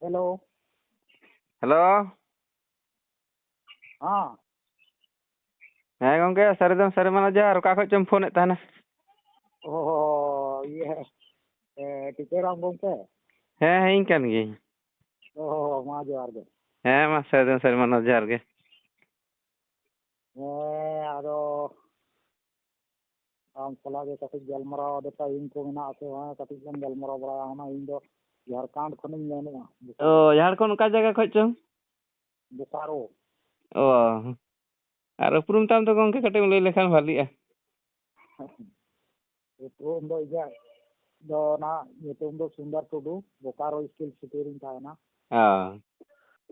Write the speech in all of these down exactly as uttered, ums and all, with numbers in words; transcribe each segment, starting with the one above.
Hello. Hello. ᱦᱮᱸ᱾ ᱦᱮᱸ ᱜᱚᱝᱠᱮ, ᱥᱟᱹᱨᱤ ᱫᱚᱢ ᱥᱟᱹᱨᱤ ᱢᱟᱱᱟ ᱡᱚᱦᱟᱨ᱾ ᱚᱠᱟ ᱠᱷᱚᱡ ᱪᱚᱢ ᱯᱷᱳᱱᱮᱫ ᱛᱟᱦᱮᱱᱟ? ᱚ, ᱤᱭᱟᱹ, ᱮ, ᱴᱤᱠᱟᱹᱨᱟᱢ ᱜᱚᱝᱠᱮ? ᱦᱮᱸ, ᱦᱮᱸ, ᱤᱧ ᱠᱟᱱ ᱜᱤᱭᱟᱹᱧ᱾ ᱚ, ᱢᱟ ᱡᱚᱦᱟᱨ ᱜᱮ᱾ ᱦᱮᱸ, ᱢᱟ ᱥᱟᱹᱨᱤ ᱫᱚᱢ ᱥᱟᱹᱨᱤ ᱢᱟᱱᱟ ᱡᱚᱦᱟᱨ ᱜᱮ᱾ ᱦᱮᱸ, ᱟᱫᱚ ᱟᱢ ᱥᱟᱞᱟᱜ ᱜᱮ ᱠᱟᱹᱴᱤᱡ ᱜᱟᱞᱢᱟᱨᱟᱣ, ᱟᱫᱚ ᱴᱟᱭᱤᱢ ᱠᱚ ᱢᱮᱱᱟᱜ ᱟᱥᱮ ᱵᱟᱝ, ᱠᱟᱹᱴᱤᱡ ᱞᱟᱝ ᱜᱟᱞᱢᱟᱨᱟᱣ ᱵᱟᱲᱟᱭᱟ᱾ ᱚᱱᱟ ᱤᱧ ᱫᱚ ᱡᱷᱟᱲᱠᱷᱚᱸᱰ ᱠᱷᱚᱱᱤᱧ ᱢᱮᱱᱮᱫᱼᱟ᱾ ᱚ, ᱡᱷᱟᱲᱠᱷᱚᱸᱰ ᱚᱠᱟ ᱡᱟᱭᱜᱟ ᱠᱷᱚᱡ ᱪᱚᱝ? ᱵᱳᱠᱟᱨᱳ᱾ ᱚ, ᱟᱨ ᱩᱯᱨᱩᱢ ᱛᱟᱢ ᱫᱚ ᱜᱚᱝᱠᱮ ᱠᱟᱹᱴᱤᱡ ᱮᱢ ᱞᱟᱹᱭ ᱞᱮᱠᱷᱟᱱ ᱵᱷᱟᱞᱤᱜᱼᱟ᱾ ᱩᱯᱨᱩᱢ ᱫᱚ ᱤᱧᱟᱹᱜ ᱫᱚ ᱱᱟᱜ ᱧᱩᱛᱩᱢ ᱫᱚ ᱥᱩᱱᱫᱚᱨ ᱴᱩᱰᱩ, ᱵᱳᱠᱟᱨᱳ ᱥᱴᱤᱞ ᱥᱤᱴᱤ ᱨᱤᱧ ᱛᱟᱦᱮᱱᱟ᱾ ᱚ᱾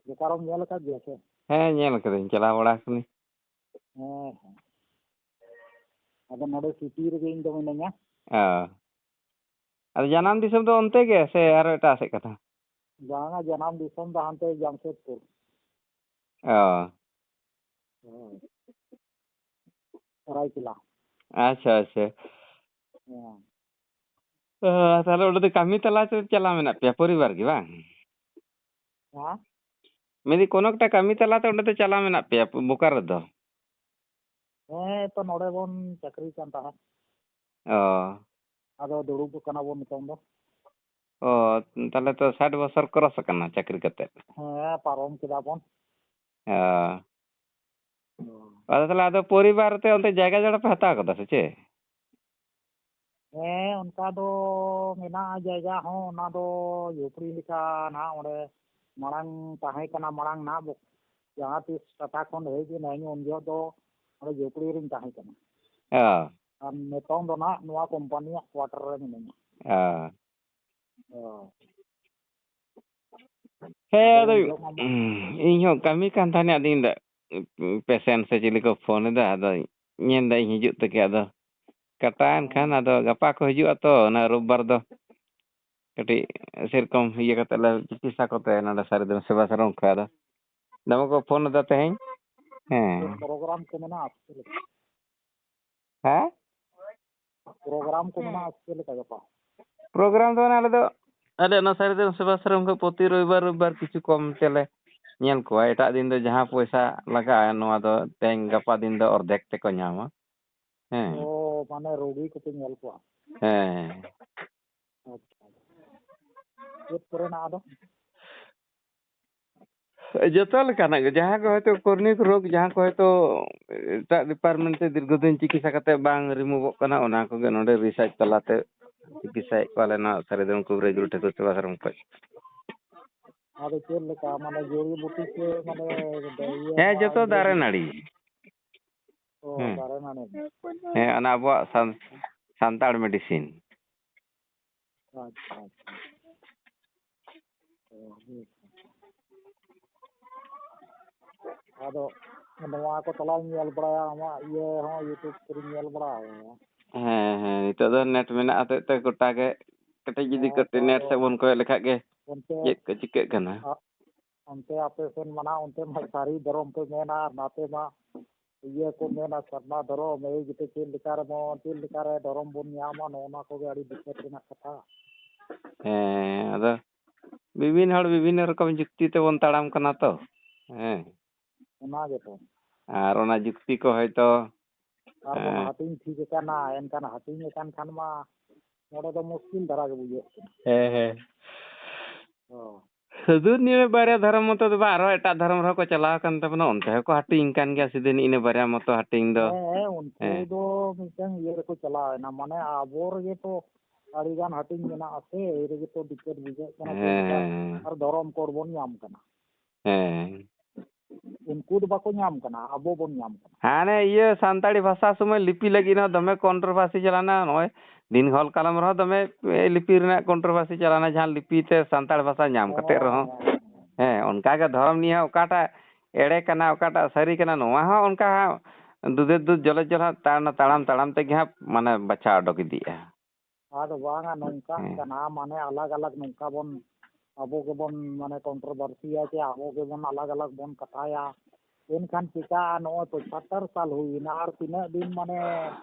ᱵᱳᱠᱟᱨᱳᱢ ᱧᱮᱞ ᱟᱠᱟᱫ ᱜᱮᱭᱟ ᱥᱮ? ᱦᱮᱸ, ᱧᱮᱞ ᱟᱠᱟᱫᱟᱹᱧ, ᱪᱟᱞᱟᱣ ᱵᱟᱲᱟ ᱟᱠᱟᱱᱟᱹᱧ᱾ ᱦᱮᱸ, ᱦᱮᱸ᱾ ᱟᱫᱚ ᱱᱚᱰᱮ ᱥᱤᱴᱤ ᱨᱮᱜᱮ ᱤᱧ ᱫᱚ ᱢᱤᱱᱟᱹᱧᱟ᱾ ᱚ᱾ ᱟᱫᱚ ᱡᱟᱱᱟᱢ ᱫᱤᱥᱚᱢ ᱫᱚ ᱚᱱᱛᱮ ᱜᱮ ᱥᱮ ᱟᱨᱚ ᱮᱴᱟᱜ ᱥᱮᱫ ᱠᱟᱛᱷᱟ? ᱵᱟᱝᱟ, ᱡᱟᱱᱟᱢ ᱫᱤᱥᱚᱢ ᱫᱚ ᱦᱟᱱᱛᱮ ᱡᱟᱢᱥᱮᱫᱽᱯᱩᱨ᱾ ᱚ᱾ ᱦᱳᱭ᱾ ᱥᱚᱨᱟᱭᱠᱮᱞᱟ᱾ ᱟᱪᱪᱷᱟ, ᱟᱪᱪᱷᱟ᱾ ᱦᱮᱸ᱾ ᱚ, ᱛᱟᱦᱞᱮ ᱚᱸᱰᱮ ᱫᱚ ᱠᱟᱹᱢᱤ ᱛᱟᱞᱟ ᱛᱮ ᱪᱟᱞᱟᱣ ᱢᱮᱱᱟᱜ ᱯᱮᱭᱟ ᱯᱚᱨᱤᱵᱟᱨ ᱜᱮ, ᱵᱟᱝ? ᱦᱮᱸ? ᱢᱮᱱᱫᱟᱹᱧ, ᱠᱳᱱᱳ ᱮᱠᱴᱟ ᱠᱟᱹᱢᱤ ᱛᱟᱞᱟᱛᱮ ᱚᱸᱰᱮ ᱫᱚ ᱪᱟᱞᱟᱣ ᱢᱮᱱᱟᱜ ᱯᱮᱭᱟ ᱵᱳᱠᱟᱨᱳ ᱫᱚ? ᱦᱮᱸ, ᱛᱚ ᱱᱚᱰᱮ ᱵᱚᱱ ᱪᱟᱹᱠᱨᱤ ᱠᱟᱱ ᱛᱟᱦᱮᱸᱫ᱾ ᱚ᱾ ᱟᱫᱚ ᱫᱩᱲᱩᱵ ᱠᱟᱱᱟ ᱵᱚᱱ ᱱᱤᱛᱚᱝ ᱫᱚ᱾ ᱚ, ᱛᱟᱦᱞᱮ ᱛᱚ ᱥᱟᱴ ᱵᱚᱪᱷᱚᱨ ᱠᱨᱚᱥ ᱟᱠᱟᱱᱟ ᱪᱟᱹᱠᱨᱤ ᱠᱟᱛᱮᱫ᱾ ᱦᱮᱸ, ᱯᱟᱨᱚᱢ ᱠᱮᱫᱟ ᱵᱚᱱ᱾ ᱚ᱾ ᱦᱮᱸ᱾ ᱟᱫᱚ ᱛᱟᱦᱞᱮ ᱟᱫᱚ ᱯᱚᱨᱤᱵᱟᱨ ᱛᱮ ᱚᱱᱛᱮ ᱡᱟᱭᱜᱟ ᱡᱟᱲᱟ ᱯᱮ ᱦᱟᱛᱟᱣ ᱠᱟᱫᱟ ᱥᱮ ᱪᱮᱫ? ᱦᱮᱸ, ᱚᱱᱠᱟ ᱫᱚ ᱢᱮᱱᱟᱜᱼᱟ ᱡᱟᱭᱜᱟ ᱦᱚᱸ, ᱚᱱᱟ ᱫᱚ ᱡᱷᱩᱯᱲᱤ ᱞᱮᱠᱟ ᱱᱟᱦᱟᱜ ᱚᱸᱰᱮ ᱢᱟᱲᱟᱝ ᱛᱟᱦᱮᱸ ᱠᱟᱱᱟ, ᱢᱟᱲᱟᱝ ᱱᱟᱦᱟᱜ ᱵᱚ-, ᱡᱟᱦᱟᱸ ᱛᱤᱥ ᱴᱟᱴᱟ ᱠᱷᱚᱱ ᱦᱮᱡ ᱮᱱᱟᱹᱧ, ᱩᱱ ᱡᱚᱦᱚᱜ ᱫᱚ ᱚᱸᱰᱮ ᱡᱷᱩᱯᱲᱤ ᱨᱤᱧ ᱛᱟᱦᱮᱸ ᱠᱟᱱᱟ᱾ ᱚ᱾ ᱟᱨ ᱱᱤᱛᱚᱝ ᱫᱚ ᱱᱟᱦᱟᱜ ᱱᱚᱣᱟ ᱠᱳᱢᱯᱟᱱᱤᱭᱟᱜ ᱠᱣᱟᱴᱟᱨ ᱨᱮ ᱢᱤᱱᱟᱹᱧᱟ᱾ ᱚ᱾ ᱚ᱾ ᱦᱮᱸ, ᱟᱫᱚ ᱟᱫᱚ ᱤᱧ ᱫᱚ ᱢᱟᱢᱟ ᱤᱧ ᱦᱚᱸ ᱠᱟᱹᱢᱤ ᱠᱟᱱ ᱛᱟᱦᱮᱱᱟ, ᱟᱫᱚᱧ ᱢᱮᱱᱫᱟ, ᱯᱮᱥᱮᱱᱴ ᱥᱮ ᱪᱤᱞᱤ ᱠᱚ ᱯᱷᱳᱱ ᱮᱫᱟ, ᱟᱫᱚ ᱧᱮᱞ ᱫᱟ ᱤᱧ ᱦᱤᱡᱩᱜ ᱛᱮᱜᱮ, ᱟᱫᱚ ᱠᱟᱴᱟᱣᱮᱱ ᱠᱷᱟᱱ, ᱦᱮᱸ᱾ ᱟᱫᱚ ᱜᱟᱯᱟ ᱠᱚ ᱦᱤᱡᱩᱜᱼᱟ ᱛᱚ, ᱚᱱᱟ ᱨᱳᱵᱵᱟᱨ ᱫᱚ ᱠᱟᱹᱴᱤᱡ ᱥᱮᱨᱚᱠᱚᱢ ᱤᱭᱟᱹ ᱠᱟᱛᱮ ᱞᱮ ᱪᱤᱠᱤᱛᱥᱟ ᱠᱚᱛᱮ ᱱᱚᱰᱮ ᱥᱟᱹᱨᱤ ᱫᱷᱚᱨᱚᱢ ᱥᱮᱵᱟ ᱥᱟᱨᱚᱢ ᱠᱷᱚᱡ᱾ ᱟᱫᱚ ᱫᱚᱢᱮ ᱠᱚ ᱯᱷᱳᱱ ᱮᱫᱟ ᱛᱮᱦᱮᱧ᱾ ᱦᱮᱸ᱾ ᱯᱨᱳᱜᱨᱟᱢ ᱠᱚ ᱢᱮᱱᱟᱜᱼᱟ ᱥᱮ ᱪᱮᱫ ᱞᱮᱠᱟ? ᱦᱮᱸ? ᱯᱨᱳᱜᱨᱟᱢ ᱠᱚ ᱢᱮᱱᱟᱜᱼᱟ ᱥᱮ ᱪᱮᱫ ᱞᱮᱠᱟ ᱜᱟᱯᱟ? ᱯᱨᱳᱜᱨᱟᱢ ᱫᱚ ᱚᱱᱮ ᱟᱞᱮ ᱫᱚ ᱟᱞᱮ ᱚᱱᱟ ᱥᱟᱹᱨᱤ ᱫᱷᱚᱨᱚᱢ ᱥᱮᱵᱟᱥᱨᱚᱢ ᱠᱷᱚᱱ ᱯᱨᱚᱛᱤ ᱨᱚᱵᱤᱵᱟᱨ, ᱨᱚᱵᱤᱵᱟᱨ ᱠᱤᱪᱷᱩ ᱠᱚᱢ ᱛᱮᱞᱮ ᱧᱮᱞ ᱠᱚᱣᱟ᱾ ᱮᱴᱟᱜ ᱫᱤᱱ ᱫᱚ ᱡᱟᱦᱟᱸ ᱯᱚᱭᱥᱟ ᱞᱟᱜᱟᱜᱼᱟ, ᱱᱚᱣᱟ ᱫᱚ ᱛᱮᱦᱮᱧ ᱜᱟᱯᱟ ᱫᱤᱱ ᱫᱚ ᱚᱨᱫᱷᱮᱠ ᱛᱮᱠᱚ ᱧᱟᱢᱟ᱾ ᱦᱮᱸ᱾ ᱚ, ᱢᱟᱱᱮ ᱨᱩᱜᱤ ᱠᱚᱯᱮ ᱧᱮᱞ ᱠᱚᱣᱟ? ᱦᱮᱸ᱾ ᱟᱪᱪᱷᱟ᱾ ᱪᱮᱫ ᱠᱚᱨᱮᱱᱟᱜ ᱟᱫᱚ? ᱡᱚᱛᱚ ᱞᱮᱠᱟᱱᱟᱜ ᱜᱮ, ᱡᱟᱦᱟᱸ ᱠᱚ ᱦᱚᱭᱛᱳ chronic ᱨᱳᱜᱽ, ᱡᱟᱦᱟᱸ ᱠᱚ ᱦᱚᱭᱛᱳ ᱮᱴᱟᱜ department ᱛᱮ ᱫᱤᱨᱜᱷᱚ ᱫᱤᱱ ᱪᱤᱠᱤᱛᱥᱟ ᱠᱟᱛᱮ ᱵᱟᱝ ᱨᱤᱢᱩᱵᱷᱚᱜ ᱠᱟᱱᱟ, ᱚᱱᱟ ᱠᱚᱜᱮ ᱱᱚᱰᱮ research ᱛᱟᱞᱟᱛᱮ ᱪᱤᱠᱤᱛᱥᱟᱭᱮᱫ ᱠᱚᱣᱟᱞᱮ ᱱᱚᱣᱟ ᱥᱟᱹᱨᱤ ᱫᱷᱚᱨᱚᱢ ᱠᱚᱵᱤᱨᱟᱡᱽ ᱜᱩᱨᱩ ᱴᱷᱟᱹᱠᱩᱨ ᱥᱮᱵᱟᱥᱨᱚᱢ ᱠᱷᱚᱡ᱾ ᱟᱫᱚ ᱪᱮᱫ ᱞᱮᱠᱟ, ᱢᱟᱱᱮ ᱡᱚᱲᱤ ᱵᱩᱴᱤ ᱥᱮ ᱢᱟᱱᱮ ᱤᱭᱟᱹ ᱦᱮᱸ, ᱱᱚᱣᱟ ᱡᱚᱛᱚ ᱤᱭᱟᱹ ᱫᱟᱨᱮ ᱜᱮ? ᱱᱟᱹᱲᱤ᱾ ᱚ, ᱦᱮᱸ᱾ ᱫᱟᱨᱮ ᱱᱟᱹᱲᱤ᱾ ᱦᱮᱸ, ᱚᱱᱟ ᱟᱵᱚᱣᱟᱜ ᱥᱟᱱ-, ᱥᱟᱱᱛᱟᱲ medicine᱾ ᱟᱪᱪᱷᱟ, ᱟᱪᱪᱷᱟ᱾ ᱚ, ᱦᱮᱸ᱾ ᱟᱫᱚ ᱱᱚᱣᱟ ᱠᱚ ᱛᱟᱞᱟᱧ ᱧᱮᱞ ᱵᱟᱲᱟᱭᱟ, ᱟᱢᱟᱜ ᱤᱭᱟᱹ ᱦᱚᱸ YouTube ᱠᱚᱨᱮᱧ ᱧᱮᱞ ᱵᱟᱲᱟᱭᱟ᱾ ᱦᱮᱸ, ᱦᱮᱸ, ᱱᱤᱛᱚᱜ ᱫᱚ net ᱢᱮᱱᱟᱜ ᱦᱚᱛᱮᱡ ᱛᱮ ᱜᱚᱴᱟ ᱜᱮ ᱠᱟᱹᱴᱤᱡ ᱡᱩᱫᱤ ᱦᱮᱸ, ᱠᱟᱹᱴᱤᱡ ᱛᱚ net ᱟᱫᱚ ᱥᱮᱫ ᱵᱚᱱ ᱠᱚᱭᱚᱜ ᱞᱮᱠᱷᱟᱡ ᱜᱮ ᱚᱱᱛᱮ ᱪᱮᱫ ᱠᱚ ᱪᱤᱠᱟᱹᱜ ᱠᱟᱱᱟ᱾ ᱟ-, ᱚᱱᱛᱮ ᱟᱯᱮ ᱥᱮᱱ ᱢᱟ ᱱᱟᱦᱟᱜ ᱚᱱᱛᱮ ᱢᱟ ᱥᱟᱹᱨᱤ ᱫᱷᱚᱨᱚᱢ ᱯᱮ ᱢᱮᱱᱟ, ᱟᱨ ᱱᱟᱛᱮ ᱢᱟ ᱤᱭᱟᱹ ᱠᱚ ᱢᱮᱱᱟ ᱥᱟᱨᱱᱟ ᱫᱷᱚᱨᱚᱢ, ᱮᱭ ᱡᱮᱛᱮ ᱪᱮᱫ ᱞᱮᱠᱟ ᱨᱮᱵᱚᱱ, ᱪᱮᱫ ᱞᱮᱠᱟ ᱨᱮ ᱫᱷᱚᱨᱚᱢ ᱵᱚᱱ ᱧᱟᱢᱟ, ᱱᱚᱜᱼᱚ ᱱᱚᱣᱟ ᱠᱚᱜᱮ ᱟᱹᱰᱤ ᱫᱤᱠᱠᱟᱹᱛ ᱨᱮᱱᱟᱜ ᱠᱟᱛᱷᱟ᱾ ᱦᱮᱸ, ᱟᱫᱚ ᱵᱤᱵᱷᱤᱱ ᱦᱚᱲ ᱵᱤᱵᱷᱤᱱ ᱨᱚᱠᱚᱢ ᱡᱩᱠᱛᱤ ᱛᱮᱵᱚᱱ ᱛᱟᱲᱟᱢ ᱠᱟᱱᱟ ᱛᱚ᱾ ᱦᱮᱸ᱾ ᱚᱱᱟ ᱜᱮᱛᱚ᱾ ᱟᱨ ᱚᱱᱟ ᱡᱩᱠᱛᱤ ᱠᱚ ᱦᱚᱭᱛᱚ, ᱟᱨ ᱵᱚᱱ ᱦᱮᱸ᱾ ᱦᱟᱹᱴᱤᱧ ᱴᱷᱤᱠ ᱟᱠᱟᱱᱟ, ᱮᱱᱠᱷᱟᱱ ᱦᱟᱹᱴᱤᱧ ᱟᱠᱟᱱ ᱠᱷᱟᱱ ᱢᱟ ᱱᱚᱰᱮ ᱫᱚ ᱢᱩᱥᱠᱤᱞ ᱫᱷᱟᱨᱟ ᱜᱮ ᱵᱩᱡᱷᱟᱹᱜ ᱠᱟᱱᱟ᱾ ᱦᱮᱸ, ᱦᱮᱸ᱾ ᱦᱚᱸ᱾ ᱥᱩᱫᱷᱩ ᱱᱤᱭᱟᱹ ᱵᱟᱨᱭᱟ ᱫᱷᱚᱨᱚᱢ ᱢᱚᱛᱚ ᱫᱚ ᱵᱟᱝ, ᱟᱨᱦᱚᱸ ᱮᱴᱟᱜ ᱫᱷᱚᱨᱚᱢ ᱨᱮᱦᱚᱸ ᱠᱚ ᱪᱟᱞᱟᱣ ᱟᱠᱟᱱ ᱛᱟᱵᱚᱱᱟ, ᱚᱱᱛᱮ ᱦᱚᱸᱠᱚ ᱦᱟᱹᱴᱤᱧ ᱠᱟᱱ ᱜᱮᱭᱟ᱾ ᱥᱩᱫᱷᱩ ᱱᱤᱜ ᱤᱱᱟᱹ ᱵᱟᱨᱭᱟ ᱢᱚᱛᱚ ᱦᱟᱹᱴᱤᱧ ᱫᱚ᱾ ᱦᱮᱸ, ᱦᱮᱸ, ᱩᱱᱠᱩ ᱦᱮᱸ᱾ ᱫᱚ ᱢᱤᱫᱴᱟᱝ ᱤᱭᱟᱹ ᱨᱮᱠᱚ ᱪᱟᱞᱟᱣ ᱮᱱᱟ, ᱢᱟᱱᱮ ᱟᱵᱚ ᱨᱮᱜᱮ ᱛᱚ ᱟᱹᱰᱤ ᱜᱟᱱ ᱦᱟᱹᱴᱤᱧ ᱢᱮᱱᱟᱜᱼᱟ ᱥᱮ, ᱮᱭ ᱨᱮᱜᱮ ᱛᱚ ᱫᱤᱠᱠᱟᱛ ᱵᱩᱡᱷᱟᱹᱜ ᱠᱟᱱᱟ, ᱪᱮᱫ ᱞᱮᱠᱟ ᱦᱮᱸ᱾ ᱟᱨ ᱫᱷᱚᱨᱚᱢ code ᱵᱚᱱ ᱧᱟᱢ ᱠᱟᱱᱟ᱾ ᱦᱮᱸ᱾ ᱩᱱᱠᱩ ᱫᱚ ᱵᱟᱠᱚ ᱧᱟᱢ ᱠᱟᱱᱟ, ᱟᱵᱚ ᱵᱚᱱ ᱧᱟᱢ ᱠᱟᱱᱟ᱾ ᱦᱟᱱᱮ ᱤᱭᱟᱹ ᱥᱟᱱᱛᱟᱲᱤ ᱵᱷᱟᱥᱟ ᱥᱚᱢᱚᱭ ᱞᱤᱯᱤ ᱞᱟᱹᱜᱤᱫ ᱦᱚᱸ ᱫᱚᱢᱮ controversy ᱪᱟᱞᱟᱣᱱᱟ, ᱱᱚᱜᱼᱚᱭ ᱫᱤᱱ ᱦᱚᱞ ᱠᱟᱞᱚᱢ ᱨᱮᱦᱚᱸ ᱫᱚᱢᱮ ᱞᱤᱯᱤ ᱨᱮᱱᱟᱜ controversy ᱪᱟᱞᱟᱣᱱᱟ, ᱡᱟᱦᱟᱸ ᱞᱤᱯᱤ ᱛᱮ ᱥᱟᱱᱛᱟᱲ ᱵᱷᱟᱥᱟ ᱧᱟᱢ ᱠᱟᱛᱮ ᱦᱮᱸ, ᱨᱮᱦᱚᱸ᱾ ᱦᱮᱸ, ᱦᱮᱸ᱾ ᱦᱮᱸ, ᱚᱱᱠᱟ ᱜᱮ ᱫᱷᱚᱨᱚᱢ ᱱᱤᱭᱮ ᱦᱚᱸ ᱚᱠᱟᱴᱟᱜ ᱮᱲᱮ ᱠᱟᱱᱟ, ᱚᱠᱟᱴᱟᱜ ᱥᱟᱹᱨᱤ ᱠᱟᱱᱟ, ᱱᱚᱣᱟ ᱦᱚᱸ ᱚᱱᱠᱟ ᱦᱟᱸᱜ ᱫᱩᱫᱷᱮᱨ ᱫᱩᱫᱷ ᱡᱚᱞᱮᱨ ᱡᱚᱞ ᱦᱟᱸᱜ ᱛᱟᱲ-, ᱛᱟᱲᱟᱢ ᱛᱟᱲᱟᱢ ᱛᱮᱜᱮ ᱦᱟᱸᱜ ᱢᱟᱱᱮ ᱵᱟᱪᱷᱟᱣ ᱚᱰᱚᱠ ᱤᱫᱤᱜᱼᱟ᱾ ᱟᱫᱚ ᱵᱟᱝᱟ, ᱱᱚᱝᱠᱟᱜ ᱦᱮᱸ᱾ ᱠᱟᱱᱟ, ᱢᱟᱱᱮ ᱟᱞᱟᱜᱽ ᱟᱞᱟᱜᱽ ᱱᱚᱝᱠᱟ ᱵᱚᱱ, ᱟᱵᱚ ᱜᱮᱵᱚᱱ ᱢᱟᱱᱮ controversyᱟ ᱪᱮ ᱟᱵᱚ ᱜᱮᱵᱚᱱ ᱟᱞᱟᱜᱽ ᱟᱞᱟᱜᱽ ᱵᱚᱱ ᱠᱟᱛᱷᱟᱭᱟ, ᱮᱱᱠᱷᱟᱱ ᱪᱤᱠᱟᱹᱜᱼᱟ? ᱱᱚᱜᱼᱚᱭ ᱯᱚᱸᱪᱟᱛᱛᱳᱨ ᱥᱟᱞ ᱦᱩᱭᱮᱱᱟ, ᱟᱨ ᱛᱤᱱᱟᱹᱜ ᱫᱤᱱ ᱢᱟᱱᱮ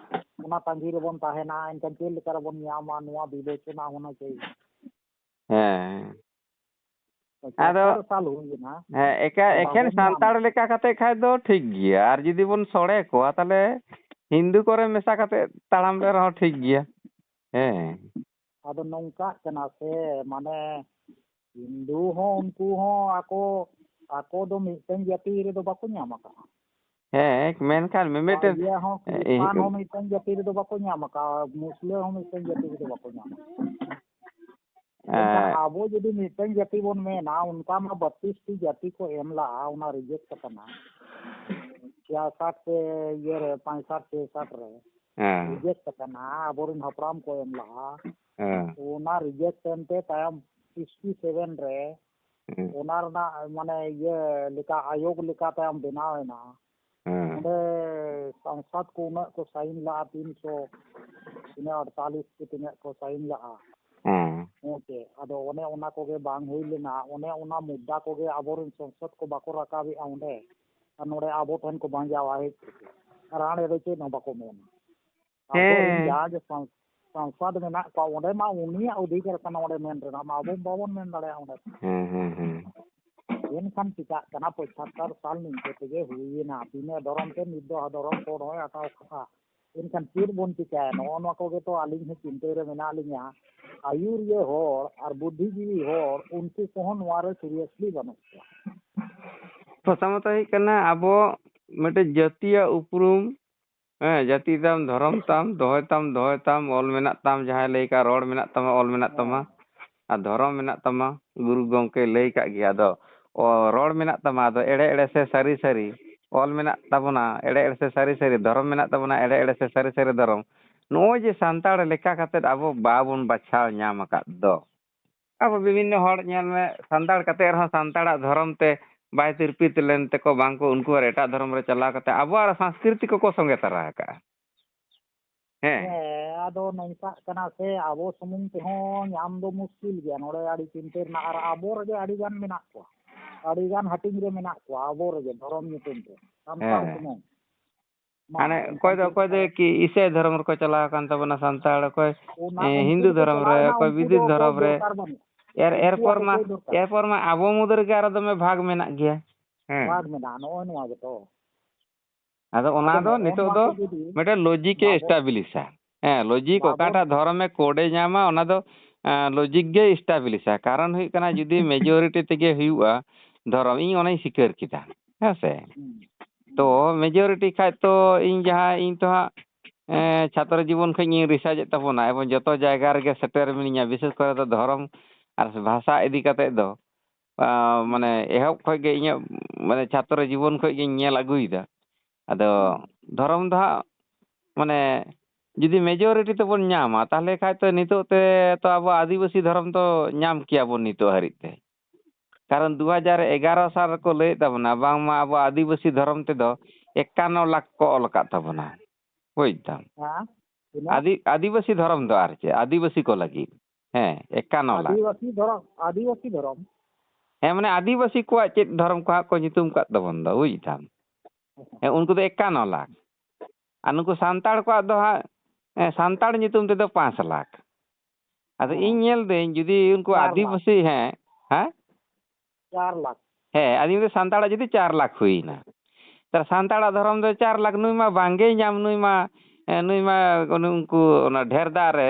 ᱚᱱᱟ ᱛᱟᱺᱜᱤ ᱨᱮᱵᱚᱱ ᱛᱟᱦᱮᱱᱟ? ᱮᱱᱠᱷᱟᱱ ᱪᱮᱫ ᱞᱮᱠᱟ ᱨᱮᱵᱚᱱ ᱧᱟᱢᱟ? ᱱᱚᱣᱟ ᱵᱤᱵᱮᱪᱚᱱᱟ ᱦᱳᱱᱟ ᱪᱟᱦᱤᱭᱮ᱾ ᱦᱮᱸ᱾ ᱟᱫᱚ ᱯᱚᱸᱪᱟᱛᱛᱳᱨ ᱥᱟᱞ ᱦᱩᱭ ᱮᱱᱟ᱾ ᱦᱮᱸ, ᱮᱠᱟ-, ᱟᱨ ᱮᱠᱷᱮᱱ ᱵᱟᱵᱚᱱ ᱧᱟᱢ ᱥᱟᱱᱛᱟᱲ ᱮᱫᱟ᱾ ᱞᱮᱠᱟ ᱠᱟᱛᱮ ᱠᱷᱟᱡ ᱫᱚ ᱴᱷᱤᱠ ᱜᱮᱭᱟ, ᱟᱨ ᱡᱩᱫᱤ ᱵᱚᱱ ᱥᱚᱲᱮ ᱠᱚᱣᱟ, ᱛᱟᱦᱞᱮ ᱦᱤᱱᱫᱩ ᱠᱚᱨᱮ ᱢᱮᱥᱟ ᱠᱟᱛᱮ ᱛᱟᱲᱟᱢ ᱞᱮ ᱨᱮᱦᱚᱸ ᱴᱷᱤᱠ ᱜᱮᱭᱟ᱾ ᱦᱮᱸ᱾ ᱟᱫᱚ ᱱᱚᱝᱠᱟᱜ ᱠᱟᱱᱟ ᱥᱮ, ᱢᱟᱱᱮ, ᱦᱤᱱᱫᱩ ᱦᱚᱸ ᱩᱱᱠᱩ ᱦᱚᱸ ᱟᱠᱚ, ᱟᱠᱚ ᱫᱚ ᱢᱤᱫᱴᱮᱱ ᱡᱟᱹᱛᱤ ᱨᱮᱫᱚ ᱵᱟᱠᱚ ᱧᱟᱢ ᱟᱠᱟᱫᱼᱟ᱾ ᱦᱮᱸ, ᱢᱮᱱᱠᱷᱟᱱ ᱢᱤᱢᱤᱫᱴᱮᱱ, ᱤᱭᱟᱹ ᱦᱚᱸ, ᱮ, ᱠᱷᱨᱤᱥᱴᱟᱱ ᱦᱚᱸ ᱢᱤᱫᱴᱮᱱ ᱡᱟᱹᱛᱤ ᱨᱮᱫᱚ ᱵᱟᱠᱚ ᱧᱟᱢ ᱟᱠᱟᱫᱼᱟ, ᱢᱩᱥᱞᱟᱹ ᱦᱚᱸ ᱢᱤᱫᱴᱮᱱ ᱡᱟᱹᱛᱤ ᱨᱮᱫᱚ ᱵᱟᱠᱚ ᱧᱟᱢ ᱟᱠᱟᱫᱼᱟ᱾ ᱮᱱᱠᱷᱟᱱ ᱮᱸ, ᱟᱵᱚ ᱡᱩᱫᱤ ᱢᱤᱫᱴᱮᱱ ᱡᱟᱹᱛᱤ ᱵᱚᱱ ᱢᱮᱱᱟ, ᱚᱱᱠᱟ ᱢᱟ ᱵᱟᱛᱤᱥ ᱴᱤ ᱡᱟᱹᱛᱤ ᱠᱚ ᱮᱢ ᱞᱟᱜᱼᱟ, ᱚᱱᱟ ᱨᱤᱡᱮᱠᱴ ᱟᱠᱟᱱᱟ᱾ ᱪᱷᱤᱭᱟᱥᱟᱴ ᱥᱮ ᱤᱭᱟᱹ ᱨᱮ, ᱯᱟᱸᱭᱥᱟᱴ ᱪᱷᱤᱭᱟᱥᱟᱴ ᱨᱮ ᱦᱮᱸ᱾ ᱨᱤᱡᱮᱠᱴ ᱟᱠᱟᱱᱟ, ᱟᱵᱚᱨᱮᱱ ᱦᱟᱯᱲᱟᱢ ᱠᱚ ᱮᱢ ᱞᱟᱜᱼᱟ᱾ ᱦᱮᱸ᱾ ᱚᱱᱟ ᱨᱤᱡᱮᱠᱴ ᱮᱱᱛᱮ ᱛᱟᱭᱚᱢ ᱥᱤᱠᱥᱴᱤ ᱥᱮᱵᱷᱮᱱ ᱨᱮ ᱦᱮᱸ᱾ ᱚᱱᱟ ᱨᱮᱱᱟᱜ ᱢᱟᱱᱮ ᱤᱭᱟᱹ ᱞᱮᱠᱟ, ᱟᱭᱳᱜᱽ ᱞᱮᱠᱟ ᱛᱟᱭᱚᱢ ᱵᱮᱱᱟᱣ ᱮᱱᱟ᱾ ᱦᱮᱸ᱾ ᱚᱸᱰᱮ ᱥᱟᱝᱥᱟᱫ ᱠᱚ ᱩᱱᱟᱹᱜ ᱠᱚ ᱥᱟᱭᱤᱱ ᱞᱟᱜᱼᱟ, ᱛᱤᱱᱥᱚ ᱛᱤᱱᱟᱹᱜ ᱟᱴᱛᱟᱞᱤᱥ ᱥᱮ ᱛᱤᱱᱟᱹᱜ ᱠᱚ ᱥᱟᱭᱤᱱ ᱞᱟᱜᱼᱟ᱾ ᱦᱮᱸ᱾ ᱦᱮᱸ ᱪᱮ? ᱟᱫᱚ ᱚᱱᱮ ᱚᱱᱟ ᱠᱚᱜᱮ ᱵᱟᱝ ᱦᱩᱭ ᱞᱮᱱᱟ, ᱚᱱᱮ ᱚᱱᱟ ᱢᱩᱫᱽᱫᱟ ᱠᱚᱜᱮ ᱟᱵᱚᱨᱮᱱ ᱥᱚᱝᱥᱚᱫ ᱠᱚ ᱵᱟᱠᱚ ᱨᱟᱠᱟᱵᱮᱜᱼᱟ ᱚᱸᱰᱮ, ᱟᱨ ᱱᱚᱰᱮ ᱟᱵᱚ ᱴᱷᱮᱱ ᱠᱚ ᱵᱟᱸᱡᱟᱣᱟ ᱦᱮᱡ ᱠᱟᱛᱮ, ᱟᱨ ᱦᱟᱸᱰᱮ ᱫᱚ ᱪᱮᱫ ᱦᱚᱸ ᱵᱟᱠᱚ ᱢᱮᱱᱟ᱾ ᱟᱵᱚᱨᱮᱱ ᱦᱮᱸ᱾ ᱡᱟᱦᱟᱸ ᱜᱮ ᱥᱟᱝ-, ᱥᱟᱝᱥᱟᱫ ᱢᱮᱱᱟᱜ ᱠᱚᱣᱟ, ᱚᱸᱰᱮ ᱢᱟ ᱩᱱᱤᱭᱟᱜ ᱚᱫᱷᱤᱠᱟᱨ ᱠᱟᱱᱟ, ᱚᱸᱰᱮ ᱢᱮᱱ ᱨᱮᱱᱟᱜ ᱢᱟ ᱟᱵᱚ ᱵᱟᱵᱚᱱ ᱢᱮᱱ ᱫᱟᱲᱮᱭᱟᱜᱼᱟ ᱚᱸᱰᱮ᱾ ᱦᱮᱸ, ᱦᱮᱸ, ᱦᱮᱸ᱾ ᱮᱱᱠᱷᱟᱱ ᱪᱤᱠᱟᱹᱜ ᱠᱟᱱᱟ, ᱯᱚᱸᱪᱟᱛᱛᱳᱨ ᱥᱟᱞ ᱱᱤᱝᱠᱟᱹ ᱛᱮᱜᱮ ᱦᱩᱭᱮᱱᱟ, ᱵᱤᱱᱟᱹ ᱫᱷᱚᱨᱚᱢ ᱛᱮ ᱱᱤᱛ ᱫᱚ ᱫᱷᱚᱨᱚᱢ ᱠᱳᱰ ᱦᱚᱸᱭ ᱦᱟᱛᱟᱣ ᱠᱟᱜᱼᱟ᱾ ᱮᱱᱠᱷᱟᱱ ᱪᱮᱫ ᱵᱚᱱ ᱪᱤᱠᱟᱹᱭᱟ? ᱱᱚᱜᱼᱚ ᱱᱚᱣᱟ ᱠᱚᱜᱮ ᱛᱚ ᱟᱹᱞᱤᱧ ᱦᱚᱸ ᱪᱤᱱᱛᱟᱹ ᱨᱮ ᱢᱮᱱᱟᱜ ᱞᱤᱧᱟ᱾ ᱟᱹᱭᱩᱨᱤᱭᱟᱹ ᱦᱚᱲ ᱟᱨ ᱵᱩᱫᱽᱫᱷᱤᱡᱤᱵᱤ ᱦᱚᱲ, ᱩᱱᱠᱩ ᱠᱚᱦᱚᱸ ᱱᱚᱣᱟ ᱨᱮ seriously ᱵᱟᱹᱱᱩᱜ ᱠᱚᱣᱟ᱾ ᱯᱨᱚᱛᱷᱚᱢᱚᱛᱚ ᱦᱩᱭᱩᱜ ᱠᱟᱱᱟ, ᱟᱵᱚ ᱢᱤᱫᱴᱮᱡ ᱡᱟᱹᱛᱤᱭᱟᱜ ᱩᱯᱨᱩᱢ, ᱦᱮᱸ, ᱡᱟᱹᱛᱤ ᱛᱟᱢ, ᱫᱷᱚᱨᱚᱢ ᱛᱟᱢ, ᱫᱚᱦᱚᱭ ᱛᱟᱢ, ᱫᱚᱦᱚᱭ ᱛᱟᱢ, ᱚᱞ ᱢᱮᱱᱟᱜ ᱛᱟᱢ, ᱡᱟᱦᱟᱸᱭ ᱞᱟᱹᱭ ᱠᱟᱜ, ᱨᱚᱲ ᱢᱮᱱᱟᱜ ᱛᱟᱢᱟ, ᱚᱞ ᱢᱮᱱᱟᱜ ᱛᱟᱢᱟ, ᱦᱮᱸ᱾ ᱟᱨ ᱫᱷᱚᱨᱚᱢ ᱢᱮᱱᱟᱜ ᱛᱟᱢᱟ, ᱜᱩᱨᱩ ᱜᱚᱢᱠᱮ ᱞᱟᱹᱭ ᱠᱟᱜ ᱜᱮᱭᱟ᱾ ᱟᱫᱚ, ᱚ, ᱨᱚᱲ ᱢᱮᱱᱟᱜ ᱛᱟᱢᱟ, ᱟᱫᱚ ᱮᱲᱮ ᱮᱲᱮ ᱥᱮ ᱥᱟᱹᱨᱤ ᱥᱟᱹᱨᱤ, ᱚᱞ ᱢᱮᱱᱟᱜ ᱛᱟᱵᱚᱱᱟ, ᱮᱲᱮ ᱮᱲᱮ ᱥᱮ ᱥᱟᱹᱨᱤ ᱥᱟᱹᱨᱤ, ᱫᱷᱚᱨᱚᱢ ᱢᱮᱱᱟᱜ ᱛᱟᱵᱚᱱᱟ, ᱮᱲᱮ ᱮᱲᱮ ᱥᱮ ᱥᱟᱹᱨᱤ ᱥᱟᱹᱨᱤ ᱫᱷᱚᱨᱚᱢ᱾ ᱱᱚᱜᱼᱚᱭ ᱡᱮ ᱥᱟᱱᱛᱟᱲ ᱞᱮᱠᱟ ᱠᱟᱛᱮᱫ ᱟᱵᱚ ᱵᱟᱵᱚᱱ ᱵᱟᱪᱷᱟᱣ ᱧᱟᱢ ᱟᱠᱟᱫ ᱫᱚ, ᱟᱵᱚ ᱵᱤᱵᱷᱤᱱᱱᱚ ᱦᱚᱲ ᱧᱮᱞ ᱢᱮ, ᱥᱟᱱᱛᱟᱲ ᱠᱟᱛᱮ ᱨᱮᱦᱚᱸ ᱥᱟᱱᱛᱟᱲᱟᱜ ᱫᱷᱚᱨᱚᱢ ᱛᱮ ᱵᱟᱭ ᱛᱤᱨᱯᱤᱛ ᱞᱮᱱ ᱛᱮᱠᱚ ᱵᱟᱝ ᱠᱚ, ᱩᱱᱠᱩ ᱟᱨ ᱮᱴᱟᱜ ᱫᱷᱚᱨᱚᱢ ᱨᱮ ᱪᱟᱞᱟᱣ ᱠᱟᱛᱮ ᱟᱵᱚᱣᱟᱜ ᱥᱚᱝᱥᱠᱨᱤᱛᱤ ᱠᱚᱠᱚ ᱥᱚᱸᱜᱮ ᱛᱟᱨᱟ ᱟᱠᱟᱜᱼᱟ᱾ ᱦᱮᱸ᱾ ᱦᱮᱸ, ᱟᱫᱚ ᱱᱚᱝᱠᱟᱜ ᱠᱟᱱᱟ ᱥᱮ, ᱟᱵᱚ ᱥᱩᱢᱩᱝ ᱛᱮᱦᱚᱸ ᱧᱟᱢ ᱫᱚ ᱢᱩᱥᱠᱤᱞ ᱜᱮᱭᱟ᱾ ᱱᱚᱰᱮ ᱟᱹᱰᱤ ᱪᱤᱱᱛᱟᱹ ᱨᱮᱱᱟᱜ, ᱟᱨ ᱟᱵᱚ ᱨᱮᱜᱮ ᱟᱹᱰᱤ ᱜᱟᱱ ᱢᱮᱱᱟᱜ ᱠᱚᱣᱟ, ᱟᱹᱰᱤ ᱜᱟᱱ ᱦᱟᱹᱴᱤᱧ ᱨᱮ ᱢᱮᱱᱟᱜ ᱠᱚᱣᱟ ᱟᱵᱚ ᱨᱮᱜᱮ, ᱫᱷᱚᱨᱚᱢ ᱧᱩᱛᱩᱢ ᱛᱮ ᱥᱟᱱᱛᱟᱲ ᱦᱮᱸ᱾ ᱥᱩᱢᱩᱝ᱾ ᱢᱟ, ᱦᱟᱱᱮ ᱮᱱᱠᱷᱟᱱ ᱚᱠᱚᱭ ᱫᱚ, ᱪᱮᱫ ᱚᱠᱚᱭ ᱫᱚ ᱠᱚ ᱠᱤ ᱤᱥᱟᱹᱭ ᱫᱷᱚᱨᱚᱢ ᱨᱮᱠᱚ ᱪᱟᱞᱟᱣ ᱟᱠᱟᱱ ᱛᱟᱵᱚᱱᱟ ᱥᱟᱱᱛᱟᱲ, ᱚᱠᱚᱭ, ᱚᱱᱟ ᱮᱸ, ᱩᱱᱠᱩ ᱦᱤᱱᱫᱩ ᱫᱚᱠᱚ ᱫᱷᱚᱨᱚᱢ ᱨᱮ, ᱪᱟᱞᱟᱣᱮᱱᱟ, ᱚᱠᱚᱭ ᱩᱱᱠᱩ ᱫᱚ ᱵᱤᱫᱩ ᱫᱷᱚᱨᱚᱢ ᱨᱮ᱾ ᱫᱚᱨᱠᱟᱨ ᱵᱟᱹᱱᱩᱜ᱾ ᱮᱨ ᱩᱱᱠᱩᱣᱟᱜ ᱮᱨᱯᱚᱨ ᱢᱟ ᱚᱠᱚᱭ ᱫᱚᱨᱠᱟᱨ? ᱮᱨᱯᱚᱨ ᱢᱟ ᱟᱵᱚ ᱢᱩᱫᱽ ᱨᱮᱜᱮ ᱟᱨᱚ ᱫᱚᱢᱮ ᱵᱷᱟᱜᱽ ᱢᱮᱱᱟᱜ ᱜᱮᱭᱟ᱾ ᱦᱮᱸ᱾ ᱵᱷᱟᱜᱽ ᱢᱮᱱᱟᱜᱼᱟ, ᱱᱚᱜᱼᱚᱭ ᱱᱚᱣᱟ ᱜᱮᱛᱚ᱾ ᱟᱫᱚ ᱚᱱᱟ ᱟᱫᱚ ᱫᱚ ᱱᱚᱜᱼᱚ ᱱᱤᱛᱚᱜ ᱱᱚᱣᱟ ᱫᱚ ᱠᱚ ᱡᱩᱫᱤ ᱢᱤᱫᱴᱮᱱ ᱞᱚᱡᱤᱠ ᱮ ᱵᱟᱵᱚ ᱮᱥᱴᱟᱵᱞᱤᱥᱟ᱾ ᱦᱮᱸ, ᱞᱚᱡᱤᱠ ᱵᱟᱵᱚ ᱚᱠᱟᱴᱟᱜ ᱫᱷᱚᱨᱚᱢᱮ ᱠᱳᱰᱮ ᱧᱟᱢᱟ, ᱚᱱᱟ ᱫᱚ ᱞᱚᱡᱤᱠ ᱜᱮ ᱮᱥᱴᱟᱵᱞᱤᱥᱟ᱾ ᱠᱟᱨᱚᱱ ᱦᱩᱭᱩᱜ ᱠᱟᱱᱟ, ᱡᱩᱫᱤ ᱢᱮᱡᱚᱨᱤᱴᱤ ᱛᱮᱜᱮ ᱦᱩᱭᱩᱜᱼᱟ ᱫᱷᱚᱨᱚᱢ, ᱤᱧ ᱚᱱᱟᱧ ᱥᱤᱠᱟᱹᱨ ᱠᱮᱫᱟ, ᱦᱮᱸ ᱥᱮ? ᱦᱩᱸ᱾ ᱛᱚ ᱢᱮᱡᱚᱨᱤᱴᱤ ᱠᱷᱟᱡ ᱛᱚ ᱤᱧ ᱡᱟᱦᱟᱸ, ᱤᱧ ᱛᱚ ᱦᱟᱸᱜ ᱮᱸ, ᱪᱷᱟᱛᱨᱚ ᱡᱤᱵᱚᱱ ᱠᱷᱚᱱ ᱤᱧ ᱨᱤᱥᱟᱨᱪ ᱮᱫ ᱛᱟᱵᱚᱱᱟ, ᱮᱵᱚᱝ ᱡᱚᱛᱚ ᱡᱟᱭᱜᱟ ᱨᱮᱜᱮ ᱥᱮᱴᱮᱨ ᱢᱤᱱᱟᱹᱧᱟ, ᱵᱤᱥᱮᱥ ᱠᱚᱨᱮ ᱫᱚ ᱫᱷᱚᱨᱚᱢ ᱟᱨ ᱵᱷᱟᱥᱟ ᱤᱫᱤ ᱠᱟᱛᱮ ᱫᱚ᱾ ᱟᱸ, ᱢᱟᱱᱮ ᱮᱦᱚᱵ ᱠᱷᱚᱱ ᱜᱮ ᱤᱧᱟᱹᱜ ᱢᱟᱱᱮ ᱪᱷᱟᱛᱨᱚ ᱡᱤᱵᱚᱱ ᱠᱷᱚᱱ ᱜᱤᱧ ᱧᱮᱞ ᱟᱹᱜᱩᱭᱮᱫᱟ᱾ ᱟᱫᱚ ᱫᱷᱚᱨᱚᱢ ᱫᱚ ᱦᱟᱸᱜ ᱢᱟᱱᱮ ᱡᱩᱫᱤ ᱢᱮᱡᱚᱨᱤᱴᱤ ᱛᱮᱵᱚᱱ ᱧᱟᱢᱟ, ᱛᱟᱦᱚᱞᱮ ᱠᱷᱟᱡ ᱛᱚ ᱱᱤᱛᱚᱜ ᱛᱮ ᱛᱚ ᱟᱵᱚ ᱟᱹᱫᱤᱵᱟᱹᱥᱤ ᱫᱷᱚᱨᱚᱢ ᱫᱚ ᱧᱟᱢ ᱠᱮᱭᱟᱵᱚᱱ ᱱᱤᱛᱚᱜ ᱦᱟᱹᱨᱤᱡ ᱛᱮ᱾ ᱠᱟᱨᱚᱱ ᱫᱩ ᱦᱟᱡᱟᱨ ᱮᱜᱟᱨᱚ ᱥᱟᱞ ᱨᱮᱠᱚ ᱞᱟᱹᱭᱮᱫ ᱛᱟᱵᱚᱱᱟ ᱵᱟᱝᱢᱟ ᱟᱵᱚ ᱟᱹᱫᱤᱵᱟᱹᱥᱤ ᱫᱷᱚᱨᱚᱢ ᱛᱮᱫᱚ ᱮᱠᱟᱱᱱᱚ ᱞᱟᱠᱷ ᱠᱚ ᱚᱞ ᱟᱠᱟᱫ ᱛᱟᱵᱚᱱᱟ᱾ ᱵᱩᱡᱽ ᱫᱟᱢ? ᱦᱮᱸ, ᱛᱤᱱᱟᱹᱜ? ᱟᱹᱫᱤ-, ᱟᱹᱫᱤᱵᱟᱹᱥᱤ ᱫᱷᱚᱨᱚᱢ ᱫᱚ ᱟᱨ ᱪᱮᱫ, ᱟᱹᱫᱤᱵᱟᱹᱥᱤ ᱠᱚ ᱞᱟᱹᱜᱤᱫ᱾ ᱦᱮᱸ, ᱮᱠᱟᱱᱱᱚ ᱞᱟᱠᱷ᱾ ᱟᱹᱫᱤᱵᱟᱹᱥᱤ ᱫᱷᱚᱨᱚᱢ, ᱟᱹᱫᱤᱵᱟᱹᱥᱤ ᱫᱷᱚᱨᱚᱢ᱾ ᱦᱮᱸ, ᱢᱟᱱᱮ ᱟᱹᱫᱤᱵᱟᱹᱥᱤ ᱠᱚᱣᱟᱜ ᱪᱮᱫ ᱫᱷᱚᱨᱚᱢ ᱠᱚ ᱦᱟᱸᱜ ᱠᱚ ᱧᱩᱛᱩᱢ ᱠᱟᱫ ᱛᱟᱵᱚᱱ ᱫᱚ, ᱵᱩᱡᱽ ᱫᱟᱢ? ᱦᱮᱸ, ᱩᱱᱠᱩ ᱫᱚ ᱮᱠᱟᱱᱱᱚ ᱞᱟᱠᱷ᱾ ᱟᱨ ᱱᱩᱠᱩ ᱥᱟᱱᱛᱟᱲ ᱠᱚᱣᱟᱜ ᱫᱚ ᱦᱟᱸᱜ, ᱦᱮᱸ, ᱥᱟᱱᱛᱟᱲ ᱧᱩᱛᱩᱢ ᱛᱮᱫᱚ ᱯᱟᱸᱪ ᱞᱟᱠᱷ᱾ ᱟᱫᱚ ᱦᱮᱸ᱾ ᱤᱧ ᱧᱮᱞ ᱫᱟᱹᱧ ᱡᱩᱫᱤ ᱩᱱᱠᱩ ᱪᱟᱨ ᱞᱟᱠᱷ᱾ ᱟᱹᱫᱤᱵᱟᱹᱥᱤ, ᱦᱮᱸ, ᱦᱮᱸ? ᱪᱟᱨ ᱞᱟᱠᱷ᱾ ᱦᱮᱸ, ᱟᱹᱫᱤᱵᱟᱹᱥᱤ ᱥᱟᱱᱛᱟᱲᱟᱜ ᱡᱩᱫᱤ ᱪᱟᱨ ᱞᱟᱠᱷ ᱦᱩᱭᱱᱟ, ᱛᱟᱦᱞᱮ ᱥᱟᱱᱛᱟᱲᱟᱜ ᱫᱷᱚᱨᱚᱢ ᱫᱚ ᱪᱟᱨ ᱞᱟᱠᱷ, ᱱᱩᱭ ᱢᱟ ᱵᱟᱝᱜᱮᱭ ᱧᱟᱢ, ᱱᱩᱭ ᱢᱟ, ᱮ, ᱱᱩᱭ ᱢᱟ ᱩᱱᱤ ᱩᱱᱠᱩ ᱚᱱᱟ ᱰᱷᱮᱨ ᱫᱟᱜ ᱨᱮ,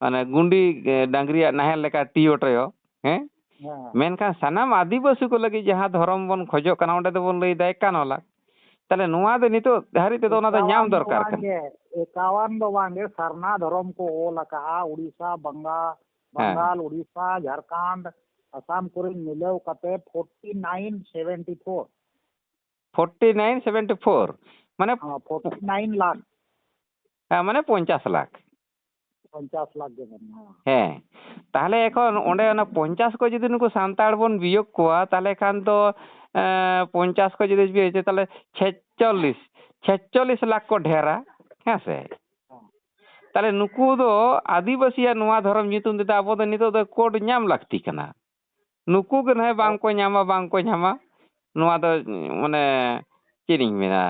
ᱢᱟᱱᱮ ᱜᱩᱸᱰᱤ, ᱮ, ᱰᱟᱝᱨᱤᱭᱟᱜ ᱱᱟᱦᱮᱞ ᱞᱮᱠᱟ ᱴᱤᱭᱚ ᱴᱚᱭᱚ, ᱦᱮᱸ? ᱦᱮᱸ᱾ ᱢᱮᱱᱠᱷᱟᱱ ᱥᱟᱱᱟᱢ ᱟᱹᱫᱤᱵᱟᱹᱥᱤ ᱠᱚ ᱞᱟᱹᱜᱤᱫ ᱡᱟᱦᱟᱸ ᱫᱷᱚᱨᱚᱢ ᱵᱚᱱ ᱠᱷᱚᱡᱚᱜ ᱠᱟᱱᱟ, ᱚᱸᱰᱮ ᱫᱚᱵᱚᱱ ᱞᱟᱹᱭᱫᱟ ᱮᱠᱟᱱᱱᱚ ᱞᱟᱠᱷ᱾ ᱛᱟᱦᱞᱮ ᱱᱚᱣᱟ ᱫᱚ ᱱᱤᱛᱚᱜ ᱫᱷᱟᱹᱨᱤᱡ ᱛᱮᱫᱚ ᱚᱱᱟ ᱫᱚ ᱧᱟᱢ ᱮᱠᱟᱣᱟᱱ ᱫᱚ ᱫᱚᱨᱠᱟᱨ ᱵᱟᱝ ᱠᱟᱱᱟ᱾ ᱜᱮ, ᱮᱠᱟᱣᱟᱱ ᱫᱚ ᱵᱟᱝ ᱜᱮ, ᱥᱟᱨᱱᱟ ᱫᱷᱚᱨᱚᱢ ᱠᱚ ᱚᱞ ᱟᱠᱟᱜᱼᱟ, ᱩᱲᱤᱥᱥᱟ, ᱵᱟᱝᱜᱟ-, ᱦᱮᱸ᱾ ᱵᱟᱝᱜᱟᱞ, ᱩᱲᱤᱥᱥᱟ, ᱡᱷᱟᱲᱠᱷᱚᱸᱰ, ᱟᱥᱟᱢ ᱠᱚᱨᱮ ᱢᱤᱞᱟᱹᱣ ᱠᱟᱛᱮ forty nine seventy four. Forty nine seventy four, ᱢᱟᱱᱮ ᱦᱮᱸ, ᱯᱷᱳᱨᱴᱤ ᱱᱟᱭᱤᱱ ᱞᱟᱠᱷ᱾ ᱦᱮᱸ, ᱢᱟᱱᱮ ᱯᱚᱧᱪᱟᱥ ᱞᱟᱠᱷ᱾ ᱯᱚᱧᱪᱟᱥ ᱞᱟᱠᱷ ᱜᱮ ᱢᱮᱱᱟᱜᱼᱟ᱾ ᱦᱮᱸ, ᱛᱟᱦᱞᱮ ᱮᱠᱷᱚᱱ ᱚᱸᱰᱮ ᱚᱱᱟ ᱯᱚᱧᱪᱟᱥ ᱠᱚ ᱡᱩᱫᱤ ᱱᱩᱠᱩ ᱥᱟᱱᱛᱟᱲ ᱵᱚᱱ ᱵᱤᱭᱳᱜᱽ ᱠᱚᱣᱟ, ᱛᱟᱦᱞᱮ ᱠᱷᱟᱱ ᱫᱚ, ᱮᱸ, ᱯᱚᱧᱪᱟᱥ ᱠᱚ ᱡᱩᱫᱤ ᱵᱤᱭᱳᱜᱽ, ᱛᱟᱦᱞᱮ ᱪᱷᱮᱪᱪᱚᱞᱞᱤᱥ, ᱪᱷᱮᱪᱪᱚᱞᱞᱤᱥ ᱞᱟᱠᱷ ᱠᱚ ᱰᱷᱮᱨᱟ, ᱦᱮᱸ ᱥᱮ? ᱛᱟᱦᱞᱮ ᱱᱩᱠᱩ ᱫᱚ ᱟᱹᱫᱤᱵᱟᱹᱥᱤᱭᱟᱜ ᱱᱚᱣᱟ ᱫᱷᱚᱨᱚᱢ ᱧᱩᱛᱩᱢ ᱛᱮᱫᱚ ᱟᱵᱚ ᱫᱚ ᱱᱤᱛᱚᱜ ᱫᱚ ᱠᱳᱰ ᱧᱟᱢ ᱞᱟᱹᱠᱛᱤ ᱠᱟᱱᱟ᱾ ᱱᱩᱠᱩ ᱜᱮ ᱱᱟᱦᱟᱜ ᱵᱟᱝ ᱠᱚ ᱧᱟᱢᱟ, ᱵᱟᱝ ᱠᱚ ᱧᱟᱢᱟ᱾ ᱱᱚᱣᱟ ᱫᱚ, ᱢᱟᱱᱮ, ᱪᱮᱫ ᱤᱧ ᱢᱮᱱᱟ?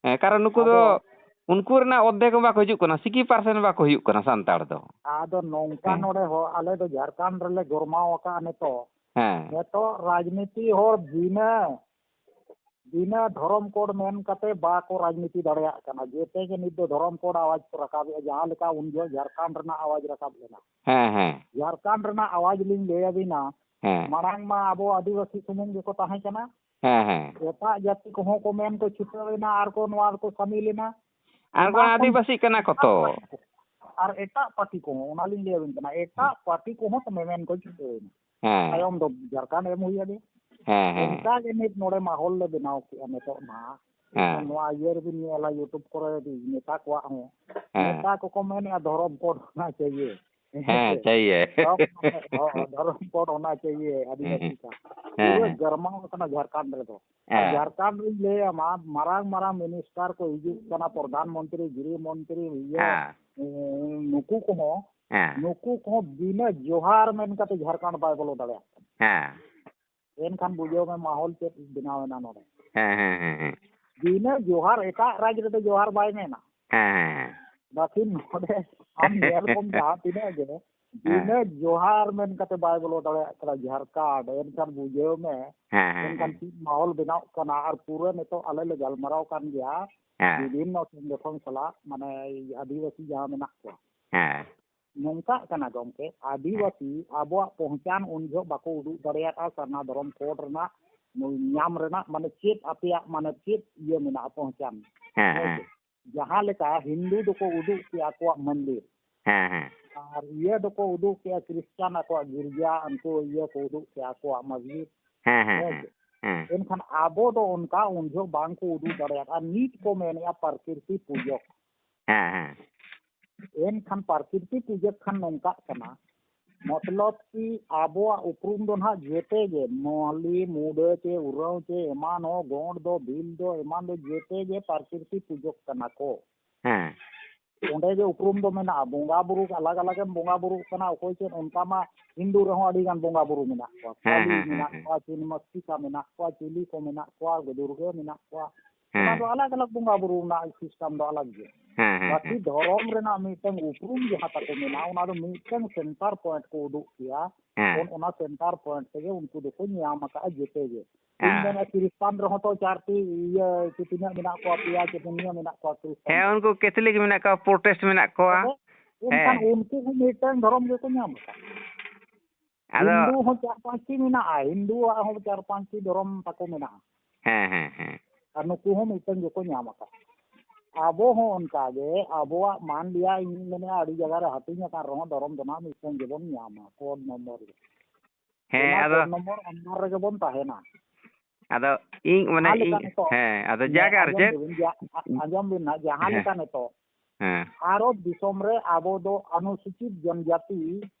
ᱦᱮᱸ, ᱠᱟᱨᱚᱱ ᱱᱩᱠᱩ ᱫᱚ ᱟᱫᱚ ᱩᱱᱠᱩ ᱨᱮᱱᱟᱜ ᱚᱨᱫᱷᱮᱠ ᱦᱚᱸ ᱵᱟᱠᱚ ᱦᱤᱡᱩᱜ ᱠᱟᱱᱟ, ᱥᱤᱠᱤ ᱯᱟᱨᱥᱮᱱᱴ ᱵᱟᱠᱚ ᱦᱤᱡᱩᱜ ᱠᱟᱱᱟ ᱥᱟᱱᱛᱟᱲ ᱫᱚ᱾ ᱟᱫᱚ ᱱᱚᱝᱠᱟ ᱦᱮᱸ᱾ ᱱᱚᱰᱮ ᱦᱚᱸ ᱟᱞᱮ ᱫᱚ ᱡᱷᱟᱲᱠᱷᱚᱸᱰ ᱨᱮᱞᱮ ᱜᱚᱨᱢᱟᱣ ᱟᱠᱟᱫᱼᱟ ᱱᱤᱛᱚᱜ᱾ ᱦᱮᱸ᱾ ᱱᱤᱛᱚᱜ ᱨᱟᱡᱽᱱᱤᱛᱤ ᱦᱚᱲ ᱵᱤᱱᱟᱹ, ᱵᱤᱱᱟᱹ ᱫᱷᱚᱨᱚᱢ ᱠᱳᱰ ᱢᱮᱱ ᱠᱟᱛᱮ ᱵᱟᱠᱚ ᱨᱟᱡᱽᱱᱤᱛᱤ ᱫᱟᱲᱮᱭᱟᱜ ᱠᱟᱱᱟ᱾ ᱡᱮᱛᱮ ᱜᱮ ᱱᱤᱛ ᱫᱚ ᱫᱷᱚᱨᱚᱢ ᱠᱳᱰ ᱟᱣᱟᱡᱽ ᱠᱚ ᱨᱟᱠᱟᱵᱮᱜᱼᱟ, ᱡᱟᱦᱟᱸ ᱞᱮᱠᱟ ᱩᱱ ᱡᱚᱦᱚᱜ ᱡᱷᱟᱲᱠᱷᱚᱸᱰ ᱨᱮᱱᱟᱜ ᱟᱣᱟᱡᱽ ᱨᱟᱠᱟᱵ ᱞᱮᱱᱟ᱾ ᱦᱮᱸ, ᱦᱮᱸ᱾ ᱡᱷᱟᱲᱠᱷᱚᱸᱰ ᱨᱮᱱᱟᱜ ᱟᱣᱟᱡᱽ ᱞᱤᱧ ᱞᱟᱹᱭ ᱟᱹᱵᱤᱱᱟ᱾ ᱦᱮᱸ᱾ ᱢᱟᱲᱟᱝ ᱢᱟ ᱟᱵᱚ ᱟᱹᱫᱤᱵᱟᱹᱥᱤ ᱥᱩᱢᱩᱝ ᱜᱮᱠᱚ ᱛᱟᱦᱮᱸ ᱠᱟᱱᱟ᱾ ᱦᱮᱸ, ᱦᱮᱸ᱾ ᱮᱴᱟᱜ ᱡᱟᱹᱛᱤ ᱠᱚᱦᱚᱸ ᱠᱚ ᱢᱮᱱ ᱠᱚ ᱪᱷᱩᱴᱟᱹᱣ ᱮᱱᱟ ᱟᱨ ᱠᱚ ᱱᱚᱣᱟ ᱨᱮᱠᱚ ᱥᱟᱢᱤᱞ ᱮᱱᱟ᱾ ᱟᱨ ᱠᱚ ᱚᱱᱟ ᱠᱷᱚᱱ ᱟᱹᱫᱤᱵᱟᱹᱥᱤᱜ ᱠᱟᱱᱟ ᱠᱚ ᱛᱚ᱾ ᱟᱨ ᱮᱴᱟᱜ ᱯᱟᱹᱨᱴᱤ ᱠᱚᱦᱚᱸ, ᱚᱱᱟᱞᱤᱧ ᱞᱟᱹᱭ ᱟᱵᱤᱱ ᱠᱟᱱᱟ, ᱮᱴᱟᱜ ᱯᱟᱹᱨᱴᱤ ᱠᱚᱦᱚᱸ ᱛᱚ ᱢᱮᱢᱮᱱ ᱠᱚ ᱪᱷᱩᱴᱟᱹᱣ ᱮᱱᱟ᱾ ᱦᱮᱸ᱾ ᱛᱟᱭᱚᱢ ᱫᱚ ᱡᱷᱟᱲᱠᱷᱚᱸᱰ ᱮᱢ ᱦᱩᱭ ᱟᱫᱮ᱾ ᱦᱮᱸ, ᱦᱮᱸ᱾ ᱚᱱᱠᱟ ᱜᱮ ᱱᱤᱛ ᱱᱚᱰᱮ ᱢᱟᱦᱚᱞ ᱞᱮ ᱵᱮᱱᱟᱣ ᱠᱮᱜᱼᱟ ᱱᱤᱛᱚᱜ ᱱᱟᱦᱟᱜ᱾ ᱦᱮᱸ᱾ ᱱᱚᱣᱟ ᱤᱭᱟᱹ ᱨᱮᱵᱤᱱ ᱧᱮᱞᱟ YouTube ᱠᱚᱨᱮ ᱱᱮᱛᱟ ᱠᱚᱣᱟᱜ ᱦᱚᱸ᱾ ᱦᱮᱸ᱾ ᱱᱮᱛᱟ ᱠᱚᱠᱚ ᱢᱮᱱᱮᱜᱼᱟ ᱫᱷᱚᱨᱚᱢ ᱠᱳᱰ ᱦᱳᱱᱟ ᱪᱟᱦᱤᱭᱮ᱾ ᱦᱮᱸ, ᱪᱟᱦᱤᱭᱮ᱾ ᱫᱷᱚᱨᱚᱢ, ᱦᱚᱸ, ᱫᱷᱚᱨᱚᱢ ᱠᱳᱰ ᱦᱳᱱᱟ ᱪᱟᱦᱤᱭᱮ, ᱟᱹᱫᱤᱵᱟᱹᱥᱤ ᱠᱟ᱾ ᱦᱮᱸ, ᱯᱩᱨᱟᱹ ᱦᱮᱸ᱾ ᱜᱟᱨᱢᱟᱣ ᱠᱟᱱᱟ ᱡᱷᱟᱲᱠᱷᱚᱸᱰ ᱨᱮᱫᱚ᱾ ᱦᱮᱸ᱾ ᱡᱷᱟᱲᱠᱷᱚᱸᱰ ᱨᱤᱧ ᱞᱟᱹᱭ ᱟᱢᱟ, ᱢᱟᱨᱟᱝ ᱢᱟᱨᱟᱝ ᱢᱤᱱᱤᱥᱴᱟᱨ ᱠᱚ ᱦᱤᱡᱩᱜ ᱠᱟᱱᱟ, ᱯᱨᱚᱫᱷᱟᱱ ᱢᱚᱱᱛᱨᱤ, ᱜᱨᱤᱦ ᱢᱚᱱᱛᱨᱤ, ᱤᱭᱟᱹ, ᱦᱮᱸ᱾ ᱩᱸ, ᱱᱩᱠᱩ ᱠᱚᱦᱚᱸ, ᱦᱮᱸ᱾ ᱱᱩᱠᱩ ᱠᱚᱦᱚᱸ ᱵᱤᱱᱟᱹ ᱡᱚᱦᱟᱨ ᱢᱮᱱ ᱠᱟᱛᱮ ᱡᱷᱟᱲᱠᱷᱚᱸᱰ ᱵᱟᱭ ᱵᱚᱞᱚ ᱫᱟᱲᱮᱭᱟᱜ ᱠᱟᱱᱟ᱾ ᱦᱮᱸ᱾ ᱮᱱᱠᱷᱟᱱ ᱵᱩᱡᱷᱟᱹᱣ ᱢᱮ ᱢᱟᱦᱚᱞ ᱪᱮᱫ ᱵᱮᱱᱟᱣ ᱮᱱᱟ ᱱᱚᱰᱮ᱾ ᱦᱮᱸ, ᱦᱮᱸ, ᱦᱮᱸ, ᱦᱮᱸ᱾ ᱵᱤᱱᱟᱹ ᱡᱚᱦᱟᱨ, ᱮᱴᱟᱜ ᱨᱟᱡᱽ ᱨᱮᱫᱚ ᱡᱚᱦᱟᱨ ᱵᱟᱭ ᱢᱮᱱᱟ᱾ ᱦᱮᱸ, ᱦᱮᱸ, ᱦᱮᱸ᱾ ᱵᱟᱹᱠᱤ ᱱᱚᱰᱮ ᱟᱢ ᱧᱮᱞ ᱠᱚᱢ ᱡᱟᱦᱟᱸ ᱛᱤᱱᱟᱹᱜ ᱜᱮ, ᱵᱤᱱᱟᱹ ᱡᱚᱦᱟᱨ ᱢᱮᱱ ᱠᱟᱛᱮ ᱵᱟᱭ ᱵᱚᱞᱚ ᱫᱟᱲᱮᱭᱟᱜ ᱠᱟᱱᱟ ᱡᱷᱟᱲᱠᱷᱚᱸᱰ᱾ ᱮᱱᱠᱷᱟᱱ ᱵᱩᱡᱷᱟᱹᱣ ᱢᱮ, ᱦᱮᱸ, ᱦᱮᱸ, ᱮᱱᱠᱷᱟᱱ ᱦᱮᱸ᱾ ᱪᱮᱫ ᱢᱟᱦᱚᱞ ᱵᱮᱱᱟᱣ ᱠᱟᱱᱟ᱾ ᱟᱨ ᱯᱩᱨᱟᱹ ᱱᱤᱛᱚᱜ ᱟᱞᱮ ᱞᱮ ᱜᱟᱞᱢᱟᱨᱟᱣ ᱠᱟᱱ ᱜᱮᱭᱟ, ᱦᱮᱸ᱾ ᱵᱤᱵᱷᱤᱱᱱᱚ ᱥᱚᱝᱜᱚᱴᱷᱚᱱ ᱥᱟᱞᱟᱜ, ᱢᱟᱱᱮ ᱟᱹᱫᱤᱵᱟᱹᱥᱤ ᱡᱟᱦᱟᱸ ᱢᱮᱱᱟᱜ ᱠᱚᱣᱟ᱾ ᱦᱮᱸ᱾ ᱱᱚᱝᱠᱟᱜ ᱠᱟᱱᱟ ᱜᱚᱢᱠᱮ, ᱟᱹᱫᱤᱵᱟᱹᱥᱤ ᱟᱵᱚᱣᱟᱜ ᱯᱚᱦᱪᱟᱱ ᱩᱱ ᱡᱚᱦᱚᱜ ᱵᱟᱠᱚ ᱩᱫᱩᱜ ᱫᱟᱲᱮᱭᱟᱜᱼᱟ, ᱥᱟᱨᱱᱟ ᱫᱷᱚᱨᱚᱢ ᱠᱳᱰ ᱨᱮᱱᱟᱜ ᱧᱟᱢ ᱨᱮᱱᱟᱜ, ᱢᱟᱱᱮ ᱪᱮᱫ ᱟᱯᱮᱭᱟᱜ, ᱢᱟᱱᱮ ᱪᱮᱫ ᱤᱭᱟᱹ ᱢᱮᱱᱟᱜᱼᱟ ᱯᱚᱦᱪᱟᱱ? ᱦᱮᱸ, ᱦᱮᱸ ᱦᱮᱸ᱾ ᱥᱮ? ᱡᱟᱦᱟᱸ ᱞᱮᱠᱟ ᱦᱤᱱᱫᱩ ᱫᱚᱠᱚ ᱩᱫᱩᱜ ᱠᱮᱜᱼᱟ ᱟᱠᱚᱣᱟᱜ ᱢᱚᱱᱫᱤᱨ, ᱦᱮᱸ, ᱦᱮᱸ᱾ ᱟᱨ ᱤᱭᱟᱹ ᱫᱚᱠᱚ ᱩᱫᱩᱜ ᱠᱮᱜᱼᱟ ᱠᱷᱨᱤᱥᱴᱟᱱ ᱟᱠᱚᱣᱟᱜ ᱜᱤᱨᱡᱟ, ᱩᱱᱠᱩ ᱤᱭᱟᱹ ᱠᱚ ᱩᱫᱩᱜ ᱠᱮᱜᱼᱟ ᱟᱠᱚᱣᱟᱜ ᱢᱚᱥᱡᱤᱫ᱾ ᱦᱮᱸ, ᱦᱮᱸ, ᱦᱮᱸ ᱦᱮᱸ, ᱥᱮ? ᱦᱮᱸ᱾ ᱮᱱᱠᱷᱟᱱ ᱟᱵᱚ ᱫᱚ ᱚᱱᱠᱟ ᱩᱱ ᱡᱚᱦᱚᱜ ᱵᱟᱝ ᱠᱚ ᱩᱫᱩᱜ ᱫᱟᱲᱮᱭᱟᱜᱼᱟ᱾ ᱱᱤᱛ ᱠᱚ ᱢᱮᱱᱮᱜᱼᱟ ᱯᱨᱟᱠᱨᱤᱛᱤ ᱯᱩᱡᱚᱠ᱾ ᱦᱮᱸ, ᱦᱮᱸ᱾ ᱮᱱᱠᱷᱟᱱ ᱯᱨᱟᱠᱨᱤᱛᱤ ᱯᱩᱡᱚᱠ ᱠᱷᱟᱱ ᱱᱚᱝᱠᱟᱜ ᱠᱟᱱᱟ, ᱢᱚᱛᱞᱚᱵ ᱠᱤ ᱟᱵᱚᱣᱟᱜ ᱩᱯᱨᱩᱢ ᱫᱚ ᱱᱟᱦᱟᱜ ᱡᱮᱛᱮ ᱜᱮ, ᱢᱟᱹᱞᱤ, ᱢᱩᱰᱟᱹ ᱪᱮ ᱩᱨᱟᱹᱣ ᱪᱮ ᱮᱢᱟᱱ ᱦᱚᱸ, ᱜᱚᱸᱰ ᱫᱚ, ᱵᱷᱤᱞ ᱫᱚ, ᱮᱢᱟᱱ ᱫᱚ ᱡᱮᱛᱮ ᱜᱮ ᱯᱨᱟᱠᱨᱤᱛᱤ ᱯᱩᱡᱚᱠ ᱠᱟᱱᱟ ᱠᱚ᱾ ᱦᱮᱸ᱾ ᱚᱸᱰᱮ ᱜᱮ ᱩᱯᱨᱩᱢ ᱫᱚ ᱢᱮᱱᱟᱜᱼᱟ᱾ ᱵᱚᱸᱜᱟ ᱵᱩᱨᱩ ᱟᱞᱟᱜᱽ ᱟᱞᱟᱜᱽ ᱮᱢ ᱵᱚᱸᱜᱟ ᱵᱩᱨᱩᱜ ᱠᱟᱱᱟ, ᱚᱠᱚᱭ ᱪᱮᱫ, ᱚᱱᱠᱟ ᱢᱟ ᱦᱤᱱᱫᱩ ᱨᱮᱦᱚᱸ ᱟᱹᱰᱤ ᱜᱟᱱ ᱵᱚᱸᱜᱟ ᱵᱩᱨᱩ ᱢᱮᱱᱟᱜ ᱠᱚᱣᱟ᱾ ᱦᱮᱸ, ᱠᱟᱞᱤ ᱦᱮᱸ, ᱦᱮᱸ, ᱢᱮᱱᱟᱜ ᱦᱮᱸ᱾ ᱠᱚᱣᱟ, ᱪᱤᱱᱢᱟᱥᱛᱤᱠᱟ ᱢᱮᱱᱟᱜ ᱠᱚᱣᱟ, ᱪᱤᱞᱤ ᱠᱚ ᱢᱮᱱᱟᱜ ᱠᱚᱣᱟ, ᱫᱩᱨᱜᱟᱹ ᱢᱮᱱᱟᱜ ᱠᱚᱣᱟ, ᱚᱱᱟ ᱦᱮᱸ᱾ ᱫᱚ ᱟᱞᱟᱜᱽ ᱟᱞᱟᱜᱽ ᱵᱚᱸᱜᱟ ᱵᱩᱨᱩ ᱨᱮᱱᱟᱜ system ᱫᱚ ᱟᱞᱟᱜᱽ ᱜᱮ᱾ ᱦᱮᱸ, ᱦᱮᱸ, ᱵᱟᱹᱠᱤ ᱦᱮᱸ᱾ ᱫᱷᱚᱨᱚᱢ ᱨᱮᱱᱟᱜ ᱢᱤᱫᱴᱟᱝ ᱩᱯᱨᱩᱢ ᱡᱟᱦᱟᱸ ᱛᱟᱠᱚ ᱢᱮᱱᱟᱜᱼᱟ, ᱚᱱᱟ ᱫᱚ ᱢᱤᱫᱴᱟᱝ center point ᱠᱚ ᱩᱫᱩᱜ ᱠᱮᱭᱟ᱾ ᱦᱮᱸ᱾ ᱚᱱ-, ᱚᱱᱟ center point ᱛᱮᱜᱮ ᱩᱱᱠᱩ ᱫᱚᱠᱚ ᱧᱟᱢ ᱟᱠᱟᱫᱼᱟ ᱡᱮᱛᱮ ᱜᱮ᱾ ᱤᱧ ᱦᱮᱸ᱾ ᱢᱮᱱᱟ ᱠᱷᱨᱤᱥᱴᱟᱱ ᱨᱮᱦᱚᱸ ᱛᱚ ᱪᱟᱨᱴᱤ ᱤᱭᱟᱹ ᱪᱮ ᱛᱤᱱᱟᱹᱜ ᱢᱮᱱᱟᱜ ᱠᱚᱣᱟ, ᱯᱮᱭᱟ ᱪᱮ ᱯᱩᱱᱭᱟᱹ ᱢᱮᱱᱟᱜ ᱠᱚᱣᱟ ᱠᱷᱨᱤᱥᱴᱟᱱ ᱦᱮᱸ, ᱨᱮ᱾ ᱩᱱᱠᱩ ᱠᱮᱛᱷᱚᱞᱤᱠ ᱢᱮᱱᱟᱜ ᱠᱚᱣᱟ, ᱯᱨᱚᱴᱮᱥᱴ ᱢᱮᱱᱟᱜ ᱠᱚᱣᱟ᱾ ᱛᱚᱵᱮ ᱮᱱᱠᱷᱟᱱ ᱦᱮᱸ᱾ ᱩᱱᱠᱩ ᱦᱚᱸ ᱢᱤᱫᱴᱟᱝ ᱫᱷᱚᱨᱚᱢ ᱜᱮᱠᱚ ᱧᱟᱢ ᱟᱠᱟᱫ᱾ ᱟᱫᱚ ᱦᱤᱱᱫᱩ ᱦᱚᱸ ᱪᱟᱨ ᱯᱟᱸᱪᱴᱤ ᱢᱮᱱᱟᱜᱼᱟ, ᱦᱤᱱᱫᱩᱣᱟᱜ ᱦᱚᱸ ᱪᱟᱨ ᱯᱟᱸᱪᱴᱤ ᱫᱷᱚᱨᱚᱢ ᱛᱟᱠᱚ ᱢᱮᱱᱟᱜᱼᱟ᱾ ᱦᱮᱸ, ᱦᱮᱸ, ᱦᱮᱸ᱾ ᱟᱨ ᱱᱩᱠᱩ ᱦᱚᱸ ᱢᱤᱫᱴᱟᱝ ᱜᱮᱠᱚ ᱧᱟᱢ ᱟᱠᱟᱫ᱾ ᱟᱵᱚ ᱦᱚᱸ ᱚᱱᱠᱟ ᱜᱮ, ᱟᱵᱚᱣᱟᱜ ᱢᱟᱱ ᱞᱤᱭᱟ ᱤᱧ ᱢᱮᱱᱮᱫᱼᱟ, ᱟᱹᱰᱤ ᱡᱟᱭᱜᱟ ᱨᱮ ᱦᱟᱹᱴᱤᱧ ᱟᱠᱟᱱ ᱨᱮᱦᱚᱸ ᱫᱷᱚᱨᱚᱢ ᱫᱚ ᱱᱟᱦᱟᱜ ᱢᱤᱫᱴᱟᱝ ᱜᱮᱵᱚᱱ ᱧᱟᱢᱟ, code number ᱨᱮ᱾ ᱦᱮᱸ, ᱚᱱᱟ ᱟᱫᱚ code number under ᱨᱮᱜᱮ ᱵᱚᱱ ᱛᱟᱦᱮᱱᱟ᱾ ᱟᱫᱚ ᱤᱧ ᱢᱟᱱᱮ ᱡᱟᱦᱟᱸ ᱞᱮᱠᱟ ᱤᱧ, ᱱᱤᱛᱚᱜ, ᱦᱮᱸ, ᱟᱫᱚ ᱦᱮᱸ, ᱡᱟᱜᱮ ᱟᱨ ᱟᱸᱡᱚᱢ ᱪᱮᱫ? ᱵᱤᱱ, ᱡᱟ-, ᱟ-, ᱟᱸᱡᱚᱢ ᱵᱤᱱ ᱱᱟᱦᱟᱜ, ᱡᱟᱦᱟᱸ ᱦᱮᱸ᱾ ᱞᱮᱠᱟ ᱱᱤᱛᱚᱜ ᱦᱮᱸ᱾ ᱵᱷᱟᱨᱚᱛ ᱫᱤᱥᱚᱢ ᱨᱮ ᱟᱵᱚ ᱫᱚ ᱚᱱᱩᱥᱩᱪᱤᱛ ᱡᱚᱱᱡᱟᱛᱤ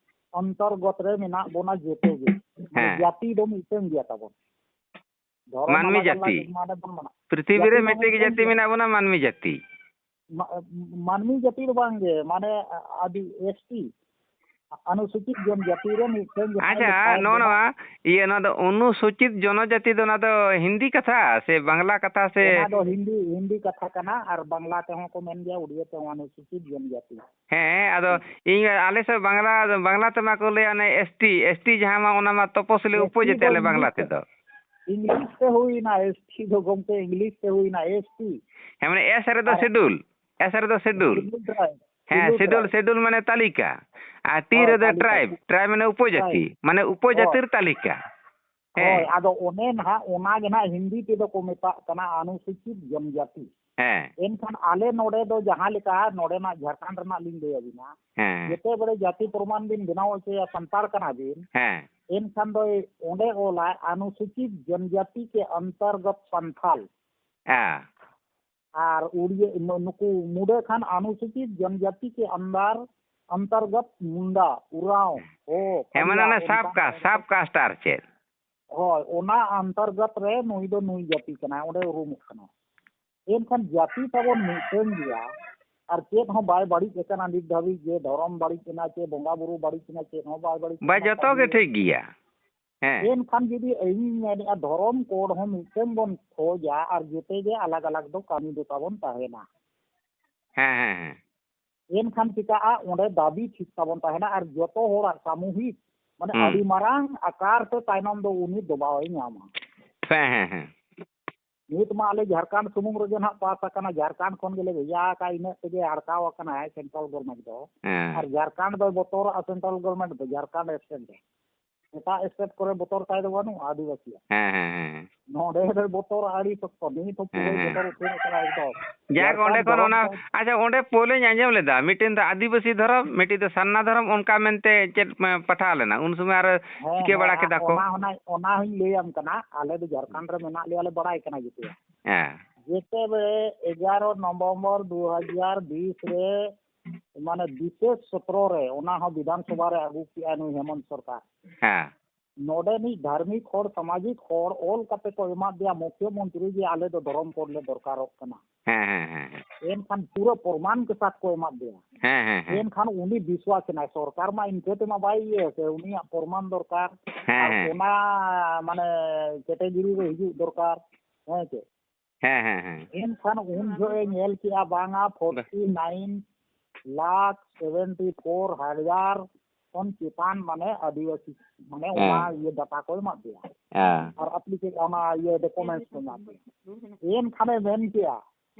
ᱚᱱᱛᱚᱨᱜᱚᱛ ᱨᱮ ᱢᱮᱱᱟᱜ ᱵᱚᱱᱟ ᱡᱮᱛᱮ ᱜᱮ᱾ ᱢᱟᱱᱮ ᱦᱮᱸ᱾ ᱡᱟᱛᱤ ᱫᱚ ᱢᱤᱫᱴᱟᱝ ᱜᱮᱭᱟ ᱛᱟᱵᱚᱱ᱾ ᱫᱷᱚᱨᱚᱢ ᱢᱟᱹᱱᱢᱤ ᱟᱞᱟᱜᱽ ᱟᱞᱟᱜᱽ ᱡᱟᱹᱛᱤ᱾ ᱢᱟᱱᱮ ᱵᱚᱱ ᱢᱟᱱᱟᱜ᱾ ᱯᱨᱤᱛᱷᱤᱵᱤ ᱡᱟᱹᱛᱤ ᱨᱮ ᱫᱚ ᱢᱤᱫᱴᱮᱡ ᱜᱮ ᱢᱤᱫᱴᱟᱝ ᱡᱟᱹᱛᱤ ᱜᱮᱭᱟ᱾ ᱢᱮᱱᱟᱜ ᱵᱚᱱᱟ, ᱢᱟᱹᱱᱢᱤ ᱡᱟᱹᱛᱤ᱾ ᱢᱟ-, ᱢᱟᱹᱱᱢᱤ ᱡᱟᱹᱛᱤ ᱫᱚ ᱵᱟᱝ ᱜᱮ, ᱢᱟᱱᱮ ᱟᱹᱫᱤ-, S T, ᱚᱱᱩᱥᱩᱪᱤᱛ ᱡᱚᱱᱡᱟᱹᱛᱤ ᱨᱮ ᱢᱤᱫᱴᱟᱝ ᱡᱟᱦᱟᱸ ᱟᱪᱪᱷᱟ, ᱞᱮᱠᱟ ᱱᱚᱜᱼᱚ ᱢᱮᱱᱟᱜ᱾ ᱱᱚᱣᱟ, ᱤᱭᱟᱹ, ᱱᱚᱣᱟ ᱫᱚ ᱚᱱᱩᱥᱩᱪᱤᱛ ᱡᱚᱱᱚᱡᱟᱹᱛᱤ ᱫᱚ ᱱᱚᱣᱟ ᱫᱚ ᱦᱤᱱᱫᱤ ᱠᱟᱛᱷᱟ ᱥᱮ ᱵᱟᱝᱞᱟ ᱠᱟᱛᱷᱟ ᱥᱮ? ᱚᱱᱟ ᱫᱚ ᱦᱤᱱᱫᱤ, ᱦᱤᱱᱫᱤ ᱠᱟᱛᱷᱟ ᱠᱟᱱᱟ ᱟᱨ ᱵᱟᱝᱞᱟ ᱛᱮᱦᱚᱸ ᱠᱚ ᱢᱮᱱ ᱜᱮᱭᱟ, ᱩᱲᱤᱭᱟ ᱛᱮᱦᱚᱸ ᱚᱱᱩᱥᱩᱪᱤᱛ ᱡᱚᱱᱡᱟᱹᱛᱤ᱾ ᱦᱮᱸ, ᱟᱫᱚ ᱤᱧ, ᱟᱞᱮ ᱥᱮᱫ ᱵᱟᱝᱞᱟ, ᱵᱟᱝᱞᱟ ᱛᱮᱢᱟ ᱠᱚ ᱞᱟᱹᱭᱟ ᱚᱱᱮ S T, S T ᱡᱟᱦᱟᱸ ᱢᱟ, ᱚᱱᱟ ᱢᱟ ᱛᱚᱯᱚᱥᱤᱞᱤ ᱮᱥ ᱴᱤ ᱩᱯᱚᱡᱟᱹᱛᱤ ᱫᱚ ᱟᱞᱮ ᱵᱟᱝᱞᱟ ᱤᱝᱞᱤᱥ ᱛᱮ, ᱛᱮᱫᱚ᱾ ᱤᱝᱞᱤᱥ ᱛᱮ ᱦᱩᱭᱱᱟ, S T ᱫᱚ ᱜᱚᱢᱠᱮ ᱤᱝᱞᱤᱥ ᱛᱮ ᱦᱩᱭᱱᱟ, S T᱾ ᱦᱮᱸ, ᱢᱟᱱᱮ S ᱨᱮᱫᱚ ᱟᱨ schedule, S ᱨᱮᱫᱚ schedule᱾ Schedule tribe, ᱦᱮᱸ, schedule schedule, tribe᱾ Schedule ᱢᱟᱱᱮ ᱛᱟᱞᱤᱠᱟ᱾ ᱟᱨ T ᱦᱳᱭ, ᱨᱮᱫᱚ ᱛᱟᱞᱤᱠᱟ᱾ Tribe, tribe ᱢᱟᱱᱮ ᱩᱯᱚᱡᱟᱹᱛᱤ, ᱦᱳᱭ᱾ ᱢᱟᱱᱮ ᱩᱯᱚᱡᱟᱹᱛᱤᱨ ᱦᱳᱭ᱾ ᱛᱟᱞᱤᱠᱟ᱾ ᱦᱮᱸ᱾ ᱦᱳᱭ, ᱟᱫᱚ ᱚᱱᱮ ᱱᱟᱦᱟᱜ ᱚᱱᱟ ᱜᱮ ᱱᱟᱦᱟᱜ ᱦᱤᱱᱫᱤ ᱛᱮᱫᱚ ᱠᱚ ᱢᱮᱛᱟᱜ ᱠᱟᱱᱟ ᱚᱱᱩᱥᱩᱪᱤᱛ ᱡᱚᱱᱡᱟᱹᱛᱤ᱾ ᱦᱮᱸ᱾ ᱮᱱᱠᱷᱟᱱ ᱟᱞᱮ ᱱᱚᱰᱮ ᱫᱚ ᱡᱟᱦᱟᱸ ᱞᱮᱠᱟ ᱱᱚᱰᱮᱱᱟᱜ ᱡᱷᱟᱲᱠᱷᱚᱸᱰ ᱨᱮᱱᱟᱜ ᱞᱤᱧ ᱞᱟᱹᱭ ᱟᱹᱵᱤᱱᱟ, ᱦᱮᱸ᱾ ᱡᱮᱛᱮ ᱵᱮᱲᱮ ᱡᱟᱹᱛᱤ ᱯᱨᱚᱢᱟᱱ ᱵᱤᱱ ᱵᱮᱱᱟᱣ ᱦᱚᱪᱚᱭᱟ ᱥᱟᱱᱛᱟᱲ ᱠᱟᱱᱟ ᱵᱤᱱ, ᱦᱮᱸ᱾ ᱮᱱᱠᱷᱟᱱ ᱫᱚ ᱚᱸᱰᱮ ᱚᱞᱟᱭ ᱚᱱᱩᱥᱩᱪᱤᱛ ᱡᱚᱱᱡᱟᱹᱛᱤ ᱠᱮ ᱚᱱᱛᱚᱨᱜᱚᱛ ᱥᱟᱱᱛᱷᱟᱞ᱾ ᱦᱮᱸ᱾ ᱟᱨ ᱩᱲᱤᱭᱟᱹ, ᱱᱩ-, ᱱᱩᱠᱩ ᱢᱩᱰᱟᱹ ᱠᱷᱟᱱ ᱚᱱᱩᱥᱩᱪᱤᱛ ᱡᱚᱱᱡᱟᱹᱛᱤ ᱠᱮ ᱟᱱᱫᱟᱨ, ᱚᱱᱛᱚᱨᱜᱚᱛ ᱢᱩᱱᱰᱟ, ᱩᱨᱟᱸᱣ, ᱦᱳ, ᱦᱮᱸ, ᱢᱟᱱᱮ ᱠᱟᱞᱤᱭᱟ, ᱚᱱᱮ ᱥᱟᱵ ᱚᱱᱠᱟ ᱠᱟᱥᱴ, ᱥᱟᱵ ᱠᱟᱥᱴ ᱟᱨ ᱪᱮᱫ? ᱦᱳᱭ, ᱚᱱᱟ ᱚᱱᱛᱚᱨᱜᱚᱛ ᱨᱮ ᱱᱩᱭ ᱫᱚ ᱱᱩᱭ ᱡᱟᱹᱛᱤ ᱠᱟᱱᱟᱭ, ᱚᱸᱰᱮ ᱩᱨᱩᱢᱚᱜ ᱠᱟᱱᱟ᱾ ᱮᱱᱠᱷᱟᱱ ᱡᱟᱹᱛᱤ ᱛᱟᱵᱚᱱ ᱢᱤᱫᱴᱟᱹᱝ ᱜᱮᱭᱟ, ᱟᱨ ᱪᱮᱫ ᱦᱚᱸ ᱵᱟᱭ ᱵᱟᱹᱲᱤᱡ ᱟᱠᱟᱱᱟ ᱱᱤᱛ ᱫᱷᱟᱹᱵᱤᱡ ᱡᱮ ᱫᱷᱚᱨᱚᱢ ᱵᱟᱹᱲᱤᱡ ᱮᱱᱟ ᱪᱮ ᱵᱚᱸᱜᱟ ᱵᱩᱨᱩ ᱵᱟᱹᱲᱤᱡ ᱮᱱᱟ, ᱪᱮᱫ ᱦᱚᱸ ᱵᱟᱭ ᱵᱟᱹᱲᱤᱡ ᱵᱟ, ᱟᱠᱟᱱᱟ᱾ ᱡᱚᱛᱚ ᱜᱮ ᱠᱟᱹᱢᱤ ᱴᱷᱤᱠ ᱜᱮᱭᱟ᱾ ᱦᱮᱸ᱾ ᱮᱱᱠᱷᱟᱱ ᱡᱩᱫᱤ ᱤᱧᱤᱧ ᱢᱮᱱᱮᱫᱼᱟ, ᱫᱷᱚᱨᱚᱢ ᱠᱳᱰ ᱦᱚᱸ ᱢᱤᱫᱴᱟᱝ ᱵᱚᱱ ᱠᱷᱚᱡᱟ ᱟᱨ ᱡᱮᱛᱮ ᱜᱮ ᱟᱞᱟᱜᱽ ᱟᱞᱟᱜᱽ ᱫᱚ ᱠᱟᱹᱢᱤ ᱫᱚ ᱛᱟᱵᱚᱱ ᱛᱟᱦᱮᱱᱟ᱾ ᱦᱮᱸ, ᱦᱮᱸ, ᱦᱮᱸ᱾ ᱮᱱᱠᱷᱟᱱ ᱪᱤᱠᱟᱹᱜᱼᱟ, ᱚᱸᱰᱮ ᱫᱟᱹᱵᱤ ᱴᱷᱤᱠ ᱛᱟᱵᱚᱱ ᱛᱟᱦᱮᱱᱟ ᱟᱨ ᱡᱚᱛᱚ ᱦᱚᱲᱟᱜ ᱥᱟᱢᱩᱦᱤᱠ, ᱢᱟᱱᱮ, ᱦᱩᱸ᱾ ᱟᱹᱰᱤ ᱢᱟᱨᱟᱝ ᱟᱠᱟᱨ ᱛᱮ ᱛᱟᱭᱱᱚᱢ ᱫᱚ ᱩᱱᱤ ᱫᱚᱵᱟᱣ ᱮ ᱧᱟᱢᱟ᱾ ᱦᱮᱸ, ᱦᱮᱸ, ᱦᱮᱸ᱾ ᱱᱤᱛ ᱢᱟ ᱟᱞᱮ ᱡᱷᱟᱲᱠᱷᱚᱸᱰ ᱥᱩᱢᱩᱝ ᱨᱮᱜᱮ ᱱᱟᱦᱟᱜ ᱯᱟᱥ ᱟᱠᱟᱱᱟ, ᱡᱷᱟᱲᱠᱷᱚᱸᱰ ᱠᱷᱚᱱ ᱜᱮᱞᱮ ᱵᱷᱮᱡᱟ ᱟᱠᱟᱫ, ᱤᱱᱟᱹᱜ ᱛᱮᱜᱮ ᱟᱲᱠᱟᱣ ᱟᱠᱟᱱᱟᱭ ᱥᱮᱱᱴᱨᱟᱞ ᱜᱚᱨᱢᱮᱱᱴ ᱫᱚ᱾ ᱦᱮᱸ᱾ ᱟᱨ ᱡᱷᱟᱲᱠᱷᱚᱸᱰ ᱫᱚᱭ ᱵᱚᱛᱚᱨᱟᱜᱼᱟ ᱥᱮᱱᱴᱨᱟᱞ ᱜᱚᱨᱢᱮᱱᱴ ᱫᱚ, ᱡᱷᱟᱲᱠᱷᱚᱸᱰ ᱥᱴᱮᱴ ᱫᱚ᱾ ᱮᱴᱟᱜ ᱥᱴᱮᱴ ᱠᱚᱨᱮ ᱵᱚᱛᱚᱨ ᱛᱟᱭ ᱫᱚ ᱵᱟᱹᱱᱩᱜᱼᱟ ᱟᱹᱫᱤᱵᱟᱹᱥᱤᱭᱟᱜ᱾ ᱦᱮᱸ, ᱦᱮᱸ, ᱦᱮᱸ᱾ ᱱᱚᱰᱮ ᱫᱚᱭ ᱵᱚᱛᱚᱨ ᱟᱹᱰᱤ ᱥᱚᱠᱛᱚ, ᱱᱤᱛ ᱦᱚᱸ ᱯᱩᱨᱟᱹ ᱦᱮᱸ, ᱦᱮᱸ᱾ ᱵᱚᱛᱚᱨ ᱩᱛᱟᱹᱨ ᱟᱠᱟᱱᱟ ᱮᱠᱫᱚᱢ᱾ ᱡᱟᱠ, ᱚᱸᱰᱮ ᱡᱷᱟᱲᱠᱷᱚᱸᱰ ᱠᱷᱚᱱ ᱫᱷᱚᱨᱚᱢ ᱚᱱᱟ, ᱠᱚ ᱟᱪᱪᱷᱟ, ᱚᱸᱰᱮ ᱯᱳᱞ ᱤᱧ ᱟᱸᱡᱚᱢ ᱞᱮᱫᱟ, ᱢᱤᱫᱴᱮᱱ ᱫᱚ ᱟᱹᱫᱤᱵᱟᱹᱥᱤ ᱫᱷᱚᱨᱚᱢ, ᱢᱤᱫᱴᱤᱡ ᱫᱚ ᱥᱟᱨᱱᱟ ᱫᱷᱚᱨᱚᱢ, ᱚᱱᱠᱟ ᱢᱮᱱᱛᱮ ᱪᱮᱫ, ᱮ, ᱯᱟᱴᱷᱟᱣ ᱞᱮᱱᱟ, ᱩᱱ ᱥᱚᱢᱚᱭ ᱟᱨ ᱦᱮᱸ, ᱪᱤᱠᱟᱹ ᱦᱮᱸ, ᱵᱟᱲᱟ ᱠᱮᱫᱟ ᱠᱚ? ᱚᱱᱟ ᱦᱚᱸ ᱱᱟᱭ-, ᱚᱱᱟ ᱦᱚᱸᱧ ᱞᱟᱹᱭᱟᱢ ᱠᱟᱱᱟ, ᱟᱞᱮ ᱫᱚ ᱡᱷᱟᱲᱠᱷᱚᱸᱰ ᱨᱮ ᱢᱮᱱᱟᱜ ᱞᱮᱭᱟ, ᱞᱮ ᱵᱟᱲᱟᱭ ᱠᱟᱱᱟ ᱡᱮᱛᱮᱭᱟᱜ᱾ ᱦᱮᱸ᱾ ᱡᱮᱛᱮ ᱵᱮᱲᱮ ᱮᱜᱟᱨᱚ ᱱᱚᱵᱷᱮᱢᱵᱚᱨ ᱫᱩ ᱦᱟᱡᱟᱨ ᱵᱤᱥ ᱨᱮ, ᱢᱟᱱᱮ, ᱵᱤᱥᱮᱥ ᱥᱚᱛᱨᱚ ᱨᱮ, ᱚᱱᱟ ᱦᱚᱸ ᱵᱤᱫᱷᱟᱱ ᱥᱚᱵᱷᱟ ᱨᱮ ᱟᱹᱜᱩ ᱠᱮᱜᱼᱟ ᱱᱩᱭ ᱦᱮᱢᱚᱱᱛ ᱥᱚᱨᱠᱟᱨ᱾ ᱦᱮᱸ᱾ ᱱᱚᱰᱮᱱᱤᱡ ᱫᱷᱟᱨᱢᱤᱠ ᱦᱚᱲ, ᱥᱟᱢᱟᱡᱤᱠ ᱦᱚᱲ ᱚᱞ ᱠᱟᱛᱮ ᱠᱚ ᱮᱢᱟᱫ ᱫᱮᱭᱟ ᱢᱩᱠᱷᱭᱚ ᱢᱚᱱᱛᱨᱤ ᱡᱮ ᱟᱞᱮ ᱫᱚ ᱫᱷᱚᱨᱚᱢ ᱠᱳᱰ ᱞᱮ ᱫᱚᱨᱠᱟᱨᱚᱜ ᱠᱟᱱᱟ᱾ ᱦᱮᱸ, ᱦᱮᱸ, ᱦᱮᱸ, ᱦᱮᱸ᱾ ᱮᱱᱠᱷᱟᱱ ᱯᱩᱨᱟᱹ ᱯᱨᱚᱢᱟᱱ ᱠᱮ ᱥᱟᱛ ᱠᱚ ᱮᱢᱟᱫ ᱫᱮᱭᱟ᱾ ᱦᱮᱸ, ᱦᱮᱸ, ᱦᱮᱸ᱾ ᱮᱱᱠᱷᱟᱱ ᱩᱱᱤ ᱵᱤᱥᱣᱟᱥ ᱮᱱᱟᱭ, ᱥᱚᱨᱠᱟᱨ ᱢᱟ ᱤᱱᱠᱟᱹ ᱛᱮᱢᱟ ᱵᱟᱭ ᱤᱭᱟᱹ ᱥᱮ, ᱩᱱᱤᱭᱟᱜ ᱯᱨᱚᱢᱟᱱ ᱫᱚᱨᱠᱟᱨ᱾ ᱦᱮᱸ, ᱟᱨ ᱦᱮᱸ᱾ ᱚᱱᱟ ᱢᱟᱱᱮ ᱠᱮᱴᱮᱜᱚᱨᱤ ᱨᱮ ᱦᱤᱡᱩᱜ ᱫᱚᱨᱠᱟᱨ, ᱦᱮᱸ ᱪᱮ? ᱦᱮᱸ, ᱦᱮᱸ, ᱦᱮᱸ᱾ ᱮᱱᱠᱷᱟᱱ ᱩᱱ ᱡᱚᱦᱚᱜ ᱮ ᱧᱮᱞ ᱠᱮᱜᱼᱟ, ᱵᱟᱝᱟ, ᱵᱟ- forty nine lakh seventy four ᱦᱟᱡᱟᱨ ᱠᱷᱚᱱ ᱪᱮᱛᱟᱱ, ᱢᱟᱱᱮ, ᱟᱹᱫᱤᱵᱟᱹᱥᱤ, ᱢᱟᱱᱮ, ᱦᱮᱸ᱾ ᱚᱱᱟ ᱤᱭᱟᱹ ᱰᱟᱴᱟ ᱠᱚ ᱮᱢᱟᱫ ᱫᱮᱭᱟ᱾ ᱦᱮᱸ᱾ ᱟᱨ ᱟᱯᱞᱤᱠᱮ-, ᱚᱱᱟ ᱤᱭᱟᱹ ᱰᱚᱠᱩᱢᱮᱱᱴᱥ ᱠᱚ ᱮᱢᱟᱫ ᱫᱮᱭᱟ᱾ ᱮᱱᱠᱷᱟᱱᱮ ᱢᱮᱱ ᱠᱮᱜᱼᱟ,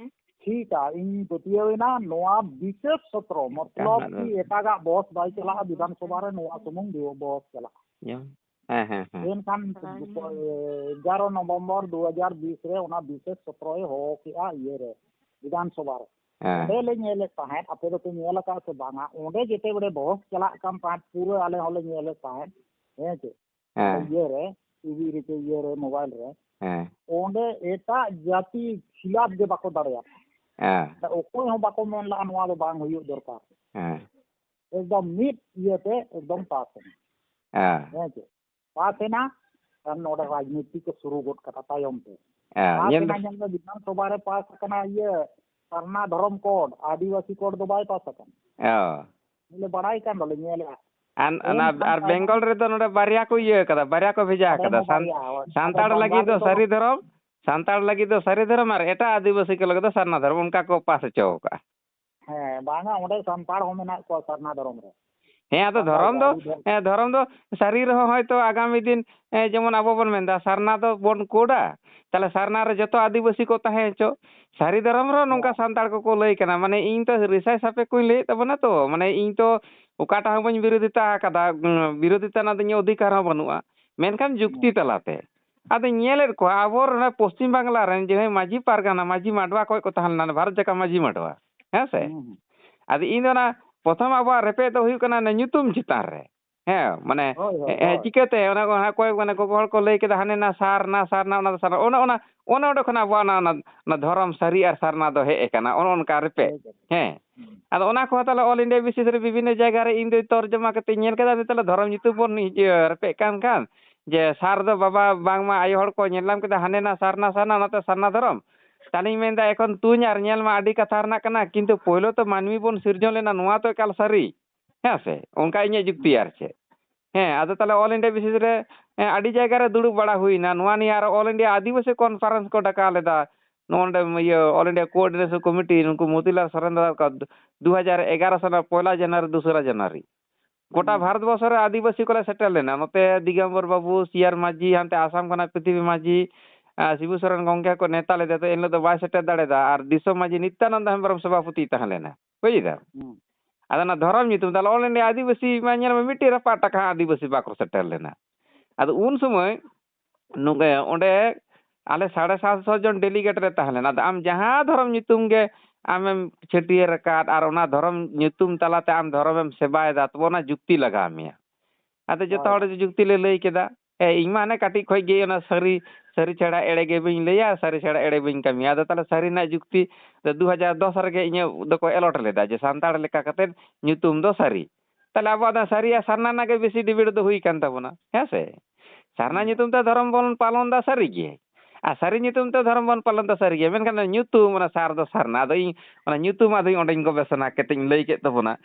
ᱴᱷᱤᱠᱟ, ᱤᱧ ᱯᱟᱹᱛᱭᱟᱹᱣ ᱮᱱᱟ, ᱱᱚᱣᱟ ᱵᱤᱥᱮᱥ ᱥᱚᱛᱨᱚ, ᱢᱚᱛᱞᱚᱵ ᱦᱮᱸ, ᱦᱮᱸ, ᱠᱤ ᱦᱮᱸ᱾ ᱮᱴᱟᱜᱟᱜ ᱵᱚᱦᱚᱥ ᱵᱟᱭ ᱪᱟᱞᱟᱜᱼᱟ ᱵᱤᱫᱷᱟᱱ ᱥᱚᱵᱷᱟ ᱨᱮ, ᱱᱚᱣᱟ ᱥᱩᱢᱩᱝ ᱵᱤ-, ᱵᱚᱦᱚᱥ ᱪᱟᱞᱟᱜᱼᱟ᱾ ᱦᱮᱸ, ᱦᱮᱸ, ᱦᱮᱸ᱾ ᱮᱱᱠᱷᱟᱱ ᱮᱜᱟᱨᱚ ᱱᱚᱵᱷᱮᱢᱵᱚᱨ ᱫᱩ ᱦᱟᱡᱟᱨ ᱵᱤᱥ ᱨᱮ ᱚᱱᱟ ᱵᱤᱥᱮᱥ ᱥᱚᱛᱨᱚᱭ ᱦᱚᱦᱚ ᱠᱮᱜᱼᱟ ᱤᱭᱟᱹ ᱨᱮ, ᱵᱤᱫᱷᱟᱱ ᱥᱚᱵᱷᱟ ᱨᱮ᱾ ᱦᱮᱸ᱾ ᱚᱸᱰᱮ ᱞᱮ ᱧᱮᱞᱮᱫ ᱛᱟᱦᱮᱸᱫ, ᱟᱯᱮ ᱫᱚᱯᱮ ᱧᱮᱞ ᱟᱠᱟᱫ ᱥᱮ ᱵᱟᱝᱟ? ᱚᱸᱰᱮ ᱡᱮᱛᱮ ᱵᱮᱲᱮ ᱵᱚᱦᱚᱥ ᱪᱟᱞᱟᱜ ᱠᱟᱱ ᱛᱟᱦᱮᱸᱫ, ᱯᱩᱨᱟᱹ ᱟᱞᱮ ᱦᱚᱸᱞᱮ ᱧᱮᱞᱮᱫ ᱛᱟᱦᱮᱸᱫ, ᱦᱮᱸ ᱪᱮ? ᱦᱮᱸ᱾ ᱤᱭᱟᱹ ᱨᱮ, ᱴᱤᱵᱷᱤ ᱨᱮ ᱪᱮ ᱤᱭᱟᱹ ᱨᱮ, ᱢᱳᱵᱟᱭᱤᱞ ᱨᱮ᱾ ᱦᱮᱸ᱾ ᱚᱸᱰᱮ ᱮᱴᱟᱜ ᱡᱟᱹᱛᱤ ᱠᱷᱤᱞᱟᱯ ᱜᱮ ᱵᱟᱠᱚ ᱫᱟᱲᱮᱭᱟᱜᱼᱟ᱾ ᱦᱮᱸ᱾ ᱚᱠᱚᱭ ᱦᱚᱸ ᱵᱟᱠᱚ ᱢᱮᱱ ᱞᱟᱜᱼᱟ, ᱱᱚᱣᱟ ᱫᱚ ᱵᱟᱝ ᱦᱩᱭᱩᱜ ᱫᱚᱨᱠᱟᱨ᱾ ᱦᱮᱸ᱾ ᱮᱠᱫᱚᱢ ᱢᱤᱫ ᱤᱭᱟᱹᱛᱮ ᱮᱠᱫᱚᱢ ᱯᱟᱥ ᱮᱱᱟ᱾ ᱦᱮᱸ᱾ ᱦᱮᱸ ᱪᱮ? ᱯᱟᱥ ᱮᱱᱟ, ᱟᱨ ᱱᱚᱰᱮ ᱨᱟᱡᱽᱱᱤᱛᱤ ᱠᱚ ᱥᱩᱨᱩ ᱜᱚᱫ ᱠᱟᱫᱟ ᱛᱟᱭᱚᱢ ᱛᱮ᱾ ᱦᱮᱸ, ᱯᱟᱥ ᱧᱮᱞ ᱮᱱᱟ, ᱫᱚ ᱧᱮᱞ ᱢᱮ, ᱵᱤᱫᱷᱟᱱ ᱥᱚᱵᱷᱟ ᱨᱮ ᱯᱟᱥ ᱟᱠᱟᱱᱟ ᱤᱭᱟᱹ, ᱥᱟᱨᱱᱟ ᱫᱷᱚᱨᱚᱢ ᱠᱳᱰ, ᱟᱹᱫᱤᱵᱟᱹᱥᱤ ᱠᱳᱰ ᱫᱚ ᱵᱟᱭ ᱯᱟᱥ ᱟᱠᱟᱱᱟ᱾ ᱚ᱾ ᱵᱚᱞᱮ ᱵᱟᱲᱟᱭ ᱠᱟᱱ ᱫᱚᱞᱮ ᱧᱮᱞᱮᱜᱼᱟ᱾ ᱟᱨ, ᱚᱱᱟ, ᱟᱨ ᱵᱮᱝᱜᱚᱞ ᱨᱮᱫᱚ ᱱᱚᱰᱮ ᱵᱟᱨᱭᱟ ᱠᱚ ᱤᱭᱟᱹ ᱠᱟᱫᱟ, ᱵᱟᱨᱭᱟ ᱠᱚ ᱵᱷᱮᱡᱟ ᱠᱟᱫᱟ᱾ ᱥᱟᱱ-, ᱥᱟᱱᱛᱟᱲ ᱞᱟᱹᱜᱤᱫ ᱫᱚ ᱥᱟᱹᱨᱤ ᱫᱷᱚᱨᱚᱢ, ᱥᱟᱱᱛᱟᱲ ᱞᱟᱹᱜᱤᱫ ᱫᱚ ᱥᱟᱹᱨᱤ ᱫᱷᱚᱨᱚᱢ ᱟᱨ ᱮᱴᱟᱜ ᱟᱹᱫᱤᱵᱟᱹᱥᱤ ᱠᱚ ᱞᱟᱹᱜᱤᱫ ᱫᱚ ᱥᱟᱨᱱᱟ ᱫᱷᱚᱨᱚᱢ, ᱚᱱᱠᱟ ᱠᱚ ᱯᱟᱥ ᱦᱚᱪᱚ ᱟᱠᱟᱫᱼᱟ᱾ ᱦᱮᱸ, ᱵᱟᱝᱟ, ᱚᱸᱰᱮ ᱥᱟᱱᱛᱟᱲ ᱦᱚᱸ ᱢᱮᱱᱟᱜ ᱠᱚᱣᱟ ᱥᱟᱨᱱᱟ ᱫᱷᱚᱨᱚᱢ ᱨᱮ᱾ ᱦᱮᱸ, ᱟᱫᱚ ᱥᱟᱱᱛᱟᱲ ᱫᱷᱚᱨᱚᱢ ᱠᱚ ᱫᱚ, ᱟᱹᱰᱤ ᱰᱷᱮᱨ᱾ ᱦᱮᱸ, ᱫᱷᱚᱨᱚᱢ ᱫᱚ ᱥᱟᱹᱨᱤ ᱨᱮᱦᱚᱸ ᱦᱚᱭᱛᱳ ᱟᱜᱟᱢᱤ ᱫᱤᱱ, ᱦᱮᱸ, ᱡᱮᱢᱚᱱ ᱟᱵᱚ ᱵᱚᱱ ᱢᱮᱱᱫᱟ ᱥᱟᱨᱱᱟ ᱫᱚ ᱵᱚᱱ ᱠᱳᱰᱟ, ᱛᱟᱦᱞᱮ ᱥᱟᱨᱱᱟ ᱨᱮ ᱡᱚᱛᱚ ᱟᱹᱫᱤᱵᱟᱹᱥᱤ ᱠᱚ ᱛᱟᱦᱮᱸ ᱦᱚᱪᱚ᱾ ᱥᱟᱹᱨᱤ ᱫᱷᱚᱨᱚᱢ ᱨᱮᱦᱚᱸ ᱱᱚᱝᱠᱟ ᱦᱮᱸ᱾ ᱥᱟᱱᱛᱟᱲ ᱠᱚᱠᱚ ᱞᱟᱹᱭ ᱠᱟᱱᱟ, ᱢᱟᱱᱮ ᱤᱧ ᱛᱚ ᱨᱤᱥᱟᱭ ᱥᱟᱯᱮ ᱠᱚᱧ ᱞᱟᱹᱭᱮᱫ ᱛᱟᱵᱚᱱᱟ ᱛᱚ, ᱢᱟᱱᱮ ᱤᱧ ᱛᱚ ᱚᱠᱟᱴᱟᱜ ᱦᱚᱸ ᱵᱟᱹᱧ ᱵᱤᱨᱳᱫᱷᱤᱛᱟ ᱟᱠᱟᱫᱟ, ᱩᱸ, ᱵᱤᱨᱳᱫᱷᱤᱛᱟ ᱨᱮᱱᱟᱜ ᱫᱚ ᱤᱧᱟᱹᱜ ᱚᱫᱷᱤᱠᱟᱨ ᱦᱚᱸ ᱵᱟᱹᱱᱩᱜᱼᱟ, ᱢᱮᱱᱠᱷᱟᱱ ᱡᱩᱠᱛᱤ ᱦᱮᱸ᱾ ᱛᱟᱞᱟᱛᱮ᱾ ᱟᱫᱚᱧ ᱧᱮᱞᱮᱫ ᱠᱚᱣᱟ ᱟᱵᱚ ᱱᱚᱰᱮ ᱯᱚᱥᱪᱤᱢ ᱵᱟᱝᱞᱟ ᱨᱮᱱ ᱡᱟᱦᱟᱸᱭ ᱢᱟᱹᱡᱷᱤ ᱯᱟᱨᱜᱟᱱᱟ, ᱢᱟᱹᱡᱷᱤ ᱢᱟᱰᱣᱟ ᱠᱷᱚᱡ ᱠᱚ ᱛᱟᱦᱮᱸ ᱞᱮᱱᱟ, ᱵᱷᱟᱨᱚᱛ ᱡᱟᱠᱟᱛ ᱢᱟᱹᱡᱷᱤ ᱢᱟᱰᱣᱟ, ᱦᱮᱸ ᱥᱮ? ᱦᱩᱸ, ᱦᱩᱸ᱾ ᱟᱫᱚ ᱤᱧ ᱫᱚ ᱚᱱᱟ ᱯᱨᱚᱛᱷᱚᱢ ᱟᱵᱚᱣᱟᱜ ᱨᱮᱯᱮᱡ ᱫᱚ ᱦᱩᱭᱩᱜ ᱠᱟᱱᱟ ᱚᱱᱟ ᱧᱩᱛᱩᱢ ᱪᱮᱛᱟᱱ ᱨᱮ᱾ ᱦᱮᱸ, ᱢᱟᱱᱮ, ᱦᱳᱭ, ᱦᱳᱭ, ᱮ, ᱮ, ᱦᱳᱭ᱾ ᱪᱤᱠᱟᱹᱛᱮ ᱚᱱᱟ ᱠᱚ ᱦᱟᱸᱜ ᱚᱠᱚᱭ ᱢᱟᱱᱮ ᱜᱚᱜᱚ ᱦᱚᱲ ᱠᱚ ᱞᱟᱹᱭ ᱠᱮᱫᱟ, ᱦᱟᱱᱮ ᱱᱟ ᱥᱟᱨᱱᱟ, ᱥᱟᱨᱱᱟ, ᱚᱱᱟ ᱫᱚ ᱥᱟᱨᱱᱟ, ᱚᱱᱮ ᱚᱱᱟ, ᱚᱱᱮ ᱚᱸᱰᱮ ᱠᱷᱚᱱ ᱟᱵᱚᱣᱟᱜ ᱚᱱᱟ, ᱚᱱᱟ, ᱚᱱᱟ ᱫᱷᱚᱨᱚᱢ ᱥᱟᱹᱨᱤ ᱟᱨ ᱥᱟᱨᱱᱟ ᱫᱚ ᱦᱮᱡ ᱟᱠᱟᱱᱟ, ᱚᱱᱮ ᱚᱱᱠᱟ ᱨᱮᱯᱮᱡ᱾ ᱦᱳᱭ, ᱦᱳᱭ᱾ ᱦᱮᱸ᱾ ᱦᱩᱸ᱾ ᱟᱫᱚ ᱚᱱᱟ ᱠᱚᱦᱚᱸ ᱛᱟᱦᱞᱮ all India basis ᱨᱮ ᱵᱤᱵᱷᱤᱱᱱᱚ ᱡᱟᱭᱜᱟ ᱨᱮ ᱤᱧ ᱫᱚ ᱛᱚᱨᱡᱚᱢᱟ ᱠᱟᱛᱮᱧ ᱧᱮᱞ ᱠᱮᱫᱟ, ᱟᱫᱚ ᱛᱟᱦᱞᱮ ᱫᱷᱚᱨᱚᱢ ᱧᱩᱛᱩᱢ ᱵᱚᱱ ᱤᱭᱟᱹ ᱨᱮᱯᱮᱡ ᱠᱟᱱ ᱠᱷᱟᱱ, ᱡᱮ ᱥᱟᱨ ᱫᱚ ᱵᱟᱵᱟ, ᱵᱟᱝᱢᱟ ᱟᱭᱳ ᱦᱚᱲ ᱠᱚ ᱧᱮᱞ ᱧᱟᱢ ᱠᱮᱫᱟ, ᱦᱟᱱᱮ ᱱᱟ ᱥᱟᱨᱱᱟ, ᱥᱟᱨᱱᱟ, ᱚᱱᱟᱛᱮ ᱥᱟᱨᱱᱟ ᱫᱷᱚᱨᱚᱢ᱾ ᱛᱟᱦᱞᱮᱧ ᱢᱮᱱᱫᱟ, ᱮᱠᱷᱚᱱ ᱛᱩᱧ ᱟᱨ ᱧᱮᱞ ᱢᱟ ᱟᱹᱰᱤ ᱠᱟᱛᱷᱟ ᱨᱮᱱᱟᱜ ᱠᱟᱱᱟ, ᱠᱤᱱᱛᱩ ᱯᱳᱭᱞᱳ ᱛᱚ ᱢᱟᱹᱱᱢᱤ ᱵᱚᱱ ᱥᱤᱨᱡᱚᱱ ᱞᱮᱱᱟ, ᱱᱚᱣᱟ ᱛᱚ ᱮᱠᱟᱞ ᱥᱟᱹᱨᱤ᱾ ᱦᱮᱸ ᱥᱮ? ᱚᱱᱠᱟ ᱤᱧᱟᱹᱜ ᱡᱩᱠᱛᱤ ᱦᱩᱸ᱾ ᱟᱨ ᱪᱮᱫ᱾ ᱦᱮᱸ, ᱟᱫᱚ ᱛᱟᱦᱞᱮ all India basis ᱨᱮ, ᱦᱮᱸ, ᱟᱹᱰᱤ ᱡᱟᱭᱜᱟ ᱨᱮ ᱫᱩᱲᱩᱵ ᱵᱟᱲᱟ ᱦᱩᱭᱱᱟ᱾ ᱱᱚᱣᱟ ᱱᱤᱭᱮ ᱟᱨᱚ all India ᱟᱹᱫᱤᱵᱟᱹᱥᱤ conference ᱠᱚ ᱰᱟᱠᱟᱣ ᱞᱮᱫᱟ᱾ ᱱᱚᱜᱼᱚ ᱱᱚᱰᱮ ᱤᱭᱟᱹ all India coordination committee, ᱱᱩᱠᱩ ᱢᱚᱛᱤᱞᱟᱞ ᱥᱚᱨᱮᱱ ᱫᱟᱫᱟ ᱛᱟᱠᱚ ᱫᱩ ᱦᱟᱡᱟᱨ ᱮᱜᱟᱨᱚ ᱥᱟᱞ ᱨᱮᱱᱟᱜ ᱯᱚᱭᱞᱟ ᱡᱟᱱᱩᱣᱟᱨᱤ, ᱫᱩᱥᱨᱟ ᱡᱟᱱᱩᱣᱟᱨᱤ᱾ ᱜᱚᱴᱟ ᱦᱩᱸ᱾ ᱵᱷᱟᱨᱚᱛ ᱵᱚᱨᱥᱚ ᱨᱮ ᱟᱹᱫᱤᱵᱟᱹᱥᱤ ᱠᱚᱞᱮ ᱥᱮᱴᱮᱨ ᱞᱮᱱᱟ᱾ ᱱᱚᱛᱮ ᱫᱤᱜᱚᱢᱵᱚᱨ ᱵᱟᱹᱵᱩ, ᱥᱤ ᱟᱨ ᱢᱟᱹᱡᱷᱤ, ᱦᱟᱱᱛᱮ ᱟᱥᱟᱢ ᱠᱷᱚᱱᱟᱜ ᱯᱨᱤᱛᱷᱤᱵᱤ ᱢᱟᱹᱡᱷᱤ, ᱟᱨ ᱥᱤᱵᱩ ᱥᱚᱨᱮᱱ ᱜᱚᱢᱠᱮ ᱠᱚ ᱱᱮᱣᱛᱟ ᱞᱮᱫᱮ, ᱛᱚ ᱮᱱᱦᱤᱞᱳᱜ ᱫᱚ ᱵᱟᱭ ᱥᱮᱴᱮᱨ ᱫᱟᱲᱮᱭᱟᱫᱟ᱾ ᱟᱨ ᱫᱤᱥᱚᱢ ᱢᱟᱹᱡᱷᱤ ᱱᱤᱛᱭᱟᱱᱚᱱᱫᱚ ᱦᱮᱢᱵᱨᱚᱢ ᱥᱚᱵᱷᱟᱯᱚᱛᱤᱭ ᱛᱟᱦᱮᱸ ᱞᱮᱱᱟ᱾ ᱵᱩᱡ ᱫᱟᱢ? ᱦᱩᱸ᱾ ᱟᱫᱚ ᱚᱱᱟ ᱫᱷᱚᱨᱚᱢ ᱧᱩᱛᱩᱢ ᱛᱮ, ᱟᱞᱮ all India ᱟᱹᱫᱤᱵᱟᱹᱥᱤ ᱢᱟ ᱧᱮᱞ ᱢᱮ, ᱢᱤᱫᱴᱮᱡ ᱨᱟᱯᱟᱜ ᱴᱟᱠᱟ ᱦᱚᱸ ᱟᱹᱫᱤᱵᱟᱹᱥᱤ ᱵᱟᱠᱚ ᱥᱮᱴᱮᱨ ᱞᱮᱱᱟ᱾ ᱟᱫᱚ ᱩᱱ ᱥᱚᱢᱚᱭ ᱱᱚᱰᱮ, ᱚᱸᱰᱮ ᱟᱞᱮ ᱥᱟᱲᱮ ᱥᱟᱛᱥᱚ ᱡᱚᱱ delegate ᱞᱮ ᱛᱟᱦᱮᱸ ᱞᱮᱱᱟ᱾ ᱟᱫᱚ ᱟᱢ ᱡᱟᱦᱟᱸ ᱫᱷᱚᱨᱚᱢ ᱧᱩᱛᱩᱢ ᱜᱮ ᱟᱢᱮᱢ ᱪᱷᱟᱹᱴᱭᱟᱹᱨ ᱟᱠᱟᱫ ᱟᱨ ᱚᱱᱟ ᱫᱷᱚᱨᱚᱢ ᱧᱩᱛᱩᱢ ᱛᱟᱞᱟᱛᱮ ᱟᱢ ᱫᱷᱚᱨᱚᱢᱮᱢ ᱥᱮᱵᱟᱭᱮᱫᱟ, ᱛᱚᱵᱮ ᱚᱱᱟ ᱡᱩᱠᱛᱤ ᱞᱟᱜᱟᱣ ᱢᱮᱭᱟ᱾ ᱟᱫᱚ ᱡᱚᱛᱚ ᱦᱳᱭ᱾ ᱦᱚᱲ ᱡᱩᱠᱛᱤ ᱞᱮ ᱞᱟᱹᱭ ᱠᱮᱫᱟ᱾ ᱦᱮᱸ, ᱤᱧ ᱢᱟ ᱦᱟᱱᱮ ᱠᱟᱹᱴᱤᱡ ᱠᱷᱚᱡ ᱜᱮ ᱚᱱᱟ ᱥᱟᱹᱨᱤ, ᱥᱟᱹᱨᱤ ᱪᱷᱟᱲᱟ ᱮᱲᱮ ᱜᱮ ᱵᱟᱹᱧ ᱞᱟᱹᱭᱟ, ᱥᱟᱹᱨᱤ ᱪᱷᱟᱲᱟ ᱮᱲᱮ ᱵᱟᱹᱧ ᱠᱟᱹᱢᱤᱭᱟ᱾ ᱟᱫᱚ ᱛᱟᱦᱞᱮ ᱥᱟᱹᱨᱤ ᱨᱮᱱᱟᱜ ᱡᱩᱠᱛᱤ ᱫᱚ ᱫᱩ ᱦᱟᱡᱟᱨ ᱫᱚᱥ ᱨᱮᱜᱮ ᱤᱧᱟᱹᱜ ᱫᱚᱠᱚ allot ᱞᱮᱫᱟ ᱡᱮ ᱥᱟᱱᱛᱟᱲ ᱞᱮᱠᱟ ᱠᱟᱛᱮᱫ ᱧᱩᱛᱩᱢ ᱫᱚ ᱥᱟᱹᱨᱤ᱾ ᱛᱟᱦᱞᱮ ᱟᱵᱚᱣᱟᱜ ᱫᱚ ᱥᱟᱹᱨᱤ ᱟᱨ ᱥᱟᱨᱱᱟ ᱨᱮᱱᱟᱜ ᱜᱮ ᱵᱮᱥᱤ debate ᱫᱚ ᱦᱩᱭ ᱠᱟᱱ ᱛᱟᱵᱚᱱᱟ, ᱦᱮᱸ ᱥᱮ? ᱥᱟᱨᱱᱟ ᱦᱩᱸ᱾ ᱧᱩᱛᱩᱢ ᱛᱮ ᱫᱷᱚᱨᱚᱢ ᱵᱚᱱ ᱯᱟᱞᱚᱱ ᱫᱟ ᱥᱟᱹᱨᱤ ᱜᱮ, ᱟᱨ ᱥᱟᱹᱨᱤ ᱧᱩᱛᱩᱢ ᱛᱮ ᱫᱷᱚᱨᱚᱢ ᱵᱚᱱ ᱯᱟᱞᱚᱱ ᱫᱟ ᱥᱟᱹᱨᱤ ᱜᱮ, ᱢᱮᱱᱠᱷᱟᱱ ᱚᱱᱟ ᱧᱩᱛᱩᱢ, ᱚᱱᱟ ᱥᱟᱨ ᱫᱚ ᱥᱟᱨᱱᱟ᱾ ᱟᱫᱚ ᱤᱧ ᱚᱱᱟ ᱧᱩᱛᱩᱢ ᱟᱫᱚᱧ ᱚᱸᱰᱮᱧ ᱜᱚᱵᱮᱥᱚᱱᱟ ᱠᱟᱛᱮᱧ ᱞᱟᱹᱭ ᱠᱮᱫ ᱛᱟᱵᱚᱱᱟ᱾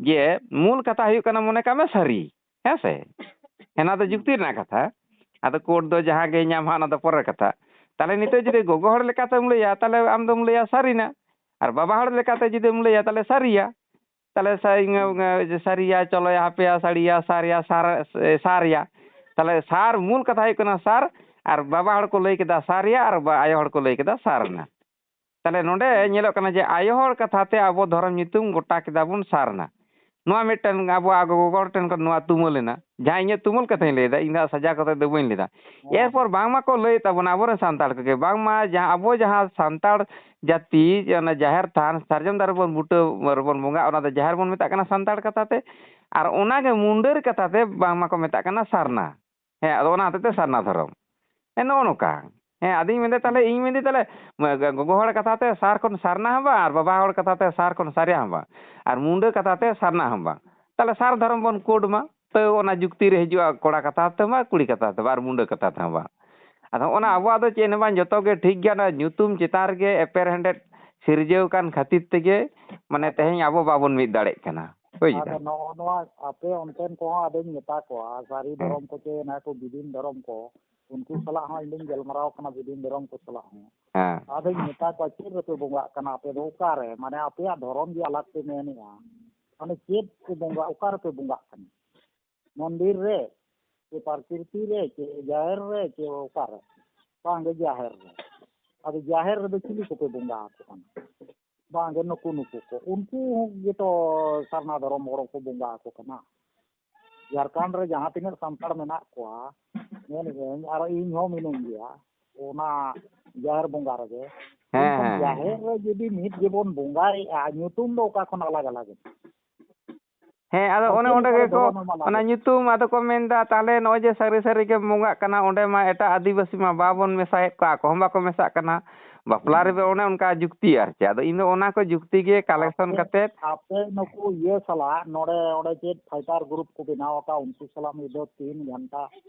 ᱡᱮ ᱢᱩᱞ ᱠᱟᱛᱷᱟ ᱦᱩᱭᱩᱜ ᱠᱟᱱᱟ, ᱢᱚᱱᱮ ᱠᱟᱜ ᱢᱮ ᱥᱟᱹᱨᱤ, ᱦᱮᱸ ᱥᱮ? ᱚᱱᱟ ᱫᱚ ᱡᱩᱠᱛᱤ ᱨᱮᱱᱟᱜ ᱠᱟᱛᱷᱟ᱾ ᱟᱫᱚ ᱠᱳᱨᱴ ᱫᱚ ᱡᱟᱦᱟᱸ ᱜᱮ ᱧᱟᱢ ᱦᱟᱸᱜ, ᱚᱱᱟ ᱫᱚ ᱯᱚᱨᱮᱨ ᱠᱟᱛᱷᱟ᱾ ᱛᱟᱦᱞᱮ ᱱᱤᱛᱚᱜ ᱡᱩᱫᱤ ᱜᱚᱜᱚ ᱦᱚᱲ ᱞᱮᱠᱟᱛᱮᱢ ᱞᱟᱹᱭᱟ, ᱛᱟᱦᱞᱮ ᱟᱢ ᱫᱚᱢ ᱞᱟᱹᱭᱟ ᱥᱟᱹᱨᱤᱱᱟ᱾ ᱟᱨ ᱵᱟᱵᱟ ᱦᱚᱲ ᱞᱮᱠᱟᱛᱮ ᱡᱩᱫᱤᱢ ᱞᱟᱹᱭᱟ, ᱛᱟᱦᱞᱮ ᱥᱟᱹᱨᱤᱭᱟ᱾ ᱛᱟᱦᱞᱮ ᱥᱟ-, ᱤᱧ, ᱤᱧ, ᱥᱟᱹᱨᱤᱭᱟ, ᱪᱚᱞᱚᱭᱟ, ᱦᱟᱯᱮᱭᱟ, ᱥᱟᱹᱲᱤᱭᱟ, ᱥᱟᱨᱭᱟ, ᱥᱟᱨ-, ᱥᱟᱨᱭᱟ᱾ ᱛᱟᱦᱞᱮ ᱥᱟᱨ, ᱢᱩᱞ ᱠᱟᱛᱷᱟ ᱦᱩᱭᱩᱜ ᱠᱟᱱᱟ ᱥᱟᱨ, ᱟᱨ ᱵᱟᱵᱟ ᱦᱚᱲ ᱠᱚ ᱞᱟᱹᱭ ᱠᱮᱫᱟ ᱥᱟᱨᱭᱟ, ᱟᱨ ᱵᱟ-, ᱟᱭᱳ ᱦᱚᱲ ᱠᱚ ᱞᱟᱹᱭ ᱠᱮᱫᱟ ᱥᱟᱨᱱᱟ᱾ ᱛᱟᱦᱞᱮ ᱱᱚᱰᱮ ᱧᱮᱞᱚᱜ ᱠᱟᱱᱟ ᱡᱮ ᱟᱭᱳ ᱦᱚᱲ ᱠᱟᱛᱷᱟ ᱛᱮ ᱟᱵᱚ ᱫᱷᱚᱨᱚᱢ ᱧᱩᱛᱩᱢ ᱜᱚᱴᱟ ᱠᱮᱫᱟ ᱵᱚᱱ ᱥᱟᱨᱱᱟ᱾ ᱱᱚᱣᱟ ᱢᱤᱫᱴᱮᱱ ᱟᱵᱚᱣᱟᱜ ᱜᱚᱜᱚ ᱦᱚᱲ ᱴᱷᱮᱱ ᱠᱷᱚᱱ ᱱᱚᱣᱟ ᱛᱩᱢᱟᱹᱞ ᱮᱱᱟ᱾ ᱡᱟᱦᱟᱸ ᱤᱧᱟᱹᱜ ᱛᱩᱢᱟᱹᱞ ᱠᱟᱛᱷᱟᱧ ᱞᱟᱹᱭᱫᱟ, ᱤᱧ ᱫᱚ ᱦᱟᱸᱜ ᱥᱟᱡᱟᱣ ᱠᱟᱛᱮ ᱫᱚ ᱵᱟᱹᱧ ᱞᱟᱹᱭᱫᱟ᱾ ᱦᱮᱸ᱾ ᱮᱨᱯᱚᱨ ᱵᱟᱝᱢᱟ ᱠᱚ ᱞᱟᱹᱭᱮᱫ ᱛᱟᱵᱚᱱᱟ ᱟᱵᱚᱨᱮᱱ ᱥᱟᱱᱛᱟᱲ ᱠᱚᱜᱮ, ᱵᱟᱝᱢᱟ ᱡᱟᱦᱟᱸ ᱟᱵᱚ ᱡᱟᱦᱟᱸ ᱥᱟᱱᱛᱟᱲ ᱡᱟᱹᱛᱤ, ᱚᱱᱟ ᱡᱟᱦᱮᱨ ᱛᱷᱟᱱ, ᱥᱟᱨᱡᱚᱢ ᱫᱟᱨᱮ ᱵᱚᱱ ᱵᱩᱴᱟᱹ ᱨᱮᱵᱚᱱ ᱵᱚᱸᱜᱟᱜ, ᱚᱱᱟ ᱫᱚ ᱡᱟᱦᱮᱨ ᱵᱚᱱ ᱢᱮᱛᱟᱜ ᱠᱟᱱᱟ ᱥᱟᱱᱛᱟᱲ ᱠᱟᱛᱷᱟ ᱛᱮ, ᱟᱨ ᱚᱱᱟᱜᱮ ᱢᱩᱱᱰᱟᱹᱨᱤ ᱠᱟᱛᱷᱟ ᱛᱮ ᱵᱟᱝᱢᱟ ᱠᱚ ᱢᱮᱛᱟᱜ ᱠᱟᱱᱟ ᱥᱟᱨᱱᱟ᱾ ᱦᱮᱸ, ᱟᱫᱚ ᱚᱱᱟ ᱦᱚᱛᱮᱡ ᱛᱮ ᱥᱟᱨᱱᱟ ᱫᱷᱚᱨᱚᱢ᱾ ᱦᱮᱸ, ᱱᱚᱜᱼᱚ ᱱᱚᱝᱠᱟ᱾ ᱦᱮᱸ, ᱟᱫᱚᱧ ᱢᱮᱱᱫᱟ, ᱛᱟᱦᱞᱮ ᱤᱧ ᱢᱮᱱᱫᱟᱹᱧ, ᱛᱟᱦᱞᱮ ᱜᱚᱜᱚ ᱦᱚᱲ ᱠᱟᱛᱷᱟ ᱛᱮ ᱥᱟᱨ ᱠᱷᱚᱱ ᱥᱟᱨᱱᱟ ᱦᱚᱸ ᱵᱟᱝ, ᱟᱨ ᱵᱟᱵᱟ ᱦᱚᱲ ᱠᱟᱛᱷᱟ ᱛᱮ ᱥᱟᱨ ᱠᱷᱚᱱ ᱥᱟᱨᱭᱟ ᱦᱚᱸ ᱵᱟᱝ, ᱟᱨ ᱢᱩᱱᱰᱟᱹ ᱠᱟᱛᱷᱟ ᱛᱮ ᱥᱟᱨᱱᱟ ᱦᱚᱸ ᱵᱟᱝ, ᱛᱟᱦᱞᱮ ᱥᱟᱨ ᱫᱷᱚᱨᱚᱢ ᱵᱚᱱ ᱠᱳᱰ ᱢᱟ᱾ ᱛᱟᱹᱣ ᱚᱱᱟ ᱡᱩᱠᱛᱤ ᱨᱮ ᱦᱤᱡᱩᱜᱼᱟ, ᱠᱚᱲᱟ ᱠᱟᱛᱷᱟ ᱛᱮ ᱵᱟᱝ, ᱠᱩᱲᱤ ᱠᱟᱛᱷᱟ ᱛᱮ ᱵᱟᱝ, ᱟᱨ ᱢᱩᱱᱰᱟᱹ ᱠᱟᱛᱷᱟ ᱛᱮᱦᱚᱸ ᱵᱟᱝ᱾ ᱟᱫᱚ ᱚᱱᱟ ᱟᱵᱚᱣᱟᱜ ᱫᱚ ᱪᱮᱫ ᱦᱚᱸ ᱵᱟᱝ, ᱡᱚᱛᱚ ᱜᱮ ᱴᱷᱤᱠ ᱜᱮᱭᱟ, ᱚᱱᱟ ᱧᱩᱛᱩᱢ ᱪᱮᱛᱟᱱ ᱨᱮᱜᱮ ᱮᱯᱮᱨ ᱦᱮᱸᱰᱮᱡ ᱥᱤᱨᱡᱟᱹᱣ ᱠᱟᱱ ᱠᱷᱟᱹᱛᱤᱨ ᱛᱮᱜᱮ, ᱢᱟᱱᱮ, ᱛᱮᱦᱮᱧ ᱟᱵᱚ ᱵᱟᱵᱚᱱ ᱢᱤᱫ ᱫᱟᱲᱮᱜ ᱠᱟᱱᱟ᱾ ᱵᱩᱡᱽ ᱟᱫᱚ ᱫᱟᱢ? ᱱᱚᱜᱼᱚ ᱱᱚᱣᱟ ᱟᱯᱮ ᱚᱱᱛᱮᱱ ᱠᱚᱦᱚᱸ ᱟᱫᱚᱧ ᱢᱮᱛᱟ ᱠᱚᱣᱟ, ᱥᱟᱹᱨᱤ ᱦᱮᱸ᱾ ᱫᱷᱚᱨᱚᱢ ᱠᱚ ᱪᱮ ᱚᱱᱟ ᱠᱚ ᱵᱤᱫᱤᱱ ᱫᱷᱚᱨᱚᱢ ᱠᱚ, ᱩᱱᱠᱩ ᱥᱟᱞᱟᱜ ᱦᱚᱸ ᱤᱧ ᱫᱩᱧ ᱜᱟᱞᱢᱟᱨᱟᱣ ᱠᱟᱱᱟ, ᱵᱤᱫᱤᱱ ᱫᱷᱚᱨᱚᱢ ᱠᱚ ᱥᱟᱞᱟᱜ ᱦᱚᱸ᱾ ᱦᱮᱸ᱾ ᱟᱫᱚᱧ ᱢᱮᱛᱟ ᱠᱚᱣᱟ, "ᱪᱮᱫ ᱨᱮᱯᱮ ᱵᱚᱸᱜᱟᱜ ᱠᱟᱱᱟ ᱟᱯᱮ ᱫᱚ? ᱚᱠᱟᱨᱮ? ᱢᱟᱱᱮ, ᱟᱯᱮᱭᱟᱜ ᱫᱷᱚᱨᱚᱢ ᱜᱮ ᱟᱞᱟᱜᱽ ᱯᱮ ᱢᱮᱱᱮᱜᱼᱟ, ᱢᱟᱱᱮ, ᱪᱮᱫ ᱯᱮ ᱵᱚᱸᱜᱟ, ᱚᱠᱟ ᱨᱮᱯᱮ ᱵᱚᱸᱜᱟᱜ ᱠᱟᱱᱟ? ᱢᱚᱱᱫᱤᱨ ᱨᱮ, ᱪᱮ ᱯᱨᱟᱠᱨᱤᱛᱤ ᱨᱮ, ᱪᱮ ᱡᱟᱦᱮᱨ ᱨᱮ, ᱪᱮ ᱚᱠᱟᱨᱮ?" "ᱵᱟᱝᱜᱮ, ᱡᱟᱦᱮᱨ ᱨᱮ᱾" "ᱟᱫᱚ ᱡᱟᱦᱮᱨ ᱨᱮᱫᱚ ᱪᱤᱞᱤ ᱠᱚᱯᱮ ᱵᱚᱸᱜᱟ ᱟᱠᱚ ᱠᱟᱱᱟ?" "ᱵᱟᱝᱜᱮ, ᱱᱩᱠᱩ, ᱱᱩᱠᱩ ᱠᱚ, ᱩᱱᱠᱩ ᱜᱮᱛᱚ ᱥᱟᱨᱱᱟ ᱫᱷᱚᱨᱚᱢ ᱦᱚᱲ ᱠᱚ ᱵᱚᱸᱜᱟ ᱟᱠᱚ ᱠᱟᱱᱟ᱾ ᱡᱷᱟᱲᱠᱷᱚᱸᱰ ᱨᱮ ᱡᱟᱦᱟᱸ ᱛᱤᱱᱟᱹᱜ ᱥᱟᱱᱛᱟᱲ ᱢᱮᱱᱟᱜ ᱠᱚᱣᱟ, ᱢᱮᱱᱮᱫᱟᱹᱧ, ᱟᱨ ᱤᱧ ᱦᱚᱸ ᱢᱤᱱᱟᱹᱧ ᱜᱮᱭᱟ ᱚᱱᱟ ᱡᱟᱦᱮᱨ ᱵᱚᱸᱜᱟ ᱨᱮᱜᱮ᱾ ᱦᱮᱸ, ᱮᱱᱠᱷᱟᱱ ᱦᱮᱸ, ᱦᱮᱸ᱾ ᱡᱟᱦᱮᱨ ᱨᱮ ᱡᱩᱫᱤ ᱢᱤᱫ ᱜᱮᱵᱚᱱ ᱵᱚᱸᱜᱟᱭᱮᱜᱼᱟ, ᱧᱩᱛᱩᱢ ᱫᱚ ᱚᱠᱟ ᱠᱷᱚᱱ ᱟᱞᱟᱜᱽ ᱟᱞᱟᱜᱽ ᱮᱱᱟ?" ᱦᱮᱸ, ᱟᱫᱚ ᱟᱨ ᱚᱱᱮ ᱪᱮᱫ ᱚᱸᱰᱮ ᱞᱮᱠᱟᱨᱮ ᱜᱮᱠᱚ, ᱫᱷᱚᱨᱚᱢ ᱮᱢ ᱟᱞᱟᱜᱽ ᱚᱱᱟ ᱮᱱᱟ? ᱧᱩᱛᱩᱢ ᱟᱫᱚ ᱠᱚ ᱢᱮᱱᱫᱟ, ᱛᱟᱦᱞᱮ ᱱᱚᱜᱼᱚᱭ ᱡᱮ ᱥᱟᱹᱨᱤ ᱥᱟᱹᱨᱤ ᱜᱮ ᱵᱚᱸᱜᱟᱜ ᱠᱟᱱᱟ, ᱚᱸᱰᱮ ᱢᱟ ᱮᱴᱟᱜ ᱟᱹᱫᱤᱵᱟᱹᱥᱤ ᱢᱟ ᱵᱟᱵᱚᱱ ᱢᱮᱥᱟᱭᱮᱫ ᱠᱚᱣᱟ, ᱟᱠᱚ ᱦᱚᱸ ᱵᱟᱠᱚ ᱢᱮᱥᱟᱜ ᱠᱟᱱᱟ᱾ ᱵᱟᱯᱞᱟ ᱦᱮᱸ᱾ ᱨᱮᱫᱚ ᱚᱱᱮ ᱚᱱᱠᱟ ᱡᱩᱠᱛᱤ ᱟᱨ ᱪᱮᱫ᱾ ᱟᱫᱚ ᱤᱧ ᱫᱚ ᱚᱱᱟ ᱠᱚ ᱡᱩᱠᱛᱤ ᱜᱮ collection ᱟᱯᱮ, ᱠᱟᱛᱮᱫ ᱟᱯᱮ ᱱᱩᱠᱩ ᱤᱭᱟᱹ ᱥᱟᱞᱟᱜ ᱱᱚᱰᱮ, ᱚᱸᱰᱮ ᱪᱮᱫ fighter group ᱠᱚ ᱵᱮᱱᱟᱣ ᱟᱠᱟᱫ, ᱩᱱᱠᱩ ᱥᱟᱞᱟᱜ ᱢᱤᱫ ᱫᱷᱟᱣ ᱛᱤᱱ ᱜᱷᱚᱱᱴᱟ,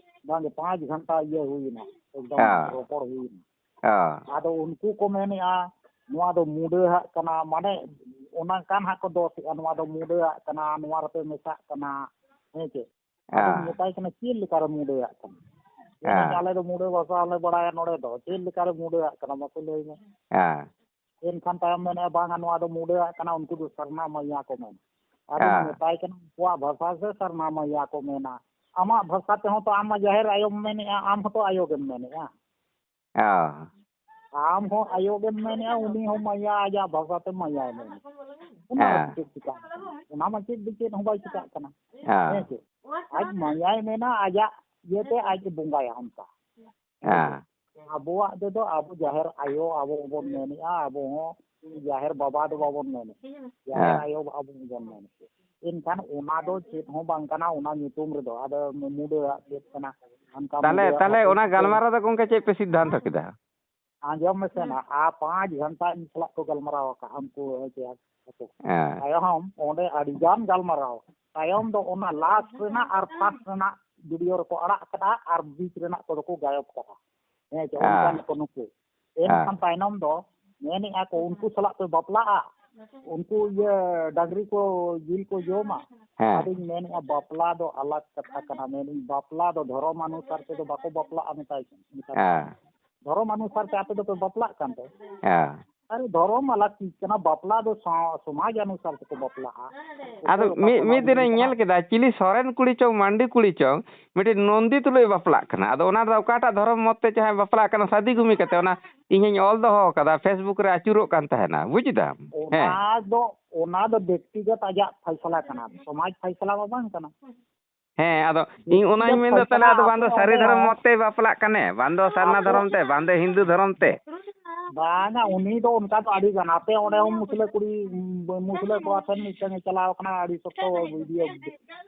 ᱵᱟᱝᱜᱮ, ᱯᱟᱸᱪ ᱜᱷᱚᱱᱴᱟ ᱤᱭᱟᱹ ᱦᱩᱭᱮᱱᱟ, ᱮᱠᱫᱚᱢ ᱦᱮᱸ᱾ ᱨᱚᱯᱚᱲ ᱦᱩᱭᱮᱱᱟ᱾ ᱦᱮᱸ᱾ ᱟᱫᱚ ᱩᱱᱠᱩ ᱠᱚ ᱢᱮᱱᱮᱜᱼᱟ, ᱱᱚᱣᱟ ᱫᱚ ᱢᱩᱰᱟᱹ ᱦᱟᱜ ᱠᱟᱱᱟ, ᱢᱟᱱᱮ ᱚᱱᱟ ᱠᱟᱱ ᱦᱟᱸᱜ ᱠᱚ ᱫᱚᱥᱮᱜᱼᱟ, ᱱᱚᱣᱟ ᱫᱚ ᱢᱩᱰᱟᱹᱣᱟᱜ ᱠᱟᱱᱟ, ᱱᱚᱣᱟ ᱨᱮᱯᱮ ᱢᱮᱥᱟᱜ ᱠᱟᱱᱟ, ᱦᱮᱸ ᱪᱮ? ᱟᱫᱚᱧ ᱦᱮᱸ᱾ ᱢᱮᱛᱟᱭ ᱠᱟᱱᱟ, "ᱪᱮᱫ ᱞᱮᱠᱟᱨᱮ ᱢᱩᱰᱟᱹᱣᱟᱜ ᱠᱟᱱᱟ?" ᱢᱮᱱᱫᱟᱹᱧ, ᱦᱮᱸ᱾ "ᱟᱞᱮ ᱫᱚ ᱢᱩᱰᱟᱹ ᱵᱷᱟᱥᱟ ᱞᱮ ᱵᱟᱲᱟᱭᱟ ᱱᱚᱰᱮ ᱫᱚ, ᱪᱮᱫ ᱞᱮᱠᱟᱨᱮ ᱢᱩᱰᱟᱹᱣᱟᱜ ᱠᱟᱱᱟ ᱢᱟᱥᱮ ᱞᱟᱹᱭ ᱢᱮ?" ᱦᱮᱸ᱾ ᱮᱱᱠᱷᱟᱱ ᱛᱟᱭᱚᱢ ᱢᱮᱱᱮᱫᱼᱟ, "ᱵᱟᱝᱟ, ᱱᱚᱣᱟ ᱫᱚ ᱢᱩᱰᱟᱹᱣᱟᱜ ᱠᱟᱱᱟ, ᱩᱱᱠᱩ ᱫᱚ ᱥᱟᱨᱱᱟ ᱢᱟᱹᱭᱭᱟ ᱠᱚ ᱢᱮᱱᱟ᱾" ᱟᱫᱚᱧ ᱦᱮᱸ᱾ ᱢᱮᱛᱟᱭ ᱠᱟᱱᱟ, "ᱩᱱᱠᱩᱣᱟᱜ ᱵᱷᱟᱥᱟ ᱥᱮ ᱥᱟᱨᱱᱟ ᱢᱟᱹᱭᱭᱟ ᱠᱚ ᱢᱮᱱᱟ? ᱟᱢᱟᱜ ᱵᱷᱟᱥᱟ ᱛᱮᱦᱚᱸ ᱛᱚ ᱟᱢ ᱢᱟ ᱡᱟᱦᱮᱨ ᱟᱭᱳᱢ ᱢᱮᱱᱮᱫᱼᱟ, ᱟᱢ ᱦᱚᱸᱛᱚ ᱟᱭᱳ ᱜᱮᱢ ᱢᱮᱱᱮᱫᱼᱟ᱾ ᱚ᱾ ᱟᱢ ᱦᱚᱸ ᱟᱭᱳ ᱜᱮᱢ ᱢᱮᱱᱮᱫᱼᱟ, ᱩᱱᱤ ᱦᱚᱸ ᱢᱟᱹᱭᱭᱟ, ᱟᱡᱟᱜ ᱵᱷᱟᱥᱟ ᱛᱮ ᱢᱟᱹᱭᱭᱟᱭ ᱢᱮᱱᱮᱫᱼᱟ᱾ ᱚᱱᱟ ᱦᱮᱸ᱾ ᱪᱮᱫ ᱪᱤᱠᱟᱹᱜ ᱠᱟᱱᱟ? ᱚᱱᱟ ᱢᱟ ᱪᱮᱫ ᱫᱚ ᱪᱮᱫ ᱦᱚᱸ ᱵᱟᱭ ᱪᱤᱠᱟᱹᱜ ᱠᱟᱱᱟ᱾ ᱦᱮᱸ᱾ ᱦᱮᱸ ᱪᱮ? ᱟᱡ ᱢᱟᱹᱭᱭᱟᱭ ᱢᱮᱱᱟ, ᱟᱡᱟᱜ ᱤᱭᱟᱹᱛᱮ ᱟᱡ ᱮ ᱵᱚᱸᱜᱟᱭᱟ ᱚᱱᱠᱟ᱾ ᱦᱮᱸ᱾ ᱟᱵᱚᱣᱟᱜ ᱛᱮᱫᱚ ᱟᱵᱚ ᱡᱟᱦᱮᱨ ᱟᱭᱳ ᱟᱵᱚ ᱵᱚᱱ ᱢᱮᱱᱮᱫᱼᱟ, ᱟᱵᱚ ᱦᱚᱸ ᱡᱟᱦᱮᱨ ᱵᱟᱵᱟ ᱫᱚ ᱵᱟᱵᱚᱱ ᱢᱮᱱᱮᱫᱼᱟ, ᱡᱟᱦᱮᱨ ᱦᱮᱸ᱾ ᱟᱭᱳ ᱟᱵᱚ ᱵᱚᱱ ᱢᱮᱱᱮᱫᱼᱟ᱾ ᱮᱱᱠᱷᱟᱱ ᱚᱱᱟ ᱫᱚ ᱪᱮᱫ ᱦᱚᱸ ᱵᱟᱝ ᱠᱟᱱᱟ, ᱚᱱᱟ ᱧᱩᱛᱩᱢ ᱨᱮᱫᱚ ᱟᱫᱚ ᱢᱩᱰᱟᱹᱣᱟᱜ ᱪᱮᱫ ᱠᱟᱱᱟ? ᱚᱱᱠᱟ ᱛᱟᱦᱞᱮ, ᱢᱩᱰᱟᱹᱣᱟᱜ ᱛᱟᱦᱞᱮ ᱢᱟᱠᱚ ᱚᱱᱟ ᱪᱤᱠᱟᱹᱭᱟ᱾ ᱜᱟᱞᱢᱟᱨᱟᱣ ᱫᱚ ᱜᱚᱢᱠᱮ ᱪᱮᱫ ᱯᱮ ᱥᱤᱫᱽᱫᱷᱟᱱᱛᱚ ᱠᱮᱫᱟ? ᱟᱸᱡᱚᱢ ᱢᱮᱥᱮ ᱱᱟ, ᱟᱨ ᱯᱟᱸᱪ ᱜᱷᱚᱱᱴᱟ ᱤᱧ ᱥᱟᱞᱟᱜ ᱠᱚ ᱜᱟᱞᱢᱟᱨᱟᱣ ᱟᱠᱟᱫᱼᱟ ᱩᱱᱠᱩ, ᱦᱮᱸ ᱪᱮ, ᱟᱠᱚ᱾ ᱦᱮᱸ᱾ ᱛᱟᱭᱚᱢ ᱚᱸᱰᱮ ᱟᱹᱰᱤ ᱜᱟᱱ ᱜᱟᱞᱢᱟᱨᱟᱣ᱾ ᱛᱟᱭᱚᱢ ᱫᱚ ᱚᱱᱟ ᱞᱟᱥᱴ ᱨᱮᱱᱟᱜ ᱟᱨ ᱯᱷᱟᱥᱴ ᱨᱮᱱᱟᱜ ᱵᱷᱤᱰᱤᱭᱳ ᱨᱮᱠᱚ ᱟᱲᱟᱜ ᱠᱟᱫᱟ ᱟᱨ ᱵᱤᱪ ᱨᱮᱱᱟᱜ ᱠᱚᱫᱚ ᱠᱚ ᱜᱟᱭᱚᱵ ᱠᱟᱫᱟ᱾ ᱦᱮᱸ ᱪᱮ, ᱦᱮᱸ᱾ ᱚᱱᱠᱟᱱ ᱠᱚ ᱱᱩᱠᱩ᱾ ᱦᱮᱸ᱾ ᱮᱱᱠᱷᱟᱱ ᱛᱟᱭᱱᱚᱢ ᱫᱚ ᱢᱮᱱᱮᱫᱼᱟ ᱠᱚ, "ᱩᱱᱠᱩ ᱥᱟᱞᱟᱜ ᱯᱮ ᱵᱟᱯᱞᱟᱜᱼᱟ, ᱩᱱᱠᱩ ᱤᱭᱟᱹ ᱰᱟᱝᱨᱤ ᱠᱚ ᱡᱤᱞ ᱠᱚ ᱡᱚᱢᱟ?" ᱦᱮᱸ᱾ ᱟᱫᱚᱧ ᱢᱮᱱᱮᱫᱼᱟ, ᱵᱟᱯᱞᱟ ᱫᱚ ᱟᱞᱟᱜᱽ ᱠᱟᱛᱷᱟ ᱠᱟᱱᱟ᱾ ᱢᱮᱱᱮᱫᱼᱟᱹᱧ, ᱵᱟᱯᱞᱟ ᱫᱚ ᱫᱷᱚᱨᱚᱢ ᱚᱱᱩᱥᱟᱨ ᱛᱮᱫᱚ ᱵᱟᱠᱚ ᱵᱟᱯᱞᱟᱜᱼᱟ, ᱢᱮᱛᱟᱭ ᱠᱟᱱᱟ, ᱢᱮᱛᱟᱭ ᱠᱟᱱᱟ᱾ ᱦᱮᱸ᱾ ᱫᱷᱚᱨᱚᱢ ᱚᱱᱩᱥᱟᱨ ᱛᱮ ᱟᱯᱮ ᱫᱚᱯᱮ ᱵᱟᱯᱞᱟᱜ ᱠᱟᱱ ᱛᱮ? ᱦᱮᱸ᱾ ᱟᱨᱮ, ᱫᱷᱚᱨᱚᱢ ᱟᱞᱟᱜᱽ ᱪᱤᱡᱽ ᱠᱟᱱᱟ, ᱵᱟᱯᱞᱟ ᱫᱚ ᱥᱟ-, ᱥᱚᱢᱟᱡᱽ ᱚᱱᱩᱥᱟᱨ ᱛᱮᱠᱚ ᱵᱟᱯᱞᱟᱜᱼᱟ᱾ ᱟᱫᱚ ᱚᱠᱚᱭ ᱚᱠᱟ ᱢᱤᱫ, ᱥᱚᱢᱟᱡᱽ ᱢᱤᱫ ᱨᱮᱱ ᱫᱤᱱᱤᱧ ᱠᱟᱱᱟ᱾ ᱧᱮᱞ ᱠᱮᱫᱟ, ᱪᱤᱞᱤ ᱥᱚᱨᱮᱱ ᱠᱩᱲᱤ ᱪᱚᱝ, ᱢᱟᱱᱰᱤ ᱠᱩᱲᱤ ᱪᱚᱝ, ᱢᱤᱫᱴᱤᱡ ᱱᱚᱱᱫᱤ ᱛᱩᱞᱩᱡ ᱮ ᱵᱟᱯᱞᱟᱜ ᱠᱟᱱᱟ᱾ ᱟᱫᱚ ᱚᱱᱟ ᱫᱚ ᱚᱠᱟᱴᱟᱜ ᱫᱷᱚᱨᱚᱢ ᱢᱚᱛ ᱛᱮ ᱪᱚ ᱦᱟᱸᱜ ᱵᱟᱯᱞᱟᱜ ᱠᱟᱱᱟ, ᱥᱟᱫᱤ ᱜᱩᱢᱤ ᱠᱟᱛᱮ, ᱚᱱᱟ ᱤᱧᱤᱧ ᱚᱞ ᱫᱚᱦᱚ ᱠᱟᱫᱟ, Facebook ᱨᱮ ᱟᱹᱪᱩᱨᱚᱜ ᱠᱟᱱ ᱛᱟᱦᱮᱱᱟ, ᱵᱩᱡ ᱫᱟᱢ? ᱦᱮᱸ᱾ ᱚᱱᱟ ᱫᱚ, ᱚᱱᱟ ᱫᱚ ᱵᱮᱠᱛᱤᱜᱚᱛ ᱟᱡᱟᱜ ᱯᱷᱟᱭᱥᱟᱞᱟ ᱠᱟᱱᱟ, ᱥᱚᱢᱟᱡᱽ ᱯᱷᱟᱭᱥᱟᱞᱟ ᱢᱟ ᱵᱟᱝ ᱠᱟᱱᱟ᱾ ᱦᱮᱸ, ᱟᱫᱚ ᱤᱧ ᱚᱱᱟᱧ ᱵᱮᱠᱛᱤᱜᱚᱛ ᱢᱮᱱᱫᱟ, ᱛᱟᱦᱞᱮ ᱯᱷᱟᱭᱥᱟᱞᱟ ᱟᱫᱚ ᱵᱟᱝ ᱫᱚ ᱟᱯᱮ ᱥᱟᱹᱨᱤ ᱚᱸᱰᱮ ᱫᱷᱚᱨᱚᱢ ᱦᱚᱸ ᱢᱚᱛ ᱛᱮᱭ ᱵᱟᱯᱞᱟᱜ ᱠᱟᱱᱮ, ᱵᱟᱝ ᱫᱚ ᱥᱟᱨᱱᱟ ᱟᱯᱮ ᱫᱷᱚᱨᱚᱢ ᱛᱮ, ᱵᱟᱝ ᱫᱚ ᱦᱤᱱᱫᱩ ᱫᱷᱚᱨᱚᱢ ᱛᱮ᱾ ᱵᱟᱝᱟ, ᱩᱱᱤ ᱫᱚ ᱚᱱᱠᱟ ᱫᱚ ᱟᱹᱰᱤ ᱜᱟᱱ, ᱟᱯᱮ ᱚᱸᱰᱮ ᱦᱚᱸ ᱢᱩᱥᱞᱟᱹ ᱠᱩᱲᱤ, ᱢᱩᱥᱞᱟᱹ ᱠᱚ ᱟᱴᱷᱮᱱ ᱢᱤᱫᱴᱟᱝ ᱮ ᱪᱟᱞᱟᱣ ᱠᱟᱱᱟ, ᱟᱹᱰᱤ ᱥᱚᱠᱛᱚ ᱵᱷᱤᱰᱤᱭᱳ,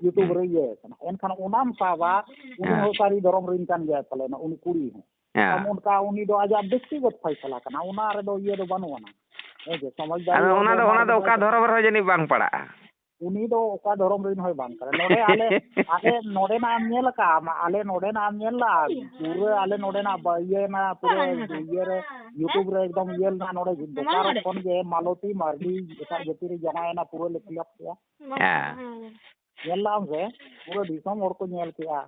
YouTube ᱨᱮ ᱤᱭᱟᱹ ᱠᱟᱱᱟ᱾ ᱮᱱᱠᱷᱟᱱ ᱚᱱᱟᱢ ᱥᱟᱵᱟ, ᱩᱱᱤ ᱦᱮᱸ᱾ ᱦᱚᱸ ᱥᱟᱹᱨᱤ ᱫᱷᱚᱨᱚᱢ ᱨᱮᱱ ᱠᱟᱱ ᱜᱮᱭᱟᱭ ᱯᱟᱞᱮᱱ, ᱩᱱᱤ ᱠᱩᱲᱤ ᱦᱚᱸ᱾ ᱦᱮᱸ᱾ ᱟᱢ ᱚᱱᱠᱟ ᱩᱱᱤ ᱫᱚ ᱟᱡᱟᱜ ᱵᱮᱠᱛᱤᱜᱚᱛ ᱯᱷᱟᱭᱥᱟᱞᱟ ᱠᱟᱱᱟ, ᱚᱱᱟ ᱨᱮᱫᱚ ᱤᱭᱟᱹ ᱫᱚ ᱵᱟᱹᱱᱩᱜ ᱟᱱᱟ᱾ ᱦᱮᱸ ᱡᱮ ᱥᱚᱢᱟᱡᱽᱫᱟᱨᱤ ᱟᱫᱚ ᱦᱚᱲ ᱚᱱᱟ ᱫᱚ, ᱫᱚ ᱚᱱᱟ ᱚᱱᱟ ᱫᱚ ᱨᱮᱫᱚ ᱚᱠᱟ ᱵᱟᱭ ᱫᱷᱚᱨᱚᱢ ᱨᱮᱦᱚᱸ ᱡᱟᱹᱱᱤᱡ ᱵᱟᱝ ᱯᱟᱲᱟᱜᱼᱟ᱾ ᱩᱱᱤ ᱫᱚ ᱚᱠᱟ ᱫᱷᱚᱨᱚᱢ ᱨᱮᱱ ᱦᱚᱸᱭ ᱵᱟᱝ ᱠᱟᱱᱟ᱾ ᱱᱚᱰᱮ ᱟᱞᱮ, ᱟᱞᱮ ᱱᱚᱰᱮᱱᱟᱜ ᱮᱢ ᱧᱮᱞ ᱟᱠᱟᱫᱼᱟ? ᱟᱢ ᱟᱞᱮ ᱱᱚᱰᱮᱱᱟᱜ ᱮᱢ ᱧᱮᱞ ᱞᱟᱜᱼᱟ? ᱯᱩᱨᱟᱹ ᱟᱞᱮ ᱱᱚᱰᱮᱱᱟᱜ ᱵᱟ-, ᱤᱭᱟᱹ ᱨᱮᱱᱟᱜ ᱯᱩᱨᱟᱹ ᱤᱭᱟᱹ ᱨᱮ, YouTube ᱨᱮ ᱮᱠᱫᱚᱢ ᱤᱭᱟᱹ ᱞᱮᱱᱟ, ᱱᱚᱰᱮ ᱵᱳᱠᱟᱨᱳ ᱠᱷᱚᱱ ᱜᱮ ᱢᱟᱞᱚᱛᱤ ᱢᱟᱨᱰᱤ ᱮᱴᱟᱜ ᱡᱟᱹᱛᱤ ᱨᱮ ᱡᱟᱶᱟᱭᱮᱱᱟ, ᱯᱩᱨᱟᱹ ᱞᱮ ᱠᱷᱤᱞᱟᱯ ᱠᱮᱜᱼᱟ᱾ ᱦᱮᱸ᱾ ᱧᱮᱞ ᱞᱟᱜᱼᱟᱢ ᱥᱮ? ᱯᱩᱨᱟᱹ ᱫᱤᱥᱚᱢ ᱦᱚᱲ ᱠᱚ ᱧᱮᱞ ᱠᱮᱜᱼᱟ᱾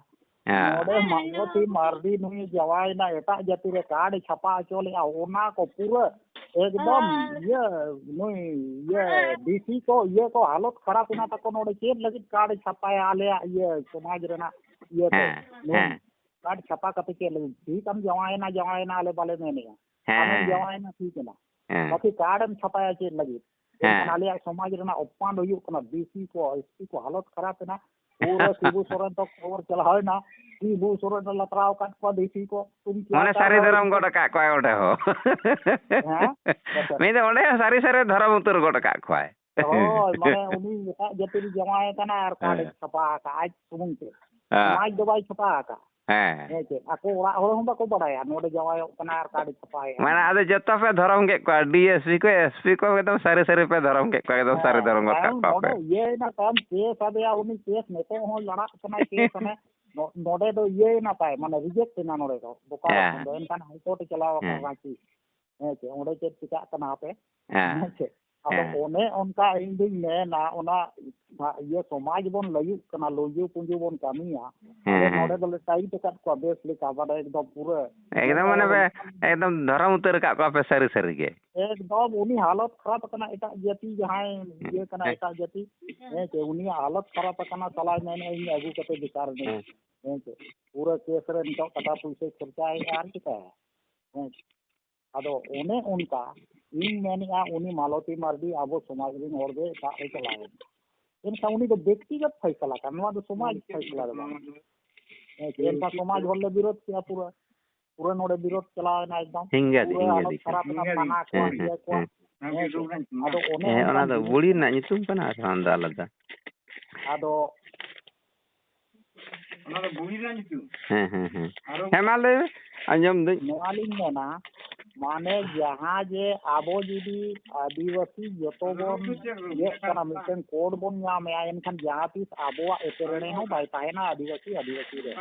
ᱦᱮᱸ᱾ ᱱᱚᱰᱮ ᱢᱟᱞᱚᱛᱤ ᱢᱟᱨᱰᱤ ᱱᱩᱭ ᱡᱟᱶᱟᱭᱮᱱᱟ, ᱮᱴᱟᱜ ᱡᱟᱹᱛᱤ ᱨᱮ ᱠᱟᱨᱰ ᱮ ᱪᱷᱟᱯᱟ ᱦᱚᱪᱚ ᱞᱮᱜᱼᱟ, ᱚᱱᱟ ᱠᱚ ᱯᱩᱨᱟᱹ ᱮᱠᱫᱚᱢ ᱤᱭᱟᱹ, ᱱᱩᱭ ᱤᱭᱟᱹ ᱰᱤᱥᱤ ᱠᱚ, ᱤᱭᱟᱹ ᱠᱚ ᱦᱟᱞᱚᱛ ᱠᱷᱟᱨᱟᱯ ᱮᱱᱟ ᱛᱟᱠᱚ, ᱱᱚᱰᱮ ᱪᱮᱫ ᱞᱟᱹᱜᱤᱫ ᱠᱟᱨᱰ ᱮ ᱪᱷᱟᱯᱟᱭᱟ ᱟᱞᱮᱭᱟᱜ ᱤᱭᱟᱹ ᱥᱚᱢᱟᱡᱽ ᱨᱮᱱᱟᱜ ᱤᱭᱟᱹ ᱛᱮ? ᱦᱮᱸ, ᱱᱩᱭ ᱦᱮᱸ᱾ ᱠᱟᱨᱰ ᱪᱷᱟᱯᱟ ᱠᱟᱛᱮ ᱪᱮᱫ ᱞᱟᱹᱜᱤᱫ? ᱴᱷᱤᱠ, ᱟᱢ ᱡᱟᱶᱟᱭᱮᱱᱟ, ᱡᱟᱶᱟᱭᱮᱱᱟ, ᱟᱞᱮ ᱵᱟᱞᱮ ᱢᱮᱱᱮᱜᱼᱟ᱾ ᱦᱮᱸ, ᱟᱢᱮᱢ ᱦᱮᱸ, ᱦᱮᱸ᱾ ᱡᱟᱶᱟᱭᱮᱱᱟ, ᱴᱷᱤᱠ ᱮᱱᱟ᱾ ᱦᱮᱸ᱾ ᱵᱟᱠᱤ ᱠᱟᱨᱰ ᱮᱢ ᱪᱷᱟᱯᱟᱭᱟ ᱪᱮᱫ ᱞᱟᱹᱜᱤᱫ? ᱦᱮᱸ᱾ ᱮᱱᱠᱷᱟᱱ ᱟᱞᱮᱭᱟᱜ ᱥᱚᱢᱟᱡᱽ ᱨᱮᱱᱟᱜ ᱚᱯᱢᱟᱱ ᱦᱩᱭᱩᱜ ᱠᱟᱱᱟ, ᱰᱤᱥᱤ ᱠᱚ, ᱮᱥᱯᱤ ᱠᱚ ᱦᱟᱞᱚᱛ ᱠᱷᱟᱨᱟᱯ ᱮᱱᱟ᱾ ᱯᱩᱨᱟᱹ ᱥᱤᱵᱩ ᱥᱚᱨᱮᱱ ᱛᱚ ᱠᱷᱚᱵᱚᱨ ᱪᱟᱞᱟᱣ ᱮᱱᱟ, ᱥᱤᱵᱩ ᱥᱚᱨᱮᱱ ᱮ ᱞᱟᱛᱨᱟᱣ ᱟᱠᱟᱫ ᱠᱚᱣᱟ ᱰᱤᱥᱤ ᱠᱚ᱾ ᱩᱱᱠᱩ ᱢᱟᱱᱮ ᱟᱪᱟᱨ ᱥᱟᱹᱨᱤ ᱫᱷᱚᱨᱚᱢ ᱜᱚᱰ ᱟᱠᱟᱫ ᱠᱚᱣᱟᱭ ᱚᱸᱰᱮ ᱦᱚᱸ᱾ ᱦᱮᱸ? ᱢᱤᱫ ᱫᱚ ᱚᱸᱰᱮ ᱦᱚᱸ ᱥᱟᱹᱨᱤ ᱥᱟᱹᱨᱤ ᱫᱷᱚᱨᱚᱢ ᱩᱛᱟᱹᱨ ᱜᱚᱰ ᱟᱠᱟᱫ ᱠᱚᱣᱟᱭ᱾ ᱦᱳᱭ, ᱢᱟᱱᱮ ᱩᱱᱤ ᱮᱴᱟᱜ ᱡᱟᱹᱛᱤ ᱨᱮ ᱡᱟᱶᱟᱭ ᱟᱠᱟᱱᱟ ᱟᱨ ᱠᱟᱨᱰ ᱮ ᱦᱮᱸ᱾ ᱪᱷᱟᱯᱟ ᱟᱠᱟᱫ ᱟᱡ ᱥᱩᱢᱩᱝ ᱛᱮ᱾ ᱦᱮᱸ᱾ ᱥᱚᱢᱟᱡᱽ ᱫᱚ ᱵᱟᱭ ᱪᱷᱟᱯᱟ ᱟᱠᱟᱫ᱾ ᱦᱮᱸ᱾ ᱦᱮᱸ ᱪᱮ? ᱟᱠᱚ ᱚᱲᱟᱜ ᱦᱚᱲ ᱦᱚᱸ ᱵᱟᱠᱚ ᱵᱟᱲᱟᱭᱟ ᱱᱚᱰᱮ ᱡᱟᱶᱟᱭᱚᱜ ᱠᱟᱱᱟ ᱟᱨ ᱠᱟᱨᱰ ᱮ ᱪᱷᱟᱯᱟᱭᱟ᱾ ᱢᱟᱱᱮ ᱟᱫᱚ ᱡᱚᱛᱚ ᱯᱮ ᱫᱷᱚᱨᱚᱢ ᱠᱮᱫ ᱠᱚᱣᱟ, ᱰᱤ ᱮᱥ ᱯᱤ ᱠᱚ, ᱮᱥ ᱯᱤ ᱠᱚ, ᱮᱠᱫᱚᱢ ᱥᱟᱹᱨᱤ ᱥᱟᱹᱨᱤ ᱯᱮ ᱫᱷᱚᱨᱚᱢ ᱠᱮᱫ ᱠᱚᱣᱟ, ᱮᱠᱫᱚᱢ ᱥᱟᱹᱨᱤ ᱦᱮᱸ, ᱫᱷᱚᱨᱚᱢ ᱜᱚᱫ ᱠᱟᱜ ᱛᱟᱭᱚᱢ ᱠᱚᱣᱟ ᱯᱮ᱾ ᱱᱚᱰᱮ ᱤᱭᱟᱹᱭᱮᱱᱟ, ᱛᱟᱭᱚᱢ ᱠᱮᱥ ᱟᱫᱮᱭᱟ ᱩᱱᱤ, ᱠᱮᱥ ᱱᱤᱛᱚᱜ ᱦᱚᱸ ᱞᱟᱲᱟᱜ ᱠᱟᱱᱟᱭ, ᱠᱮᱥ ᱦᱟᱱᱮ ᱱᱚ-, ᱱᱚᱰᱮ ᱫᱚ ᱤᱭᱟᱹᱭᱮᱱᱟ ᱛᱟᱭ, ᱢᱟᱱᱮ ᱨᱤᱡᱮᱠᱴ ᱮᱱᱟ ᱱᱚᱰᱮ ᱫᱚ, ᱵᱳᱠᱟᱨᱳ ᱦᱮᱸ᱾ ᱠᱷᱚᱱ ᱫᱚ, ᱮᱱᱠᱷᱟᱱ ᱦᱟᱭᱠᱳᱨᱴ ᱮ ᱪᱟᱞᱟᱣ ᱟᱠᱟᱱᱟ ᱦᱮᱸ᱾ ᱨᱟᱸᱪᱤ᱾ ᱦᱮᱸ ᱪᱮ, ᱚᱸᱰᱮ ᱪᱮᱫ ᱪᱤᱠᱟᱜ ᱠᱟᱱᱟ ᱦᱟᱯᱮ? ᱦᱮᱸ᱾ ᱦᱮᱸ ᱪᱮ? ᱟᱫᱚ ᱦᱮᱸ᱾ ᱚᱱᱮ ᱚᱱᱠᱟ ᱤᱧ ᱫᱩᱧ ᱢᱮᱱᱟ, ᱚᱱᱟ ᱤᱭᱟᱹ ᱥᱚᱢᱟᱡᱽ ᱵᱚᱱ ᱞᱟᱹᱭᱩᱜ ᱠᱟᱱᱟ, ᱞᱩᱡᱩ ᱯᱩᱸᱡᱩ ᱵᱚᱱ ᱠᱟᱹᱢᱤᱭᱟ᱾ ᱦᱮᱸ, ᱟᱫᱚ ᱦᱮᱸ᱾ ᱱᱚᱰᱮ ᱫᱚᱞᱮ ᱴᱟᱭᱤᱴ ᱟᱠᱟᱫ ᱠᱚᱣᱟ ᱵᱮᱥ ᱞᱮᱠᱟ, ᱢᱟᱱᱮ ᱮᱠᱫᱚᱢ ᱯᱩᱨᱟᱹ ᱮᱠᱫᱚᱢ ᱢᱟᱱᱮ ᱯᱮ ᱮᱠᱫᱚᱢ ᱫᱷᱚᱨᱚᱢ ᱩᱛᱟᱹᱨ ᱟᱠᱟᱫ ᱠᱚᱣᱟ ᱯᱮ ᱥᱟᱹᱨᱤ ᱥᱟᱹᱨᱤ ᱜᱮ᱾ ᱮᱠᱫᱚᱢ ᱩᱱᱤ ᱦᱟᱞᱚᱛ ᱠᱷᱟᱨᱟᱯ ᱟᱠᱟᱱᱟ, ᱮᱴᱟᱜ ᱡᱟᱹᱛᱤ ᱡᱟᱦᱟᱸᱭ ᱤᱭᱟᱹ ᱠᱟᱱᱟ, ᱦᱮᱸ᱾ ᱮᱴᱟᱜ ᱡᱟᱹᱛᱤ, ᱦᱮᱸ ᱪᱮ, ᱩᱱᱤᱭᱟᱜ ᱦᱟᱞᱚᱛ ᱠᱷᱟᱨᱟᱯ ᱟᱠᱟᱱᱟ, ᱥᱟᱞᱟᱭ ᱢᱮᱱᱮᱫᱼᱟ ᱤᱧ ᱟᱹᱜᱩ ᱠᱟᱛᱮ ᱵᱮᱠᱟᱨ ᱮᱱᱟᱹᱧ᱾ ᱦᱮᱸ᱾ ᱦᱮᱸ ᱪᱮ, ᱯᱩᱨᱟᱹ ᱠᱮᱥ ᱨᱮ ᱱᱤᱛᱚᱜ ᱴᱟᱠᱟ ᱯᱩᱭᱥᱟᱹ ᱠᱷᱚᱨᱪᱟᱭᱮᱫᱼᱟ ᱟᱨ ᱪᱤᱠᱟᱹᱭᱟ? ᱦᱮᱸ ᱪᱮ᱾ ᱟᱫᱚ ᱚᱱᱮ ᱚᱱᱠᱟ ᱤᱧ ᱢᱮᱱᱮᱫᱼᱟ, ᱩᱱᱤ ᱢᱟᱞᱚᱛᱤ ᱢᱟᱨᱰᱤ ᱟᱵᱚ ᱥᱚᱢᱟᱡᱽ ᱨᱮᱱ ᱦᱚᱲ ᱜᱮ ᱮᱴᱟᱜ ᱨᱮ ᱪᱟᱞᱟᱣ ᱮᱱᱟ᱾ ᱮᱱᱠᱷᱟᱱ ᱩᱱᱤ ᱫᱚ ᱵᱮᱠᱛᱤᱜᱚᱛ ᱯᱷᱟᱭᱥᱟᱞᱟ ᱠᱟᱱᱟ, ᱱᱚᱣᱟ ᱫᱚ ᱥᱚᱢᱟᱡᱽ ᱯᱷᱟᱭᱥᱟᱞᱟ ᱫᱚ ᱵᱟᱝ᱾ ᱦᱮᱸ ᱪᱮ, ᱮᱱᱠᱷᱟᱱ ᱥᱚᱢᱟᱡᱽ ᱦᱚᱲ ᱞᱮ ᱵᱤᱨᱳᱫ ᱠᱮᱜᱼᱟ ᱯᱩᱨᱟᱹ᱾ ᱯᱩᱨᱟᱹ ᱱᱚᱰᱮ ᱵᱤᱨᱳᱫ ᱪᱟᱞᱟᱣ ᱮᱱᱟ ᱮᱠᱫᱚᱢ᱾ ᱦᱤᱝᱜᱟᱫᱤ, ᱯᱩᱨᱟᱹ ᱦᱤᱝᱜᱟᱫᱤ᱾ ᱦᱟᱞᱚᱛ ᱠᱷᱟᱨᱟᱯ ᱮᱱᱟ, ᱦᱮᱸ, ᱛᱷᱟᱱᱟ ᱠᱚ ᱦᱮᱸ, ᱤᱭᱟᱹ ᱠᱚ᱾ ᱦᱮᱸ, ᱦᱮᱸ᱾ ᱦᱮᱸ ᱪᱮ? ᱟᱫᱚ ᱚᱱᱮ ᱦᱮᱸ, ᱚᱱᱠᱟ ᱚᱱᱟ ᱫᱚ ᱵᱩᱲᱤ ᱨᱮᱱᱟᱜ ᱧᱩᱛᱩᱢ ᱠᱟᱱᱟ, ᱟᱨ ᱚᱱᱟ ᱫᱚ ᱟᱞᱟᱫᱟ᱾ ᱟᱫᱚ ᱚᱱᱟ ᱫᱚ ᱵᱩᱲᱤ ᱨᱮᱱᱟᱜ ᱧᱩᱛᱩᱢ? ᱦᱮᱸ, ᱦᱮᱸ, ᱦᱮᱸ᱾ ᱟᱨᱚ ᱦᱮᱸ, ᱢᱟ ᱞᱟᱹᱭ ᱢᱮ, ᱟᱸᱡᱚᱢ ᱫᱟᱹᱧ᱾ ᱱᱚᱣᱟ ᱞᱤᱧ ᱢᱮᱱᱟ, ᱢᱟᱱᱮ ᱡᱟᱦᱟᱸ ᱡᱮ ᱟᱵᱚ ᱡᱩᱫᱤ ᱟᱹᱫᱤᱵᱟᱹᱥᱤ ᱡᱚᱛᱚ ᱵᱚᱱ ᱤᱭᱟᱹᱜ ᱠᱟᱱᱟ, ᱢᱤᱫᱴᱮᱱ ᱠᱳᱰ ᱵᱚᱱ ᱧᱟᱢᱮᱜᱼᱟ, ᱮᱱᱠᱷᱟᱱ ᱡᱟᱦᱟᱸ ᱛᱤᱥ ᱟᱵᱚᱣᱟᱜ ᱮᱯᱮᱨᱮᱲᱮ ᱦᱚᱸ ᱵᱟᱭ ᱛᱟᱦᱮᱱᱟ ᱟᱹᱫᱤᱵᱟᱹᱥᱤ ᱟᱹᱫᱤᱵᱟᱹᱥᱤ ᱨᱮ᱾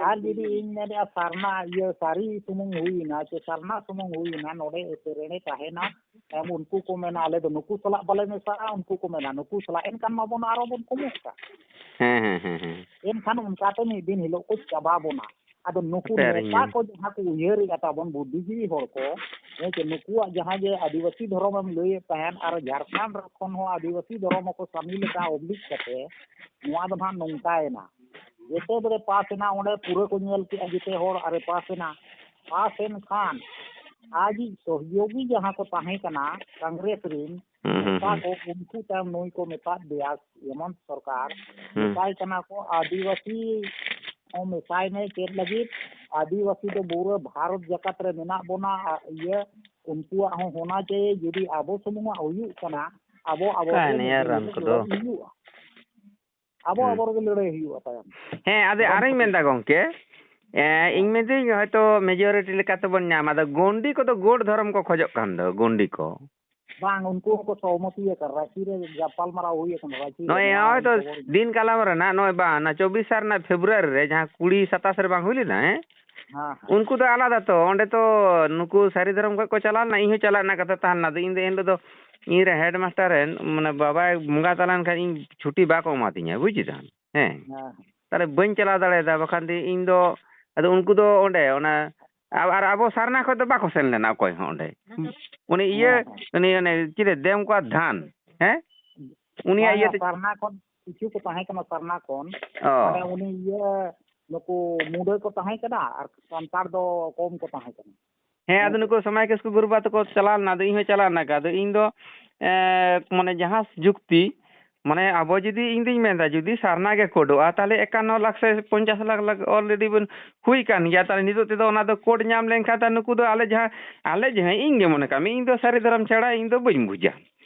ᱟᱨ ᱡᱩᱫᱤ ᱤᱧ ᱢᱮᱱᱮᱫᱼᱟ ᱥᱟᱨᱱᱟ, ᱤᱭᱟᱹ ᱥᱟᱹᱨᱤ ᱥᱩᱢᱩᱝ ᱦᱩᱭᱮᱱᱟ ᱥᱮ ᱥᱟᱨᱱᱟ ᱥᱩᱢᱩᱝ ᱦᱩᱭᱮᱱᱟ, ᱱᱚᱰᱮ ᱮᱯᱮᱨᱮᱲᱮ ᱛᱟᱦᱮᱱᱟ᱾ ᱮᱢ, ᱩᱱᱠᱩ ᱠᱚ ᱢᱮᱱᱟ ᱟᱞᱮ ᱫᱚ ᱱᱩᱠᱩ ᱥᱟᱞᱟᱜ ᱵᱟᱞᱮ ᱢᱮᱥᱟᱜᱼᱟ, ᱩᱱᱠᱩ ᱠᱚ ᱢᱮᱱᱟ ᱱᱩᱠᱩ ᱥᱟᱞᱟᱜ, ᱮᱱᱠᱷᱟᱱ ᱢᱟᱵᱚᱱ ᱟᱨᱚ ᱵᱚᱱ ᱠᱚᱢᱚᱜ ᱠᱟᱱ᱾ ᱦᱮᱸ, ᱦᱮᱸ, ᱦᱮᱸ, ᱦᱮᱸ᱾ ᱮᱱᱠᱷᱟᱱ ᱚᱱᱠᱟᱛᱮ ᱢᱤᱫ ᱫᱤᱱ ᱦᱤᱞᱳᱜ ᱠᱚ ᱪᱟᱵᱟ ᱵᱚᱱᱟ᱾ ᱟᱫᱚ ᱱᱩᱠᱩ ᱦᱟᱯᱮ ᱟᱨ ᱤᱧ ᱱᱮᱛᱟ ᱧᱮᱞ᱾ ᱠᱚ ᱡᱟᱦᱟᱸ ᱠᱚ ᱩᱭᱦᱟᱹᱨᱮᱫᱼᱟ ᱛᱟᱵᱚᱱ ᱵᱩᱫᱽᱫᱷᱤᱡᱤᱵᱤ ᱦᱚᱲ ᱠᱚ, ᱦᱮᱸ ᱪᱮ, ᱱᱩᱠᱩᱣᱟᱜ ᱡᱟᱦᱟᱸ ᱡᱮ ᱟᱹᱫᱤᱵᱟᱹᱥᱤ ᱫᱷᱚᱨᱚᱢᱮᱢ ᱞᱟᱹᱭᱮᱫ ᱛᱟᱦᱮᱸᱫ ᱟᱨ ᱡᱷᱟᱲᱠᱷᱚᱸᱰ ᱠᱷᱚᱱ ᱦᱚᱸ ᱟᱹᱫᱤᱵᱟᱹᱥᱤ ᱫᱷᱚᱨᱚᱢ ᱦᱚᱸᱠᱚ ᱥᱟᱹᱢᱤᱞ ᱟᱠᱟᱫ ᱚᱵᱽᱞᱤᱠ ᱠᱟᱛᱮ, ᱱᱚᱣᱟ ᱫᱚ ᱱᱟᱦᱟᱜ ᱱᱚᱝᱠᱟᱭᱮᱱᱟ᱾ ᱡᱮᱛᱮ ᱵᱮᱲᱮ ᱯᱟᱥ ᱮᱱᱟ, ᱚᱸᱰᱮ ᱯᱩᱨᱟᱹ ᱠᱚ ᱧᱮᱞ ᱠᱮᱜᱼᱟ ᱡᱮᱛᱮ ᱦᱚᱲ, ᱟᱨᱮ ᱯᱟᱥ ᱮᱱᱟ᱾ ᱯᱟᱥ ᱮᱱ ᱠᱷᱟᱱ ᱟᱡᱤᱡ ᱥᱚᱦᱡᱳᱜᱤ ᱡᱟᱦᱟᱸ ᱠᱚ ᱛᱟᱦᱮᱸ ᱠᱟᱱᱟ ᱠᱚᱝᱜᱨᱮᱥ ᱨᱤᱱ, ᱦᱩᱸ, ᱦᱩᱸ, ᱱᱮᱛᱟ ᱦᱩᱸ᱾ ᱠᱚ, ᱩᱱᱠᱩ ᱛᱟᱭᱚᱢ ᱱᱩᱭ ᱠᱚ ᱢᱮᱛᱟᱫ ᱫᱮᱭᱟ, ᱦᱮᱢᱚᱱᱛ ᱥᱚᱨᱠᱟᱨ, ᱦᱩᱸ᱾ ᱢᱮᱛᱟᱭ ᱠᱟᱱᱟ ᱠᱚ, "ᱟᱹᱫᱤᱵᱟᱹᱥᱤ ᱦᱚᱸ ᱢᱮᱥᱟᱭ ᱢᱮ, ᱪᱮᱫ ᱞᱟᱹᱜᱤᱫ? ᱟᱹᱫᱤᱵᱟᱹᱥᱤ ᱫᱚ ᱯᱩᱨᱟᱹ ᱵᱷᱟᱨᱚᱛ ᱡᱟᱠᱟᱛ ᱨᱮ ᱢᱮᱱᱟᱜ ᱵᱚᱱᱟ, ᱟ, ᱤᱭᱟᱹ, ᱩᱱᱠᱩᱣᱟᱜ ᱦᱚᱸ ᱦᱳᱱᱟ ᱪᱟᱦᱤᱭᱮ, ᱡᱩᱫᱤ ᱟᱵᱚ ᱥᱩᱢᱩᱝᱟᱜ ᱦᱩᱭᱩᱜ ᱠᱟᱱᱟ, ᱟᱵᱚ, ᱟᱵᱚ ᱠᱟᱭ ᱛᱮ ᱱᱤᱭᱟᱹ ᱢᱤᱫ ᱫᱤᱱ ᱨᱟᱱ ᱦᱤᱞᱳᱜ ᱠᱚᱫᱚ᱾ ᱞᱟᱹᱲᱦᱟᱹᱭ ᱦᱩᱭᱩᱜᱼᱟ᱾ ᱟᱵᱚ, ᱦᱩᱸ᱾ ᱟᱵᱚ ᱨᱮᱜᱮ ᱞᱟᱹᱲᱦᱟᱹᱭ ᱦᱩᱭᱩᱜᱼᱟ ᱛᱟᱭᱚᱢ᱾ ᱦᱮᱸ, ᱟᱫᱚ ᱵᱟᱠᱷᱟᱱ ᱟᱨᱤᱧ ᱢᱮᱱᱫᱟ ᱜᱚᱝᱠᱮ, ᱮᱸ, ᱤᱧ ᱦᱮᱸ᱾ ᱢᱮᱱᱫᱟᱹᱧ ᱦᱚᱭᱛᱚ majority ᱞᱮᱠᱟ ᱛᱮᱵᱚᱱ ᱧᱟᱢᱟ, ᱟᱫᱚ ᱜᱚᱱᱰᱤ ᱠᱚᱫᱚ ᱜᱚᱰ ᱫᱷᱚᱨᱚᱢ ᱠᱚ ᱠᱷᱚᱡᱚᱜ ᱠᱟᱱ ᱫᱚ, ᱜᱚᱱᱰᱤ ᱠᱚ᱾ ᱵᱟᱝ, ᱩᱱᱠᱩ ᱦᱚᱸᱠᱚ ᱥᱚᱦᱚᱢᱚᱛᱤ ᱟᱠᱟᱱ, ᱨᱟᱸᱪᱤ ᱨᱮ ᱜᱟᱯᱟᱞᱢᱟᱨᱟᱣ ᱦᱩᱭ ᱟᱠᱟᱱᱟ, ᱨᱟᱸᱪᱤ ᱨᱮ ᱱᱚᱜᱼᱚᱭ, ᱱᱚᱣᱟ ᱱᱚᱜᱼᱚᱭ ᱛᱚ ᱠᱷᱚᱵᱚᱨ᱾ ᱫᱤᱱ ᱠᱟᱞᱚᱢ ᱨᱮ ᱱᱟᱜ, ᱱᱚᱜᱼᱚᱭ ᱵᱟᱝ, ᱚᱱᱟ ᱪᱚᱵᱵᱤᱥ ᱥᱟᱞ ᱨᱮᱱᱟᱜ ᱯᱷᱮᱵᱽᱨᱩᱣᱟᱨᱤ ᱨᱮ ᱡᱟᱦᱟᱸ ᱠᱩᱲᱤ ᱥᱟᱛᱟᱥ ᱨᱮ ᱵᱟᱝ ᱦᱩᱭ ᱞᱮᱱᱟ, ᱦᱮᱸ? ᱦᱮᱸ, ᱦᱮᱸ᱾ ᱩᱱᱠᱩ ᱫᱚ ᱟᱞᱟᱫᱟ ᱛᱚ, ᱚᱸᱰᱮ ᱛᱚ ᱱᱩᱠᱩ ᱥᱟᱹᱨᱤ ᱫᱷᱚᱨᱚᱢ ᱠᱷᱚᱡ ᱠᱚ ᱪᱟᱞᱟᱣ ᱞᱮᱱᱟ, ᱤᱧ ᱦᱚᱸ ᱪᱟᱞᱟᱜ ᱨᱮᱱᱟᱜ ᱠᱟᱛᱷᱟ ᱛᱟᱦᱮᱸ ᱞᱮᱱᱟ, ᱟᱫᱚ ᱤᱧ ᱫᱚ ᱮᱱ ᱦᱤᱞᱳᱜ ᱫᱚ ᱤᱧ ᱨᱮᱱ headmaster ᱨᱮᱱ, ᱢᱟᱱᱮ, ᱵᱟᱵᱟᱭ ᱵᱚᱸᱜᱟ ᱛᱟᱞᱟᱭᱮᱱ ᱠᱷᱟᱱ ᱤᱧ ᱪᱷᱩᱴᱤ ᱵᱟᱠᱚ ᱮᱢᱟ ᱫᱤᱧᱟ, ᱵᱩᱡ ᱠᱮᱫᱟᱢ? ᱦᱮᱸ᱾ ᱦᱮᱸ, ᱦᱮᱸ᱾ ᱛᱟᱦᱞᱮ ᱵᱟᱹᱧ ᱪᱟᱞᱟᱣ ᱫᱟᱲᱮᱭᱟᱫᱟ, ᱵᱟᱠᱷᱟᱱ ᱫᱚ ᱤᱧ ᱫᱚ, ᱟᱫᱚ ᱩᱱᱠᱩ ᱫᱚ ᱚᱸᱰᱮ, ᱚᱱᱟ, ᱟ-, ᱟᱨ ᱟᱵᱚ ᱥᱟᱨᱱᱟ ᱠᱷᱚᱡ ᱫᱚ ᱵᱟᱠᱚ ᱥᱮᱱ ᱞᱮᱱᱟ ᱚᱠᱚᱭ ᱦᱚᱸ ᱚᱸᱰᱮ᱾ ᱩᱱᱤ ᱤᱭᱟᱹ, ᱦᱮᱸ, ᱦᱮᱸ᱾ ᱩᱱᱤ ᱚᱱᱮ ᱪᱤᱞᱤ ᱫᱮᱢ ᱠᱚᱣᱟ ᱫᱷᱟᱱ, ᱦᱮᱸ? ᱩᱱᱤᱭᱟᱜ ᱵᱟᱝᱟ, ᱤᱭᱟᱹᱛᱮ ᱥᱟᱨᱱᱟ ᱠᱷᱚᱱ ᱠᱤᱪᱷᱩ ᱠᱚ ᱛᱟᱦᱮᱸ ᱠᱟᱱᱟ, ᱥᱟᱨᱱᱟ ᱠᱷᱚᱱ᱾ ᱚ᱾ ᱢᱟᱱᱮ ᱩᱱᱤ ᱤᱭᱟᱹ, ᱱᱩᱠᱩ ᱢᱩᱰᱟᱹ ᱠᱚ ᱛᱟᱦᱮᱸ ᱠᱟᱱᱟ ᱟᱨ ᱥᱟᱱᱛᱟᱲ ᱫᱚ ᱠᱚᱢ ᱠᱚ ᱛᱟᱦᱮᱸ ᱠᱟᱱᱟ᱾ ᱦᱮᱸ, ᱟᱫᱚ ᱦᱮᱸ ᱥᱮ? ᱱᱩᱠᱩ ᱥᱚᱢᱟᱭ ᱠᱤᱥᱠᱩ ᱜᱩᱨᱩ ᱵᱟ ᱛᱟᱠᱚ ᱪᱟᱞᱟᱣ ᱞᱮᱱᱟ, ᱟᱫᱚ ᱤᱧ ᱦᱚᱸ ᱪᱟᱞᱟᱣ ᱞᱮᱱᱟ᱾ ᱟᱫᱚ ᱤᱧ ᱫᱚ, ᱮᱸ, ᱢᱟᱱᱮ ᱡᱟᱦᱟᱸ ᱡᱩᱠᱛᱤ, ᱢᱟᱱᱮ ᱟᱵᱚ ᱡᱩᱫᱤ, ᱤᱧ ᱫᱩᱧ ᱢᱮᱱᱫᱟ, ᱡᱩᱫᱤ ᱥᱟᱨᱱᱟ ᱜᱮ ᱠᱳᱰᱚᱜᱼᱟ, ᱛᱟᱦᱞᱮ ᱮᱠᱟᱱᱱᱚ ᱞᱟᱠᱷ ᱥᱮ ᱯᱚᱧᱪᱟᱥ ᱞᱟᱠᱷ ᱞᱟᱠᱷ already ᱵᱚᱱ ᱦᱩᱭ ᱠᱟᱱ ᱜᱮᱭᱟ᱾ ᱛᱟᱦᱞᱮ ᱱᱤᱛᱚᱜ ᱛᱮᱫᱚ ᱚᱱᱟ ᱫᱚ ᱠᱳᱰ ᱧᱟᱢ ᱞᱮᱱᱠᱷᱟᱱ, ᱛᱟᱦᱞᱮ ᱱᱩᱠᱩ ᱫᱚ ᱟᱞᱮ ᱡᱟᱦᱟᱸ, ᱟᱞᱮ ᱡᱟᱦᱟᱸ, ᱤᱧ ᱜᱮ ᱢᱚᱱᱮ ᱠᱟᱜ ᱢᱮ, ᱤᱧ ᱫᱚ ᱥᱟᱹᱨᱤ ᱫᱷᱚᱨᱚᱢ ᱪᱷᱟᱲᱟ ᱤᱧ ᱫᱚ ᱵᱟᱹᱧ ᱵᱩᱡᱟ᱾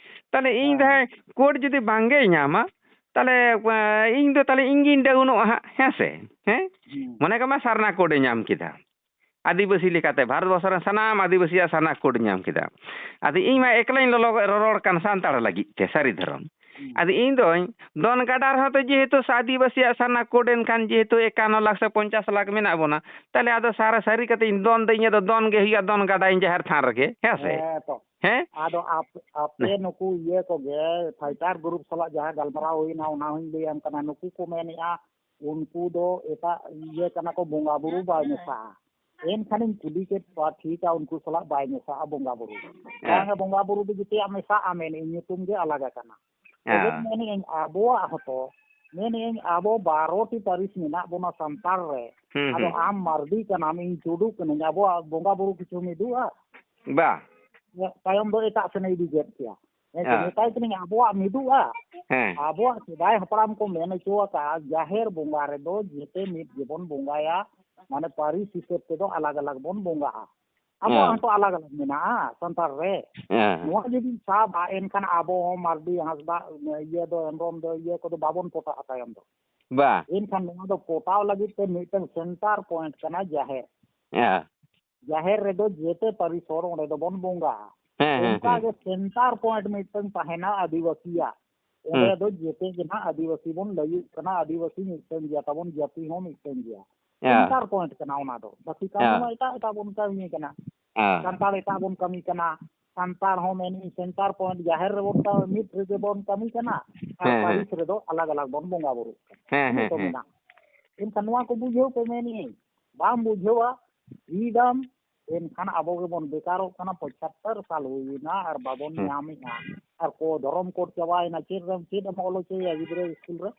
ᱛᱟᱦᱞᱮ ᱤᱧ ᱦᱮᱸ᱾ ᱡᱟᱦᱟᱸᱭ ᱠᱳᱰ ᱡᱩᱫᱤ ᱵᱟᱝ ᱜᱮᱭ ᱧᱟᱢᱟ, ᱛᱟᱦᱞᱮ, ᱮᱸ, ᱤᱧ ᱫᱚ ᱛᱟᱦᱞᱮ ᱤᱧ ᱜᱤᱧ ᱰᱟᱣᱩᱱᱚᱜᱼᱟ ᱦᱟᱸᱜ, ᱦᱮᱸ ᱥᱮ? ᱦᱮᱸ? ᱦᱩᱸ᱾ ᱢᱚᱱᱮ ᱠᱟᱜ ᱢᱮ ᱥᱟᱨᱱᱟ ᱠᱳᱰᱮ ᱧᱟᱢ ᱠᱮᱫᱟ᱾ ᱟᱹᱫᱤᱵᱟᱹᱥᱤ ᱞᱮᱠᱟᱛᱮ ᱵᱷᱟᱨᱚᱛ ᱵᱚᱨᱥᱚ ᱨᱮᱱ ᱥᱟᱱᱟᱢ ᱟᱹᱫᱤᱵᱟᱹᱥᱤᱭᱟᱜ ᱥᱟᱨᱱᱟ ᱠᱳᱰ ᱧᱟᱢ ᱠᱮᱫᱟ᱾ ᱟᱫᱚ ᱤᱧ ᱢᱟ ᱮᱠᱞᱟᱧ ᱞᱚᱞᱚ ᱨᱚᱨᱚᱲ ᱠᱟᱱ ᱥᱟᱱᱛᱟᱲ ᱞᱟᱹᱜᱤᱫ ᱛᱮ ᱥᱟᱹᱨᱤ ᱫᱷᱚᱨᱚᱢ᱾ ᱦᱩᱸ᱾ ᱟᱫᱚ ᱤᱧ ᱫᱚᱧ ᱫᱚᱱ ᱜᱟᱰᱟ ᱨᱮᱦᱚᱸ ᱛᱚ ᱡᱮᱦᱮᱛᱩ ᱟᱹᱫᱤᱵᱟᱹᱥᱤᱭᱟᱜ ᱥᱟᱨᱱᱟ ᱠᱳᱰ ᱮᱱᱠᱷᱟᱱ ᱡᱮᱦᱮᱛᱩ ᱮᱠᱟᱱᱱᱚ ᱞᱟᱠᱷ ᱥᱮ ᱯᱚᱧᱪᱟᱥ ᱞᱟᱠᱷ ᱢᱮᱱᱟᱜ ᱵᱚᱱᱟ, ᱛᱟᱦᱞᱮ ᱟᱫᱚ ᱥᱟᱨᱟ ᱥᱟᱹᱨᱤ ᱠᱟᱛᱮ ᱤᱧ ᱫᱚᱱ ᱫᱚ ᱤᱧᱟᱹᱜ ᱫᱚ ᱫᱚᱱ ᱜᱮ ᱦᱩᱭᱩᱜᱼᱟ, ᱫᱚᱱ ᱜᱟᱰᱟᱧ ᱡᱟᱦᱮᱨ ᱛᱷᱟᱱ ᱨᱮᱜᱮ, ᱦᱮᱸ ᱥᱮ? ᱦᱮᱸ ᱛᱚ᱾ ᱦᱮᱸ? ᱟᱫᱚ ᱟᱯ-, ᱟᱯᱮ ᱦᱮᱸ᱾ ᱱᱩᱠᱩ ᱤᱭᱟᱹ ᱠᱚᱜᱮ ᱯᱷᱟᱭᱴᱟᱨ ᱜᱨᱩᱯ ᱥᱟᱞᱟᱜ ᱡᱟᱦᱟᱸ ᱜᱟᱞᱢᱟᱨᱟᱣ ᱦᱩᱭᱱᱟ, ᱚᱱᱟ ᱦᱚᱸᱧ ᱞᱟᱹᱭᱟᱢ ᱠᱟᱱᱟ, ᱱᱩᱠᱩ ᱠᱚ ᱢᱮᱱᱮᱜᱼᱟ ᱩᱱᱠᱩ ᱫᱚ ᱮᱴᱟᱜ ᱤᱭᱟᱹ ᱠᱟᱱᱟ ᱠᱚ, ᱵᱚᱸᱜᱟ ᱵᱩᱨᱩ ᱵᱟᱭ ᱢᱮᱥᱟᱜᱼᱟ᱾ ᱮᱱᱠᱷᱟᱱᱤᱧ ᱠᱩᱞᱤ ᱠᱮᱫ ᱠᱚᱣᱟ, ᱴᱷᱤᱠᱟ, ᱩᱱᱠᱩ ᱥᱟᱞᱟᱜ ᱵᱟᱭ ᱢᱮᱥᱟᱜᱼᱟ ᱵᱚᱸᱜᱟ ᱵᱩᱨᱩ ᱫᱚ᱾ ᱦᱮᱸ᱾ ᱵᱟᱝᱟ, ᱵᱚᱸᱜᱟ ᱵᱩᱨᱩ ᱫᱚ ᱡᱮᱛᱮᱭᱟᱜ ᱢᱮᱥᱟᱜᱼᱟ, ᱢᱮᱱᱮᱫ ᱧᱩᱛᱩᱢ ᱜᱮ ᱟᱞᱟᱜᱟ ᱠᱟᱱᱟ᱾ ᱦᱮᱸ᱾ ᱛᱚᱵᱮ ᱢᱮᱱᱮᱫ ᱟᱹᱧ ᱟᱵᱚᱣᱟᱜ ᱦᱚᱸᱛᱚ, ᱢᱮᱱᱮᱫ ᱟᱹᱧ ᱟᱵᱚ ᱵᱟᱨᱚ ᱴᱤ ᱯᱟᱹᱨᱤᱥ ᱢᱮᱱᱟᱜ ᱵᱚᱱᱟ ᱥᱟᱱᱛᱟᱲ ᱨᱮ᱾ ᱦᱩᱸ, ᱟᱫᱚ ᱦᱩᱸ᱾ ᱟᱢ ᱢᱟᱨᱰᱤ ᱠᱟᱱᱟᱢ, ᱤᱧ ᱴᱩᱰᱩ ᱠᱟᱹᱱᱟᱹᱧ, ᱟᱵᱚᱣᱟᱜ ᱵᱚᱸᱜᱟ ᱵᱩᱨᱩ ᱠᱤᱪᱷᱩ ᱢᱤᱫᱚᱜᱼᱟ? ᱵᱟ᱾ ᱛᱟᱭᱚᱢ ᱫᱚ ᱮᱴᱟᱜ ᱥᱮᱱᱮ ᱤᱫᱤ ᱠᱮᱫ ᱠᱮᱭᱟ᱾ ᱦᱮᱸ ᱥᱮ? ᱦᱮᱸ᱾ ᱢᱮᱛᱟᱭ ᱠᱟᱹᱱᱟᱹᱧ ᱟᱵᱚᱣᱟᱜ ᱢᱤᱫᱚᱜᱼᱟ? ᱦᱮᱸ᱾ ᱟᱵᱚᱣᱟᱜ ᱥᱮᱫᱟᱭ ᱦᱟᱯᱲᱟᱢ ᱠᱚ ᱢᱮᱱ ᱦᱚᱪᱚ ᱟᱠᱟᱫᱼᱟ, ᱡᱟᱦᱮᱨ ᱵᱚᱸᱜᱟ ᱨᱮᱫᱚ ᱡᱮᱛᱮ ᱢᱤᱫ ᱜᱮᱵᱚᱱ ᱵᱚᱸᱜᱟᱭᱟ, ᱢᱟᱱᱮ ᱯᱟᱹᱨᱤᱥ ᱦᱤᱥᱟᱹᱵ ᱛᱮᱫᱚ ᱟᱞᱟᱜᱽ ᱟᱞᱟᱜᱽ ᱵᱚᱱ ᱵᱚᱸᱜᱟᱜᱼᱟ᱾ ᱟᱵᱚᱣᱟᱜ ᱦᱮᱸ᱾ ᱦᱚᱸᱛᱚ ᱟᱞᱟᱜᱽ ᱟᱞᱟᱜᱽ ᱢᱮᱱᱟᱜᱼᱟ ᱥᱟᱱᱛᱟᱲ ᱨᱮ᱾ ᱦᱮᱸ᱾ ᱱᱚᱣᱟ ᱡᱩᱫᱤᱢ ᱥᱟᱵᱟ, ᱮᱱᱠᱷᱟᱱ ᱟᱵᱚ ᱦᱚᱸ ᱢᱟᱨᱰᱤ, ᱦᱟᱸᱥᱫᱟ, ᱤᱭᱟᱹ ᱫᱚ, ᱦᱮᱢᱵᱨᱚᱢ ᱫᱚ, ᱤᱭᱟᱹ ᱠᱚᱫᱚ ᱵᱟᱵᱚᱱ ᱯᱚᱴᱟᱜᱼᱟ ᱛᱟᱭᱚᱢ ᱫᱚ᱾ ᱵᱟ᱾ ᱮᱱᱠᱷᱟᱱ ᱱᱚᱣᱟ ᱫᱚ ᱯᱚᱴᱟᱣ ᱞᱟᱹᱜᱤᱫ ᱛᱮ ᱢᱤᱫᱴᱟᱝ ᱥᱮᱱᱴᱟᱨ ᱯᱚᱭᱮᱱᱴ ᱠᱟᱱᱟ ᱡᱟᱦᱮᱨ᱾ ᱦᱮᱸ᱾ ᱡᱟᱦᱮᱨ ᱨᱮᱫᱚ ᱡᱮᱛᱮ ᱯᱟᱹᱨᱤᱥ ᱦᱚᱲ ᱚᱸᱰᱮ ᱫᱚᱵᱚᱱ ᱵᱚᱸᱜᱟᱜᱼᱟ᱾ ᱦᱮᱸ, ᱦᱮᱸ, ᱚᱱᱠᱟ ᱦᱮᱸ᱾ ᱜᱮ ᱥᱮᱱᱴᱟᱨ ᱯᱚᱭᱮᱱᱴ ᱢᱤᱫᱴᱟᱝ ᱛᱟᱦᱮᱱᱟ ᱟᱹᱫᱤᱵᱟᱹᱥᱤᱭᱟᱜ᱾ ᱚᱸᱰᱮ ᱦᱩᱸ᱾ ᱫᱚ ᱡᱮᱛᱮ ᱜᱮ ᱱᱟᱦᱟᱜ ᱟᱹᱫᱤᱵᱟᱹᱥᱤ ᱵᱚᱱ ᱞᱟᱹᱭᱩᱜ ᱠᱟᱱᱟ, ᱟᱹᱫᱤᱵᱟᱹᱥᱤ ᱢᱤᱫᱴᱟᱝ ᱜᱮᱭᱟ ᱛᱟᱵᱚᱱ, ᱡᱟᱹᱛᱤ ᱦᱚᱸ ᱢᱤᱫᱴᱟᱝ ᱜᱮᱭᱟ᱾ ᱦᱮᱸ᱾ ᱥᱮᱱᱴᱟᱨ ᱯᱚᱭᱮᱱᱴ ᱠᱟᱱᱟ ᱚᱱᱟ ᱫᱚ᱾ ᱵᱟᱹᱠᱤ ᱠᱟᱹᱢᱤ ᱦᱮᱸ᱾ ᱢᱟ ᱮᱴᱟᱜ ᱮᱴᱟᱜ ᱵᱚᱱ ᱠᱟᱹᱢᱤ ᱠᱟᱱᱟ᱾ ᱦᱮᱸ᱾ ᱥᱟᱱᱛᱟᱲ ᱮᱴᱟᱜ ᱵᱚᱱ ᱠᱟᱹᱢᱤ ᱠᱟᱱᱟ᱾ ᱥᱟᱱᱛᱟᱲ ᱦᱚᱸ ᱢᱮᱱᱮᱫ ᱥᱮᱱᱴᱟᱨ ᱯᱚᱭᱮᱱᱴ ᱡᱟᱦᱮᱨ ᱨᱮᱵᱚᱱ ᱠᱟ-, ᱢᱤᱫ ᱨᱮᱜᱮ ᱵᱚᱱ ᱠᱟᱹᱢᱤ ᱠᱟᱱᱟ᱾ ᱟᱨ ᱦᱮᱸ, ᱦᱮᱸ᱾ ᱯᱟᱹᱨᱤᱥ ᱨᱮᱫᱚ ᱟᱞᱟᱜᱽ ᱟᱞᱟᱜᱽ ᱵᱚᱱ ᱵᱚᱸᱜᱟ ᱵᱩᱨᱩᱜ ᱠᱟᱱᱟ᱾ ᱦᱮᱸ, ᱤᱱᱟᱹ ᱦᱮᱸ, ᱠᱚ ᱦᱮᱸ᱾ ᱢᱮᱱᱟᱜᱼᱟ᱾ ᱮᱱᱠᱷᱟᱱ ᱱᱚᱣᱟ ᱠᱚ ᱵᱩᱡᱷᱟᱹᱣ ᱯᱮ ᱢᱮᱱᱮᱫ ᱟᱹᱧ᱾ ᱵᱟᱢ ᱵᱩᱡᱷᱟᱹᱣᱟ, ᱤᱫᱟᱢ, ᱮᱱᱠᱷᱟᱱ ᱟᱵᱚ ᱜᱮᱵᱚᱱ ᱵᱮᱠᱟᱨᱚᱜ ᱠᱟᱱᱟ᱾ ᱯᱚᱸᱪᱟᱛᱛᱚᱨ ᱥᱟᱞ ᱦᱩᱭᱮᱱᱟ ᱟᱨ ᱵᱟᱵᱚᱱ ᱦᱩᱸ᱾ ᱧᱟᱢᱮᱫᱼᱟ᱾ ᱟᱨ ᱠᱚ ᱫᱷᱚᱨᱚᱢ ᱠᱳᱰ ᱪᱟᱵᱟᱭᱮᱱᱟ, ᱪᱮᱫ ᱨᱮᱢ, ᱪᱮᱫ ᱮᱢ ᱚᱞ ᱦᱚᱪᱚᱭᱮᱭᱟ ᱜᱤᱫᱽᱨᱟᱹ ᱥᱠᱩᱞ ᱨᱮ?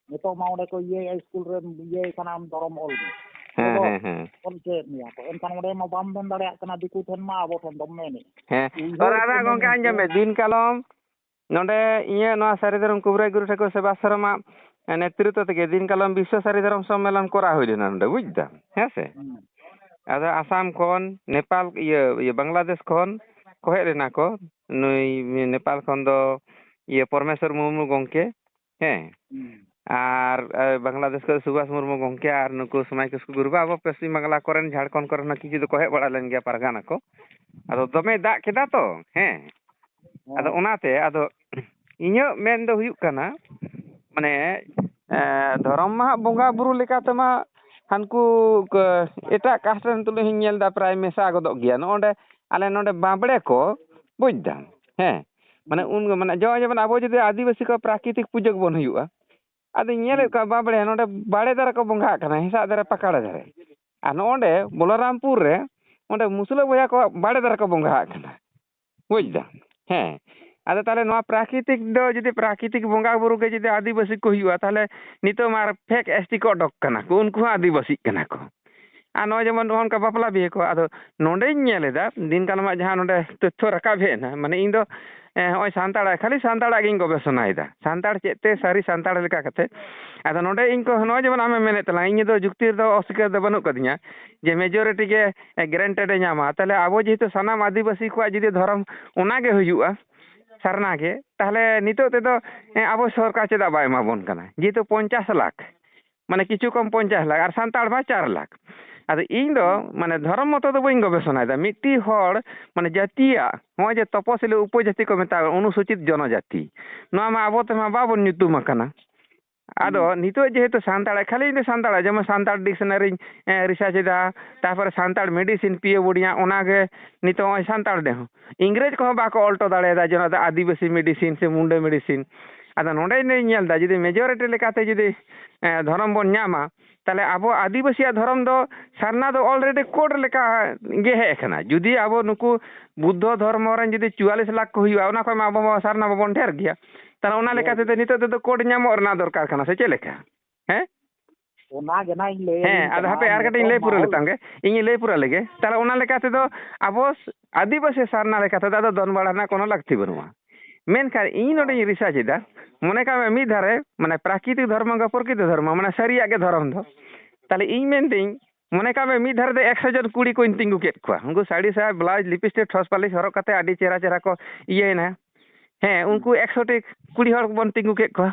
ᱱᱤᱛᱚᱜ ᱢᱟ ᱚᱸᱰᱮ ᱠᱚ ᱤᱭᱟᱹᱭᱮᱫᱼᱟ, ᱥᱠᱩᱞ ᱨᱮᱢ ᱤᱭᱟᱹᱭ ᱠᱷᱟᱱ ᱟᱢ ᱫᱷᱚᱨᱚᱢ ᱚᱞ ᱢᱮ᱾ ᱦᱮᱸ, ᱟᱫᱚ ᱦᱮᱸ, ᱦᱮᱸ᱾ ᱚᱞ ᱦᱚᱪᱚᱭᱮᱫ ᱢᱮᱭᱟ ᱠᱚ, ᱮᱱᱠᱷᱟᱱ ᱚᱸᱰᱮ ᱢᱟ ᱵᱟᱢ ᱢᱮᱱ ᱫᱟᱲᱮᱭᱟᱜ ᱠᱟᱱᱟ, ᱫᱤᱠᱩ ᱴᱷᱮᱱ ᱢᱟ ᱟᱵᱚ ᱴᱷᱮᱱ ᱫᱚᱢ ᱢᱮᱱᱮᱫ᱾ ᱦᱮᱸ᱾ ᱩᱭᱦᱟᱹᱨ ᱟᱨ ᱟᱫᱟ ᱦᱚᱪᱚ ᱜᱚᱝᱠᱮ ᱢᱮᱱᱮᱫ ᱟᱸᱡᱚᱢ ᱢᱮ, ᱜᱮᱭᱟ᱾ ᱫᱤᱱ ᱠᱟᱞᱚᱢ ᱱᱚᱰᱮ ᱤᱧᱟᱹᱜ ᱱᱚᱣᱟ ᱥᱟᱹᱨᱤ ᱫᱷᱚᱨᱚᱢ ᱠᱩᱵᱨᱟᱹ ᱜᱩᱨᱩ ᱴᱷᱟᱹᱠᱩᱨ ᱥᱮᱵᱟ ᱟᱥᱨᱚᱢᱟᱜ ᱱᱮᱛᱨᱤᱛᱵ ᱛᱮᱜᱮ ᱫᱤᱱ ᱠᱟᱞᱚᱢ ᱵᱤᱥᱥᱚ ᱥᱟᱹᱨᱤ ᱫᱷᱚᱨᱚᱢ ᱥᱚᱢᱢᱮᱞᱚᱱ ᱠᱚᱨᱟᱣ ᱦᱩᱭ ᱞᱮᱱᱟ ᱱᱚᱰᱮ, ᱵᱩᱡᱽ ᱫᱟᱢ, ᱦᱮᱸ ᱥᱮ? ᱦᱩᱸ᱾ ᱟᱫᱚ ᱟᱥᱟᱢ ᱠᱷᱚᱱ, ᱱᱮᱯᱟᱞ, ᱤᱭᱟᱹ, ᱤᱭᱟᱹ, ᱵᱟᱝᱞᱟᱫᱮᱥ ᱠᱷᱚᱱ ᱠᱚ ᱦᱮᱡ ᱞᱮᱱᱟ ᱠᱚ, ᱱᱩᱭ ᱱᱮᱯᱟᱞ ᱠᱷᱚᱱ ᱫᱚ, ᱤᱭᱟᱹ, ᱯᱚᱨᱢᱮᱥᱣᱚᱨ ᱢᱩᱨᱢᱩ ᱜᱚᱝᱠᱮ, ᱦᱮᱸ᱾ ᱦᱩᱸ᱾ ᱟᱨ ᱮ, ᱵᱟᱝᱞᱟᱫᱮᱥ ᱠᱷᱚᱱ ᱥᱩᱵᱷᱟᱥ ᱢᱩᱨᱢᱩ ᱜᱚᱢᱠᱮ ᱟᱨ ᱱᱩᱠᱩ ᱥᱚᱢᱟᱭ ᱠᱤᱥᱠᱩ ᱜᱩᱨᱩ ᱵᱟ, ᱟᱵᱚ ᱯᱚᱥᱪᱤᱢ ᱵᱟᱝᱞᱟ ᱠᱚᱨᱮᱱ, ᱡᱷᱟᱲᱠᱷᱚᱸᱰ ᱠᱚᱨᱮᱱ ᱦᱚᱸ ᱠᱤᱪᱷᱩ ᱫᱚᱠᱚ ᱦᱮᱡ ᱵᱟᱲᱟ ᱞᱮᱱ ᱜᱮᱭᱟ ᱯᱟᱨᱜᱟᱱᱟ ᱠᱚ᱾ ᱟᱫᱚ ᱫᱚᱢᱮ ᱫᱟᱜ ᱠᱮᱫᱟ ᱛᱚ, ᱦᱮᱸ᱾ ᱟᱫᱚ ᱦᱮᱸ᱾ ᱚᱱᱟᱛᱮ ᱟᱫᱚ ᱤᱧᱟᱹᱜ ᱢᱮᱱ ᱫᱚ ᱦᱩᱭᱩᱜ ᱠᱟᱱᱟ, ᱢᱟᱱᱮ ᱮ, ᱫᱷᱚᱨᱚᱢ ᱢᱟ ᱦᱟᱸᱜ ᱵᱚᱸᱜᱟ ᱵᱩᱨᱩ ᱞᱮᱠᱟ ᱛᱮᱢᱟ ᱦᱟᱱᱠᱩ ᱠᱚ, ᱮᱴᱟᱜ ᱠᱟᱥᱴ ᱨᱮᱱ ᱛᱩᱞᱩᱡ ᱦᱚᱸᱧ ᱧᱮᱞ ᱮᱫᱟ, ᱯᱨᱟᱭ ᱢᱮᱥᱟ ᱜᱚᱫᱚᱜ ᱜᱮᱭᱟ᱾ ᱱᱚᱜᱼᱚ ᱱᱚᱰᱮ ᱟᱞᱮ ᱱᱚᱰᱮ ᱵᱟᱸᱵᱽᱲᱮ ᱠᱚ, ᱵᱩᱡᱽ ᱫᱟᱢ, ᱦᱮᱸ, ᱢᱟᱱᱮ ᱦᱩᱸ᱾ ᱩᱱ ᱢᱟᱱᱮ ᱡᱚ-, ᱡᱮᱢᱚᱱ ᱟᱵᱚ ᱡᱩᱫᱤ ᱟᱹᱫᱤᱵᱟᱹᱥᱤ ᱠᱚ ᱯᱨᱟᱠᱨᱤᱛᱤᱠ ᱯᱩᱡᱟᱹ ᱠᱚᱵᱚᱱ ᱦᱩᱭᱩᱜᱼᱟ, ᱟᱫᱚᱧ ᱧᱮᱞᱮᱫ ᱦᱩᱸ᱾ ᱠᱚᱣᱟ ᱵᱟᱸᱵᱽᱲᱮ ᱱᱚᱰᱮ ᱵᱟᱲᱮ ᱫᱟᱨᱮ ᱠᱚ ᱵᱚᱸᱜᱟᱜ ᱠᱟᱱᱟ, ᱦᱮᱸᱥᱟᱜ ᱫᱟᱨᱮ, ᱯᱟᱠᱟᱲᱮ ᱫᱟᱨᱮ, ᱟᱨ ᱱᱚᱜᱼᱚ ᱱᱚᱰᱮ ᱵᱚᱞᱚᱨᱟᱢᱯᱩᱨ ᱨᱮ ᱚᱸᱰᱮ ᱢᱩᱥᱞᱟᱹ ᱵᱚᱭᱦᱟ ᱠᱚᱣᱟᱜ ᱵᱟᱲᱮ ᱫᱟᱨᱮ ᱠᱚ ᱵᱚᱸᱜᱟᱜ ᱠᱟᱱᱟ᱾ ᱵᱩᱡᱽ ᱫᱟᱢ? ᱦᱮᱸ᱾ ᱟᱫᱚ ᱛᱟᱦᱚᱞᱮ ᱱᱚᱣᱟ ᱯᱨᱟᱠᱨᱤᱛᱤᱠ ᱫᱚ ᱡᱩᱫᱤ ᱯᱨᱟᱠᱨᱤᱛᱤᱠ ᱵᱚᱸᱜᱟ ᱵᱩᱨᱩ ᱜᱮ ᱡᱩᱫᱤ ᱟᱹᱫᱤᱵᱟᱹᱥᱤ ᱠᱚ ᱦᱩᱭᱩᱜᱼᱟ, ᱛᱟᱦᱚᱞᱮ ᱱᱤᱛᱚᱜ ᱢᱟ ᱟᱨ ᱯᱷᱮᱠ ᱮᱥ ᱴᱤ ᱠᱚ ᱚᱰᱚᱠ ᱠᱟᱱᱟ ᱠᱚ, ᱩᱱᱠᱩ ᱦᱚᱸ ᱟᱹᱫᱤᱵᱟᱹᱥᱤᱜ ᱠᱟᱱᱟ ᱠᱚ᱾ ᱟᱨ ᱱᱚᱜᱼᱚᱭ ᱡᱮᱢᱚᱱ ᱱᱚᱜᱼᱚ ᱱᱚᱝᱠᱟ ᱵᱟᱯᱞᱟ ᱵᱤᱦᱟᱹ ᱠᱚ, ᱟᱫᱚ ᱱᱚᱰᱮᱧ ᱧᱮᱞ ᱮᱫᱟ ᱫᱤᱱ ᱠᱟᱞᱚᱢᱟᱜ ᱡᱟᱦᱟᱸ ᱱᱚᱰᱮ ᱛᱚᱛᱛᱷᱚ ᱨᱟᱠᱟᱵ ᱦᱮᱡ ᱮᱱᱟ, ᱢᱟᱱᱮ ᱤᱧ ᱫᱚ, ᱮᱸ, ᱱᱚᱜᱼᱚᱭ ᱥᱟᱱᱛᱟᱲᱟᱜ, ᱠᱷᱟᱹᱞᱤ ᱥᱟᱱᱛᱟᱲᱟᱜ ᱜᱤᱧ ᱜᱚᱵᱮᱥᱚᱱᱟᱭᱮᱫᱟ, ᱥᱟᱱᱛᱟᱲ ᱪᱮᱫ ᱛᱮ ᱥᱟᱹᱨᱤ ᱥᱟᱱᱛᱟᱲ ᱞᱮᱠᱟ ᱠᱟᱛᱮ᱾ ᱟᱫᱚ ᱱᱚᱰᱮ ᱤᱧ ᱠᱚ, ᱱᱚᱜᱼᱚᱭ ᱡᱮᱢᱚᱱ ᱟᱢᱮᱢ ᱢᱮᱱᱮᱫ ᱛᱟᱞᱟᱝ, ᱤᱧ ᱫᱚ ᱡᱩᱠᱛᱤ ᱨᱮᱫᱚ ᱚᱥᱤᱠᱟᱹᱨ ᱫᱚ ᱵᱟᱹᱱᱩᱜ ᱠᱟᱫᱤᱧᱟ ᱡᱮ ᱢᱮᱡᱚᱨᱤᱴᱤ ᱜᱮ ᱮ, ᱜᱨᱮᱱᱴᱮᱰ ᱮ ᱧᱟᱢᱟ᱾ ᱛᱟᱦᱚᱞᱮ ᱟᱵᱚ ᱡᱮᱦᱮᱛᱩ ᱥᱟᱱᱟᱢ ᱟᱹᱫᱤᱵᱟᱹᱥᱤ ᱠᱚᱣᱟᱜ ᱡᱩᱫᱤ ᱫᱷᱚᱨᱚᱢ ᱚᱱᱟ ᱜᱮ ᱦᱩᱭᱩᱜᱼᱟ, ᱥᱟᱨᱱᱟ ᱜᱮ, ᱛᱟᱦᱚᱞᱮ ᱱᱤᱛᱚᱜ ᱛᱮᱫᱚ, ᱮ, ᱟᱵᱚ ᱥᱚᱨᱠᱟᱨ ᱪᱮᱫᱟᱜ ᱵᱟᱭ ᱮᱢᱟ ᱵᱚᱱ ᱠᱟᱱᱟ? ᱡᱮᱦᱮᱛᱩ ᱯᱚᱧᱪᱟᱥ ᱞᱟᱠᱷ, ᱢᱟᱱᱮ ᱠᱤᱪᱷᱩ ᱠᱚᱢ ᱯᱚᱧᱪᱟᱥ ᱞᱟᱠᱷ, ᱟᱨ ᱥᱟᱱᱛᱟᱲ ᱢᱟ ᱪᱟᱨ ᱞᱟᱠᱷ᱾ ᱟᱫᱚ ᱤᱧ ᱫᱚ, ᱢᱟᱱᱮ, ᱫᱷᱚᱨᱚᱢ ᱢᱚᱛᱚ ᱫᱚ ᱵᱟᱹᱧ ᱜᱚᱵᱮᱥᱚᱱᱟᱭᱮᱫᱟ᱾ ᱢᱤᱫᱴᱤᱡ ᱦᱚᱲ, ᱢᱟᱱᱮ, ᱡᱟᱹᱛᱤᱭᱟᱜ, ᱱᱚᱜᱼᱚᱭ ᱡᱮ ᱛᱚᱯᱚᱥᱤᱞᱤ ᱩᱯᱚᱡᱟᱹᱛᱤ ᱠᱚ ᱢᱮᱛᱟᱜᱼᱟ, ᱚᱱᱩᱥᱩᱪᱤᱛ ᱡᱚᱱᱚᱡᱟᱹᱛᱤ, ᱱᱚᱣᱟ ᱢᱟ ᱟᱵᱚ ᱛᱮᱢᱟ ᱵᱟᱵᱚᱱ ᱧᱩᱛᱩᱢ ᱟᱠᱟᱱᱟ᱾ ᱟᱫᱚ ᱦᱩᱸ᱾ ᱱᱤᱛᱚᱜ ᱡᱮᱦᱮᱛᱩ ᱥᱟᱱᱛᱟᱲ, ᱠᱷᱟᱹᱞᱤ ᱤᱧ ᱫᱚ ᱥᱟᱱᱛᱟᱲ, ᱡᱮᱢᱚᱱ ᱥᱟᱱᱛᱟᱲ ᱰᱤᱠᱥᱱᱟᱨᱤᱧ, ᱮ, ᱨᱤᱥᱟᱨᱪ ᱮᱫᱟ, ᱛᱟᱨᱯᱚᱨᱮ ᱥᱟᱱᱛᱟᱲ ᱢᱮᱰᱤᱥᱤᱱ ᱯᱤᱭᱳ ᱵᱳᱨᱰᱤᱧᱟ, ᱚᱱᱟᱜᱮ ᱱᱤᱛᱚᱜ ᱱᱚᱜᱼᱚᱭ ᱥᱟᱱᱛᱟᱲ ᱰᱮ ᱦᱚᱸ᱾ ᱤᱝᱨᱮᱡᱽ ᱠᱚᱦᱚᱸ ᱵᱟᱠᱚ ᱚᱞᱴᱚ ᱫᱟᱲᱮᱭᱟᱫᱟ ᱡᱮ ᱱᱚᱣᱟ ᱫᱚ ᱟᱹᱫᱤᱵᱟᱹᱥᱤ ᱢᱮᱰᱤᱥᱤᱱ ᱥᱮ ᱢᱩᱱᱰᱟᱹ ᱢᱮᱰᱤᱥᱤᱱ᱾ ᱟᱫᱚ ᱱᱚᱰᱮᱧ ᱧᱮᱞ ᱮᱫᱟ, ᱡᱩᱫᱤ ᱢᱮᱡᱚᱨᱤᱴᱤ ᱞᱮᱠᱟᱛᱮ ᱡᱩᱫᱤ, ᱮ, ᱫᱷᱚᱨᱚᱢ ᱵᱚᱱ ᱧᱟᱢᱟ, ᱛᱟᱦᱚᱞᱮ ᱟᱵᱚ ᱟᱹᱫᱤᱵᱟᱹᱥᱤᱭᱟᱜ ᱫᱷᱚᱨᱚᱢ ᱫᱚ ᱥᱟᱨᱱᱟ ᱫᱚ already code ᱞᱮᱠᱟ ᱜᱮ ᱦᱮᱡ ᱟᱠᱟᱱᱟ᱾ ᱡᱩᱫᱤ ᱟᱵᱚ ᱱᱩᱠᱩ ᱵᱩᱫᱽᱫᱷᱚ ᱫᱷᱚᱨᱢᱚ ᱨᱮᱱ ᱡᱩᱫᱤ ᱪᱩᱣᱟᱞᱤᱥ ᱞᱟᱠᱷ ᱠᱚ ᱦᱩᱭᱩᱜᱼᱟ, ᱚᱱᱟ ᱠᱷᱚᱱ ᱢᱟ ᱟᱵᱚ ᱢᱟ ᱥᱟᱨᱱᱟ ᱢᱟᱵᱚᱱ ᱰᱷᱮᱨ ᱜᱮᱭᱟ᱾ ᱛᱟᱦᱚᱞᱮ ᱚᱱᱟ ᱦᱳᱭ᱾ ᱞᱮᱠᱟ ᱛᱮᱫᱚ ᱱᱤᱛᱚᱜ ᱛᱮᱫᱚ code ᱧᱟᱢᱚᱜ ᱨᱮᱱᱟᱜ ᱫᱚᱨᱠᱟᱨ ᱠᱟᱱᱟ, ᱥᱮ ᱪᱮᱫ ᱞᱮᱠᱟ? ᱦᱮᱸ? ᱚᱱᱟ ᱜᱮ ᱱᱟᱜ ᱤᱧ ᱞᱟᱹᱭᱟᱵᱤᱱ ᱦᱮᱸ, ᱟᱫᱚ ᱠᱟᱱᱟ, ᱦᱟᱯᱮ ᱟᱨ ᱠᱟᱹᱴᱤᱡ ᱤᱧ ᱱᱤᱛᱚᱜ ᱞᱟᱹᱭ ᱯᱩᱨᱟᱹᱣ ᱢᱟᱦᱚᱞ ᱞᱮᱛᱟᱢ ᱜᱮ᱾ ᱤᱧᱤᱧ ᱞᱟᱹᱭ ᱯᱩᱨᱟᱹᱣ ᱞᱮᱜᱮ᱾ ᱛᱟᱦᱚᱞᱮ ᱚᱱᱟ ᱞᱮᱠᱟ ᱛᱮᱫᱚ ᱟᱵᱚ ᱟᱹᱫᱤᱵᱟᱹᱥᱤ ᱥᱟᱨᱱᱟ ᱞᱮᱠᱟ ᱛᱮᱫᱚ ᱟᱫᱚ ᱫᱚᱱ ᱵᱟᱲᱟ ᱨᱮᱱᱟᱜ ᱠᱳᱱᱳ ᱞᱟᱹᱠᱛᱤ ᱵᱟᱹᱱᱩᱜᱼᱟ᱾ ᱢᱮᱱᱠᱷᱟᱱ ᱤᱧ ᱱᱚᱰᱮᱧ ᱨᱤᱥᱟᱨᱪ ᱮᱫᱟ, ᱢᱚᱱᱮ ᱠᱟᱜ ᱢᱮ ᱢᱤᱫ ᱫᱷᱟᱨᱮ, ᱢᱟᱱᱮ, ᱯᱨᱟᱠᱨᱤᱛᱤᱠ ᱫᱷᱚᱨᱢᱚ ᱜᱮ ᱯᱨᱚᱠᱨᱤᱛᱚ ᱫᱷᱚᱨᱢᱚ, ᱢᱟᱱᱮ ᱥᱟᱹᱨᱤᱭᱟᱜ ᱜᱮ ᱫᱷᱚᱨᱚᱢ ᱫᱚ᱾ ᱛᱟᱦᱚᱞᱮ ᱤᱧ ᱢᱮᱱᱫᱟᱹᱧ, ᱢᱚᱱᱮ ᱠᱟᱜ ᱢᱮ ᱢᱤᱫ ᱫᱷᱟᱨᱮ ᱫᱚ ᱮᱠᱥᱚ ᱡᱚᱱ ᱠᱩᱲᱤ ᱠᱚᱧ ᱛᱤᱸᱜᱩ ᱠᱮᱫ ᱠᱚᱣᱟ, ᱩᱱᱠᱩ ᱥᱟᱹᱲᱤ ᱥᱟᱭᱟ, ᱵᱞᱟᱣᱩᱡᱽ, ᱞᱤᱯᱤᱥᱴᱤᱠ, ᱴᱷᱚᱥ ᱯᱟᱞᱤᱥ ᱦᱚᱨᱚᱜ ᱠᱟᱛᱮ ᱟᱹᱰᱤ ᱪᱮᱦᱨᱟ ᱪᱮᱦᱨᱟ ᱠᱚ ᱤᱭᱟᱹᱭᱮᱱᱟ᱾ ᱦᱮᱸ, ᱩᱱᱠᱩ ᱮᱠᱥᱚ ᱴᱤ ᱠᱩᱲᱤ ᱦᱚᱲ ᱵᱚᱱ ᱛᱤᱸᱜᱩ ᱠᱮᱫ ᱠᱚᱣᱟ᱾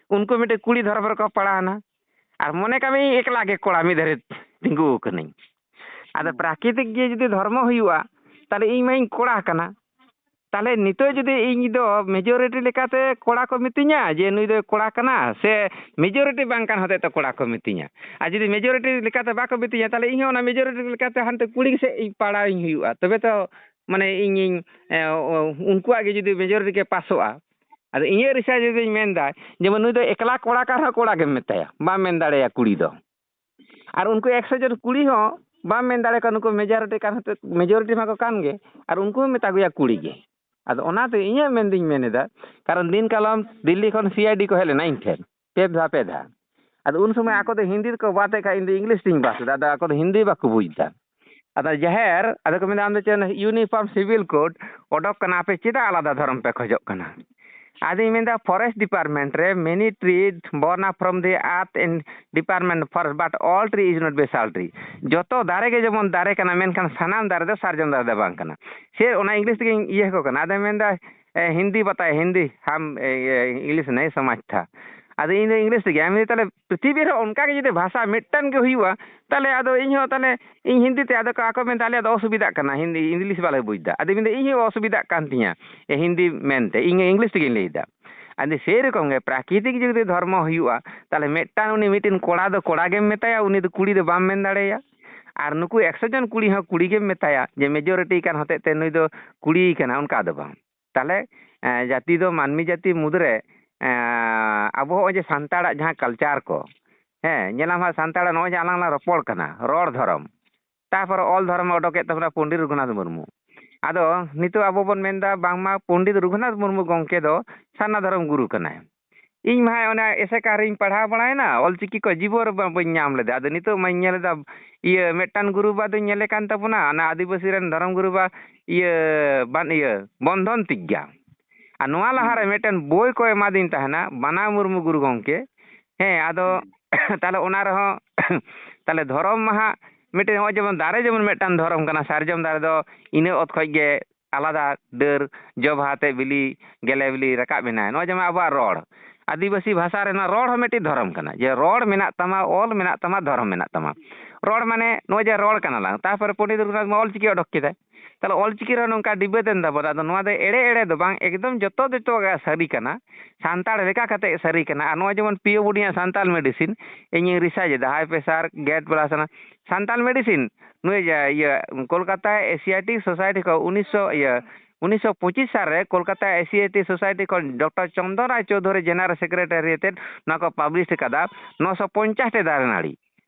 ᱩᱱᱠᱩ ᱢᱤᱫᱴᱮᱱ ᱠᱩᱲᱤ ᱫᱷᱚᱨᱚᱢ ᱨᱮᱠᱚ ᱯᱟᱲᱟᱣᱱᱟ᱾ ᱟᱨ ᱢᱚᱱᱮ ᱠᱟᱜ ᱢᱮ, ᱤᱧ ᱮᱠᱞᱟ ᱜᱮ ᱠᱚᱲᱟ ᱢᱤᱫ ᱫᱷᱟᱨᱮ ᱛᱤᱸᱜᱩ ᱟᱠᱟᱱᱟᱹᱧ᱾ ᱟᱫᱚ ᱯᱨᱟᱠᱨᱤᱛᱤᱠ ᱜᱮ ᱡᱩᱫᱤ ᱫᱷᱚᱨᱢᱚ ᱦᱩᱭᱩᱜᱼᱟ, ᱛᱟᱦᱞᱮ ᱤᱧ ᱢᱟᱧ ᱠᱚᱲᱟ ᱠᱟᱱᱟ᱾ ᱛᱟᱦᱞᱮ ᱱᱤᱛᱚᱜ ᱡᱩᱫᱤ ᱤᱧ ᱫᱚ ᱢᱮᱡᱚᱨᱤᱴᱤ ᱞᱮᱠᱟᱛᱮ ᱠᱚᱲᱟ ᱠᱚ ᱢᱤᱛᱟᱹᱧᱟ ᱡᱮ ᱱᱩᱭ ᱫᱚᱭ ᱠᱚᱲᱟ ᱠᱟᱱᱟ, ᱥᱮ ᱢᱮᱡᱚᱨᱤᱴᱤ ᱵᱟᱝ ᱠᱟᱱ ᱦᱚᱛᱮᱡ ᱛᱮ ᱠᱚᱲᱟ ᱠᱚ ᱢᱤᱛᱟᱹᱧᱟ? ᱟᱨ ᱡᱩᱫᱤ ᱢᱮᱡᱚᱨᱤᱴᱤ ᱞᱮᱠᱟᱛᱮ ᱵᱟᱠᱚ ᱢᱤᱛᱟᱹᱧᱟ, ᱛᱟᱦᱞᱮ ᱤᱧ ᱦᱚᱸ ᱚᱱᱟ ᱢᱮᱡᱚᱨᱤᱴᱤ ᱞᱮᱠᱟᱛᱮ ᱦᱟᱱᱛᱮ ᱠᱩᱲᱤ ᱥᱮᱫ ᱤᱧ ᱯᱟᱲᱟᱣᱤᱧ ᱦᱩᱭᱩᱜᱼᱟ, ᱛᱚᱵᱮ ᱛᱚ, ᱢᱟᱱᱮ, ᱤᱧᱤᱧ, ᱮ, ᱚ, ᱩᱱᱠᱩᱣᱟᱜ ᱜᱮ ᱡᱩᱫᱤ ᱢᱮᱡᱚᱨᱤᱴᱤ ᱜᱮ ᱯᱟᱥᱚᱜᱼᱟ᱾ ᱟᱫᱚ ᱤᱧᱟᱹᱜ ᱨᱤᱥᱟᱨᱪ ᱡᱩᱫᱤᱧ ᱢᱮᱱᱫᱟ, ᱡᱮᱢᱚᱱ ᱱᱩᱭ ᱫᱚ ᱮᱠᱞᱟ ᱠᱚᱲᱟ ᱠᱟᱱ ᱨᱮᱦᱚᱸ ᱠᱚᱲᱟ ᱜᱮᱢ ᱢᱮᱛᱟᱭᱟ, ᱵᱟᱢ ᱢᱮᱱ ᱫᱟᱲᱮᱭᱟᱭᱟ ᱠᱩᱲᱤ ᱫᱚ᱾ ᱟᱨ ᱩᱱᱠᱩ ᱮᱠᱥᱚ ᱡᱚᱱ ᱠᱩᱲᱤ ᱦᱚᱸ ᱵᱟᱢ ᱢᱮᱱ ᱫᱟᱲᱮ ᱠᱚᱣᱟ, ᱱᱩᱠᱩ ᱢᱮᱡᱚᱨᱤᱴᱤ ᱠᱟᱱ ᱦᱚᱛᱮ, ᱢᱮᱡᱚᱨᱤᱴᱤ ᱢᱟᱠᱚ ᱠᱟᱱ ᱜᱮ, ᱟᱨ ᱩᱱᱠᱩ ᱦᱚᱸ ᱢᱮᱛᱟ ᱠᱚᱣᱟ ᱠᱩᱲᱤ ᱜᱮ᱾ ᱟᱫᱚ ᱚᱱᱟᱛᱮ ᱤᱧᱟᱹᱜ ᱢᱮᱱᱫᱩᱧ ᱢᱮᱱ ᱮᱫᱟ, ᱠᱟᱨᱚᱱ ᱫᱤᱱ ᱠᱟᱞᱚᱢ ᱫᱤᱞᱞᱤ ᱠᱷᱚᱱ ᱥᱤ ᱟᱭ ᱰᱤ ᱠᱚ ᱦᱮᱡ ᱞᱮᱱᱟ ᱤᱧ ᱴᱷᱮᱱ, ᱯᱮ ᱫᱷᱟᱣ, ᱯᱮ ᱫᱷᱟᱣ᱾ ᱟᱫᱚ ᱩᱱ ᱥᱚᱢᱚᱭ ᱟᱠᱚ ᱫᱚ ᱦᱤᱱᱫᱤ ᱨᱮᱠᱚ ᱵᱟᱛᱮᱫ ᱠᱷᱟᱡ, ᱤᱧ ᱫᱚ ᱤᱝᱞᱤᱥ ᱛᱤᱧ ᱵᱟᱛ ᱮᱫᱟ᱾ ᱟᱫᱚ ᱟᱠᱚ ᱫᱚ ᱦᱤᱱᱫᱤ ᱵᱟᱠᱚ ᱵᱩᱡᱽ ᱮᱫᱟ᱾ ᱟᱫᱚ ᱡᱟᱦᱮᱨ, ᱟᱫᱚ ᱠᱚ ᱢᱮᱱᱫᱟ, "ᱟᱢ ᱫᱚ ᱪᱮᱫ ᱤᱭᱩᱱᱤᱯᱷᱚᱨᱢ ᱥᱤᱵᱤᱞ ᱠᱳᱰ ᱚᱰᱚᱠ ᱠᱟᱱᱟ, ᱟᱯᱮ ᱪᱮᱫᱟᱜ ᱟᱞᱟᱫᱟ ᱫᱷᱚᱨᱚᱢ ᱯᱮ ᱠᱷᱚᱡᱚᱜ ᱠᱟᱱᱟ?" ᱟᱫᱚᱧ ᱢᱮᱱᱫᱟ, ᱯᱷᱚᱨᱮᱥᱴ ᱰᱤᱯᱟᱨᱴᱢᱮᱱᱴ ᱨᱮ many trees born up from the earth in department forest, but all tree is not basal tree. ᱡᱚᱛᱚ ᱫᱟᱨᱮ ᱜᱮ ᱡᱮᱢᱚᱱ ᱫᱟᱨᱮ ᱠᱟᱱᱟ, ᱢᱮᱱᱠᱷᱟᱱ ᱥᱟᱱᱟᱢ ᱫᱟᱨᱮ ᱫᱚ ᱥᱟᱨᱡᱚᱢ ᱫᱟᱨᱮ ᱫᱚ ᱵᱟᱝ ᱠᱟᱱᱟ᱾ ᱥᱮ ᱚᱱᱟ ᱤᱝᱞᱤᱥ ᱛᱮᱜᱮᱧ ᱤᱭᱟᱹ ᱟᱠᱚ ᱠᱟᱱᱟ᱾ ᱟᱫᱚᱭ ᱢᱮᱱᱫᱟ, "ᱮ, ᱦᱤᱱᱫᱤ ᱵᱟᱛᱟᱭ, ᱦᱤᱱᱫᱤ, ᱦᱟᱢ, ᱮ, ᱮ, ᱤᱝᱞᱤᱥ ᱱᱟᱦᱤ ᱥᱚᱢᱟᱡᱽ ᱛᱷᱟ᱾" ᱟᱫᱚ ᱤᱧ ᱫᱚ ᱤᱝᱞᱤᱥ ᱛᱮᱜᱮ, ᱟᱢ ᱛᱟᱦᱞᱮ ᱯᱨᱤᱛᱷᱤᱵᱤ ᱨᱮ ᱚᱱᱠᱟ ᱜᱮ ᱡᱩᱫᱤ ᱵᱷᱟᱥᱟ ᱢᱤᱫᱴᱟᱝ ᱜᱮ ᱦᱩᱭᱩᱜᱼᱟ, ᱛᱟᱦᱞᱮ ᱟᱫᱚ ᱤᱧ ᱦᱚᱸ ᱛᱟᱦᱞᱮ ᱤᱧ ᱦᱤᱱᱫᱤ ᱛᱮ, ᱟᱫᱚ ᱠᱚ, ᱟᱠᱚ ᱢᱮᱱᱫᱟ, "ᱟᱞᱮᱭᱟᱜ ᱫᱚ ᱚᱥᱩᱵᱤᱫᱷᱟᱜ ᱠᱟᱱᱟ, ᱦᱤᱱᱫᱤ, ᱤᱝᱞᱤᱥ ᱵᱟᱞᱮ ᱵᱩᱡᱽ ᱮᱫᱟ᱾" ᱟᱫᱚ ᱢᱮᱱᱫᱟ, "ᱤᱧ ᱦᱚᱸ ᱚᱥᱩᱵᱤᱫᱷᱟᱜ ᱠᱟᱱ ᱛᱤᱧᱟ, ᱮ, ᱦᱤᱱᱫᱤ ᱢᱮᱱᱛᱮ, ᱤᱧ ᱤᱝᱞᱤᱥ ᱛᱮᱜᱮᱧ ᱞᱟᱹᱭ ᱮᱫᱟ᱾" ᱟᱫᱚ ᱥᱮᱭ ᱨᱚᱠᱚᱢ ᱜᱮ ᱯᱨᱟᱠᱨᱤᱛᱤᱠ ᱡᱩᱫᱤ ᱫᱷᱚᱨᱢᱚ ᱦᱩᱭᱩᱜᱼᱟ, ᱛᱟᱦᱞᱮ ᱢᱤᱫᱴᱟᱝ, ᱩᱱᱤ ᱢᱤᱫᱴᱮᱱ ᱠᱚᱲᱟ ᱫᱚ ᱠᱚᱲᱟ ᱜᱮᱢ ᱢᱮᱛᱟᱭᱟ, ᱩᱱᱤ ᱫᱚ ᱠᱩᱲᱤ ᱫᱚ ᱵᱟᱢ ᱢᱮᱱ ᱫᱟᱲᱮᱭᱟᱭᱟ᱾ ᱟᱨ ᱱᱩᱠᱩ ᱮᱠᱥᱚ ᱡᱚᱱ ᱠᱩᱲᱤ ᱦᱚᱸ ᱠᱩᱲᱤ ᱜᱮᱢ ᱢᱮᱛᱟᱭᱟ, ᱡᱮ ᱢᱮᱡᱚᱨᱤᱴᱤ ᱠᱟᱱ ᱦᱚᱛᱮᱡ ᱛᱮ ᱱᱩᱭ ᱫᱚ ᱠᱩᱲᱤ ᱠᱟᱱᱟ, ᱚᱱᱠᱟ ᱫᱚ ᱵᱟᱝ᱾ ᱛᱟᱦᱞᱮ, ᱮᱸ, ᱡᱟᱹᱛᱤ ᱫᱚ ᱢᱟᱹᱱᱢᱤ ᱡᱟᱹᱛᱤ ᱢᱩᱫᱽᱨᱮ, ᱮᱸ, ᱟᱵᱚ ᱦᱚᱸᱜᱼᱚᱭ ᱡᱮ ᱥᱟᱱᱛᱟᱲᱟᱜ ᱡᱟᱦᱟᱸ ᱠᱟᱞᱪᱟᱨ ᱠᱚ, ᱦᱮᱸ, ᱧᱮᱞᱟᱢ ᱦᱟᱸᱜ, ᱥᱟᱱᱛᱟᱲᱟᱜ ᱱᱚᱜᱼᱚᱭ ᱡᱮ ᱟᱞᱟᱝ ᱞᱟᱝ ᱨᱚᱯᱚᱲ ᱠᱟᱱᱟ, ᱨᱚᱲ ᱫᱷᱚᱨᱚᱢ, ᱛᱟᱨᱯᱚᱨᱮ ᱚᱞ ᱫᱷᱚᱨᱚᱢᱮ ᱚᱰᱚᱠᱮᱫ ᱛᱟᱵᱚᱱᱟ ᱯᱚᱱᱰᱤᱛ ᱨᱚᱜᱷᱩᱱᱟᱛᱷ ᱢᱩᱨᱢᱩ᱾ ᱟᱫᱚ ᱱᱤᱛᱚᱜ ᱟᱵᱚ ᱵᱚᱱ ᱢᱮᱱᱫᱟ ᱵᱟᱝᱢᱟ ᱯᱚᱱᱰᱤᱛ ᱨᱚᱜᱷᱩᱱᱟᱛᱷ ᱢᱩᱨᱢᱩ ᱜᱚᱢᱠᱮ ᱫᱚ ᱥᱟᱨᱱᱟ ᱫᱷᱚᱨᱚᱢ ᱜᱩᱨᱩ ᱠᱟᱱᱟᱭ᱾ ᱤᱧ ᱢᱟ ᱚᱱᱟ ᱮᱥᱮᱠᱟ ᱨᱤᱧ ᱯᱟᱲᱦᱟᱣ ᱵᱟᱲᱟᱭᱮᱱᱟ, ᱚᱞᱪᱤᱠᱤ ᱠᱚ ᱡᱤᱵᱚᱱ ᱨᱮ ᱵᱟ-, ᱵᱟᱹᱧ ᱧᱟᱢ ᱞᱮᱫᱟ᱾ ᱟᱫᱚ ᱱᱤᱛᱚᱜ ᱢᱟᱧ ᱧᱮᱞ ᱮᱫᱟ, ᱤᱭᱟᱹ, ᱢᱤᱫᱴᱟᱝ ᱜᱩᱨᱩ ᱵᱟᱵᱟ ᱫᱚᱧ ᱧᱮᱞᱮ ᱠᱟᱱ ᱛᱟᱵᱚᱱᱟ, ᱚᱱᱟ ᱟᱹᱫᱤᱵᱟᱹᱥᱤ ᱨᱮᱱ ᱫᱷᱚᱨᱚᱢ ᱜᱩᱨᱩ ᱵᱟ-, ᱤᱭᱟᱹ, ᱵᱟᱱ-, ᱤᱭᱟᱹ, ᱵᱚᱱᱫᱷᱚᱱ ᱛᱤᱡᱽᱜᱟ᱾ ᱟᱨ ᱱᱚᱣᱟ ᱞᱟᱦᱟᱨᱮ ᱢᱤᱫᱴᱮᱱ ᱵᱳᱭ ᱠᱚ ᱮᱢᱟᱫᱤᱧ ᱛᱟᱦᱮᱱᱟ, ᱵᱟᱱᱟ ᱢᱩᱨᱢᱩ ᱜᱩᱨᱩ ᱜᱚᱢᱠᱮ᱾ ᱦᱮᱸ, ᱟᱫᱚ ᱛᱟᱦᱞᱮ ᱚᱱᱟ ᱨᱮᱦᱚᱸ ᱛᱟᱦᱞᱮ ᱫᱷᱚᱨᱚᱢ ᱢᱟ ᱦᱟᱸᱜ ᱢᱤᱫᱴᱮᱱ, ᱱᱚᱜᱼᱚᱭ ᱡᱮᱢᱚᱱ ᱫᱟᱨᱮ, ᱡᱮᱢᱚᱱ ᱢᱤᱫᱴᱟᱝ ᱫᱷᱚᱨᱚᱢ ᱠᱟᱱᱟ, ᱥᱟᱨᱡᱚᱢ ᱫᱟᱨᱮ ᱫᱚ ᱤᱱᱟᱹ ᱚᱛ ᱠᱷᱚᱡ ᱜᱮ ᱟᱞᱟᱫᱟ ᱰᱟᱹᱨ, ᱡᱚ ᱵᱟᱦᱟ ᱛᱮ ᱵᱤᱞᱤ, ᱜᱮᱞᱮ ᱵᱤᱞᱤ ᱨᱟᱠᱟᱵ ᱮᱱᱟ᱾ ᱱᱚᱜᱼᱚᱭ ᱡᱮᱢᱚᱱ ᱟᱵᱚᱣᱟᱜ ᱨᱚᱲ, ᱟᱹᱫᱤᱵᱟᱹᱥᱤ ᱵᱷᱟᱥᱟ ᱨᱮᱱᱟᱜ ᱨᱚᱲ ᱦᱚᱸ ᱢᱤᱫᱴᱤᱡ ᱫᱷᱚᱨᱚᱢ ᱠᱟᱱᱟ, ᱡᱮ ᱨᱚᱲ ᱢᱮᱱᱟᱜ ᱛᱟᱢᱟ, ᱚᱞ ᱢᱮᱱᱟᱜ ᱛᱟᱢᱟ, ᱫᱷᱚᱨᱚᱢ ᱢᱮᱱᱟᱜ ᱛᱟᱢᱟ᱾ ᱨᱚᱲ ᱢᱟᱱᱮ ᱱᱚᱜᱼᱚᱭ ᱡᱮ ᱨᱚᱲ ᱠᱟᱱᱟ ᱞᱟᱝ, ᱛᱟᱨᱯᱚᱨᱮ ᱯᱚᱱᱰᱤᱛ ᱨᱚᱜᱷᱩᱱᱟᱛᱷ ᱢᱩᱨᱢᱩ ᱚᱞᱪᱤᱠᱤ ᱚᱰᱚᱠ ᱠᱮᱫᱟᱭ᱾ ᱛᱟᱦᱚᱞᱮ ᱚᱞᱪᱤᱠᱤ ᱨᱮᱦᱚᱸ ᱱᱚᱝᱠᱟ debate ᱮᱱ ᱛᱟᱵᱚᱱᱟ᱾ ᱟᱫᱚ ᱱᱚᱣᱟ ᱫᱚ ᱮᱲᱮ ᱮᱲᱮ ᱫᱚ ᱵᱟᱝ, ᱮᱠᱫᱚᱢ ᱡᱚᱛᱚ ᱡᱚᱛᱚ ᱜᱮ ᱥᱟᱹᱨᱤ ᱠᱟᱱᱟ, ᱥᱟᱱᱛᱟᱲ ᱞᱮᱠᱟ ᱠᱟᱛᱮ ᱥᱟᱹᱨᱤ ᱠᱟᱱᱟ᱾ ᱟᱨ ᱱᱚᱜᱼᱚᱭ ᱡᱮᱢᱚᱱ ᱯᱤ ᱳ ᱵᱳᱰᱤᱭᱟᱜ ᱥᱟᱱᱛᱟᱲ medicine, ᱤᱧᱤᱧ research ᱮᱫᱟ, high pressure, gas blast ᱚᱱᱟ ᱥᱟᱱᱛᱟᱲ medicine, ᱱᱩᱭ ᱡᱟ-, ᱤᱭᱟᱹ, ᱠᱳᱞᱠᱟᱛᱟ Asiatic Society ᱠᱷᱚᱱ ᱩᱱᱤᱥᱥᱚ, ᱤᱭᱟᱹ, ᱩᱱᱤᱥᱥᱚ ᱯᱚᱸᱪᱤᱥ ᱥᱟᱞ ᱨᱮ ᱠᱳᱞᱠᱟᱛᱟ Asiatic Society ᱠᱷᱚᱱ ᱰᱚᱠᱴᱚᱨ ᱪᱚᱱᱫᱚᱱ ᱨᱟᱭ ᱪᱳᱣᱫᱷᱩᱨᱤ general secretary ᱟᱛᱮᱫ ᱱᱚᱣᱟ ᱠᱚ publish ᱟᱠᱟᱫᱟ, ᱱᱚᱥᱚ ᱯᱚᱧᱪᱟᱥ ᱴᱤ ᱫᱟᱨᱮ ᱱᱟᱹᱲᱤ᱾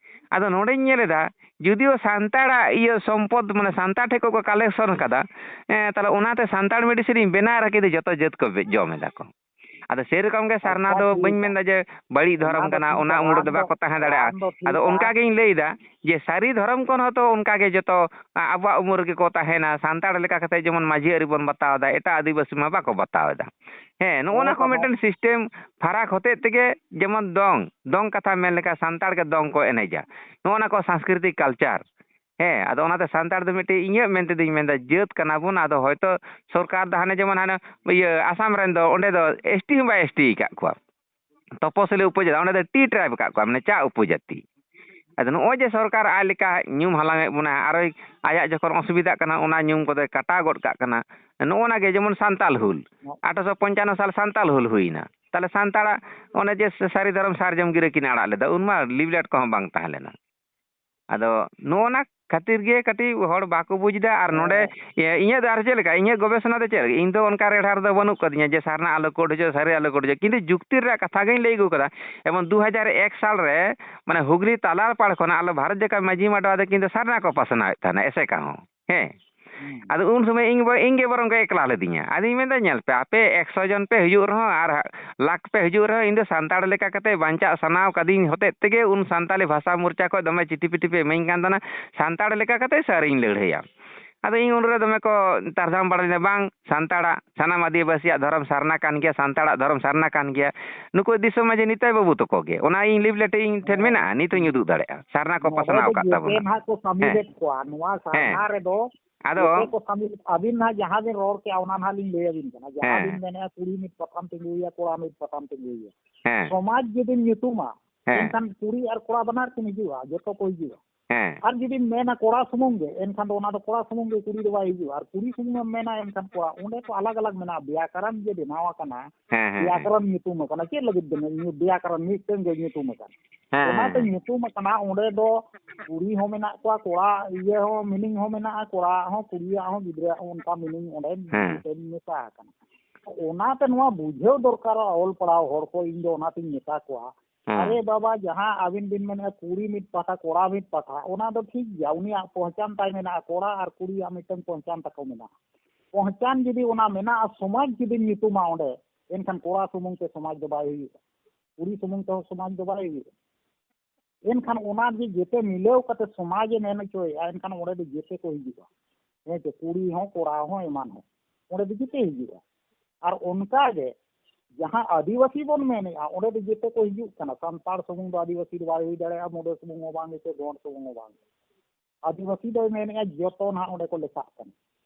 ᱟᱫᱚ ᱱᱚᱰᱮᱧ ᱧᱮᱞ ᱮᱫᱟ, ᱡᱩᱫᱤᱭᱳ ᱥᱟᱱᱛᱟᱲᱟᱜ ᱤᱭᱟᱹ ᱥᱚᱢᱯᱚᱫ, ᱢᱟᱱᱮ ᱥᱟᱱᱛᱟᱲ ᱴᱷᱮᱱ ᱠᱷᱚᱱ ᱠᱚ collection ᱟᱠᱟᱫᱟ, ᱮᱸ, ᱛᱟᱦᱚᱞᱮ ᱚᱱᱟᱛᱮ ᱥᱟᱱᱛᱟᱲ medicine ᱤᱧ ᱵᱮᱱᱟᱣ ᱨᱮ ᱠᱤᱱᱛᱩ ᱡᱚᱛᱚ ᱡᱟᱹᱛ ᱠᱚ ᱵᱮ-, ᱡᱚᱢ ᱮᱫᱟ ᱠᱚ᱾ ᱟᱫᱚ ᱥᱮᱨᱚᱠᱚᱢ ᱜᱮ ᱥᱟᱨᱱᱟ ᱟᱪᱪᱷᱟ, ᱫᱚ ᱴᱷᱤᱠ ᱵᱟᱹᱧ ᱜᱮᱭᱟ᱾ ᱢᱮᱱᱫᱟ ᱡᱮ ᱵᱟᱹᱲᱤᱡ ᱚᱱᱟ ᱫᱷᱚᱨᱚᱢ ᱫᱚ ᱠᱟᱱᱟ, ᱴᱷᱤᱠ ᱚᱱᱟ ᱜᱮᱭᱟ, ᱩᱢᱩᱞ ᱨᱟᱢ ᱨᱮᱫᱚ ᱫᱚ ᱵᱟᱠᱚ ᱴᱷᱤᱠ ᱛᱟᱦᱮᱸ ᱜᱮᱭᱟ, ᱫᱟᱲᱮᱭᱟᱜᱼᱟ᱾ ᱨᱟᱢ ᱫᱚ ᱴᱷᱤᱠ ᱟᱫᱚ ᱜᱮᱭᱟ᱾ ᱚᱱᱠᱟ ᱜᱤᱧ ᱞᱟᱹᱭᱫᱟ ᱡᱮ ᱥᱟᱹᱨᱤ ᱫᱷᱚᱨᱚᱢ ᱠᱷᱚᱱ ᱦᱚᱸᱛᱚ ᱚᱱᱠᱟ ᱜᱮ ᱡᱚᱛᱚ, ᱟ-, ᱟᱵᱚᱣᱟᱜ ᱩᱢᱩᱞ ᱨᱮᱜᱮ ᱠᱚ ᱛᱟᱦᱮᱱᱟ᱾ ᱥᱟᱱᱛᱟᱲ ᱞᱮᱠᱟ ᱠᱟᱛᱮ ᱡᱮᱢᱚᱱ ᱢᱟᱹᱡᱷᱤ ᱟᱹᱨᱤ ᱵᱚᱱ ᱵᱟᱛᱟᱣ ᱮᱫᱟ, ᱮᱴᱟᱜ ᱟᱹᱫᱤᱵᱟᱹᱥᱤ ᱢᱟ ᱵᱟᱠᱚ ᱵᱟᱛᱟᱣ ᱮᱫᱟ᱾ ᱦᱮᱸ, ᱱᱚᱜᱼᱚ ᱦᱮᱸ ᱱᱟ ᱠᱚ ᱵᱟᱵᱟ᱾ ᱢᱤᱫᱴᱮᱱ system ᱯᱷᱟᱨᱟᱠ ᱦᱚᱛᱮᱡ ᱛᱮᱜᱮ ᱡᱮᱢᱚᱱ ᱫᱚᱝ, ᱫᱚᱝ ᱠᱟᱛᱷᱟ ᱢᱮᱱ ᱞᱮᱠᱟ ᱥᱟᱱᱛᱟᱲ ᱜᱮ ᱫᱚᱝ ᱠᱚ ᱮᱱᱮᱡᱟ᱾ ᱱᱚᱜᱼᱚ ᱱᱟ ᱠᱚ ᱥᱟᱝᱥᱠᱨᱤᱛᱤᱠ culture᱾ ᱦᱮᱸ, ᱟᱫᱚ ᱚᱱᱟᱛᱮ ᱥᱟᱱᱛᱟᱲ ᱫᱚ ᱢᱤᱫᱴᱤᱡ ᱤᱧᱟᱹᱜ ᱢᱮᱱ ᱛᱮᱫᱚᱧ ᱢᱮᱱᱫᱟ ᱡᱟᱹᱛ ᱠᱟᱱᱟ ᱵᱚᱱ, ᱟᱫᱚ ᱦᱚᱭᱛᱳ ᱥᱚᱨᱠᱟᱨ ᱫᱚ ᱦᱟᱱᱮ ᱡᱮᱢᱚᱱ ᱦᱟᱱᱮ ᱤᱭᱟᱹ ᱟᱥᱟᱢ ᱨᱮᱱ ᱫᱚ ᱚᱸᱰᱮ ᱫᱚ S T ᱦᱚᱸ ᱵᱟᱭ S T ᱟᱠᱟᱫ ᱠᱚᱣᱟ, ᱛᱚᱯᱚᱥᱤᱞᱤ ᱩᱯᱚᱡᱟᱹᱛᱤ, ᱚᱸᱰᱮ ᱫᱚ T tribe ᱟᱠᱟᱫ ᱠᱚᱣᱟ, ᱢᱟᱱᱮ ᱪᱟ ᱩᱯᱚᱡᱟᱹᱛᱤ᱾ ᱟᱫᱚ ᱱᱚᱜᱼᱚᱭ ᱡᱮ ᱥᱚᱨᱠᱟᱨ ᱟᱡ ᱞᱮᱠᱟ ᱧᱩᱢ ᱦᱟᱞᱟᱝ ᱮᱫ ᱵᱚᱱᱟᱭ, ᱟᱨᱚᱭ ᱟᱭᱟᱜ ᱡᱚᱠᱷᱚᱱ ᱚᱥᱩᱵᱤᱫᱷᱟᱜ ᱠᱟᱱᱟ ᱚᱱᱟ ᱧᱩᱢ ᱠᱚᱫᱚᱭ ᱠᱟᱴᱟᱣ ᱜᱚᱫ ᱠᱟᱜ ᱠᱟᱱᱟ᱾ ᱱᱚᱜᱼᱚ ᱱᱟ ᱜᱮ ᱡᱮᱢᱚᱱ ᱥᱟᱱᱛᱟᱞ ᱦᱩᱞ, ᱟᱴᱷᱨᱚᱥᱚ ᱯᱚᱧᱪᱟᱱᱱᱚ ᱥᱟᱞ ᱥᱟᱱᱛᱟᱞ ᱦᱩᱞ ᱦᱩᱭᱱᱟ, ᱛᱟᱦᱞᱮ ᱥᱟᱱᱛᱟᱲᱟᱜ ᱚᱱᱮ ᱡᱮ ᱥᱟᱹᱨᱤ ᱫᱷᱚᱨᱚᱢ ᱥᱟᱨᱡᱚᱢ ᱜᱤᱨᱟᱹ ᱠᱤᱱ ᱟᱲᱟᱜ ᱞᱮᱫᱟ, ᱩᱱᱢᱟ leaflet ᱠᱚᱦᱚᱸ ᱵᱟᱝ ᱛᱟᱦᱮᱸ ᱞᱮᱱᱟ᱾ ᱟᱫᱚ ᱱᱚᱜᱼᱚ ᱱᱟ ᱠᱷᱟᱹᱛᱤᱨ ᱜᱮ ᱠᱟᱹᱴᱤᱡ ᱦᱚᱲ ᱵᱟᱠᱚ ᱵᱩᱡᱽ ᱮᱫᱟ᱾ ᱟᱨ ᱱᱚᱰᱮ ᱦᱮᱸ᱾ ᱤᱭᱟᱹ, ᱤᱧᱟᱹᱜ ᱫᱚ ᱟᱨ ᱪᱮᱫ ᱞᱮᱠᱟ, ᱤᱧᱟᱹᱜ ᱜᱚᱵᱮᱥᱚᱱᱟ ᱫᱚ ᱪᱮᱫ ᱞᱮᱠᱟ, ᱤᱧ ᱫᱚ ᱚᱱᱠᱟ ᱨᱮᱲᱦᱟ ᱨᱮᱫᱚ ᱵᱟᱹᱱᱩᱜ ᱠᱟᱫᱤᱧᱟ ᱡᱮ ᱥᱟᱨᱱᱟ ᱟᱞᱚ code ᱦᱚᱪᱚ, ᱥᱟᱹᱨᱤ ᱟᱞᱚ code ᱦᱚᱪᱚ, ᱠᱤᱱᱛᱩ ᱡᱩᱠᱛᱤ ᱨᱮᱭᱟᱜ ᱠᱟᱛᱷᱟ ᱜᱤᱧ ᱞᱟᱹᱭ ᱟᱹᱜᱩ ᱠᱟᱫᱟ᱾ ᱮᱵᱚᱝ ᱫᱩ ᱦᱟᱡᱟᱨ ᱮᱠ ᱥᱟᱞ ᱨᱮ ᱢᱟᱱᱮ ᱦᱩᱜᱽᱞᱤ ᱛᱟᱞᱟᱨᱯᱟᱲ ᱠᱷᱚᱱᱟᱜ ᱟᱞᱮ ᱵᱷᱟᱨᱚᱛ ᱡᱟᱠᱟᱛ ᱢᱟᱹᱡᱷᱤ ᱢᱟᱰᱣᱟ ᱫᱚ ᱠᱤᱱᱛᱩ ᱥᱟᱨᱱᱟ ᱠᱚ ᱯᱟᱥᱱᱟᱣᱮᱫ ᱛᱟᱦᱮᱱᱟ, ᱮᱥᱮᱠᱟ ᱦᱚᱸ᱾ ᱦᱮᱸ᱾ ᱦᱩᱸ᱾ ᱟᱫᱚ ᱩᱱ ᱥᱚᱢᱚᱭ ᱤᱧ ᱵᱟ-, ᱤᱧ ᱜᱮ ᱵᱚᱨᱚᱝ ᱠᱚ ᱮᱠᱞᱟ ᱞᱤᱫᱤᱧᱟ᱾ ᱟᱫᱚᱧ ᱢᱮᱱᱫᱟ, "ᱧᱮᱞ ᱯᱮ, ᱟᱯᱮ ᱮᱠᱥᱚ ᱡᱚᱱ ᱯᱮ ᱦᱤᱡᱩᱜ ᱨᱮᱦᱚᱸ ᱟᱨ ᱞᱟᱠᱷ ᱯᱮ ᱦᱤᱡᱩᱜ ᱨᱮᱦᱚᱸ, ᱤᱧ ᱫᱚ ᱥᱟᱱᱛᱟᱲ ᱞᱮᱠᱟ ᱠᱟᱛᱮ ᱵᱟᱧᱪᱟᱜ ᱥᱟᱱᱟᱣ ᱠᱟᱫᱤᱧ ᱦᱚᱛᱮᱡ ᱛᱮᱜᱮ ᱩᱱ ᱥᱟᱱᱛᱟᱞᱤ ᱵᱷᱟᱥᱟ ᱢᱳᱨᱪᱟ ᱠᱷᱚᱱ ᱫᱚᱢᱮ ᱪᱤᱴᱷᱤ ᱯᱤᱴᱷᱤ ᱯᱮ ᱤᱢᱟᱹᱧ ᱠᱟᱱ ᱛᱟᱦᱮᱱᱟ, ᱥᱟᱱᱛᱟᱲ ᱞᱮᱠᱟ ᱠᱟᱛᱮ ᱥᱟᱹᱨᱤᱧ ᱞᱟᱹᱲᱦᱟᱹᱭᱟ᱾" ᱟᱫᱚ ᱤᱧ ᱩᱱᱨᱮ ᱫᱚᱢᱮ ᱠᱚ ᱛᱟᱨᱡᱟᱢ ᱵᱟᱲᱟᱭᱟ, "ᱵᱟᱝ, ᱥᱟᱱᱛᱟᱲᱟᱜ, ᱥᱟᱱᱟᱢ ᱟᱹᱫᱤᱵᱟᱹᱥᱤᱭᱟᱜ ᱫᱷᱚᱨᱚᱢ ᱥᱟᱨᱱᱟ ᱠᱟᱱ ᱜᱮᱭᱟ, ᱥᱟᱱᱛᱟᱲᱟᱜ ᱫᱷᱚᱨᱚᱢ ᱥᱟᱨᱱᱟ ᱠᱟᱱ ᱜᱮᱭᱟ᱾" ᱱᱩᱠᱩ ᱫᱤᱥᱚᱢ ᱢᱟᱹᱡᱷᱤ ᱱᱤᱛᱟᱭ ᱵᱟᱹᱵᱩ ᱛᱟᱠᱚ ᱜᱮ, ᱚᱱᱟ ᱤᱧ leaflet ᱤᱧ ᱴᱷᱮᱱ ᱢᱮᱱᱟᱜᱼᱟ, ᱱᱤᱛ ᱦᱚᱸᱧ ᱩᱫᱩᱜ ᱫᱟᱲᱮᱭᱟᱜᱼᱟ, ᱥᱟᱨᱱᱟ ᱠᱚ ᱱᱚᱰᱮ ᱯᱟᱥᱱᱟᱣ ᱫᱚ ᱟᱠᱟᱫ ᱡᱮᱛᱮ ᱛᱟᱵᱚᱱᱟ᱾ ᱱᱟᱦᱟᱜ ᱠᱚ ᱦᱮᱸ᱾ ᱥᱟᱹᱢᱤᱞᱮᱫ ᱠᱚᱣᱟ ᱱᱚᱣᱟ ᱦᱮᱸ᱾ ᱥᱟᱨᱱᱟ ᱨᱮᱫᱚ᱾ ᱟᱫᱚ ᱡᱚᱛᱚ ᱠᱚ ᱥᱟᱢᱤᱞ, ᱟᱹᱵᱤᱱ ᱱᱟᱦᱟᱜ ᱡᱟᱦᱟᱸ ᱵᱤᱱ ᱨᱚᱲ ᱠᱮᱜᱼᱟ, ᱚᱱᱟ ᱱᱟᱦᱟᱜ ᱞᱤᱧ ᱞᱟᱹᱭ ᱟᱹᱵᱤᱱ ᱠᱟᱱᱟ᱾ ᱡᱟᱦᱟᱸ ᱦᱮᱸ᱾ ᱵᱤᱱ ᱢᱮᱱᱮᱜᱼᱟ, ᱠᱩᱲᱤ ᱢᱤᱫ ᱯᱟᱴᱷᱟᱢ ᱛᱤᱸᱜᱩᱭᱮᱭᱟ, ᱠᱚᱲᱟ ᱢᱤᱫ ᱯᱟᱴᱷᱟᱢ ᱛᱤᱸᱜᱩᱭᱮᱭᱟ᱾ ᱦᱮᱸ᱾ ᱥᱚᱢᱟᱡᱽ ᱡᱩᱫᱤᱢ ᱧᱩᱛᱩᱢᱟ, ᱦᱮᱸ᱾ ᱮᱱᱠᱷᱟᱱ ᱠᱩᱲᱤ ᱟᱨ ᱠᱚᱲᱟ ᱵᱟᱱᱟᱨ ᱠᱤᱱ ᱦᱤᱡᱩᱜᱼᱟ, ᱡᱚᱛᱚ ᱠᱚ ᱦᱤᱡᱩᱜᱼᱟ᱾ ᱦᱮᱸ᱾ ᱟᱨ ᱡᱩᱫᱤᱢ ᱢᱮᱱᱟ ᱠᱚᱲᱟ ᱥᱩᱢᱩᱝ ᱜᱮ, ᱮᱱᱠᱷᱟᱱ ᱫᱚ ᱚᱱᱟ ᱫᱚ ᱠᱚᱲᱟ ᱥᱩᱢᱩᱝ ᱜᱮ, ᱠᱩᱲᱤ ᱫᱚ ᱵᱟᱭ ᱦᱤᱡᱩᱜᱼᱟ᱾ ᱟᱨ ᱠᱩᱲᱤ ᱥᱩᱢᱩᱝ ᱮᱢ ᱢᱮᱱᱟ, ᱮᱱᱠᱷᱟᱱ ᱠᱚᱲᱟ, ᱚᱸᱰᱮ ᱛᱚ ᱟᱞᱟᱜᱽ ᱟᱞᱟᱜᱽ ᱢᱮᱱᱟᱜᱼᱟ, ᱵᱮᱭᱟᱠᱚᱨᱚᱱ ᱡᱮ ᱵᱮᱱᱟᱣ ᱟᱠᱟᱱᱟ, ᱦᱮᱸ, ᱦᱮᱸ, ᱦᱮᱸ᱾ ᱵᱮᱭᱟᱠᱚᱨᱚᱱ ᱧᱩᱛᱩᱢ ᱟᱠᱟᱱᱟ᱾ ᱪᱮᱫ ᱞᱟᱹᱜᱤᱫ ᱵᱮᱱ-, ᱵᱮᱭᱟᱠᱚᱨᱚᱱ ᱢᱤᱫᱴᱟᱝ ᱜᱮ ᱧᱩᱛᱩᱢ ᱟᱠᱟᱱᱟ? ᱦᱮᱸ, ᱚᱱᱟᱛᱮ ᱦᱮᱸ, ᱦᱮᱸ᱾ ᱧᱩᱛᱩᱢ ᱟᱠᱟᱱᱟ, ᱚᱸᱰᱮ ᱫᱚ ᱠᱩᱲᱤ ᱦᱚᱸ ᱢᱮᱱᱟᱜ ᱠᱚᱣᱟ, ᱠᱚᱲᱟ ᱤᱭᱟᱹ ᱦᱚᱸ, meaning ᱦᱚᱸ ᱢᱮᱱᱟᱜᱼᱟ, ᱠᱚᱲᱟᱣᱟᱜ ᱦᱚᱸ, ᱠᱩᱲᱤᱭᱟᱜ ᱦᱚᱸ, ᱜᱤᱫᱽᱨᱟᱹᱣᱟᱜ ᱦᱚᱸ, ᱚᱱᱠᱟ meaning ᱚᱸᱰᱮ ᱦᱮᱸ᱾ ᱢᱤᱫᱴᱮᱱ ᱢᱮᱥᱟ ᱟᱠᱟᱱᱟ᱾ ᱚᱱᱟᱛᱮ ᱱᱚᱣᱟ ᱵᱩᱡᱷᱟᱹᱣ ᱫᱚᱨᱠᱟᱨᱚᱜᱼᱟ, ᱚᱞ ᱯᱟᱲᱦᱟᱣ ᱦᱚᱲ ᱠᱚ, ᱤᱧ ᱫᱚ ᱚᱱᱟᱛᱤᱧ ᱢᱮᱛᱟ ᱠᱚᱣᱟ, ᱦᱮᱸ᱾ ᱟᱨᱮ ᱵᱟᱵᱟ, ᱡᱟᱦᱟᱸ ᱟᱹᱵᱤᱱ ᱵᱤᱱ ᱢᱮᱱᱮᱫᱼᱟ ᱠᱩᱲᱤ ᱢᱤᱫ ᱯᱟᱦᱴᱟ, ᱠᱚᱲᱟ ᱢᱤᱫ ᱯᱟᱦᱴᱟ, ᱚᱱᱟ ᱫᱚ ᱴᱷᱤᱠ ᱜᱮᱭᱟ, ᱩᱱᱤᱭᱟᱜ ᱯᱚᱦᱪᱟᱱ ᱛᱟᱭ ᱢᱮᱱᱟᱜᱼᱟ, ᱠᱚᱲᱟ ᱟᱨ ᱠᱩᱲᱤᱭᱟᱜ ᱢᱤᱫᱴᱟᱝ ᱯᱚᱦᱪᱟᱱ ᱛᱟᱠᱚ ᱢᱮᱱᱟᱜᱼᱟ᱾ ᱯᱚᱦᱪᱟᱱ ᱡᱩᱫᱤ ᱚᱱᱟ ᱢᱮᱱᱟᱜᱼᱟ, ᱥᱚᱢᱟᱡᱽ ᱡᱩᱫᱤᱢ ᱧᱩᱛᱩᱢᱟ ᱚᱸᱰᱮ, ᱮᱱᱠᱷᱟᱱ ᱠᱚᱲᱟ ᱥᱩᱢᱩᱝ ᱛᱮ ᱥᱚᱢᱟᱡᱽ ᱫᱚ ᱵᱟᱭ ᱦᱩᱭᱩᱜᱼᱟ, ᱠᱩᱲᱤ ᱥᱩᱢᱩᱝ ᱛᱮᱦᱚᱸ ᱥᱚᱢᱟᱡᱽ ᱫᱚ ᱵᱟᱭ ᱦᱩᱭᱩᱜᱼᱟ᱾ ᱮᱱᱠᱷᱟᱱ ᱚᱱᱟ ᱡᱮ ᱡᱮᱛᱮ ᱢᱤᱞᱟᱹᱣ ᱠᱟᱛᱮ ᱥᱚᱢᱟᱡᱽ ᱮ ᱢᱮᱱ ᱦᱚᱪᱚᱭᱮᱫᱼᱟ, ᱮᱱᱠᱷᱟᱱ ᱚᱸᱰᱮ ᱫᱚ ᱡᱮᱛᱮ ᱠᱚ ᱦᱤᱡᱩᱜᱼᱟ᱾ ᱦᱮᱸ ᱪᱮ, ᱠᱩᱲᱤ ᱦᱚᱸ, ᱠᱚᱲᱟ ᱦᱚᱸ, ᱮᱢᱟᱱ ᱦᱚᱸ, ᱚᱸᱰᱮ ᱫᱚ ᱡᱮᱛᱮ ᱦᱤᱡᱩᱜᱼᱟ᱾ ᱟᱨ ᱚᱱᱠᱟ ᱜᱮ ᱡᱟᱦᱟᱸ ᱟᱹᱫᱤᱵᱟᱹᱥᱤ ᱵᱚᱱ ᱢᱮᱱᱮᱫᱼᱟ, ᱚᱸᱰᱮ ᱫᱚ ᱡᱮᱛᱮ ᱠᱚ ᱦᱤᱡᱩᱜ ᱠᱟᱱᱟ᱾ ᱥᱟᱱᱛᱟᱲ ᱥᱩᱢᱩᱝ ᱫᱚ ᱟᱹᱫᱤᱵᱟᱹᱥᱤ ᱫᱚ ᱵᱟᱭ ᱦᱩᱭ ᱫᱟᱲᱮᱭᱟᱜᱼᱟ, ᱢᱩᱰᱟᱹ ᱥᱩᱢᱩᱝ ᱦᱚᱸ ᱵᱟᱝ ᱜᱮ, ᱥᱮ ᱜᱚᱸᱰ ᱥᱩᱢᱩᱝ ᱦᱚᱸ ᱵᱟᱝ ᱜᱮ᱾ ᱟᱹᱫᱤᱵᱟᱹᱥᱤ ᱫᱚᱭ ᱢᱮᱱᱮᱫᱼᱟ ᱡᱚᱛᱚ ᱱᱟᱦᱟᱜ ᱚᱸᱰᱮ ᱠᱚ ᱞᱮᱠᱷᱟᱜ ᱠᱟᱱᱟ᱾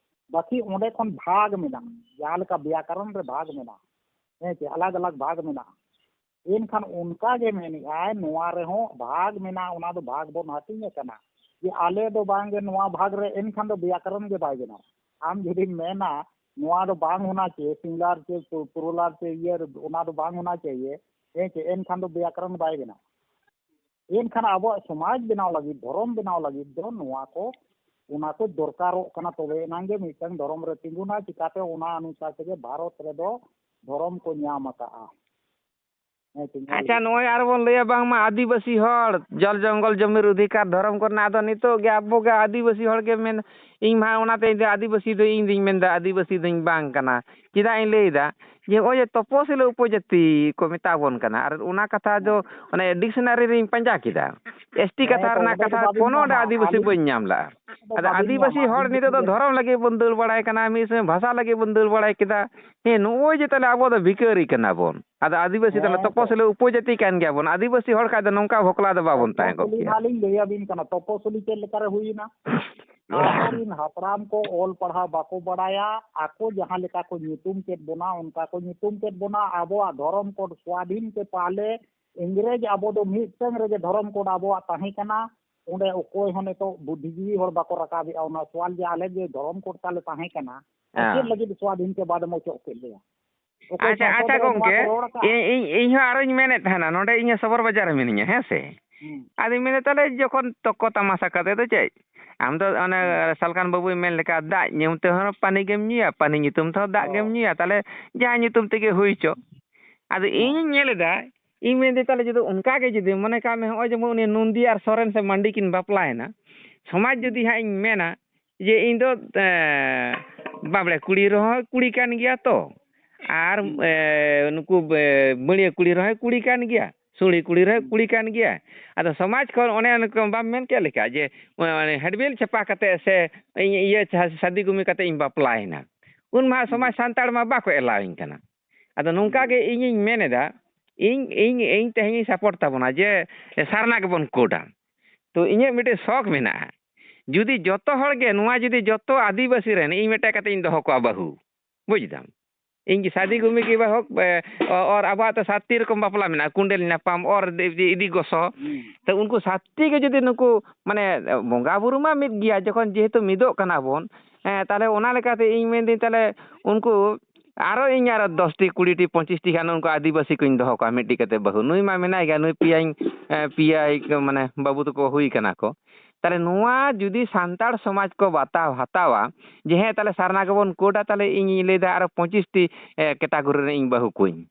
ᱵᱟᱹᱠᱤ ᱚᱸᱰᱮ ᱠᱷᱚᱱ ᱵᱷᱟᱜᱽ ᱢᱮᱱᱟᱜᱼᱟ, ᱡᱟᱦᱟᱸ ᱞᱮᱠᱟ ᱵᱮᱭᱟᱠᱚᱨᱚᱱ ᱨᱮ ᱵᱷᱟᱜᱽ ᱢᱮᱱᱟᱜᱼᱟ, ᱦᱮᱸ ᱪᱮ, ᱟᱞᱟᱜᱽ ᱟᱞᱟᱜᱽ ᱵᱷᱟᱜᱽ ᱢᱮᱱᱟᱜᱼᱟ᱾ ᱮᱱᱠᱷᱟᱱ ᱚᱱᱠᱟ ᱜᱮ ᱢᱮᱱᱮᱫᱼᱟᱭ, ᱱᱚᱣᱟ ᱨᱮᱦᱚᱸ ᱵᱷᱟᱜᱽ ᱢᱮᱱᱟᱜᱼᱟ, ᱚᱱᱟ ᱫᱚ ᱵᱷᱟᱜᱽ ᱵᱚᱱ ᱦᱟᱹᱴᱤᱧ ᱟᱠᱟᱱᱟ᱾ ᱡᱮ ᱟᱞᱮ ᱫᱚ ᱵᱟᱝ ᱜᱮ ᱱᱚᱣᱟ ᱵᱷᱟᱜᱽ ᱨᱮ, ᱮᱱᱠᱷᱟᱱ ᱫᱚ ᱵᱮᱭᱟᱠᱚᱨᱚᱱ ᱜᱮ ᱵᱟᱭ ᱵᱮᱱᱟᱣᱟ᱾ ᱟᱢ ᱡᱩᱫᱤᱢ ᱢᱮᱱᱟ, ᱱᱚᱣᱟ ᱫᱚ ᱵᱟᱝ ᱦᱳᱱᱟ ᱪᱟᱦᱤᱭᱮ, ᱥᱤᱝᱜᱩᱞᱟᱨ ᱪᱮ ᱯᱞᱩᱨᱟᱞ ᱪᱮ ᱤᱭᱟᱹ, ᱚᱱᱟ ᱫᱚ ᱵᱟᱝ ᱦᱳᱱᱟ ᱪᱟᱦᱤᱭᱮ, ᱦᱮᱸ ᱪᱮ, ᱮᱱᱠᱷᱟᱱ ᱫᱚ ᱵᱮᱭᱟᱠᱚᱨᱚᱱ ᱵᱟᱭ ᱵᱮᱱᱟᱣᱟ᱾ ᱮᱱᱠᱷᱟᱱ ᱟᱵᱚᱣᱟᱜ ᱥᱚᱢᱟᱡᱽ ᱵᱮᱱᱟᱣ ᱞᱟᱹᱜᱤᱫ, ᱫᱷᱚᱨᱚᱢ ᱵᱮᱱᱟᱣ ᱞᱟᱹᱜᱤᱫ ᱫᱚ ᱱᱚᱣᱟ ᱠᱚ, ᱚᱱᱟ ᱠᱚ ᱫᱚᱨᱠᱟᱨᱚᱜ ᱠᱟᱱᱟ, ᱛᱚᱵᱮ ᱮᱱᱟᱝ ᱜᱮ ᱢᱤᱫᱴᱟᱝ ᱫᱷᱚᱨᱚᱢ ᱨᱮ ᱛᱤᱸᱜᱩᱱᱟ᱾ ᱪᱤᱠᱟᱹᱛᱮ? ᱚᱱᱟ ᱚᱱᱩᱥᱟᱨ ᱛᱮᱜᱮ ᱵᱷᱟᱨᱚᱛ ᱨᱮᱫᱚ ᱫᱷᱚᱨᱚᱢ ᱠᱚ ᱧᱟᱢ ᱟᱠᱟᱜᱼᱟ᱾ ᱦᱮᱸ ᱪᱮ, ᱧᱮᱞ ᱟᱪᱪᱷᱟ, ᱵᱤᱱ᱾ ᱱᱚᱜᱼᱚᱭ ᱟᱨ ᱵᱚᱱ ᱞᱟᱹᱭᱟ ᱵᱟᱝᱢᱟ ᱟᱹᱫᱤᱵᱟᱹᱥᱤ ᱦᱚᱲ, ᱡᱚᱞ ᱡᱚᱝᱜᱚᱞ ᱡᱚᱢᱤᱨ ᱚᱫᱷᱤᱠᱟᱨ, ᱫᱷᱚᱨᱚᱢ ᱠᱚᱨᱮᱱᱟᱜ, ᱟᱫᱚ ᱱᱤᱛᱚᱜ ᱜᱮ ᱟᱵᱚ ᱜᱮ ᱟᱹᱫᱤᱵᱟᱹᱥᱤ ᱦᱚᱲ ᱜᱮ ᱢᱮᱱ, ᱤᱧ ᱢᱟ ᱚᱱᱟᱛᱮ ᱤᱧ ᱫᱚ ᱟᱹᱫᱤᱵᱟᱹᱥᱤ ᱫᱚ ᱤᱧ ᱫᱩᱧ ᱢᱮᱱᱫᱟ ᱟᱹᱫᱤᱵᱟᱹᱥᱤ ᱫᱚᱧ ᱵᱟᱝ ᱠᱟᱱᱟ᱾ ᱪᱮᱫᱟᱜ ᱤᱧ ᱞᱟᱹᱭᱫᱟ? ᱡᱮ ᱱᱚᱜᱼᱚᱭ ᱡᱮ ᱛᱚᱯᱚᱥᱤᱞᱤ ᱩᱯᱚᱡᱟᱹᱛᱤ ᱠᱚ ᱢᱮᱛᱟ ᱵᱚᱱ ᱠᱟᱱᱟ, ᱟᱨ ᱚᱱᱟ ᱠᱟᱛᱷᱟ ᱫᱚ ᱦᱮᱸ᱾ ᱚᱱᱮ ᱰᱤᱠᱥᱱᱟᱨᱤ ᱨᱤᱧ ᱯᱟᱸᱡᱟ ᱠᱮᱫᱟ, ᱮᱥ ᱴᱤ ᱦᱮᱸ, ᱠᱟᱛᱷᱟ ᱛᱚ ᱨᱮᱱᱟᱜ ᱚᱸᱰᱮ ᱫᱚ ᱠᱟᱛᱷᱟ ᱵᱟᱵᱤᱱ ᱠᱳᱱᱳ ᱚᱸᱰᱮ ᱧᱟᱢᱟ᱾ ᱟᱹᱫᱤᱵᱟᱹᱥᱤ ᱟᱹᱞᱤᱧ ᱵᱟᱹᱧ ᱧᱟᱢ ᱞᱮᱜᱼᱟ᱾ ᱫᱚ ᱟᱫᱚ ᱵᱟᱵᱤᱱ ᱟᱹᱫᱤᱵᱟᱹᱥᱤ ᱧᱟᱢᱟ᱾ ᱦᱚᱲ ᱟᱹᱞᱤᱧ ᱱᱤᱛᱚᱜ ᱫᱚ ᱫᱚ ᱫᱷᱚᱨᱚᱢ ᱞᱟᱹᱜᱤᱫ ᱵᱚᱱ ᱫᱟᱹᱲ ᱵᱟᱲᱟᱭ ᱠᱟᱱᱟ, ᱢᱤᱫ ᱥᱚᱢᱚᱭ ᱵᱷᱟᱥᱟ ᱞᱟᱹᱜᱤᱫ ᱵᱚᱱ ᱫᱟᱹᱲ ᱵᱟᱲᱟᱭ ᱠᱮᱫᱟ᱾ ᱦᱮᱸ, ᱱᱚᱜᱼᱚᱭ ᱡᱮ ᱛᱟᱦᱞᱮ ᱟᱵᱚ ᱫᱚ ᱵᱷᱤᱠᱟᱹᱨᱤ ᱠᱟᱱᱟ ᱵᱚᱱ, ᱟᱫᱚ ᱟᱹᱫᱤᱵᱟᱹᱥᱤ ᱛᱟᱦᱞᱮ ᱦᱮᱸ, ᱛᱚ᱾ ᱛᱚᱯᱚᱥᱤᱞᱤ ᱩᱯᱚᱡᱟᱹᱛᱤ ᱠᱟᱱ ᱜᱮᱭᱟ ᱵᱚᱱ, ᱟᱹᱫᱤᱵᱟᱹᱥᱤ ᱦᱚᱲ ᱠᱷᱟᱡ ᱫᱚ ᱱᱚᱝᱠᱟ ᱵᱷᱚᱠᱞᱟ ᱫᱚ ᱵᱟᱵᱚᱱ ᱛᱟᱦᱮᱸ ᱠᱚᱜ ᱛᱚᱯᱚᱥᱤᱞᱤ ᱠᱮᱭᱟ᱾ ᱱᱟᱦᱟᱜ ᱞᱤᱧ ᱞᱟᱹᱭ ᱟᱹᱵᱤᱱ ᱠᱟᱱᱟ, ᱛᱚᱯᱚᱥᱤᱞᱤ ᱪᱮᱫ ᱞᱮᱠᱟᱨᱮ ᱦᱩᱭᱮᱱᱟ? ᱟᱵᱚᱨᱤᱱ ᱦᱟᱯᱲᱟᱢ ᱠᱚ ᱚᱞ ᱯᱟᱲᱦᱟᱣ ᱵᱟᱠᱚ ᱵᱟᱲᱟᱭᱟ, ᱟᱠᱚ ᱡᱟᱦᱟᱸ ᱞᱮᱠᱟ ᱠᱚ ᱧᱩᱛᱩᱢ ᱠᱮᱫ ᱵᱚᱱᱟ, ᱚᱱᱠᱟ ᱠᱚ ᱧᱩᱛᱩᱢ ᱠᱮᱫ ᱵᱚᱱᱟ᱾ ᱟᱵᱚᱣᱟᱜ ᱫᱷᱚᱨᱚᱢ ᱠᱳᱰ ᱥᱣᱟᱫᱷᱤᱱ ᱛᱮ ᱯᱟᱦᱞᱮ ᱤᱝᱨᱮᱡᱽ ᱟᱵᱚ ᱫᱚ ᱢᱤᱫᱴᱟᱝ ᱨᱮᱜᱮ ᱫᱷᱚᱨᱚᱢ ᱠᱳᱰ ᱟᱵᱚᱣᱟᱜ ᱛᱟᱦᱮᱸ ᱠᱟᱱᱟ᱾ ᱚᱸᱰᱮ ᱚᱠᱚᱭ ᱦᱚᱸ ᱱᱤᱛᱚᱜ ᱵᱩᱫᱽᱫᱷᱤᱡᱤᱵᱤ ᱦᱚᱲ ᱵᱟᱠᱚ ᱨᱟᱠᱟᱵᱮᱜᱼᱟ ᱚᱱᱟ ᱥᱚᱣᱟᱞ ᱡᱮ ᱟᱞᱮ ᱡᱮ ᱫᱷᱚᱨᱚᱢ ᱠᱳᱰ ᱛᱟᱞᱮ ᱛᱟᱦᱮᱸ ᱠᱟᱱᱟ, ᱦᱮᱸ᱾ ᱪᱮᱫ ᱞᱟᱹᱜᱤᱫ ᱥᱣᱟᱫᱷᱤᱱ ᱛᱮ ᱵᱟᱫᱮᱢ ᱚᱪᱚᱜ ᱠᱮᱫ ᱞᱮᱭᱟ? ᱚᱠᱚᱭ ᱟᱪᱪᱷᱟ, ᱥᱚᱝᱥᱚᱫ ᱟᱪᱪᱷᱟ ᱨᱮ ᱱᱚᱣᱟ ᱜᱚᱢᱠᱮ, ᱠᱚ ᱨᱚᱲ ᱟᱠᱟᱫ? ᱤᱧ, ᱤᱧ, ᱤᱧ ᱦᱚᱸ ᱟᱨᱚᱧ ᱢᱮᱱᱮᱫ ᱛᱟᱦᱮᱱᱟ, ᱱᱚᱰᱮ ᱤᱧ ᱦᱚᱸ ᱥᱚᱵᱚᱨ ᱵᱟᱡᱟᱨ ᱨᱮ ᱢᱤᱱᱟᱹᱧᱟ, ᱦᱮᱸ ᱥᱮ? ᱦᱩᱸ᱾ ᱟᱫᱚᱧ ᱢᱮᱱᱫᱟ, ᱛᱟᱦᱚᱞᱮ ᱡᱚᱠᱷᱚᱱ ᱛᱚᱠᱚ ᱛᱟᱢᱟᱥᱟ ᱠᱟᱛᱮ ᱫᱚ ᱪᱮᱫ? ᱟᱢ ᱫᱚ ᱚᱱᱮ ᱦᱩᱸ᱾ ᱥᱟᱞᱠᱷᱟᱱ ᱵᱟᱹᱵᱩᱭ ᱢᱮᱱ ᱞᱮᱠᱟ, ᱫᱟᱜ ᱧᱩ ᱛᱮᱦᱚᱸ ᱯᱟᱹᱱᱤ ᱜᱮᱢ ᱧᱩᱭᱟ, ᱯᱟᱹᱱᱤ ᱧᱩᱛᱩᱢ ᱛᱮᱦᱚᱸ ᱫᱟᱜ ᱜᱮᱢ ᱦᱳᱭ᱾ ᱧᱩᱭᱟ, ᱛᱟᱦᱚᱞᱮ ᱡᱟᱦᱟᱸ ᱧᱩᱛᱩᱢ ᱛᱮᱜᱮ ᱦᱩᱭ ᱪᱚ᱾ ᱟᱫᱚ ᱦᱳᱭ᱾ ᱤᱧᱤᱧ ᱧᱮᱞ ᱮᱫᱟ, ᱤᱧ ᱢᱮᱱᱫᱟᱹᱧ, ᱛᱟᱦᱚᱞᱮ ᱡᱩᱫᱤ ᱚᱱᱠᱟ ᱜᱮ ᱡᱩᱫᱤ ᱢᱚᱱᱮ ᱠᱟᱜ ᱢᱮ, ᱦᱚᱸᱜᱼᱚᱭ ᱡᱮᱢᱚᱱ ᱩᱱᱤ ᱱᱚᱱᱫᱤ ᱟᱨ ᱥᱚᱨᱮᱱ ᱥᱮ ᱢᱟᱱᱰᱤ ᱠᱤᱱ ᱵᱟᱯᱞᱟᱭᱮᱱᱟ, ᱥᱚᱢᱟᱡᱽ ᱡᱩᱫᱤ ᱦᱟᱸᱜ ᱤᱧ ᱢᱮᱱᱟ ᱡᱮ ᱤᱧ ᱫᱚ, ᱮᱸ, ᱵᱟᱵᱽᱲᱮ ᱠᱩᱲᱤ ᱨᱮᱦᱚᱸ ᱠᱩᱲᱤ ᱠᱟᱱ ᱜᱮᱭᱟ ᱛᱚ, ᱟᱨ, ᱦᱩᱸ᱾ ᱮᱸ, ᱱᱩᱠᱩ, ᱮᱸ, ᱵᱟᱹᱲᱭᱟᱹ ᱠᱩᱲᱤ ᱨᱮᱦᱚᱸᱭ ᱠᱩᱲᱤ ᱠᱟᱱ ᱜᱮᱭᱟ, ᱥᱩᱲᱤ ᱠᱩᱲᱤ ᱨᱮᱦᱚᱸᱭ ᱦᱩᱸ᱾ ᱠᱩᱲᱤ ᱠᱟᱱ ᱜᱮᱭᱟ᱾ ᱟᱫᱚ ᱥᱚᱢᱟᱡᱽ ᱠᱷᱚᱱ ᱚᱱᱮ ᱚᱱᱠᱟ ᱵᱟᱢ ᱢᱮᱱ ᱠᱮᱫ ᱞᱮᱠᱟ ᱡᱮ, ᱚᱱᱮ ᱦᱮᱰᱵᱮᱞ ᱪᱷᱟᱯᱟ ᱠᱟᱛᱮ ᱥᱮ ᱤᱧ ᱤᱭᱟᱹ ᱪᱷᱟ-, ᱥᱟᱫᱤ ᱜᱩᱢᱤ ᱠᱟᱛᱮ ᱤᱧ ᱵᱟᱯᱞᱟᱭᱮᱱᱟ, ᱩᱱ ᱢᱟ ᱦᱩᱸ᱾ ᱥᱚᱢᱟᱡᱽ ᱥᱟᱱᱛᱟᱲ ᱢᱟ ᱵᱟᱠᱚ ᱮᱞᱟᱣᱤᱧ ᱠᱟᱱᱟ᱾ ᱟᱫᱚ ᱱᱚᱝᱠᱟ ᱦᱩᱸ᱾ ᱜᱮ ᱤᱧᱤᱧ ᱢᱮᱱ ᱮᱫᱟ, ᱤᱧ, ᱤᱧ, ᱤᱧ ᱛᱮᱦᱮᱧ ᱤᱧ ᱥᱟᱯᱳᱨᱴ ᱛᱟᱵᱚᱱᱟ ᱡᱮ ᱥᱟᱨᱱᱟ ᱜᱮᱵᱚᱱ ᱠᱳᱰᱟ᱾ ᱛᱚ ᱤᱧᱟᱹᱜ ᱢᱤᱫᱴᱮᱱ ᱥᱚᱠ ᱢᱮᱱᱟᱜᱼᱟ, ᱡᱩᱫᱤ ᱡᱚᱛᱚ ᱦᱚᱲ ᱜᱮ ᱱᱚᱣᱟ ᱡᱩᱫᱤ ᱡᱚᱛᱚ ᱟᱹᱫᱤᱵᱟᱹᱥᱤ ᱨᱮᱱ ᱤᱧ ᱢᱤᱫᱴᱮᱱ ᱠᱟᱛᱮ ᱤᱧ ᱫᱚᱦᱚ ᱠᱚᱣᱟ ᱵᱟᱹᱦᱩ, ᱵᱩᱡᱽ ᱫᱟᱢ, ᱤᱧ ᱜᱮ ᱥᱟᱫᱤ ᱜᱩᱢᱤ ᱜᱮ ᱵᱟᱦᱚᱠ, ᱮ, ᱚ-, ᱚᱨ ᱟᱵᱚᱣᱟᱜ ᱛᱚ ᱥᱟᱛᱴᱤ ᱨᱚᱠᱚᱢ ᱵᱟᱯᱞᱟ ᱢᱮᱱᱟᱜᱼᱟ, ᱠᱩᱸᱰᱮᱞ ᱧᱟᱯᱟᱢ, ᱚᱨ ᱤᱫᱤ, ᱤᱫᱤ ᱜᱚᱥᱚ᱾ ᱦᱩᱸ᱾ ᱛᱚ ᱩᱱᱠᱩ ᱥᱟᱛᱴᱤ ᱜᱮ ᱡᱩᱫᱤ ᱱᱩᱠᱩ, ᱢᱟᱱᱮ, ᱵᱚᱸᱜᱟ ᱵᱩᱨᱩ ᱢᱟ ᱢᱤᱫ ᱜᱮᱭᱟ, ᱡᱚᱠᱷᱚᱱ ᱡᱮᱦᱮᱛᱩ ᱢᱤᱫᱚᱜ ᱠᱟᱱᱟ ᱵᱚᱱ, ᱮ, ᱛᱟᱦᱞᱮ ᱚᱱᱟ ᱞᱮᱠᱟᱛᱮ ᱤᱧ ᱢᱮᱱᱫᱟᱹᱧ, ᱛᱟᱦᱞᱮ ᱩᱱᱠᱩ ᱟᱨᱚ ᱤᱧ ᱟᱨᱚ ᱫᱚᱥᱴᱤ, ᱠᱩᱲᱤᱴᱤ, ᱯᱚᱸᱪᱤᱥᱴᱤ ᱜᱟᱱ ᱩᱱᱠᱩ ᱟᱹᱫᱤᱵᱟᱹᱥᱤ ᱠᱚᱧ ᱫᱚᱦᱚ ᱠᱚᱣᱟ ᱢᱤᱫᱴᱤᱡ ᱠᱟᱛᱮ ᱵᱟᱹᱦᱩ᱾ ᱱᱩᱭ ᱢᱟ ᱢᱮᱱᱟᱭ ᱜᱮᱭᱟ, ᱱᱩᱭ ᱯᱮᱭᱟᱧ, ᱮ, ᱯᱮᱭᱟᱭ, ᱢᱟᱱᱮ, ᱵᱟᱹᱵᱩ ᱛᱟᱠᱚ ᱦᱩᱭ ᱠᱟᱱᱟ ᱠᱚ᱾ ᱛᱟᱦᱞᱮ ᱱᱚᱣᱟ ᱡᱩᱫᱤ ᱥᱟᱱᱛᱟᱲ ᱥᱚᱢᱟᱡᱽ ᱠᱚ ᱵᱟᱛᱟᱣ ᱦᱟᱛᱟᱣᱟ ᱡᱮ ᱦᱮᱸ, ᱛᱟᱦᱞᱮ ᱥᱟᱨᱱᱟ ᱜᱮᱵᱚᱱ ᱠᱳᱰᱟ, ᱛᱟᱦᱞᱮ ᱤᱧᱤᱧ ᱞᱟᱹᱭᱫᱟ ᱟᱨᱚ ᱯᱚᱸᱪᱤᱥᱴᱤ, ᱮ, ᱠᱮᱴᱟᱜᱚᱨᱤ ᱨᱮ ᱤᱧ ᱵᱟᱹᱦᱩ ᱠᱚᱣᱟᱧ᱾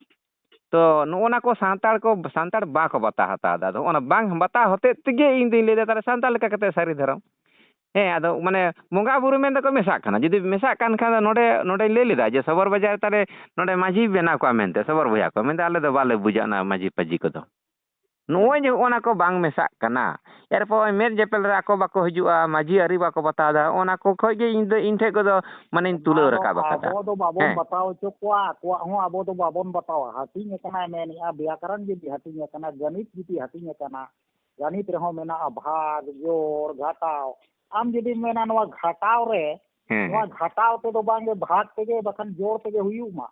ᱛᱚ ᱱᱚᱜᱼᱚ ᱱᱟ ᱠᱚ ᱥᱟᱱᱛᱟᱲ ᱠᱚ, ᱥᱟᱱᱛᱟᱲ ᱵᱟᱠᱚ ᱵᱟᱛᱟᱣ ᱦᱟᱛᱟᱣ ᱮᱫᱟ᱾ ᱟᱫᱚ ᱚᱱᱟ ᱵᱟᱝ ᱵᱟᱛᱟᱣ ᱦᱚᱛᱮᱡ ᱛᱮᱜᱮ ᱤᱧ ᱫᱩᱧ ᱞᱟᱹᱭᱫᱟ, ᱛᱟᱦᱞᱮ ᱥᱟᱱᱛᱟᱲ ᱞᱮᱠᱟ ᱠᱟᱛᱮ ᱥᱟᱹᱨᱤ ᱫᱷᱚᱨᱚᱢ᱾ ᱦᱮᱸ, ᱟᱫᱚ ᱢᱟᱱᱮ ᱵᱚᱸᱜᱟ ᱵᱩᱨᱩ ᱢᱮᱱ ᱫᱚᱠᱚ ᱢᱮᱥᱟᱜ ᱠᱟᱱᱟ᱾ ᱡᱩᱫᱤ ᱢᱮᱥᱟᱜ ᱠᱟᱱ ᱠᱷᱟᱱ ᱫᱚ ᱱᱚᱰᱮ, ᱱᱚᱰᱮᱧ ᱞᱟᱹᱭ ᱞᱮᱫᱟ ᱡᱮ ᱥᱚᱵᱚᱨ ᱵᱟᱡᱟᱨ ᱛᱟᱦᱞᱮ ᱱᱚᱰᱮ ᱢᱟᱹᱡᱷᱤ ᱵᱮᱱᱟᱣ ᱠᱚᱣᱟ ᱢᱮᱱᱛᱮ, ᱥᱚᱵᱚᱨ ᱵᱚᱭᱦᱟ ᱠᱚ ᱢᱮᱱᱫᱟ, ᱟᱞᱮ ᱫᱚ ᱵᱟᱞᱮ ᱵᱩᱡᱟ ᱚᱱᱟ ᱢᱟᱹᱡᱷᱤ ᱯᱟᱹᱡᱷᱤ ᱠᱚᱫᱚ᱾ ᱱᱚᱜᱼᱚᱭ ᱡᱮ ᱦᱚᱸᱜᱼᱚ ᱱᱟ ᱠᱚ ᱵᱟᱝ ᱢᱮᱥᱟᱜ ᱠᱟᱱᱟ, ᱮᱨᱯᱚᱨ ᱢᱮᱫ ᱧᱮᱯᱮᱞ ᱨᱮ ᱟᱠᱚ ᱵᱟᱠᱚ ᱦᱤᱡᱩᱜᱼᱟ, ᱢᱟᱹᱡᱷᱤ ᱟᱹᱨᱤ ᱵᱟᱠᱚ ᱵᱟᱛᱟᱣ ᱮᱫᱟ, ᱚᱱᱟ ᱠᱚ ᱠᱷᱚᱡ ᱜᱮ ᱤᱧ ᱫᱚ, ᱤᱧ ᱴᱷᱮᱡ ᱠᱚᱫᱚ ᱢᱟᱱᱮᱧ ᱚᱱᱟ ᱛᱩᱞᱟᱹᱣ ᱫᱚ ᱨᱟᱠᱟᱵ ᱟᱠᱟᱫᱟ᱾ ᱟᱵᱚ ᱫᱚ ᱵᱟᱵᱚᱱ ᱦᱮᱸ᱾ ᱵᱟᱛᱟᱣ ᱦᱚᱪᱚ ᱠᱚᱣᱟ, ᱟᱠᱚᱣᱟᱜ ᱦᱚᱸ ᱟᱵᱚ ᱫᱚ ᱵᱟᱵᱚᱱ ᱵᱟᱛᱟᱣᱟ᱾ ᱦᱟᱹᱴᱤᱧ ᱟᱠᱟᱱᱟᱭ ᱢᱮᱱᱮᱜᱼᱟ, ᱵᱮᱭᱟᱠᱚᱨᱚᱱ ᱡᱩᱫᱤ ᱦᱟᱹᱴᱤᱧ ᱟᱠᱟᱱᱟ, ᱜᱚᱱᱤᱛ ᱡᱩᱫᱤ ᱦᱟᱹᱴᱤᱧ ᱟᱠᱟᱱᱟ, ᱜᱟᱱᱤᱛ ᱨᱮᱦᱚᱸ ᱢᱮᱱᱟᱜᱼᱟ ᱵᱷᱟᱜᱽ, ᱡᱳᱲ, ᱜᱷᱟᱴᱟᱣ᱾ ᱟᱢ ᱡᱩᱫᱤᱢ ᱢᱮᱱᱟ ᱱᱚᱣᱟ ᱜᱷᱟᱴᱟᱣ ᱨᱮ, ᱦᱮᱸ, ᱱᱚᱣᱟ ᱦᱮᱸ᱾ ᱜᱷᱟᱴᱟᱣ ᱛᱮᱫᱚ ᱵᱟᱝᱜᱮ, ᱵᱷᱟᱜᱽ ᱛᱮᱜᱮ ᱵᱟᱠᱷᱟᱱ ᱡᱳᱲ ᱛᱮᱜᱮ ᱦᱩᱭᱩᱜ ᱢᱟ᱾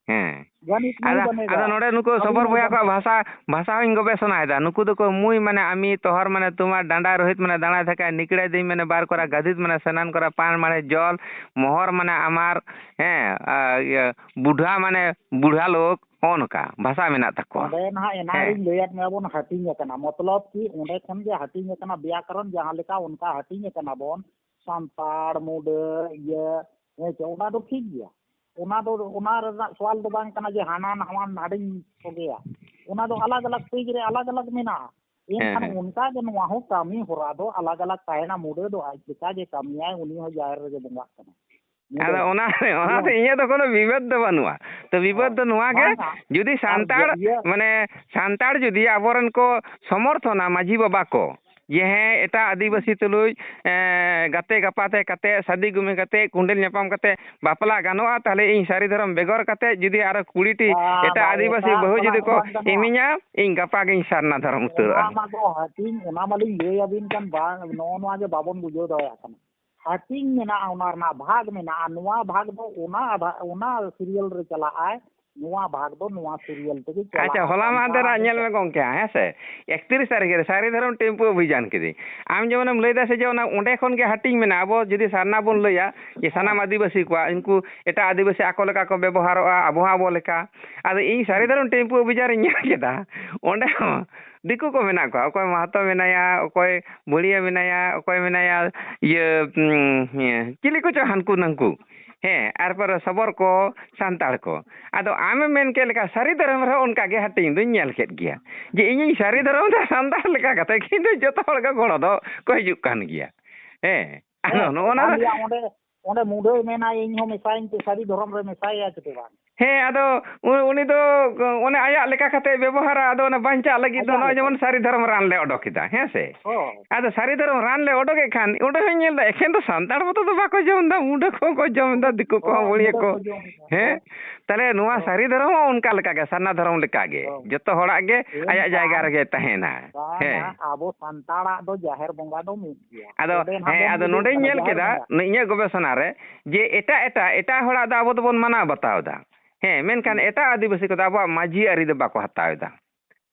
ᱦᱮᱸ᱾ ᱜᱟᱱᱤᱛ ᱢᱟᱹᱭ ᱟᱫᱚ, ᱵᱟᱱᱮᱜᱟ᱾ ᱟᱫᱚ ᱱᱚᱰᱮ ᱱᱩᱠᱩ ᱟᱹᱵᱤᱱ ᱥᱚᱵᱚᱨ ᱵᱚᱭᱦᱟ ᱵᱟᱱᱮᱜᱟ᱾ ᱠᱚᱣᱟᱜ ᱵᱷᱟᱥᱟ, ᱵᱷᱟᱥᱟ ᱦᱚᱸᱧ ᱜᱚᱵᱮᱥᱚᱱᱟᱭᱮᱫᱟ᱾ ᱱᱩᱠᱩ ᱫᱚᱠᱚ ᱢᱩᱭ ᱢᱟᱱᱮ ᱟᱢᱤ, ᱛᱚᱦᱚᱨ ᱢᱟᱱᱮ ᱛᱩᱢᱟ, ᱰᱟᱸᱰᱟ ᱨᱳᱦᱤᱛ ᱢᱟᱱᱮ ᱫᱟᱬᱟᱭ ᱛᱷᱟᱠᱟ, ᱱᱤᱠᱲᱟᱭ ᱫᱤᱧ ᱢᱟᱱᱮ ᱵᱟᱨ ᱠᱚᱨᱟ, ᱜᱟᱫᱤᱫ ᱢᱟᱱᱮ ᱥᱮᱱᱟᱱ ᱠᱚᱨᱟ, ᱯᱟᱱ ᱢᱟᱱᱮ ᱡᱚᱞ, ᱢᱚᱦᱚᱨ ᱢᱟᱱᱮ ᱟᱢᱟᱨ, ᱦᱮᱸ, ᱟᱨ ᱤᱭᱟᱹ, ᱵᱩᱰᱷᱟ ᱢᱟᱱᱮ ᱵᱩᱲᱦᱟ ᱞᱳᱠ, ᱦᱚᱸᱜᱼᱚ ᱱᱚᱝᱠᱟ ᱵᱷᱟᱥᱟ ᱢᱮᱱᱟᱜ ᱛᱟᱠᱚᱣᱟ᱾ ᱚᱸᱰᱮ ᱱᱟᱦᱟᱜ ᱮᱱᱟᱝ ᱦᱮᱸ᱾ ᱨᱤᱧ ᱞᱟᱹᱭᱟᱫ ᱢᱮᱭᱟ ᱵᱚᱱ ᱦᱟᱹᱴᱤᱧ ᱟᱠᱟᱱᱟ, ᱢᱚᱛᱞᱚᱵ ᱠᱤ ᱚᱸᱰᱮ ᱠᱷᱚᱱ ᱜᱮ ᱦᱟᱹᱴᱤᱧ ᱟᱠᱟᱱᱟ, ᱵᱮᱭᱟᱠᱚᱨᱚᱱ ᱡᱟᱦᱟᱸ ᱞᱮᱠᱟ ᱚᱱᱠᱟ ᱦᱟᱹᱴᱤᱧ ᱟᱠᱟᱱᱟ ᱵᱚᱱ, ᱥᱟᱱᱛᱟᱲ, ᱢᱩᱰᱟᱹ, ᱤᱭᱟᱹ, ᱦᱮᱸ ᱪᱮ, ᱚᱱᱟ ᱫᱚ ᱴᱷᱤᱠ ᱜᱮᱭᱟ᱾ ᱚᱱᱟ ᱫᱚ, ᱚᱱᱟ ᱨᱮᱱᱟᱜ ᱥᱚᱣᱟᱞ ᱫᱚ ᱵᱟᱝ ᱠᱟᱱᱟ ᱡᱮ ᱦᱟᱱᱟ ᱱᱟᱣᱟ ᱱᱟᱰᱮᱧ ᱥᱚᱜᱮᱭᱟ᱾ ᱚᱱᱟ ᱫᱚ ᱟᱞᱟᱜᱽ ᱟᱞᱟᱜᱽ ᱯᱮᱡᱽ ᱨᱮ ᱟᱞᱟᱜᱽ ᱟᱞᱟᱜᱽ ᱢᱮᱱᱟᱜᱼᱟ᱾ ᱦᱮᱸ, ᱮᱱᱠᱷᱟᱱ ᱦᱮᱸ᱾ ᱚᱱᱠᱟ ᱜᱮ ᱱᱚᱣᱟ ᱦᱚᱸ ᱠᱟᱹᱢᱤ ᱦᱚᱨᱟ ᱫᱚ ᱟᱞᱟᱜᱽ ᱟᱞᱟᱜᱽ ᱛᱟᱦᱮᱱᱟ᱾ ᱢᱩᱰᱟᱹ ᱫᱚ ᱟᱡ ᱞᱮᱠᱟ ᱜᱮ ᱠᱟᱹᱢᱤᱭᱟᱭ, ᱩᱱᱤ ᱦᱚᱸ ᱡᱟᱦᱮᱨ ᱨᱮᱜᱮ ᱵᱚᱸᱜᱟᱜ ᱠᱟᱱᱟ᱾ ᱢᱩᱰᱟᱹ ᱚᱱᱟ, ᱫᱚ᱾ ᱚᱱᱟᱛᱮ ᱤᱧᱟᱹᱜ ᱫᱚ ᱠᱳᱱᱳ ᱵᱤᱵᱟᱹᱫ ᱫᱚ ᱵᱟᱹᱱᱩᱜᱼᱟ᱾ ᱛᱚ ᱵᱤᱵᱟᱹᱫ ᱦᱳᱭ᱾ ᱫᱚ ᱱᱚᱣᱟ ᱜᱮ, ᱵᱟᱝᱟ᱾ ᱡᱩᱫᱤ ᱟᱨ ᱥᱟᱱᱛᱟᱲ, ᱤᱭᱟᱹ ᱢᱟᱱᱮ ᱥᱟᱱᱛᱟᱲ ᱡᱩᱫᱤ ᱟᱵᱚᱨᱮᱱ ᱠᱚ ᱥᱚᱢᱚᱨᱛᱷᱚᱱᱟ ᱢᱟᱹᱡᱷᱤ ᱵᱟᱵᱟ ᱠᱚ, ᱡᱮ ᱦᱮᱸ, ᱮᱴᱟᱜ ᱟᱹᱫᱤᱵᱟᱹᱥᱤ ᱛᱩᱞᱩᱡ, ᱮᱸ, ᱜᱟᱛᱮ ᱜᱟᱯᱟᱛᱮ ᱠᱟᱛᱮ, ᱥᱟᱫᱤ ᱜᱩᱢᱤ ᱠᱟᱛᱮ, ᱠᱩᱸᱰᱮᱞ ᱧᱟᱯᱟᱢ ᱠᱟᱛᱮ ᱵᱟᱯᱞᱟ ᱜᱟᱱᱚᱜᱼᱟ, ᱛᱟᱦᱞᱮ ᱤᱧ ᱥᱟᱹᱨᱤ ᱫᱷᱚᱨᱚᱢ ᱵᱮᱜᱚᱨ ᱠᱟᱛᱮ ᱡᱩᱫᱤ ᱟᱨᱚ ᱠᱩᱲᱤ ᱴᱤ ᱵᱟᱝ, ᱮᱴᱟᱜ ᱵᱟᱝ, ᱟᱹᱫᱤᱵᱟᱹᱥᱤ ᱮᱴᱟᱜ ᱵᱟᱹᱦᱩ ᱵᱟᱯᱞᱟ ᱡᱩᱫᱤ ᱠᱚ ᱠᱚ ᱵᱟᱝ ᱜᱟᱱᱚᱜᱼᱟ᱾ ᱤᱢᱤᱧᱟ, ᱤᱧ ᱜᱟᱯᱟ ᱜᱤᱧ ᱥᱟᱨᱱᱟ ᱫᱷᱚᱨᱚᱢ ᱚᱱᱟ ᱩᱛᱟᱹᱨᱚᱜᱼᱟ᱾ ᱢᱟ ᱠᱚ ᱦᱟᱹᱴᱤᱧ, ᱚᱱᱟ ᱢᱟᱞᱤᱧ ᱞᱟᱹᱭ ᱟᱹᱵᱤᱱ ᱠᱟᱱ, ᱵᱟᱝ, ᱱᱚᱜᱼᱚ ᱱᱚᱣᱟ ᱜᱮ ᱵᱟᱵᱚᱱ ᱵᱩᱡᱷᱟᱹᱣ ᱫᱟᱲᱮᱭᱟᱜ ᱠᱟᱱᱟ᱾ ᱦᱟᱹᱴᱤᱧ ᱢᱮᱱᱟᱜᱼᱟ, ᱚᱱᱟ ᱨᱮᱱᱟᱜ ᱵᱷᱟᱜᱽ ᱢᱮᱱᱟᱜᱼᱟ, ᱱᱚᱣᱟ ᱵᱷᱟᱜᱽ ᱫᱚ ᱚᱱᱟ ᱟᱫᱷᱟ-, ᱚᱱᱟ serial ᱨᱮ ᱪᱟᱞᱟᱜᱼᱟᱭ, ᱱᱚᱣᱟ ᱵᱷᱟᱜᱽ ᱫᱚ ᱱᱚᱣᱟ serial ᱛᱮᱜᱮ ᱪᱟᱞᱟᱜᱼᱟ᱾ ᱟᱪᱪᱷᱟ, ᱦᱚᱞᱟ ᱥᱟᱱᱛᱟᱲ ᱢᱟᱦᱫᱮᱨᱟᱜ ᱧᱮᱞ ᱢᱮ ᱜᱚᱝᱠᱮ, ᱦᱮᱸ ᱥᱮ, ᱮᱠᱛᱨᱤᱥ ᱛᱟᱹᱨᱤᱠᱷ ᱨᱮ ᱥᱟᱹᱨᱤ ᱫᱷᱚᱨᱚᱢ ᱴᱮᱢᱯᱩ ᱚᱵᱷᱤᱡᱟᱱ ᱠᱤᱫᱤᱧ᱾ ᱟᱢ ᱡᱮᱢᱚᱱᱮᱢ ᱞᱟᱹᱭᱫᱟ ᱥᱮ ᱡᱮ ᱚᱱᱟ, ᱚᱸᱰᱮ ᱠᱷᱚᱱ ᱜᱮ ᱦᱟᱹᱴᱤᱧ ᱢᱮᱱᱟᱜᱼᱟ, ᱟᱵᱚ ᱡᱩᱫᱤ ᱥᱟᱨᱱᱟ ᱵᱚᱱ ᱞᱟᱹᱭᱟ, ᱡᱮ ᱥᱟᱱᱟᱢ ᱟᱹᱫᱤᱵᱟᱹᱥᱤ ᱠᱚᱣᱟᱜ, ᱩᱱᱠᱩ ᱮᱴᱟᱜ ᱟᱹᱫᱤᱵᱟᱹᱥᱤ ᱟᱠᱚ ᱞᱮᱠᱟ ᱠᱚ ᱵᱮᱵᱚᱦᱟᱨᱚᱜᱼᱟ, ᱟᱵᱚ ᱦᱚᱸ ᱟᱵᱚ ᱞᱮᱠᱟ᱾ ᱟᱫᱚ ᱤᱧ ᱥᱟᱹᱨᱤ ᱫᱷᱚᱨᱚᱢ ᱴᱮᱢᱯᱩ ᱚᱵᱷᱤᱡᱟᱱ ᱨᱤᱧ ᱧᱮᱞ ᱠᱮᱫᱟ, ᱚᱸᱰᱮ ᱦᱚᱸ ᱫᱤᱠᱩ ᱠᱚ ᱢᱮᱱᱟᱜ ᱠᱚᱣᱟ, ᱚᱠᱚᱭ ᱢᱟᱦᱟᱛᱚ ᱢᱮᱱᱟᱭᱟ, ᱚᱠᱚᱭ ᱵᱷᱟᱹᱲᱤᱭᱟᱹ ᱢᱮᱱᱟᱭᱟ, ᱚᱠᱚᱭ ᱢᱮᱱᱟᱭᱟ, ᱤᱭᱟᱹ, ᱩᱸ, ᱤᱭᱟᱹ, ᱪᱤᱞᱤ ᱠᱚᱪᱚ ᱦᱟᱱᱠᱩ ᱱᱟᱝᱠᱩ᱾ ᱦᱮᱸ, ᱟᱨ ᱯᱚᱨᱮ ᱥᱚᱵᱚᱨ ᱠᱚ, ᱥᱟᱱᱛᱟᱲ ᱠᱚ᱾ ᱟᱫᱚ ᱟᱢᱮᱢ ᱢᱮᱱ ᱠᱮᱫ ᱞᱮᱠᱟ, ᱥᱟᱹᱨᱤ ᱫᱷᱚᱨᱚᱢ ᱨᱮᱦᱚᱸ ᱚᱱᱠᱟ ᱜᱮ ᱦᱟᱹᱴᱤᱧ ᱫᱩᱧ ᱧᱮᱞ ᱠᱮᱫ ᱜᱮᱭᱟ᱾ ᱡᱮ ᱤᱧᱤᱧ ᱥᱟᱹᱨᱤ ᱫᱷᱚᱨᱚᱢ ᱫᱚ ᱥᱟᱱᱛᱟᱲ ᱞᱮᱠᱟ ᱠᱟᱛᱮ, ᱠᱤᱱᱛᱩ ᱡᱚᱛᱚ ᱦᱚᱲ ᱜᱮ ᱜᱚᱲᱚ ᱫᱚ ᱠᱚ ᱦᱤᱡᱩᱜ ᱠᱟᱱ ᱜᱮᱭᱟ᱾ ᱦᱮᱸ, ᱟᱫᱚ ᱦᱮᱸ, ᱱᱚᱜᱼᱚ ᱱᱟ ᱠᱟᱱ ᱫᱚ ᱜᱮᱭᱟ᱾ ᱚᱸᱰᱮ, ᱚᱸᱰᱮ ᱢᱩᱰᱟᱹᱭ ᱢᱮᱱᱟ, "ᱤᱧ ᱦᱚᱸ ᱢᱮᱥᱟᱭᱤᱧ ᱯᱮ, ᱥᱟᱹᱨᱤ ᱫᱷᱚᱨᱚᱢ ᱨᱮ ᱢᱮᱥᱟᱭᱟ ᱪᱮ ᱵᱟᱝ?" ᱦᱮᱸ, ᱟᱫᱚ ᱩ-, ᱩᱱᱤ ᱫᱚ ᱚᱱᱮ ᱟᱭᱟᱜ ᱞᱮᱠᱟ ᱠᱟᱛᱮ ᱵᱮᱵᱚᱦᱟᱨᱟ᱾ ᱟᱫᱚ ᱚᱱᱟ ᱵᱟᱧᱪᱟᱜ ᱞᱟᱹᱜᱤᱫ ᱫᱚ ᱟᱭᱟᱜ ᱱᱚᱜᱼᱚᱭ ᱞᱮᱠᱟ᱾ ᱡᱮᱢᱚᱱ ᱥᱟᱹᱨᱤ ᱫᱷᱚᱨᱚᱢ ᱨᱟᱱ ᱞᱮ ᱚᱰᱚᱠ ᱮᱫᱟ, ᱦᱮᱸ ᱥᱮ? ᱦᱳᱭ᱾ ᱟᱫᱚ ᱥᱟᱹᱨᱤ ᱫᱷᱚᱨᱚᱢ ᱨᱟᱱ ᱞᱮ ᱚᱰᱚᱠᱮᱫ ᱠᱷᱟᱱ, ᱚᱸᱰᱮ ᱦᱚᱸᱧ ᱧᱮᱞ ᱮᱫᱟ, ᱮᱠᱷᱮᱱ ᱫᱚ ᱥᱟᱱᱛᱟᱲ ᱢᱚᱛᱚ ᱫᱚ ᱵᱟᱠᱚ ᱡᱚᱢ ᱮᱫᱟ, ᱢᱩᱰᱟᱹ ᱠᱚᱦᱚᱸ ᱠᱚ ᱡᱚᱢ ᱮᱫᱟ, ᱫᱤᱠᱩ ᱠᱚᱦᱚᱸ, ᱦᱳᱭ, ᱵᱟᱹᱲᱭᱟᱹ ᱢᱩᱰᱟᱹ ᱠᱚ᱾ ᱠᱚ ᱡᱚᱢ ᱮᱫᱟ᱾ ᱦᱮᱸ? ᱦᱳᱭ᱾ ᱛᱟᱦᱞᱮ ᱱᱚᱣᱟ ᱦᱳᱭ᱾ ᱥᱟᱹᱨᱤ ᱫᱷᱚᱨᱚᱢ ᱦᱚᱸ ᱚᱱᱠᱟ ᱞᱮᱠᱟ ᱜᱮ, ᱥᱟᱨᱱᱟ ᱫᱷᱚᱨᱚᱢ ᱞᱮᱠᱟ ᱜᱮ, ᱦᱳᱭ᱾ ᱡᱚᱛᱚ ᱦᱚᱲᱟᱜ ᱜᱮ ᱟᱭᱟᱜ ᱡᱟᱭᱜᱟ ᱮᱱᱠᱷᱟᱱ ᱨᱮᱜᱮ ᱛᱟᱦᱮᱱᱟ᱾ ᱵᱟᱝᱟ, ᱦᱮᱸ᱾ ᱟᱵᱚ ᱥᱟᱱᱛᱟᱲᱟᱜ ᱫᱚ ᱡᱟᱦᱮᱨ ᱵᱚᱸᱜᱟ ᱫᱚ ᱢᱤᱫ ᱜᱮᱭᱟ᱾ ᱟᱫᱚ, ᱱᱚᱰᱮ ᱱᱟᱜ ᱦᱮᱸ, ᱵᱚᱱ ᱟᱫᱚ ᱵᱩᱡᱷᱟᱹᱣ ᱱᱚᱰᱮᱧ ᱠᱟᱱᱟ ᱧᱮᱞ ᱡᱟᱦᱮᱨ ᱠᱮᱫᱟ, ᱵᱚᱸᱜᱟ᱾ ᱤᱧᱟᱹᱜ ᱜᱚᱵᱮᱥᱚᱱᱟ ᱨᱮ, ᱡᱮ ᱮᱴᱟᱜ, ᱮᱴᱟᱜ, ᱮᱴᱟᱜ ᱦᱚᱲᱟᱜ ᱫᱚ ᱟᱵᱚ ᱫᱚᱵᱚᱱ ᱢᱟᱱᱟᱣ ᱵᱟᱛᱟᱣ ᱮᱫᱟ᱾ ᱦᱮᱸ, ᱢᱮᱱᱠᱷᱟᱱ ᱦᱩᱸ᱾ ᱮᱴᱟᱜ ᱟᱹᱫᱤᱵᱟᱹᱥᱤ ᱠᱚᱫᱚ ᱟᱵᱚᱣᱟᱜ ᱢᱟᱹᱡᱷᱤ ᱟᱹᱨᱤ ᱫᱚ ᱵᱟᱠᱚ ᱦᱟᱛᱟᱣ ᱮᱫᱟ᱾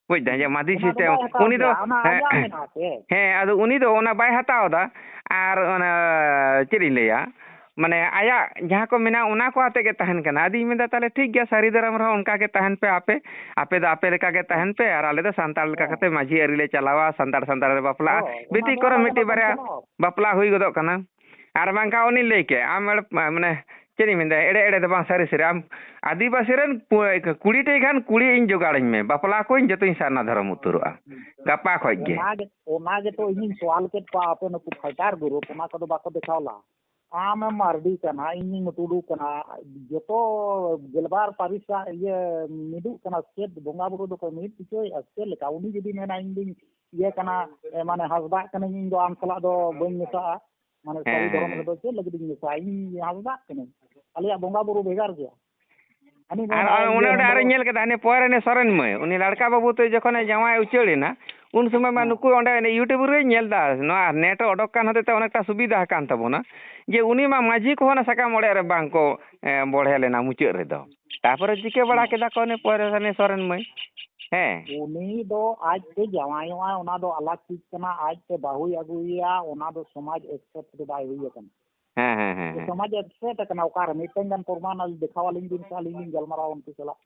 ᱵᱩᱡᱽ ᱫᱟ, ᱡᱮ ᱢᱟᱹᱡᱷᱤ ᱚᱱᱟ ᱫᱚ system, ᱵᱟᱭ ᱦᱟᱛᱟᱣ ᱩᱱᱤ ᱫᱚ, ᱜᱮᱭᱟ, ᱚᱱᱟ ᱦᱮᱸ, ᱟᱡᱟᱜ ᱢᱮᱱᱟᱜᱼᱟ ᱥᱮ᱾ ᱦᱮᱸ, ᱟᱫᱚ ᱩᱱᱤ ᱫᱚ ᱚᱱᱟ ᱵᱟᱭ ᱦᱟᱛᱟᱣ ᱮᱫᱟ᱾ ᱟᱨ ᱚᱱᱟ, ᱪᱮᱫ ᱤᱧ ᱞᱟᱹᱭᱟ, ᱢᱟᱱᱮ, ᱟᱭᱟᱜ ᱡᱟᱦᱟᱸ ᱠᱚ ᱢᱮᱱᱟᱜᱼᱟ, ᱚᱱᱟ ᱠᱚ ᱟᱛᱮ ᱜᱮ ᱛᱟᱦᱮᱱ ᱠᱟᱱᱟ᱾ ᱟᱫᱚᱧ ᱢᱮᱱᱫᱟ, "ᱛᱟᱦᱞᱮ ᱴᱷᱤᱠ ᱜᱮᱭᱟ, ᱥᱟᱹᱨᱤ ᱫᱷᱚᱨᱚᱢ ᱨᱮᱦᱚᱸ ᱚᱱᱠᱟ ᱜᱮ ᱛᱟᱦᱮᱱ ᱯᱮ ᱟᱯᱮ, ᱟᱯᱮ ᱫᱚ ᱟᱯᱮ ᱞᱮᱠᱟ ᱜᱮ ᱦᱮᱸ᱾ ᱛᱟᱦᱮᱱ ᱯᱮ, ᱟᱨ ᱟᱞᱮ ᱫᱚ ᱥᱟᱱᱛᱟᱲ ᱞᱮᱠᱟ ᱦᱮᱸ᱾ ᱠᱟᱛᱮ ᱢᱟᱹᱡᱷᱤ ᱟᱹᱨᱤ ᱞᱮ ᱪᱟᱞᱟᱣᱟ, ᱥᱟᱱᱛᱟᱲ, ᱥᱟᱱᱛᱟᱲ ᱞᱮ ᱵᱟᱯᱞᱟᱜᱼᱟ᱾" ᱦᱳᱭ, ᱚᱱᱟ ᱵᱤᱴᱤ ᱫᱚ ᱠᱚᱨᱮ ᱟᱞᱮ ᱫᱚ ᱢᱤᱫᱴᱤᱡ ᱵᱟᱨᱭᱟ ᱵᱟᱝ ᱪᱟᱞᱟᱣ᱾ ᱵᱟᱯᱞᱟ ᱦᱩᱭ ᱜᱚᱫᱚᱜ ᱠᱟᱱᱟ᱾ ᱟᱨ ᱵᱟᱝᱠᱷᱟᱱ ᱩᱱᱤ ᱞᱟᱹᱭ ᱠᱮᱫ, ᱟᱢ ᱮᱲ-, ᱢᱟᱱᱮ, ᱪᱮᱫ ᱤᱧ ᱢᱮᱱᱫᱟ, ᱮᱲᱮ ᱮᱲᱮ ᱫᱚ ᱵᱟᱝ, ᱥᱟᱹᱨᱤ ᱥᱟᱹᱨᱤ᱾ ᱟᱢ ᱟᱹᱫᱤᱵᱟᱹᱥᱤ ᱨᱮᱱ ᱠᱩ-, ᱠᱩᱲᱤ ᱴᱤ ᱜᱟᱱ ᱠᱩᱲᱤ ᱤᱧ ᱡᱚᱜᱟᱲᱟᱹᱧ ᱢᱮ, ᱵᱟᱯᱞᱟ ᱠᱚᱧ ᱡᱚᱛᱚᱧ ᱥᱟᱨᱱᱟ ᱫᱷᱚᱨᱚᱢ ᱩᱛᱟᱹᱨᱚᱜᱼᱟ ᱜᱟᱯᱟ ᱠᱷᱚᱡ ᱜᱮ᱾ ᱚᱱᱟ ᱜᱮ, ᱚᱱᱟ ᱜᱮᱛᱚ ᱤᱧᱤᱧ ᱥᱚᱣᱟᱞ ᱠᱮᱫ ᱠᱚᱣᱟ, ᱟᱯᱮ ᱱᱩᱠᱩ fighter group, ᱚᱱᱟ ᱠᱚᱫᱚ ᱵᱟᱠᱚ ᱫᱮᱠᱷᱟᱣ ᱞᱟᱜᱼᱟ᱾ ᱟᱢᱮᱢ ᱢᱟᱨᱰᱤ ᱠᱟᱱᱟ, ᱤᱧᱤᱧ ᱴᱩᱰᱩ ᱠᱟᱱᱟ, ᱡᱚᱛᱚ ᱜᱮᱞᱵᱟᱨ ᱯᱟᱹᱨᱤᱥ ᱨᱮᱭᱟᱜ ᱤᱭᱟᱹ ᱢᱤᱫᱚᱜ ᱠᱟᱱᱟ, ᱪᱮᱫ ᱵᱚᱸᱜᱟ ᱵᱩᱨᱩ ᱫᱚᱠᱚ ᱢᱤᱫ ᱦᱚᱪᱚᱭᱮᱫᱼᱟ, ᱪᱮᱫ ᱞᱮᱠᱟ? ᱩᱱᱤ ᱡᱩᱫᱤ ᱢᱮᱱᱟ, "ᱤᱧ ᱫᱩᱧ ᱤᱭᱟᱹ ᱠᱟᱱᱟ, ᱮ, ᱢᱟᱱᱮ ᱦᱟᱸᱥᱫᱟᱜ ᱠᱟᱹᱱᱟᱹᱧ, ᱤᱧ ᱫᱚ ᱟᱢ ᱥᱟᱞᱟᱜ ᱫᱚ ᱵᱟᱹᱧ ᱢᱮᱥᱟᱜᱼᱟ, ᱢᱟᱱᱮ ᱥᱟᱹᱨᱤ ᱦᱮᱸ, ᱫᱷᱚᱨᱚᱢ ᱦᱮᱸ᱾ ᱨᱮᱫᱚ ᱪᱮᱫ ᱞᱟᱹᱜᱤᱫ ᱤᱧ ᱢᱮᱥᱟᱜᱼᱟ? ᱤᱧ ᱦᱟᱸᱥᱫᱟᱜ ᱠᱟᱹᱱᱟᱹᱧ, ᱟᱞᱮᱭᱟᱜ ᱵᱚᱸᱜᱟ ᱵᱩᱨᱩ ᱵᱷᱮᱜᱟᱨ ᱜᱮᱭᱟ᱾" ᱦᱟᱹᱱᱤ ᱟᱨ, ᱢᱮᱱᱟᱭ, ᱟᱨ ᱤᱭᱟᱹ ᱚᱱᱮ ᱚᱸᱰᱮ ᱦᱮᱢᱵᱨᱚᱢ᱾ ᱟᱨᱚᱧ ᱧᱮᱞ ᱠᱮᱫᱟ, ᱦᱟᱱᱮ ᱯᱚᱨ ᱦᱟᱱᱮ ᱥᱚᱨᱮᱱ ᱢᱟᱹᱭ, ᱩᱱᱤ ᱞᱟᱲᱠᱟ ᱵᱟᱹᱵᱩ ᱛᱮ ᱡᱚᱠᱷᱚᱱᱮ ᱡᱟᱶᱟᱭ ᱩᱪᱟᱹᱲ ᱮᱱᱟ, ᱩᱱ ᱥᱚᱢᱚᱭ ᱢᱟ ᱦᱮᱸ᱾ ᱱᱩᱠᱩ ᱚᱸᱰᱮ ᱚᱱᱮ YouTube ᱨᱮᱧ ᱧᱮᱞ ᱮᱫᱟ, ᱱᱚᱣᱟ net ᱚᱰᱚᱠ ᱠᱟᱱ ᱦᱚᱛᱮᱡ ᱛᱮ ᱚᱱᱮᱠᱴᱟ ᱥᱩᱵᱤᱫᱷᱟ ᱟᱠᱟᱱ ᱛᱟᱵᱚᱱᱟ, ᱡᱮ ᱩᱱᱤ ᱢᱟ ᱢᱟᱹᱡᱷᱤ ᱠᱚᱦᱚᱸ ᱚᱱᱟ ᱥᱟᱠᱟᱢ ᱚᱲᱮᱡ ᱨᱮ ᱵᱟᱝ ᱠᱚ, ᱮ, ᱵᱚᱲᱦᱮ ᱞᱮᱱᱟ ᱢᱩᱪᱟᱹᱫ ᱨᱮᱫᱚ᱾ ᱛᱟᱯᱚᱨᱮ ᱪᱤᱠᱟᱹ ᱵᱟᱲᱟ ᱦᱮᱸ᱾ ᱠᱮᱫᱟ ᱠᱚ ᱩᱱᱤ ᱯᱚᱨ ᱦᱟᱱᱮ ᱥᱚᱨᱮᱱ ᱢᱟᱹᱭ? ᱦᱮᱸ᱾ ᱩᱱᱤ ᱫᱚ ᱟᱡ ᱛᱮ ᱡᱟᱶᱟᱭᱚᱜᱼᱟᱭ, ᱚᱱᱟ ᱫᱚ ᱟᱞᱟᱜᱽ ᱪᱤᱡᱽ ᱠᱟᱱᱟ, ᱟᱡ ᱛᱮ ᱵᱟᱹᱦᱩᱭ ᱟᱹᱜᱩᱭᱮᱭᱟ, ᱚᱱᱟ ᱫᱚ ᱥᱚᱢᱟᱡᱽ accept ᱫᱚ ᱵᱟᱭ ᱦᱩᱭ ᱟᱠᱟᱱᱟ᱾ ᱦᱮᱸ, ᱦᱮᱸ, ᱦᱮᱸ, ᱦᱮᱸ᱾ ᱥᱚᱢᱟᱡᱽ accept ᱟᱠᱟᱱᱟ, ᱚᱠᱟᱨᱮ ᱢᱤᱫᱴᱟᱝ ᱜᱟᱱ ᱯᱨᱚᱢᱟᱱ ᱟᱹᱞᱤᱧ ᱫᱮᱠᱷᱟᱣ ᱟᱹᱞᱤᱧ ᱵᱤᱱ ᱥᱮ, ᱟᱹᱞᱤᱧ ᱞᱤᱧ ᱜᱟᱞᱢᱟᱨᱟᱣᱟ ᱩᱱᱠᱩ ᱥᱟᱞᱟᱜ᱾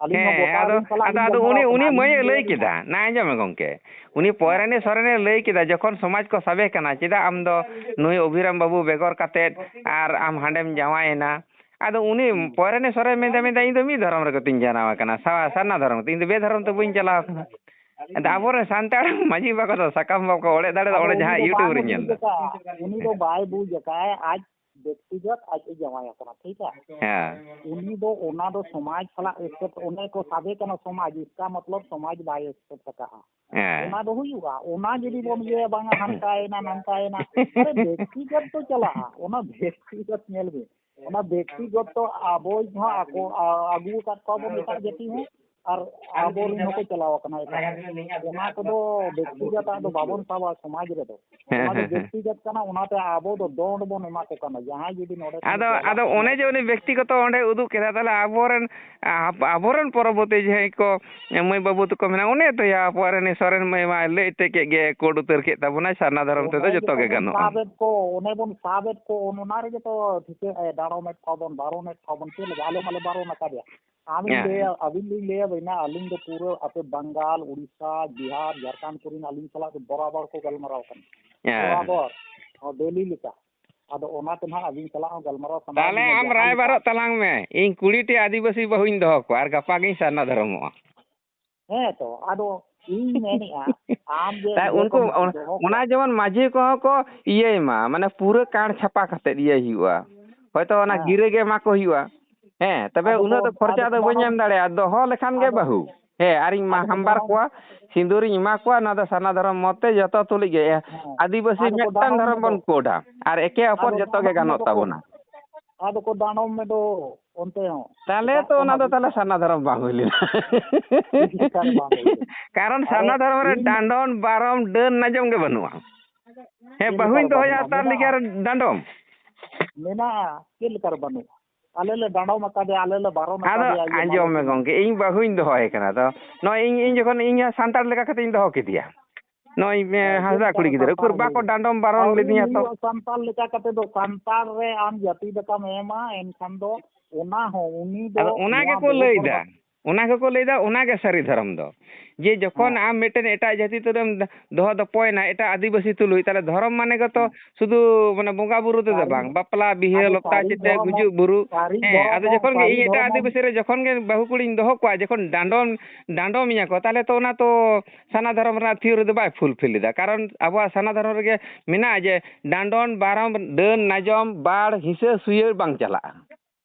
ᱟᱹᱞᱤᱧ ᱢᱟ ᱦᱮᱸ, ᱜᱚᱴᱟ ᱟᱫᱚ, ᱨᱮᱱ ᱥᱟᱞᱟᱜ ᱟᱫᱚ, ᱞᱤᱧ ᱟᱫᱚ ᱩᱱᱤ, ᱜᱟᱞᱢᱟᱨᱟᱣ ᱠᱟᱱᱟ, ᱩᱱᱤ ᱟᱹᱞᱤᱧ ᱢᱟᱹᱭᱮ ᱞᱤᱧ ᱞᱟᱹᱭ ᱞᱟᱹᱭ ᱟᱹᱵᱤᱱᱟ᱾ ᱠᱮᱫᱟ, ᱱᱟ ᱟᱸᱡᱚᱢ ᱢᱮ ᱜᱚᱢᱠᱮ, ᱩᱱᱤ ᱦᱮᱸ᱾ ᱯᱚᱭᱨᱟᱱᱤ ᱥᱚᱨᱮᱱᱮ ᱞᱟᱹᱭ ᱠᱮᱫᱟ, ᱡᱚᱠᱷᱚᱱ ᱥᱚᱢᱟᱡᱽ ᱠᱚ ᱥᱟᱵᱮ ᱠᱟᱱᱟ, ᱪᱮᱫᱟᱜ ᱟᱢ ᱫᱚ ᱱᱩᱭ ᱚᱵᱷᱤᱨᱟᱢ ᱵᱟᱹᱵᱩ ᱵᱮᱜᱚᱨ ᱠᱟᱛᱮᱫ ᱟᱨ ᱟᱢ ᱦᱟᱸᱰᱮᱢ ᱡᱟᱶᱟᱭᱮᱱᱟ? ᱟᱫᱚ ᱩᱱᱤ ᱦᱩᱸ᱾ ᱯᱚᱭᱨᱟᱱᱤ ᱥᱚᱨᱮᱱ ᱢᱮᱱᱫᱟ, ᱢᱮᱱᱫᱟ, "ᱤᱧ ᱫᱚ ᱢᱤᱫ ᱫᱷᱚᱨᱚᱢ ᱨᱮᱜᱮ ᱛᱚᱧ ᱡᱟᱱᱟᱢ ᱟᱠᱟᱱᱟ, ᱥᱟ-, ᱥᱟᱨᱱᱟ ᱫᱷᱚᱨᱚᱢ ᱛᱮ, ᱤᱧ ᱫᱚ ᱵᱮ ᱫᱷᱚᱨᱚᱢ ᱛᱮ ᱵᱟᱹᱧ ᱪᱟᱞᱟᱣ ᱟᱠᱟᱱᱟ᱾" ᱟᱫᱚ ᱦᱩᱸ᱾ ᱟᱵᱚᱨᱮᱱ ᱥᱟᱱᱛᱟᱲ ᱢᱟᱹᱡᱷᱤ ᱵᱟᱵᱟ ᱠᱚᱫᱚ ᱥᱟᱠᱟᱢ ᱵᱟᱠᱚ ᱚᱲᱮᱡ ᱫᱟᱲᱮᱭᱟᱜᱼᱟ, ᱟᱫᱚ ᱚᱸᱰᱮ ᱩᱱᱤ ᱡᱟᱦᱟᱸ ᱫᱚ YouTube ᱵᱟᱭ ᱨᱮᱧ ᱧᱮᱞ ᱵᱩᱡᱽ ᱮᱫᱟ᱾ ᱟᱠᱟᱫᱼᱟ, ᱩᱱᱤ ᱫᱚ ᱵᱟᱭ ᱵᱩᱡᱽ ᱟᱠᱟᱫᱼᱟ, ᱟᱡ ᱵᱮᱠᱛᱤᱜᱚᱛ ᱟᱡ ᱮ ᱡᱟᱶᱟᱭ ᱟᱠᱟᱱᱟ, ᱴᱷᱤᱠ ᱜᱮᱭᱟ? ᱦᱮᱸ᱾ ᱩᱱᱤ ᱫᱚ ᱚᱱᱟ ᱫᱚ ᱥᱚᱢᱟᱡᱽ ᱥᱟᱞᱟᱜ ᱮᱥᱮᱫ, ᱚᱱᱮ ᱠᱚ ᱥᱟᱵᱮ ᱠᱟᱱᱟ ᱥᱚᱢᱟᱡᱽ, ᱤᱥᱠᱟ ᱢᱚᱛᱞᱚᱵ ᱥᱚᱢᱟᱡᱽ ᱵᱟᱭ ᱮᱥᱮᱫ ᱟᱠᱟᱫᱼᱟ᱾ ᱦᱮᱸ᱾ ᱚᱱᱟ ᱫᱚ ᱦᱩᱭᱩᱜᱼᱟ, ᱚᱱᱟ ᱡᱩᱫᱤ ᱵᱚᱱ ᱤᱭᱟᱹᱭᱟ, ᱵᱟᱝᱟ ᱦᱟᱱᱠᱟᱭᱮᱱᱟ ᱱᱟᱝᱠᱟᱭᱮᱱᱟ, ᱟᱨᱮ ᱵᱮᱠᱛᱤᱜᱚᱛ ᱫᱚ ᱪᱟᱞᱟᱜᱼᱟ, ᱚᱱᱟ ᱵᱮᱠᱛᱤᱜᱚᱛ ᱧᱮᱞ ᱵᱤᱱ, ᱚᱱᱟ ᱵᱮᱠᱛᱤᱜᱚᱛ ᱫᱚ ᱟᱵᱚ ᱦᱚᱸ ᱟᱠᱚ, ᱟ-, ᱟᱹᱜᱩ ᱟᱠᱟᱫ ᱠᱚᱣᱟ ᱵᱚᱱ ᱮᱴᱟᱜ ᱡᱟᱹᱛᱤ ᱦᱚᱸ, ᱟᱨ ᱟᱵᱚᱨᱮᱱ ᱦᱚᱸᱠᱚ ᱪᱟᱞᱟᱣ ᱟᱠᱟᱱᱟ ᱮᱴᱟᱜ᱾ ᱚᱱᱟ ᱠᱚᱫᱚ ᱵᱮᱠᱛᱤᱜᱚᱛ ᱫᱚ ᱵᱟᱵᱚᱱ ᱥᱟᱵᱟ ᱥᱚᱢᱟᱡᱽ ᱨᱮᱫᱚ᱾ ᱦᱮᱸ, ᱚᱱᱟ ᱫᱚ ᱦᱮᱸ, ᱦᱮᱸ᱾ ᱵᱮᱠᱛᱤᱜᱚᱛ ᱠᱟᱱᱟ, ᱚᱱᱟᱛᱮ ᱟᱵᱚ ᱫᱚ ᱰᱚᱸᱰ ᱵᱚᱱ ᱮᱢᱟ ᱠᱚ ᱠᱟᱱᱟ᱾ ᱡᱟᱦᱟᱸᱭ ᱡᱩᱫᱤ ᱱᱚᱰᱮ ᱠᱷᱚᱱ ᱟᱫᱚ, ᱪᱟᱞᱟᱜ ᱟᱫᱚ ᱠᱟᱱᱟ ᱚᱱᱮ ᱡᱮ ᱩᱱᱤ ᱵᱮᱠᱛᱤᱜᱚᱛᱚ ᱚᱸᱰᱮ ᱩᱫᱩᱜ ᱠᱮᱫᱟ, ᱛᱟᱦᱚᱞᱮ ᱟᱵᱚᱨᱮᱱ, ᱟ-, ᱟᱵᱚᱨᱮᱱ ᱯᱚᱨᱚᱵᱚᱨᱛᱤ ᱡᱟᱦᱟᱸᱭ ᱠᱚ ᱢᱟᱹᱭ ᱵᱟᱹᱵᱩ ᱛᱟᱠᱚ ᱢᱮᱱᱟᱜᱼᱟ, ᱚᱱᱮ ᱛᱚᱭᱟ ᱟᱵᱚᱣᱟᱜ ᱨᱮᱱ ᱥᱚᱨᱮᱱ ᱢᱟᱹᱭ ᱢᱟ ᱞᱟᱹᱭ ᱛᱮ ᱠᱮᱫ ᱜᱮ, ᱠᱳᱰ ᱩᱛᱟᱹᱨ ᱠᱮᱫ ᱛᱟᱵᱚᱱᱟᱭ, ᱥᱟᱨᱱᱟ ᱫᱷᱚᱨᱚᱢ ᱛᱮᱫᱚ ᱚᱱᱮ ᱡᱚᱛᱚ ᱜᱮ ᱜᱮᱛᱚ ᱵᱚᱱ ᱜᱟᱱᱚᱜᱼᱟ᱾ ᱥᱟᱵᱮᱫ ᱠᱚ, ᱚᱱᱮ ᱵᱚᱱ ᱥᱟᱵᱮᱫ ᱠᱚ, ᱚᱱᱟ ᱨᱮᱜᱮ ᱛᱚ ᱴᱷᱤᱠᱟᱹ, ᱮ, ᱰᱟᱲᱚᱢᱮᱫ ᱠᱚᱣᱟ ᱵᱚᱱ, ᱵᱟᱨᱚᱱᱮᱫ ᱠᱚᱣᱟ ᱵᱚᱱ᱾ ᱪᱮᱫ ᱞᱮᱠᱟ? ᱟᱞᱮ ᱢᱟᱞᱮ ᱵᱟᱨᱚᱱ ᱟᱠᱟᱫᱮᱭᱟ᱾ ᱟᱹᱵᱤᱱ ᱦᱮᱸ᱾ ᱞᱤᱧ ᱞᱟᱹᱭ ᱟᱵᱤᱱᱟ, ᱟᱹᱞᱤᱧ ᱫᱚ ᱯᱩᱨᱟᱹ ᱟᱯᱮ ᱵᱟᱝᱜᱟᱞ, ᱩᱲᱤᱥᱥᱟ, ᱵᱤᱦᱟᱨ, ᱡᱷᱟᱲᱠᱷᱚᱸᱰ ᱠᱚᱨᱮᱱ ᱟᱹᱞᱤᱧ ᱥᱟᱞᱟᱜ ᱫᱚ ᱵᱚᱨᱟᱵᱚᱨ ᱠᱚ ᱜᱟᱞᱢᱟᱨᱟᱣ ᱠᱟᱱᱟ᱾ ᱦᱮᱸ᱾ ᱵᱚᱨᱟᱵᱚᱨ, ᱦᱚᱸ, ᱰᱮᱞᱤ ᱞᱮᱠᱟ᱾ ᱟᱫᱚ ᱚᱱᱟᱛᱮ ᱱᱟᱦᱟᱜ ᱟᱹᱵᱤᱱ ᱥᱟᱞᱟᱜ ᱦᱚᱸ ᱜᱟᱞᱢᱟᱨᱟᱣ ᱥᱟᱱᱟ ᱛᱟᱦᱞᱮ ᱞᱤᱧᱟ, ᱟᱢ ᱡᱟᱦᱟᱸ ᱞᱮᱠᱟ᱾ ᱨᱟᱭᱵᱟᱨᱚᱜ ᱛᱟᱞᱟᱝ ᱢᱮ, ᱤᱧ ᱠᱩᱲᱤ ᱴᱤ ᱟᱹᱫᱤᱵᱟᱹᱥᱤ ᱵᱟᱹᱦᱩᱧ ᱫᱚᱦᱚ ᱠᱚᱣᱟ ᱟᱨ ᱜᱟᱯᱟ ᱜᱤᱧ ᱥᱟᱨᱱᱟ ᱫᱷᱚᱨᱚᱢᱚᱜᱼᱟ᱾ ᱦᱮᱸ ᱛᱚ, ᱟᱫᱚ ᱤᱧ ᱢᱮᱱᱮᱫᱼᱟ, ᱟᱢ ᱡᱮ ᱛᱟᱭ ᱱᱚᱰᱮ ᱩᱱᱠᱩ ᱠᱚᱢ ᱚᱱ-, ᱫᱚᱦᱚ ᱚᱱᱟ ᱠᱚᱣᱟ᱾ ᱡᱮᱢᱚᱱ ᱢᱟᱹᱡᱷᱤ ᱠᱚᱦᱚᱸ ᱠᱚ ᱤᱭᱟᱹᱭ ᱢᱟ, ᱢᱟᱱᱮ ᱯᱩᱨᱟᱹ ᱠᱟᱬ ᱪᱷᱟᱯᱟ ᱠᱟᱛᱮᱫ ᱤᱭᱟᱹᱭ ᱦᱩᱭᱩᱜᱼᱟ᱾ ᱦᱚᱭᱛᱚ ᱚᱱᱟ ᱦᱮᱸ᱾ ᱜᱤᱨᱟᱹ ᱜᱮ ᱮᱢᱟ ᱠᱚ ᱦᱩᱭᱩᱜᱼᱟ᱾ ᱦᱮᱸ, ᱛᱚᱵᱮ ᱟᱫᱚ ᱠᱚ, ᱩᱱᱟᱹᱜ ᱫᱚ ᱠᱷᱚᱨᱪᱟ ᱟᱫᱚ ᱫᱚ ᱠᱚ ᱵᱟᱹᱧ ᱵᱟᱝ ᱮᱢ ᱫᱟᱲᱮᱭᱟᱜᱼᱟ, ᱫᱚᱦᱚ ᱞᱮᱠᱷᱟᱱ ᱜᱮ ᱟᱫᱚ, ᱵᱟᱹᱦᱩ᱾ ᱦᱮᱸ, ᱟᱨᱤᱧ ᱢᱟ ᱟᱫᱚ ᱠᱚ ᱦᱟᱢᱵᱟᱨ ᱰᱟᱲᱚᱢ ᱠᱚᱣᱟ, ᱥᱤᱸᱫᱩᱨᱤᱧ ᱮᱢᱟ ᱠᱚᱣᱟ, ᱱᱚᱣᱟ ᱫᱚ ᱥᱟᱨᱱᱟ ᱫᱷᱚᱨᱚᱢ ᱢᱚᱛ ᱛᱮ ᱡᱚᱛᱚ ᱛᱩᱞᱩᱡ ᱜᱮ᱾ ᱦᱮᱸ᱾ ᱟᱹᱫᱤᱵᱟᱹᱥᱤ ᱟᱫᱚ ᱠᱚ ᱢᱤᱫᱴᱟᱝ ᱰᱟᱲᱚᱢ ᱫᱷᱚᱨᱚᱢ ᱵᱚᱱ ᱢᱮᱫᱚ᱾ ᱠᱳᱰᱟ, ᱟᱨ ᱮᱠᱮ ᱚᱯᱚᱨ ᱟᱫᱚ ᱡᱚᱛᱚ ᱜᱮ ᱰᱟᱲᱚᱢ ᱜᱟᱱᱚᱜ ᱢᱮᱫᱚ᱾ ᱛᱟᱵᱚᱱᱟ᱾ ᱟᱫᱚ ᱠᱚ ᱰᱟᱲᱚᱢ ᱢᱮᱫᱚ ᱚᱱᱛᱮ ᱦᱚᱸ᱾ ᱛᱟᱦᱞᱮ ᱮᱴᱟᱜ ᱛᱚ ᱚᱱᱟ ᱥᱚᱢᱟᱡᱽ ᱫᱚ ᱛᱟᱦᱞᱮ ᱥᱟᱨᱱᱟ ᱫᱷᱚᱨᱚᱢ ᱵᱟᱝ ᱦᱩᱭ ᱞᱮᱱᱟ᱾ ᱪᱮᱫ ᱞᱮᱠᱟ ᱨᱮ ᱵᱟᱝ ᱦᱩᱭ ᱞᱮᱱᱟ? ᱠᱟᱨᱚᱱ ᱟᱨᱮ ᱥᱟᱨᱱᱟ ᱫᱷᱚᱨᱚᱢ ᱨᱮ ᱤᱧ ᱰᱟᱸᱰᱚᱢ, ᱵᱟᱨᱚᱢ, ᱰᱟᱹᱱ ᱟᱸᱡᱚᱢ ᱜᱮ ᱵᱟᱹᱱᱩᱜᱼᱟ᱾ ᱦᱮᱸ, ᱪᱮᱫ ᱞᱮᱠᱟ ᱵᱟᱹᱦᱩᱧ ᱨᱮ ᱫᱚᱦᱚᱭᱟ ᱵᱟᱹᱱᱩᱜᱼᱟ? ᱛᱟᱨ ᱞᱮᱠᱟ ᱢᱮᱱᱟᱜᱼᱟ᱾ ᱨᱮ ᱰᱟᱸᱰᱚᱢ᱾ ᱢᱮᱱᱟᱜᱼᱟ, ᱪᱮᱫ ᱞᱮᱠᱟ ᱨᱮ ᱵᱟᱹᱱᱩᱜᱼᱟ? ᱟᱞᱮ ᱞᱮ ᱰᱟᱸᱰᱚᱢ ᱟᱠᱟᱫᱮᱭᱟ, ᱟᱞᱮ ᱞᱮ ᱵᱟᱨᱚᱱ ᱟᱫᱚ ᱟᱠᱟᱫᱮᱭᱟ, ᱤᱭᱟᱹ ᱟᱸᱡᱚᱢ ᱢᱟᱞᱚ ᱢᱮ ᱠᱤᱱ᱾ ᱜᱚᱝᱠᱮ, ᱤᱧ ᱵᱟᱹᱦᱩᱧ ᱫᱚᱦᱚᱭᱮ ᱠᱟᱱᱟ, ᱛᱚ ᱱᱚᱜᱼᱚᱭ ᱤᱧ, ᱤᱧ ᱡᱚᱠᱷᱚᱱ ᱤᱧ ᱦᱚᱸ ᱥᱟᱱᱛᱟᱲ ᱞᱮᱠᱟ ᱠᱟᱛᱮᱧ ᱫᱚᱦᱚ ᱠᱮᱫᱮᱭᱟ, ᱱᱚᱜᱼᱚᱭ, ᱮ, ᱦᱮᱸ, ᱪᱮᱫ ᱦᱟᱸᱥᱫᱟ ᱞᱮᱠᱟ ᱠᱩᱲᱤ ᱨᱮ ᱜᱤᱫᱽᱨᱟᱹ, ᱥᱟᱱᱛᱟᱲ ᱩᱠᱩᱨ ᱵᱟᱠᱚ ᱦᱩᱭᱩᱜᱼᱟ? ᱰᱟᱸᱰᱚᱢ ᱵᱟᱨᱚᱱ ᱟᱹᱣᱨᱤ ᱞᱤᱫᱤᱧᱟ ᱛᱚ᱾ ᱦᱩᱭᱩᱜᱼᱟ ᱥᱟᱱᱛᱟᱲ ᱞᱮᱠᱟ ᱠᱟᱛᱮ ᱫᱚ, ᱥᱟᱱᱛᱟᱲ ᱨᱮ ᱟᱢ ᱡᱟᱹᱛᱤ ᱞᱮᱠᱟᱢ ᱮᱢᱟ, ᱮᱱᱠᱷᱟᱱ ᱫᱚ ᱚᱱᱟ ᱦᱚᱸ ᱩᱱᱤ ᱫᱚ ᱟᱫᱚ ᱚᱱᱟ ᱱᱚᱣᱟ ᱜᱮᱠᱚ ᱵᱚᱦᱩᱛ ᱞᱟᱹᱭ ᱦᱚᱲ ᱫᱟ᱾ ᱵᱟᱠᱚ ᱚᱱᱟ ᱜᱮᱠᱚ ᱞᱟᱹᱭᱫᱟ, ᱚᱱᱟᱜᱮ ᱥᱟᱹᱨᱤ ᱫᱷᱚᱨᱚᱢ ᱫᱚ᱾ ᱡᱮ ᱡᱚᱠᱷᱚᱱ ᱦᱮᱸ᱾ ᱟᱢ ᱢᱤᱫᱴᱮᱱ ᱮᱴᱟᱜ ᱡᱟᱹᱛᱤ ᱛᱩᱞᱩᱡ ᱮᱢ ᱫᱚᱦᱚ ᱫᱚᱯᱚᱭᱮᱱᱟ, ᱮᱴᱟᱜ ᱟᱹᱫᱤᱵᱟᱹᱥᱤ ᱛᱩᱞᱩᱡ, ᱛᱟᱦᱞᱮ ᱫᱷᱚᱨᱚᱢ ᱢᱟᱱᱮ ᱜᱮᱛᱚ ᱦᱮᱸ᱾ ᱥᱩᱫᱷᱩ ᱢᱟᱱᱮ ᱵᱚᱸᱜᱟ ᱵᱩᱨᱩ ᱛᱮᱫᱚ ᱥᱟᱹᱨᱤ ᱵᱟᱝ, ᱫᱷᱚᱨᱚᱢ᱾ ᱵᱟᱯᱞᱟ, ᱵᱤᱦᱟᱹ, ᱟᱫᱚ ᱞᱚᱠᱛᱟ, ᱥᱟᱹᱨᱤ ᱪᱤᱛᱟᱹ, ᱫᱷᱚᱨᱚᱢ ᱦᱚᱸ, ᱜᱩᱡᱩᱜ, ᱵᱩᱨᱩ᱾ ᱥᱟᱹᱨᱤ ᱦᱮᱸ, ᱫᱷᱚᱨᱚᱢ ᱟᱫᱚ ᱦᱚᱸ, ᱡᱚᱠᱷᱚᱱ ᱜᱮ ᱥᱟᱹᱨᱤ ᱤᱧ ᱮᱴᱟᱜ ᱫᱷᱚᱨᱚᱢ ᱦᱚᱸ᱾ ᱟᱹᱫᱤᱵᱟᱹᱥᱤ ᱨᱮ ᱡᱚᱠᱷᱚᱱ ᱜᱮ ᱵᱟᱹᱦᱩ ᱠᱩᱲᱤᱧ ᱫᱚᱦᱚ ᱠᱚᱣᱟ, ᱡᱚᱠᱷᱚᱱ ᱰᱟᱸᱰᱚᱢ, ᱰᱟᱸᱰᱚᱢᱤᱧᱟ ᱠᱚ, ᱛᱟᱦᱞᱮ ᱛᱚ ᱚᱱᱟ ᱛᱚ ᱥᱟᱨᱱᱟ ᱫᱷᱚᱨᱚᱢ ᱨᱮᱱᱟᱜ theory ᱫᱚ ᱵᱟᱭ fulfill ᱮᱫᱟ᱾ ᱠᱟᱨᱚᱱ ᱟᱵᱚᱣᱟᱜ ᱥᱟᱨᱱᱟ ᱫᱷᱚᱨᱚᱢ ᱨᱮᱜᱮ ᱢᱮᱱᱟᱜᱼᱟ ᱡᱮ ᱰᱟᱸᱰᱚᱢ, ᱵᱟᱨᱚᱢ, ᱰᱟᱹᱱ, ᱱᱟᱡᱚᱢ, ᱵᱟᱲ, ᱦᱤᱥᱟᱹ, ᱥᱩᱭᱟᱹ ᱵᱟᱝ ᱪᱟᱞᱟᱜᱼᱟ᱾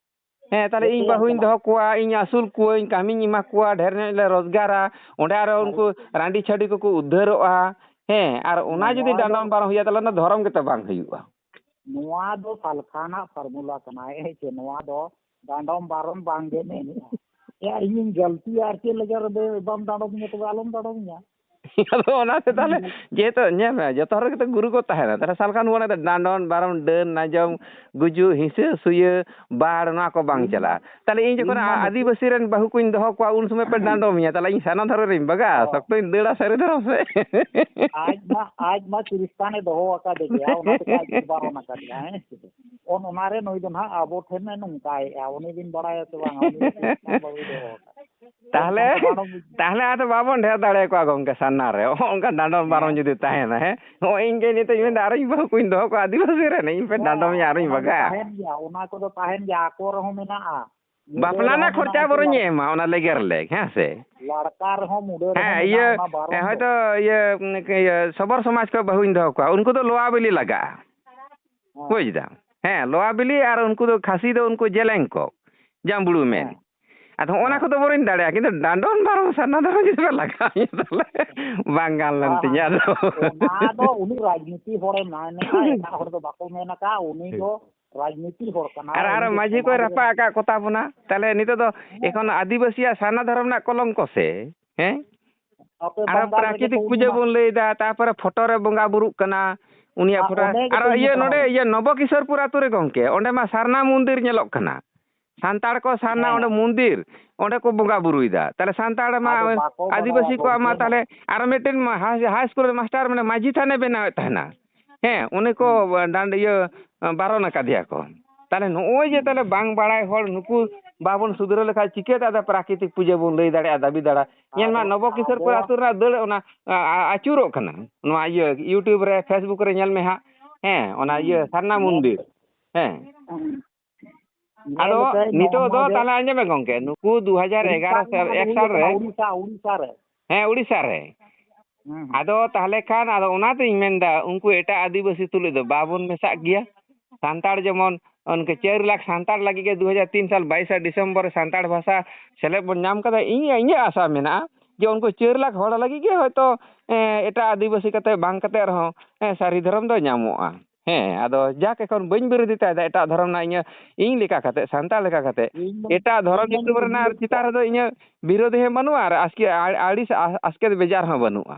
ᱦᱮᱸ, ᱛᱟᱦᱞᱮ ᱤᱧ ᱡᱚᱛᱚᱣᱟᱜ ᱵᱟᱹᱦᱩᱧ ᱪᱟᱞᱟᱜᱼᱟ᱾ ᱫᱚᱦᱚ ᱠᱚᱣᱟ, ᱤᱧ ᱟᱹᱥᱩᱞ ᱠᱚᱣᱟᱹᱧ, ᱠᱟᱹᱢᱤᱧ ᱮᱢᱟ ᱠᱚᱣᱟ, ᱰᱷᱮᱨ ᱧᱚᱜ ᱞᱮ ᱨᱳᱡᱽᱜᱟᱨᱟ, ᱚᱸᱰᱮ ᱟᱨᱚ ᱟᱨᱮ ᱩᱱᱠᱩ ᱨᱟᱺᱰᱤ ᱪᱷᱟᱹᱰᱤ ᱠᱚᱠᱚ ᱩᱫᱽᱫᱷᱟᱹᱨᱚᱜᱼᱟ᱾ ᱦᱮᱸ, ᱟᱨ ᱚᱱᱟ ᱡᱩᱫᱤ ᱱᱚᱣᱟ ᱫᱚ, ᱰᱟᱸᱰᱚᱢ ᱵᱟᱨᱚᱢ ᱦᱩᱭᱩᱜᱼᱟ, ᱛᱟᱦᱞᱮ ᱚᱱᱟ ᱫᱷᱚᱨᱚᱢ ᱜᱮᱛᱚ ᱵᱟᱝ ᱦᱩᱭᱩᱜᱼᱟ᱾ ᱱᱚᱣᱟ ᱫᱚ ᱥᱟᱞᱠᱷᱟᱱᱟᱜ formula ᱠᱟᱱᱟ, ᱦᱮᱸ ᱪᱮ? ᱱᱚᱣᱟ ᱫᱚ ᱰᱟᱸᱰᱚᱢ ᱵᱟᱨᱚᱱ ᱵᱟᱝ ᱜᱮ ᱢᱮᱱᱮᱜᱼᱟ᱾ ᱮᱭᱟ, ᱤᱧᱤᱧ ᱜᱟᱹᱞᱛᱤᱭᱟ ᱟᱨ ᱪᱮᱫ ᱞᱟᱹᱜᱤᱫ ᱨᱮ ᱵᱟᱢ ᱰᱟᱸᱰᱚᱢᱤᱧᱟ, ᱛᱚᱵᱮ ᱟᱞᱚᱢ ᱰᱟᱸᱰᱚᱢᱤᱧᱟ᱾ ᱟᱫᱚ ᱚᱱᱟᱛᱮ ᱛᱟᱦᱞᱮ, ᱦᱩᱸ᱾ ᱡᱮᱦᱮᱛᱩ ᱧᱮᱞ ᱢᱮ, ᱡᱚᱛᱚ ᱦᱚᱲ ᱜᱮᱛᱚ ᱜᱩᱨᱩ ᱠᱚ ᱛᱟᱦᱮᱱᱟ, ᱛᱟᱦᱞᱮ ᱥᱟᱞᱠᱷᱟᱱ ᱵᱚᱱ ᱢᱮᱱᱫᱟ, ᱰᱟᱸᱰᱚᱢ ᱵᱟᱨᱚᱱ, ᱰᱟᱹᱱ ᱱᱟᱡᱚᱢ, ᱜᱩᱡᱩᱜ, ᱦᱤᱸᱥᱟᱹ ᱥᱩᱭᱟᱹ, ᱵᱟᱲ, ᱱᱚᱣᱟ ᱠᱚ ᱵᱟᱝ ᱤᱧ ᱢᱟ, ᱪᱟᱞᱟᱜᱼᱟ᱾ ᱛᱟᱦᱞᱮ ᱤᱧ ᱡᱚᱠᱷᱚᱱ ᱤᱧ ᱢᱟ ᱟ-, ᱱᱤᱛᱚᱜ ᱟᱹᱫᱤᱵᱟᱹᱥᱤ ᱨᱮᱱ ᱵᱟᱹᱦᱩ ᱠᱚᱧ ᱫᱚᱦᱚ ᱠᱚᱣᱟ, ᱩᱱ ᱥᱚᱢᱚᱭ ᱯᱮ ᱰᱟᱸᱰᱚᱢᱤᱧᱟ, ᱛᱟᱦᱞᱮ ᱤᱧ ᱥᱟᱨᱱᱟ ᱫᱷᱚᱨᱚᱢ ᱨᱤᱧ ᱵᱟᱜᱟᱜᱼᱟ, ᱦᱳᱭ᱾ ᱥᱚᱠᱛᱚᱧ ᱫᱟᱹᱲᱟ ᱥᱟᱹᱨᱤ ᱫᱷᱚᱨᱚᱢ ᱥᱮᱫ᱾ ᱟᱡ ᱢᱟ, ᱟᱡ ᱢᱟ ᱠᱷᱨᱤᱥᱴᱟᱱᱮ ᱫᱚᱦᱚ ᱟᱠᱟᱫᱮ ᱜᱮᱭᱟ, ᱚᱱᱟ ᱛᱮᱜᱮ ᱟᱡ ᱫᱚ ᱵᱟᱨᱚᱱ ᱟᱠᱟᱫᱮᱭᱟ, ᱦᱮᱸ ᱥᱮ? ᱚᱱ-, ᱚᱱᱟᱨᱮ ᱱᱩᱭ ᱫᱚ ᱱᱟᱦᱟᱜ ᱟᱵᱚ ᱴᱷᱮᱱ ᱮ ᱱᱚᱝᱠᱟᱭᱮᱜᱼᱟ, ᱩᱱᱤ ᱵᱤᱱ ᱵᱟᱲᱟᱭᱟ ᱥᱮ ᱵᱟᱝᱟ? ᱩᱱᱤ ᱫᱚ ᱠᱷᱨᱤᱥᱴᱟᱱ ᱵᱟᱹᱦᱩᱭ ᱫᱚᱦᱚ ᱟᱠᱟᱫ᱾ ᱛᱟᱦᱞᱮ, ᱮᱱᱠᱷᱟᱱ ᱫᱚ ᱵᱟᱨᱚᱱ ᱛᱟᱦᱞᱮ ᱟᱫᱚ ᱵᱟᱵᱚᱱ ᱰᱷᱮᱨ ᱫᱟᱲᱮᱭᱟᱠᱚᱣᱟ ᱜᱚᱢᱠᱮ ᱥᱟᱨᱱᱟ ᱨᱮ, ᱚᱱᱠᱟ ᱰᱟᱸᱰᱚᱢ ᱵᱟᱨᱚᱱ ᱦᱮᱸ᱾ ᱡᱩᱫᱤ ᱛᱟᱦᱮᱱᱟ, ᱦᱮᱸ? ᱱᱚᱜᱼᱚᱭ ᱤᱧ ᱜᱮ ᱱᱤᱛᱚᱜ ᱤᱧ ᱢᱮᱱᱫᱟ, ᱟᱨᱚᱧ ᱵᱟᱹᱦᱩ ᱠᱚᱧ ᱫᱚᱦᱚ ᱠᱚᱣᱟ ᱟᱹᱫᱤᱵᱟᱹᱥᱤ ᱨᱮᱱ, ᱤᱧ ᱯᱮ ᱦᱮᱸ, ᱰᱟᱸᱰᱚᱢᱤᱧᱟ, ᱟᱨᱚᱧ ᱚᱱᱟ ᱫᱚ ᱵᱟᱜᱟᱜᱼᱟ᱾ ᱛᱟᱦᱮᱱ ᱜᱮᱭᱟ, ᱚᱱᱟ ᱠᱚᱫᱚ ᱛᱟᱦᱮᱱ ᱜᱮᱭᱟ, ᱟᱠᱚ ᱨᱮᱦᱚᱸ ᱢᱮᱱᱟᱜᱼᱟ᱾ ᱵᱟᱯᱞᱟ ᱨᱮᱦᱚᱸ ᱨᱮᱱᱟᱜ ᱢᱮᱱᱟᱜᱼᱟ ᱠᱷᱚᱨᱪᱟ ᱡᱮ ᱵᱚᱨᱚᱧ ᱞᱟᱲ-, ᱮᱢᱟ ᱚᱱᱟ ᱞᱮᱜᱮᱨ ᱞᱮᱠ, ᱦᱮᱸ ᱥᱮ? ᱞᱟᱲᱠᱟ ᱨᱮᱦᱚᱸ ᱢᱩᱰᱟᱹ ᱨᱮᱦᱚᱸ ᱦᱮᱸ, ᱢᱮᱱᱟᱜᱼᱟ ᱤᱭᱟᱹ, ᱚᱱᱟ ᱵᱟᱨᱚᱱ ᱦᱮᱸ, ᱫᱚ᱾ ᱦᱚᱭᱛᱳ ᱤᱭᱟᱹ, ᱩᱱ, ᱤᱭᱟᱹ, ᱥᱚᱵᱚᱨ ᱥᱚᱢᱟᱡᱽ ᱠᱷᱚᱱ ᱵᱟᱹᱦᱩᱧ ᱫᱚᱦᱚ ᱠᱚᱣᱟ, ᱩᱱᱠᱩ ᱫᱚ ᱞᱚᱣᱟ ᱵᱤᱞᱤ ᱞᱟᱜᱟᱜᱼᱟ᱾ ᱦᱮᱸ᱾ ᱵᱩᱡᱽ ᱫᱟᱢ? ᱦᱮᱸ, ᱞᱚᱣᱟ ᱵᱤᱞᱤ ᱟᱨ ᱩᱱᱠᱩ ᱫᱚ ᱠᱷᱟᱹᱥᱤ ᱫᱚ ᱩᱱᱠᱩ ᱡᱮᱞᱮᱧ ᱠᱚ, ᱡᱟᱢᱵᱽᱲᱩ ᱢᱮᱱ᱾ ᱦᱮᱸ᱾ ᱟᱫᱚ ᱦᱚᱸᱜᱼᱚ ᱱᱟ ᱦᱮᱸ᱾ ᱠᱚᱫᱚ ᱵᱚᱨᱚᱧ ᱫᱟᱲᱮᱭᱟᱜᱼᱟ, ᱠᱤᱱᱛᱩ ᱰᱟᱸᱰᱚᱢ ᱵᱟᱨᱚᱱ ᱥᱟᱨᱱᱟ ᱫᱷᱚᱨᱚᱢ ᱡᱩᱫᱤ ᱯᱮ ᱞᱟᱜᱟᱣᱤᱧᱟ, ᱛᱟᱦᱞᱮ ᱵᱟᱝ ᱜᱟᱱ ᱞᱮᱱ ᱦᱮᱸ, ᱦᱮᱸ᱾ ᱛᱤᱧᱟ ᱟᱫᱚ᱾ ᱚᱱᱟ ᱫᱚ ᱩᱱᱤ ᱨᱟᱡᱽᱱᱤᱛᱤ ᱦᱚᱲᱮ ᱢᱮᱱᱮᱜᱼᱟ, ᱮᱴᱟᱜ ᱦᱚᱲ ᱫᱚ ᱵᱟᱠᱚ ᱢᱮᱱ ᱟᱠᱟᱫᱼᱟ, ᱩᱱᱤ ᱫᱚ ᱨᱟᱡᱽᱱᱤᱛᱤ ᱦᱚᱲ ᱠᱟᱱᱟᱭ, ᱟᱨ, ᱟᱨ ᱩᱱᱤ ᱢᱟᱹᱡᱷᱤ ᱠᱚᱭ ᱥᱚᱢᱟᱡᱽ ᱨᱮ ᱨᱟᱯᱟᱜ ᱟᱠᱟᱫ ᱠᱚ ᱛᱟᱵᱚᱱᱟ᱾ ᱛᱟᱦᱞᱮ ᱱᱤᱛᱚᱜ ᱫᱚ ᱦᱮᱸ᱾ ᱮᱠᱷᱚᱱ ᱟᱹᱫᱤᱵᱟᱹᱥᱤᱭᱟᱜ ᱥᱟᱨᱱᱟ ᱫᱷᱚᱨᱚᱢ ᱨᱮᱱᱟᱜ ᱠᱚᱞᱚᱝᱠᱚ ᱥᱮ, ᱦᱮᱸ? ᱟᱯᱮ ᱟᱨᱚ ᱵᱟᱝᱜᱟᱞ ᱨᱮᱜᱮ ᱯᱨᱟᱠᱨᱤᱛᱤᱠ ᱛᱚ ᱩᱱᱤ ᱯᱩᱡᱟᱹ ᱢᱟ᱾ ᱵᱚᱱ ᱞᱟᱹᱭᱫᱟ, ᱛᱟᱨᱯᱚᱨᱮ ᱯᱷᱳᱴᱳ ᱨᱮ ᱵᱚᱸᱜᱟ ᱵᱩᱨᱩᱜ ᱠᱟᱱᱟ, ᱩᱱᱤᱭᱟᱜ ᱟᱨ ᱯᱷᱳᱴᱳ᱾ ᱚᱱᱮ ᱜᱮᱛᱚ ᱟᱨᱚ ᱤᱧ ᱤᱭᱟᱹ ᱢᱮᱛᱟᱢ ᱱᱚᱰᱮ ᱠᱟᱱᱟ᱾ ᱤᱭᱟᱹ ᱱᱚᱵᱚᱠᱤᱥᱳᱨᱯᱩᱨ ᱟᱹᱛᱩ ᱨᱮ ᱜᱚᱢᱠᱮ, ᱚᱸᱰᱮ ᱢᱟ ᱥᱟᱨᱱᱟ ᱢᱚᱱᱫᱤᱨ ᱧᱮᱞᱚᱜ ᱠᱟᱱᱟ᱾ ᱥᱟᱱᱛᱟᱲ ᱠᱚ ᱥᱟᱨᱱᱟ ᱦᱮᱸ᱾ ᱚᱸᱰᱮ ᱢᱚᱱᱫᱤᱨ, ᱚᱸᱰᱮ ᱠᱚ ᱵᱚᱸᱜᱟ ᱵᱩᱨᱩᱭᱮᱫᱟ᱾ ᱛᱟᱦᱞᱮ ᱥᱟᱱᱛᱟᱲ ᱢᱟ ᱟᱫᱚ ᱵᱟᱠᱚ ᱵᱟᱲᱟᱭᱟ ᱟᱹᱫᱤᱵᱟᱹᱥᱤ ᱠᱚᱣᱟᱜ ᱜᱚᱢᱠᱮ, ᱢᱟ ᱱᱚ- ᱛᱟᱦᱞᱮ ᱟᱨᱚ ᱢᱤᱫᱴᱮᱱ ᱢᱟ ᱦᱟᱭ, ᱦᱟᱭ ᱥᱠᱩᱞ ᱨᱮ ᱢᱟᱥᱴᱟᱨ ᱢᱟᱱᱮ ᱢᱟᱹᱡᱷᱤ ᱛᱷᱟᱱᱮ ᱵᱮᱱᱟᱣᱮᱫ ᱛᱟᱦᱮᱱᱟ᱾ ᱦᱮᱸ, ᱩᱱᱤ ᱠᱚ ᱦᱩᱸ᱾ ᱰᱟᱸᱰ-, ᱤᱭᱟᱹ, ᱵᱟᱨᱚᱱ ᱟᱠᱟᱫᱮᱭᱟ ᱠᱚ᱾ ᱛᱟᱦᱞᱮ ᱱᱚᱜᱼᱚᱭ ᱡᱮ ᱦᱩᱸ᱾ ᱛᱟᱦᱞᱮ ᱵᱟᱝ ᱵᱟᱲᱟᱭ ᱦᱚᱲ ᱱᱩᱠᱩ ᱵᱟᱵᱚᱱ ᱥᱩᱫᱷᱨᱟᱹᱣ ᱞᱮᱠᱷᱟᱡ ᱪᱤᱠᱟᱹᱛᱮ ᱟᱫᱚ ᱯᱨᱟᱠᱨᱤᱛᱤᱠ ᱯᱩᱡᱟᱹ ᱵᱚᱱ ᱞᱟᱹᱭ ᱫᱟᱲᱮᱭᱟᱜᱼᱟ, ᱫᱟᱹᱵᱤ ᱫᱟᱲᱟ? ᱧᱮᱞ ᱢᱮ, ᱟᱫᱚ ᱱᱚᱵᱚ ᱠᱤᱥᱳᱨᱯᱩᱨ ᱟᱵᱚᱣᱟᱜ ᱟᱹᱛᱩ ᱨᱮᱱᱟᱜ ᱫᱟᱹᱲ ᱚᱱᱟ, ᱟ, ᱟ, ᱟᱹᱪᱩᱨᱚᱜ ᱠᱟᱱᱟ᱾ ᱱᱚᱣᱟ ᱤᱭᱟᱹ YouTube ᱨᱮ, Facebook ᱨᱮ ᱧᱮᱞ ᱢᱮ ᱦᱟᱸᱜ᱾ ᱦᱮᱸ, ᱚᱱᱟ ᱤᱭᱟᱹ ᱦᱩᱸ᱾ ᱥᱟᱨᱱᱟ ᱢᱚᱱᱫᱤᱨ᱾ ᱦᱮᱸ᱾ ᱦᱩᱸ᱾ ᱟᱫᱚ ᱧᱮᱞ ᱯᱮ, ᱱᱤᱛᱚᱜ ᱱᱚᱜᱼᱚ ᱫᱚ ᱱᱚᱣᱟ ᱡᱮ ᱛᱟᱦᱞᱮ ᱟᱸᱡᱚᱢ ᱢᱮ ᱜᱚᱝᱠᱮ, ᱱᱩᱠᱩ ᱫᱩ ᱦᱟᱡᱟᱨ ᱮᱜᱟᱨᱚ ᱩᱲᱤᱥᱥᱟ ᱥᱮ ᱨᱮᱱᱟᱜ ᱫᱚ ᱮᱠ ᱦᱩᱭ ᱥᱟᱞ ᱨᱮ, ᱠᱟᱱᱟ, ᱩᱲᱤᱥᱥᱟ, ᱩᱲᱤᱥᱥᱟ ᱨᱮ᱾ ᱦᱮᱸ, ᱩᱲᱤᱥᱥᱟ ᱨᱮ᱾ ᱦᱩᱸ, ᱦᱩᱸ᱾ ᱟᱫᱚ ᱛᱟᱦᱞᱮ ᱠᱷᱟᱱ, ᱟᱫᱚ ᱚᱱᱟᱛᱤᱧ ᱢᱮᱱᱫᱟ, ᱩᱱᱠᱩ ᱮᱴᱟᱜ ᱟᱹᱫᱤᱵᱟᱹᱥᱤ ᱛᱩᱞᱩᱡ ᱫᱚ ᱵᱟᱵᱚᱱ ᱢᱮᱥᱟᱜ ᱜᱮᱭᱟ᱾ ᱥᱟᱱᱛᱟᱲ ᱡᱮᱢᱚᱱ ᱚᱱᱠᱟ ᱪᱟᱹᱨ ᱞᱟᱠᱷ ᱥᱟᱱᱛᱟᱲ ᱞᱟᱹᱜᱤᱫ ᱜᱮ ᱫᱩ ᱦᱟᱡᱟᱨ ᱛᱤᱱ ᱥᱟᱞ ᱵᱟᱭᱤᱥᱟ ᱰᱤᱥᱮᱢᱵᱚᱨ ᱨᱮ ᱥᱟᱱᱛᱟᱲ ᱵᱷᱟᱥᱟ ᱥᱮᱞᱮᱫ ᱵᱚᱱ ᱧᱟᱢ ᱠᱟᱫᱟ᱾ ᱤᱧ, ᱤᱧᱟᱹᱜ ᱟᱥᱟ ᱢᱮᱱᱟᱜᱼᱟ ᱡᱮ ᱩᱱᱠᱩ ᱪᱟᱹᱨ ᱞᱟᱠᱷ ᱦᱚᱲ ᱞᱟᱹᱜᱤᱫ ᱜᱮ ᱦᱚᱭᱛᱳ, ᱮᱸ, ᱮᱴᱟᱜ ᱟᱹᱫᱤᱵᱟᱹᱥᱤ ᱠᱟᱛᱮ ᱵᱟᱝ ᱠᱟᱛᱮ ᱨᱮᱦᱚᱸ, ᱮᱸ, ᱥᱟᱹᱨᱤ ᱫᱷᱚᱨᱚᱢ ᱫᱚ ᱧᱟᱢᱚᱜᱼᱟ᱾ ᱦᱮᱸ, ᱟᱫᱚ ᱡᱟᱠ, ᱮᱠᱷᱚᱱ ᱵᱟᱹᱧ ᱵᱤᱨᱳᱫᱷᱤᱛᱟᱭ ᱫᱟ ᱮᱴᱟᱜ ᱫᱷᱚᱨᱚᱢ ᱨᱮᱱᱟᱜ, ᱤᱧᱟᱹᱜ, ᱤᱧ ᱞᱮᱠᱟ ᱠᱟᱛᱮ, ᱥᱟᱱᱛᱟᱲ ᱞᱮᱠᱟ ᱠᱟᱛᱮ᱾ ᱤᱧ ᱫᱚ, ᱮᱴᱟᱜ ᱫᱷᱚᱨᱚᱢ ᱤᱧ ᱫᱚᱧ ᱧᱩᱛᱩᱢ ᱨᱮᱱᱟᱜ ᱵᱤᱨᱳᱫᱷ ᱪᱮᱛᱟᱱ ᱠᱚᱣᱟ᱾ ᱨᱮᱫᱚ ᱤᱧᱟᱹᱜ ᱵᱤᱨᱳᱫᱷ ᱦᱚᱸ ᱵᱟᱹᱱᱩᱜᱼᱟ ᱟᱨ ᱟᱥᱠᱮ, ᱟ-, ᱟᱹᱲᱤᱥ, ᱟ-, ᱟᱥᱠᱮᱛ ᱵᱮᱡᱟᱨ ᱦᱚᱸ ᱵᱟᱹᱱᱩᱜᱼᱟ᱾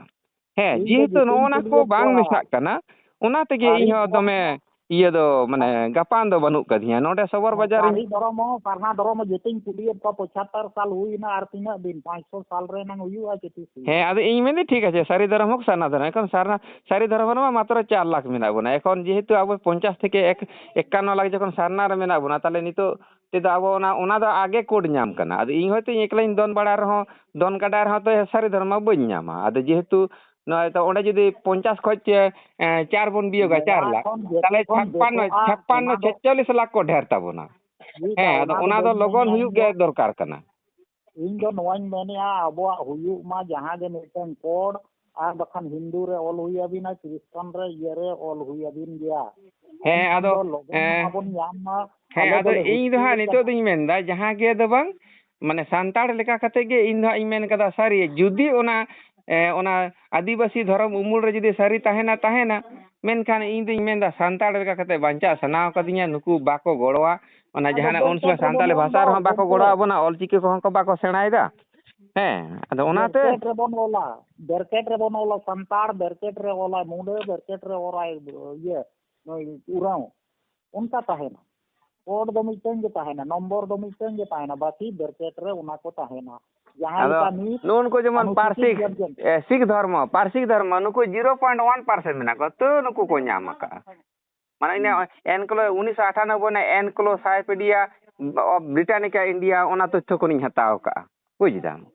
ᱦᱮᱸ, ᱤᱧ ᱫᱚ ᱡᱮᱦᱮᱛᱩ ᱡᱚᱛᱚᱧ ᱱᱚᱜᱼᱚ ᱱᱟ ᱠᱩᱞᱤᱭᱮᱫ ᱠᱚ ᱵᱟᱝ ᱠᱚᱣᱟ᱾ ᱢᱮᱥᱟᱜ ᱠᱟᱱᱟ, ᱚᱱᱟ ᱛᱮᱜᱮ ᱥᱟᱹᱨᱤ ᱤᱧ ᱦᱚᱸ ᱫᱷᱚᱨᱚᱢ, ᱫᱚᱢᱮ ᱤᱭᱟᱹ ᱫᱚ, ᱢᱟᱱᱮ, ᱜᱟᱯᱟᱱ ᱫᱚ ᱵᱟᱹᱱᱩᱜ ᱠᱟᱫᱤᱧᱟ᱾ ᱱᱚᱰᱮ ᱥᱚᱵᱚᱨ ᱦᱮᱸ, ᱵᱟᱡᱟᱨ ᱨᱤᱧ ᱥᱟᱹᱨᱤ ᱫᱷᱚᱨᱚᱢ ᱦᱚᱸ, ᱥᱟᱨᱱᱟ ᱫᱷᱚᱨᱚᱢ ᱦᱚᱸ ᱡᱚᱛᱚᱧ ᱠᱩᱞᱤᱭᱮᱫ ᱠᱚᱣᱟ, ᱯᱚᱸᱪᱟᱛᱛᱳᱨ ᱥᱟᱞ ᱦᱩᱭᱱᱟ ᱟᱨ ᱛᱤᱱᱟᱹᱜ ᱫᱤᱱ? ᱯᱟᱸᱪᱥᱚ ᱥᱟᱞ ᱨᱮ ᱮᱱᱟᱝ ᱦᱩᱭᱩᱜᱼᱟ ᱪᱮᱫ ᱛᱤᱥ ᱦᱩᱭᱩᱜᱼᱟ? ᱦᱮᱸ, ᱟᱫᱚ ᱤᱧ ᱢᱮᱱᱫᱟᱹᱧ ᱴᱷᱤᱠ ᱟᱪᱷᱮ, ᱥᱟᱹᱨᱤ ᱫᱷᱚᱨᱚᱢ ᱦᱳᱠ ᱥᱟᱨᱱᱟ ᱫᱷᱚᱨᱚᱢ, ᱮᱠᱷᱚᱱ ᱥᱟᱨᱱᱟ, ᱥᱟᱹᱨᱤ ᱫᱷᱚᱨᱚᱢ ᱨᱮᱱᱟᱜ ᱢᱟᱛᱨᱚ ᱪᱟᱨ ᱞᱟᱠᱷ ᱢᱮᱱᱟᱜ ᱵᱚᱱᱟ᱾ ᱮᱠᱷᱚᱱ ᱡᱮᱦᱮᱛᱩ ᱟᱵᱚ ᱯᱚᱧᱪᱟᱥ ᱛᱷᱮᱠᱮ ᱮᱠ-, ᱮᱠᱟᱱᱱᱚ ᱞᱟᱠᱷ ᱡᱚᱠᱷᱚᱱ ᱥᱟᱨᱱᱟ ᱨᱮ ᱢᱮᱱᱟᱜ ᱵᱚᱱᱟ, ᱛᱟᱦᱞᱮ ᱱᱤᱛᱚᱜ ᱛᱮᱫᱚ ᱟᱵᱚ ᱚᱱᱟ, ᱚᱱᱟ ᱫᱚ ᱟᱜᱮ ᱠᱳᱰ ᱧᱟᱢ ᱠᱟᱱᱟ᱾ ᱟᱫᱚ ᱤᱧ ᱦᱚᱭᱛᱳ ᱮᱠᱞᱟᱧ ᱫᱚᱱ ᱵᱟᱲᱟᱭ ᱨᱮᱦᱚᱸ, ᱫᱚᱱ ᱠᱟᱰᱟᱭ ᱨᱮᱦᱚᱸ ᱛᱚ ᱥᱟᱹᱨᱤ ᱫᱷᱚᱨᱚᱢ ᱢᱟ ᱵᱟᱹᱧ ᱧᱟᱢᱟ᱾ ᱟᱫᱚ ᱡᱮᱦᱮᱛᱩ ᱱᱚᱜᱼᱚᱭ ᱛᱚ ᱚᱸᱰᱮ ᱡᱩᱫᱤ ᱯᱚᱧᱪᱟᱥ ᱠᱷᱚᱡ ᱪᱮ, ᱮᱸ, ᱪᱟᱨ ᱵᱚᱱ ᱵᱤᱭᱳᱜᱟ, ᱪᱟᱨ ᱱᱚᱣᱟ ᱞᱟᱠᱷ, ᱠᱷᱚᱱ ᱡᱚᱛᱚ ᱛᱟᱦᱞᱮ ᱠᱷᱚᱱ ᱪᱷᱟᱯᱯᱟᱱᱱᱚ, ᱵᱮᱥᱚᱜᱼᱟ, ᱪᱷᱟᱯᱯᱟᱱᱱᱚ, ᱚᱱᱟ ᱫᱚ ᱪᱷᱮᱪᱪᱚᱞᱞᱤᱥ ᱞᱟᱠᱷ ᱠᱚ ᱰᱷᱮᱨ ᱛᱟᱵᱚᱱᱟ᱾ ᱵᱩᱡᱽ ᱦᱮᱸ, ᱫᱟ, ᱟᱫᱚ ᱚᱱᱟ ᱚᱱᱟ ᱫᱚ ᱵᱟᱹᱧ ᱞᱚᱜᱚᱱ ᱢᱮᱱᱮᱫ ᱦᱩᱭᱩᱜ ᱜᱮ ᱠᱚᱣᱟ᱾ ᱫᱚᱨᱠᱟᱨ ᱠᱟᱱᱟ᱾ ᱤᱧ ᱫᱚ ᱱᱚᱣᱟᱧ ᱢᱮᱱᱮᱫᱼᱟ, ᱟᱵᱚᱣᱟᱜ ᱦᱩᱭᱩᱜ ᱢᱟ ᱡᱟᱦᱟᱸ ᱜᱮ ᱢᱤᱫᱴᱟᱝ ᱠᱳᱰ, ᱟᱨ ᱵᱟᱠᱷᱟᱱ ᱦᱤᱱᱫᱩ ᱨᱮ ᱚᱞ ᱦᱩᱭ ᱟᱹᱵᱤᱱᱟ, ᱠᱨᱤᱥᱪᱟᱱ ᱨᱮ, ᱤᱭᱟᱹ ᱨᱮ ᱚᱞ ᱦᱩᱭ ᱟᱹᱵᱤᱱ ᱜᱮᱭᱟ᱾ ᱦᱮᱸ, ᱢᱮᱱᱠᱷᱟᱱ ᱟᱫᱚ, ᱫᱚ ᱞᱚᱜᱚᱱ ᱮᱸ, ᱢᱟᱵᱚᱱ ᱧᱟᱢ ᱢᱟ, ᱦᱮᱸ, ᱟᱞᱮ ᱟᱫᱚ ᱫᱚᱞᱮ ᱤᱧ ᱫᱚ ᱦᱩᱭ ᱦᱟᱸᱜ ᱠᱟᱱᱟ᱾ ᱱᱤᱛᱚᱜ ᱫᱚᱧ ᱢᱮᱱᱫᱟ, ᱡᱟᱦᱟᱸ ᱜᱮ ᱫᱚ ᱵᱟᱝ, ᱢᱟᱱᱮ, ᱥᱟᱱᱛᱟᱲ ᱞᱮᱠᱟ ᱠᱟᱛᱮ ᱜᱮ ᱤᱧ ᱫᱚ ᱦᱟᱸᱜ ᱤᱧ ᱢᱮᱱ ᱠᱟᱫᱟ, ᱥᱟᱹᱨᱤ, ᱡᱩᱫᱤ ᱚᱱᱟ, ᱮᱸ, ᱚᱱᱟ ᱟᱹᱫᱤᱵᱟᱹᱥᱤ ᱫᱷᱚᱨᱚᱢ ᱩᱢᱩᱞ ᱨᱮ ᱡᱩᱫᱤ ᱥᱟᱹᱨᱤ ᱛᱟᱦᱮᱱᱟ, ᱛᱟᱦᱮᱱᱟ, ᱢᱮᱱᱠᱷᱟᱱ ᱤᱧ ᱫᱩᱧ ᱢᱮᱱᱫᱟ, ᱥᱟᱱᱛᱟᱲ ᱞᱮᱠᱟ ᱠᱟᱛᱮ ᱵᱟᱧᱪᱟᱜ ᱥᱟᱱᱟᱣ ᱠᱟᱫᱤᱧᱟ, ᱱᱩᱠᱩ ᱵᱟᱠᱚ ᱜᱚᱲᱚᱣᱟ᱾ ᱚᱱᱟ ᱟᱫᱚ ᱡᱟᱦᱟᱱᱟᱜ ᱩᱱ ᱥᱚᱢᱚᱭ ᱵᱮᱨᱠᱮᱴ ᱨᱮᱵᱚᱱ ᱥᱟᱱᱛᱟᱲᱤ ᱚᱞ ᱵᱷᱟᱥᱟ ᱫᱚ, ᱨᱮᱦᱚᱸ ᱵᱟᱠᱚ ᱜᱚᱢᱠᱮ᱾ ᱜᱚᱲᱚ ᱟᱵᱚᱱᱟ, ᱚᱞᱪᱤᱠᱤ ᱠᱚᱦᱚᱸ ᱠᱚ ᱵᱟᱠᱚ ᱥᱮᱬᱟᱭᱮᱫᱟ᱾ ᱦᱮᱸ, ᱟᱫᱚ ᱚᱱᱟᱛᱮ ᱵᱮᱨᱠᱮᱴ ᱨᱮᱵᱚᱱ ᱚᱞᱟ, ᱵᱮᱨᱠᱮᱴ ᱨᱮᱵᱚᱱ ᱚᱞᱟ, ᱥᱟᱱᱛᱟᱲ ᱵᱮᱨᱠᱮᱴ ᱨᱮ ᱚᱞᱟᱭ, ᱢᱩᱰᱟᱹ ᱵᱮᱨᱠᱮᱴ ᱨᱮ ᱚᱞᱟᱭ, ᱤᱭᱟᱹ, ᱱᱩᱭ ᱩᱨᱟᱸᱣ, ᱚᱱᱠᱟ ᱛᱟᱦᱮᱱᱟ᱾ ᱠᱳᱰ ᱫᱚ ᱢᱤᱫᱴᱟᱝ ᱜᱮ ᱛᱟᱦᱮᱱᱟ, ᱱᱚᱢᱵᱚᱨ ᱫᱚ ᱢᱤᱫᱴᱟᱝ ᱜᱮ ᱛᱟᱦᱮᱱᱟ, ᱵᱟᱹᱠᱤ ᱵᱮᱨᱠᱮᱴ ᱨᱮ ᱚᱱᱟ ᱠᱚ ᱛᱟᱦᱮᱱᱟ᱾ ᱡᱟᱦᱟᱸ ᱟᱫᱚ ᱞᱮᱠᱟ ᱱᱤᱛ ᱱᱩᱜᱼᱩ ᱱᱩᱠᱩ ᱡᱮᱢᱚᱱ ᱚᱱᱩᱥᱩᱪᱤᱛ ᱯᱟᱹᱨᱥᱤ, ᱡᱟᱹᱛ ᱡᱟᱹᱛ ᱮ, ᱥᱤᱠᱷ ᱫᱷᱚᱨᱢᱚ, ᱯᱟᱹᱨᱥᱤ ᱫᱷᱚᱨᱢᱚ, ᱱᱩᱠᱩ zero point one percent ᱢᱮᱱᱟᱜ ᱠᱚᱣᱟ, ᱛᱟᱹᱣ ᱱᱩᱠᱩ ᱠᱚ ᱧᱟᱢ ᱟᱠᱟᱫᱼᱟ᱾ ᱢᱟᱱᱮ ᱤᱱᱟᱹ ᱦᱩᱸ᱾ ᱮᱱᱠᱞᱳ-, ᱩᱱᱤᱥᱥᱚ ᱟᱴᱷᱟᱱᱚᱵᱵᱳᱭ ᱨᱮᱱᱟᱜ ᱮᱱᱠᱞᱳᱥᱟᱭᱯᱮᱰᱤᱭᱟ ᱚᱯᱷ ᱵᱨᱤᱴᱟᱱᱤᱠᱟ ᱤᱱᱰᱤᱭᱟ, ᱚᱱᱟ ᱛᱚᱛᱛᱷᱚ ᱠᱷᱚᱱᱤᱧ ᱦᱟᱛᱟᱣ ᱠᱟᱜᱼᱟ, ᱵᱩᱡᱽ ᱫᱟᱢ᱾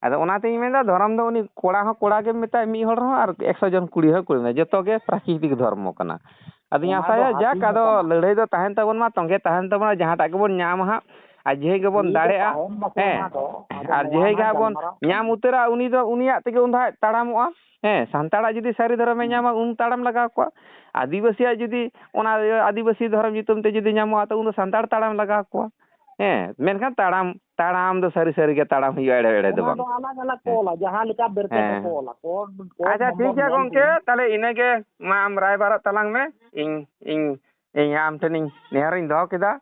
ᱟᱫᱚ ᱚᱱᱟᱛᱤᱧ ᱢᱮᱱᱫᱟ, ᱫᱷᱚᱨᱚᱢ ᱫᱚ ᱩᱱᱤ ᱠᱚᱲᱟ ᱦᱚᱸ ᱠᱚᱲᱟ ᱜᱮᱢ ᱢᱮᱛᱟᱭ ᱢᱤᱫ ᱦᱚᱲ ᱨᱮᱦᱚᱸ, ᱟᱨ ᱮᱠᱥᱚ ᱡᱚᱱ ᱠᱩᱲᱤ ᱦᱚᱸ ᱠᱩᱲᱤ ᱢᱮᱛᱟᱭ, ᱡᱚᱛᱚ ᱜᱮ ᱯᱨᱟᱠᱨᱤᱛᱤᱠ ᱫᱷᱚᱨᱢᱚ ᱠᱟᱱᱟ᱾ ᱟᱫᱚᱧ ᱚᱱᱟ ᱫᱚ ᱟᱥᱟᱭᱟ, ᱡᱟᱠ, ᱦᱟᱹᱴᱤᱧ ᱟᱫᱚ ᱟᱠᱟᱱᱟ᱾ ᱞᱟᱹᱲᱦᱟᱹᱭ ᱫᱚ ᱛᱟᱦᱮᱱ ᱛᱟᱵᱚᱱ ᱢᱟ, ᱛᱚᱸᱜᱮ ᱛᱟᱦᱮᱱ ᱛᱟᱵᱚᱱᱟ, ᱡᱟᱦᱟᱸᱴᱟᱜ ᱜᱮᱵᱚᱱ ᱧᱟᱢᱟ ᱦᱟᱸᱜ, ᱟᱨ ᱡᱮᱦᱮ ᱜᱮᱵᱚᱱ ᱴᱷᱤᱠ ᱫᱟᱲᱮᱭᱟᱜᱼᱟ, ᱛᱟᱦᱮᱱ ᱵᱟᱠᱚ ᱦᱮᱸ, ᱚᱱᱟ ᱫᱚ᱾ ᱟᱫᱚ ᱟᱨ ᱱᱚᱣᱟ ᱡᱮᱦᱮ ᱦᱚᱸ ᱜᱮ ᱦᱟᱸᱜ ᱵᱚᱱ ᱜᱟᱞᱢᱟᱨᱟᱣ ᱠᱟᱱᱟ᱾ ᱧᱟᱢ ᱩᱛᱟᱹᱨᱟ, ᱩᱱᱤ ᱫᱚ ᱩᱱᱤᱭᱟᱜ ᱛᱮᱜᱮ ᱩᱱ ᱫᱚ ᱦᱟᱸᱜ ᱛᱟᱲᱟᱢᱚᱜᱼᱟ᱾ ᱦᱮᱸ, ᱥᱟᱱᱛᱟᱲᱟᱜ ᱡᱩᱫᱤ ᱥᱟᱹᱨᱤ ᱫᱷᱚᱨᱚᱢᱮ ᱦᱩᱸ᱾ ᱧᱟᱢᱟ, ᱩᱱ ᱛᱟᱲᱟᱢ ᱞᱟᱜᱟᱣ ᱠᱚᱣᱟ᱾ ᱟᱹᱫᱤᱵᱟᱹᱥᱤᱭᱟᱜ ᱡᱩᱫᱤ ᱚᱱᱟ ᱟᱹᱫᱤᱵᱟᱹᱥᱤ ᱫᱷᱚᱨᱚᱢ ᱧᱩᱛᱩᱢ ᱛᱮ ᱡᱩᱫᱤ ᱧᱟᱢᱚᱜᱼᱟ, ᱛᱚ ᱩᱱ ᱫᱚ ᱥᱟᱱᱛᱟᱲ ᱛᱟᱲᱟᱢ ᱞᱟᱜᱟᱣ ᱠᱚᱣᱟ᱾ ᱦᱮᱸ, ᱢᱮᱱᱠᱷᱟᱱ ᱛᱟᱲᱟᱢ, ᱛᱟᱲᱟᱢ ᱫᱚ ᱥᱟᱹᱨᱤ ᱥᱟᱹᱨᱤ ᱜᱮ ᱛᱟᱲᱟᱢ ᱦᱩᱭᱩᱜᱼᱟ, ᱮᱲᱮ ᱮᱲᱮ ᱫᱚ ᱚᱱᱟ ᱵᱟᱝ᱾ ᱫᱚ ᱟᱞᱟᱜᱽ ᱟᱞᱟᱜᱽ ᱠᱚ ᱦᱮᱸ᱾ ᱚᱞᱟ, ᱡᱟᱦᱟᱸ ᱞᱮᱠᱟ ᱵᱮᱨᱛᱮ ᱦᱮᱸ᱾ ᱛᱮᱠᱚ ᱚᱞᱟ᱾ ᱠᱳᱰ, ᱠᱳᱰ ᱟᱪᱪᱷᱟ, ᱱᱚᱢᱵᱚᱨ ᱴᱷᱤᱠ ᱜᱮᱭᱟ ᱧᱮᱞ ᱜᱚᱝᱠᱮ, ᱠᱮᱫᱟ᱾ ᱛᱟᱦᱞᱮ ᱤᱱᱟᱹᱜᱮ ᱢᱟ ᱟᱢ ᱨᱟᱭᱵᱟᱨᱚᱜ ᱛᱟᱞᱟᱝ ᱢᱮ, ᱤᱧ, ᱤᱧ, ᱤᱧ ᱟᱢ ᱴᱷᱮᱱᱤᱧ ᱱᱮᱦᱚᱨᱤᱧ ᱫᱚᱦᱚ ᱠᱮᱫᱟ᱾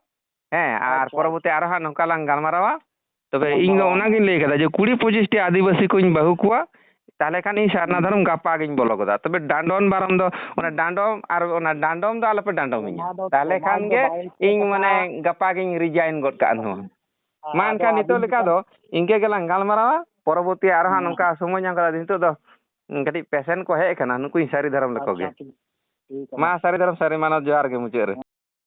ᱦᱮᱸ, ᱟᱨ ᱟᱪᱪᱷᱟ᱾ ᱯᱚᱨᱚᱵᱚᱨᱛᱤ ᱟᱨᱚ ᱦᱟᱸᱜ ᱱᱚᱝᱠᱟ ᱞᱟᱝ ᱜᱟᱞᱢᱟᱨᱟᱣᱟ᱾ ᱛᱚᱵᱮ ᱤᱧ ᱫᱚ ᱜᱟᱞᱢᱟᱨᱟᱣᱟ᱾ ᱚᱱᱟᱜᱤᱧ ᱞᱟᱹᱭ ᱠᱟᱫᱟ ᱡᱮ ᱠᱩᱲᱤ ᱯᱚᱸᱪᱤᱥ ᱴᱤ ᱟᱹᱫᱤᱵᱟᱹᱥᱤ ᱠᱚᱧ ᱵᱟᱹᱦᱩ ᱠᱚᱣᱟ, ᱛᱟᱦᱞᱮ ᱠᱷᱟᱱ ᱤᱧ ᱥᱟᱨᱱᱟ ᱦᱩᱸ᱾ ᱫᱷᱚᱨᱚᱢ ᱜᱟᱯᱟ ᱜᱤᱧ ᱵᱚᱞᱚ ᱜᱚᱫᱟ᱾ ᱛᱚᱵᱮ ᱰᱟᱸᱰᱚᱢ ᱵᱟᱨᱚᱢ ᱫᱚ, ᱚᱱᱟ ᱰᱟᱸᱰᱚᱢ ᱟᱨ ᱚᱱᱟ ᱰᱟᱸᱰᱚᱢ ᱫᱚ ᱟᱞᱚᱯᱮ ᱰᱟᱸᱰᱚᱢᱤᱧᱟ᱾ ᱚᱱᱟ ᱫᱚ ᱛᱟᱦᱞᱮ ᱥᱚᱢᱟᱡᱽ ᱠᱷᱟᱱ ᱫᱚ ᱜᱮ ᱵᱟᱭ ᱤᱧ ᱪᱮᱫ ᱢᱟᱱᱮ ᱟᱠᱟᱫᱟ᱾ ᱜᱟᱯᱟ ᱜᱤᱧ ᱨᱤᱡᱟᱭᱤᱱ ᱜᱚᱫ ᱠᱟᱜᱼᱟ ᱱᱚᱣᱟ᱾ ᱦᱮᱸ, ᱢᱟ ᱟᱫᱚ ᱮᱱᱠᱷᱟᱱ ᱱᱤᱛᱚᱜ ᱟᱹᱵᱤᱱ ᱞᱮᱠᱟ ᱪᱮᱛᱟᱱ ᱫᱚ ᱤᱱᱠᱟᱹ ᱜᱮᱞᱟᱝ ᱜᱟᱞᱢᱟᱨᱟᱣᱟ, ᱯᱚᱨᱚᱵᱚᱨᱛᱤ ᱟᱨᱚ ᱦᱟᱸᱜ ᱦᱮᱸ᱾ ᱱᱚᱝᱠᱟ ᱥᱚᱢᱚᱭ ᱧᱟᱢ ᱠᱟᱛᱮ, ᱱᱤᱛᱚᱜ ᱫᱚ ᱠᱟᱹᱴᱤᱡ ᱯᱮᱥᱮᱱᱴ ᱠᱚ ᱦᱮᱡ ᱟᱠᱟᱱᱟ, ᱱᱩᱠᱩᱧ ᱥᱟᱹᱨᱤ ᱫᱷᱚᱨᱚᱢ ᱞᱮᱠᱚ ᱟᱪᱪᱷᱟ, ᱜᱮ᱾ ᱴᱷᱤᱠ, ᱴᱷᱤᱠ ᱢᱟ ᱟᱪᱷᱮ᱾ ᱥᱟᱹᱨᱤ ᱫᱷᱚᱨᱚᱢ ᱥᱟᱹᱨᱤ ᱢᱟᱱᱚᱛ ᱡᱚᱦᱟᱨ ᱜᱮ ᱢᱩᱪᱟᱹᱫ ᱨᱮ᱾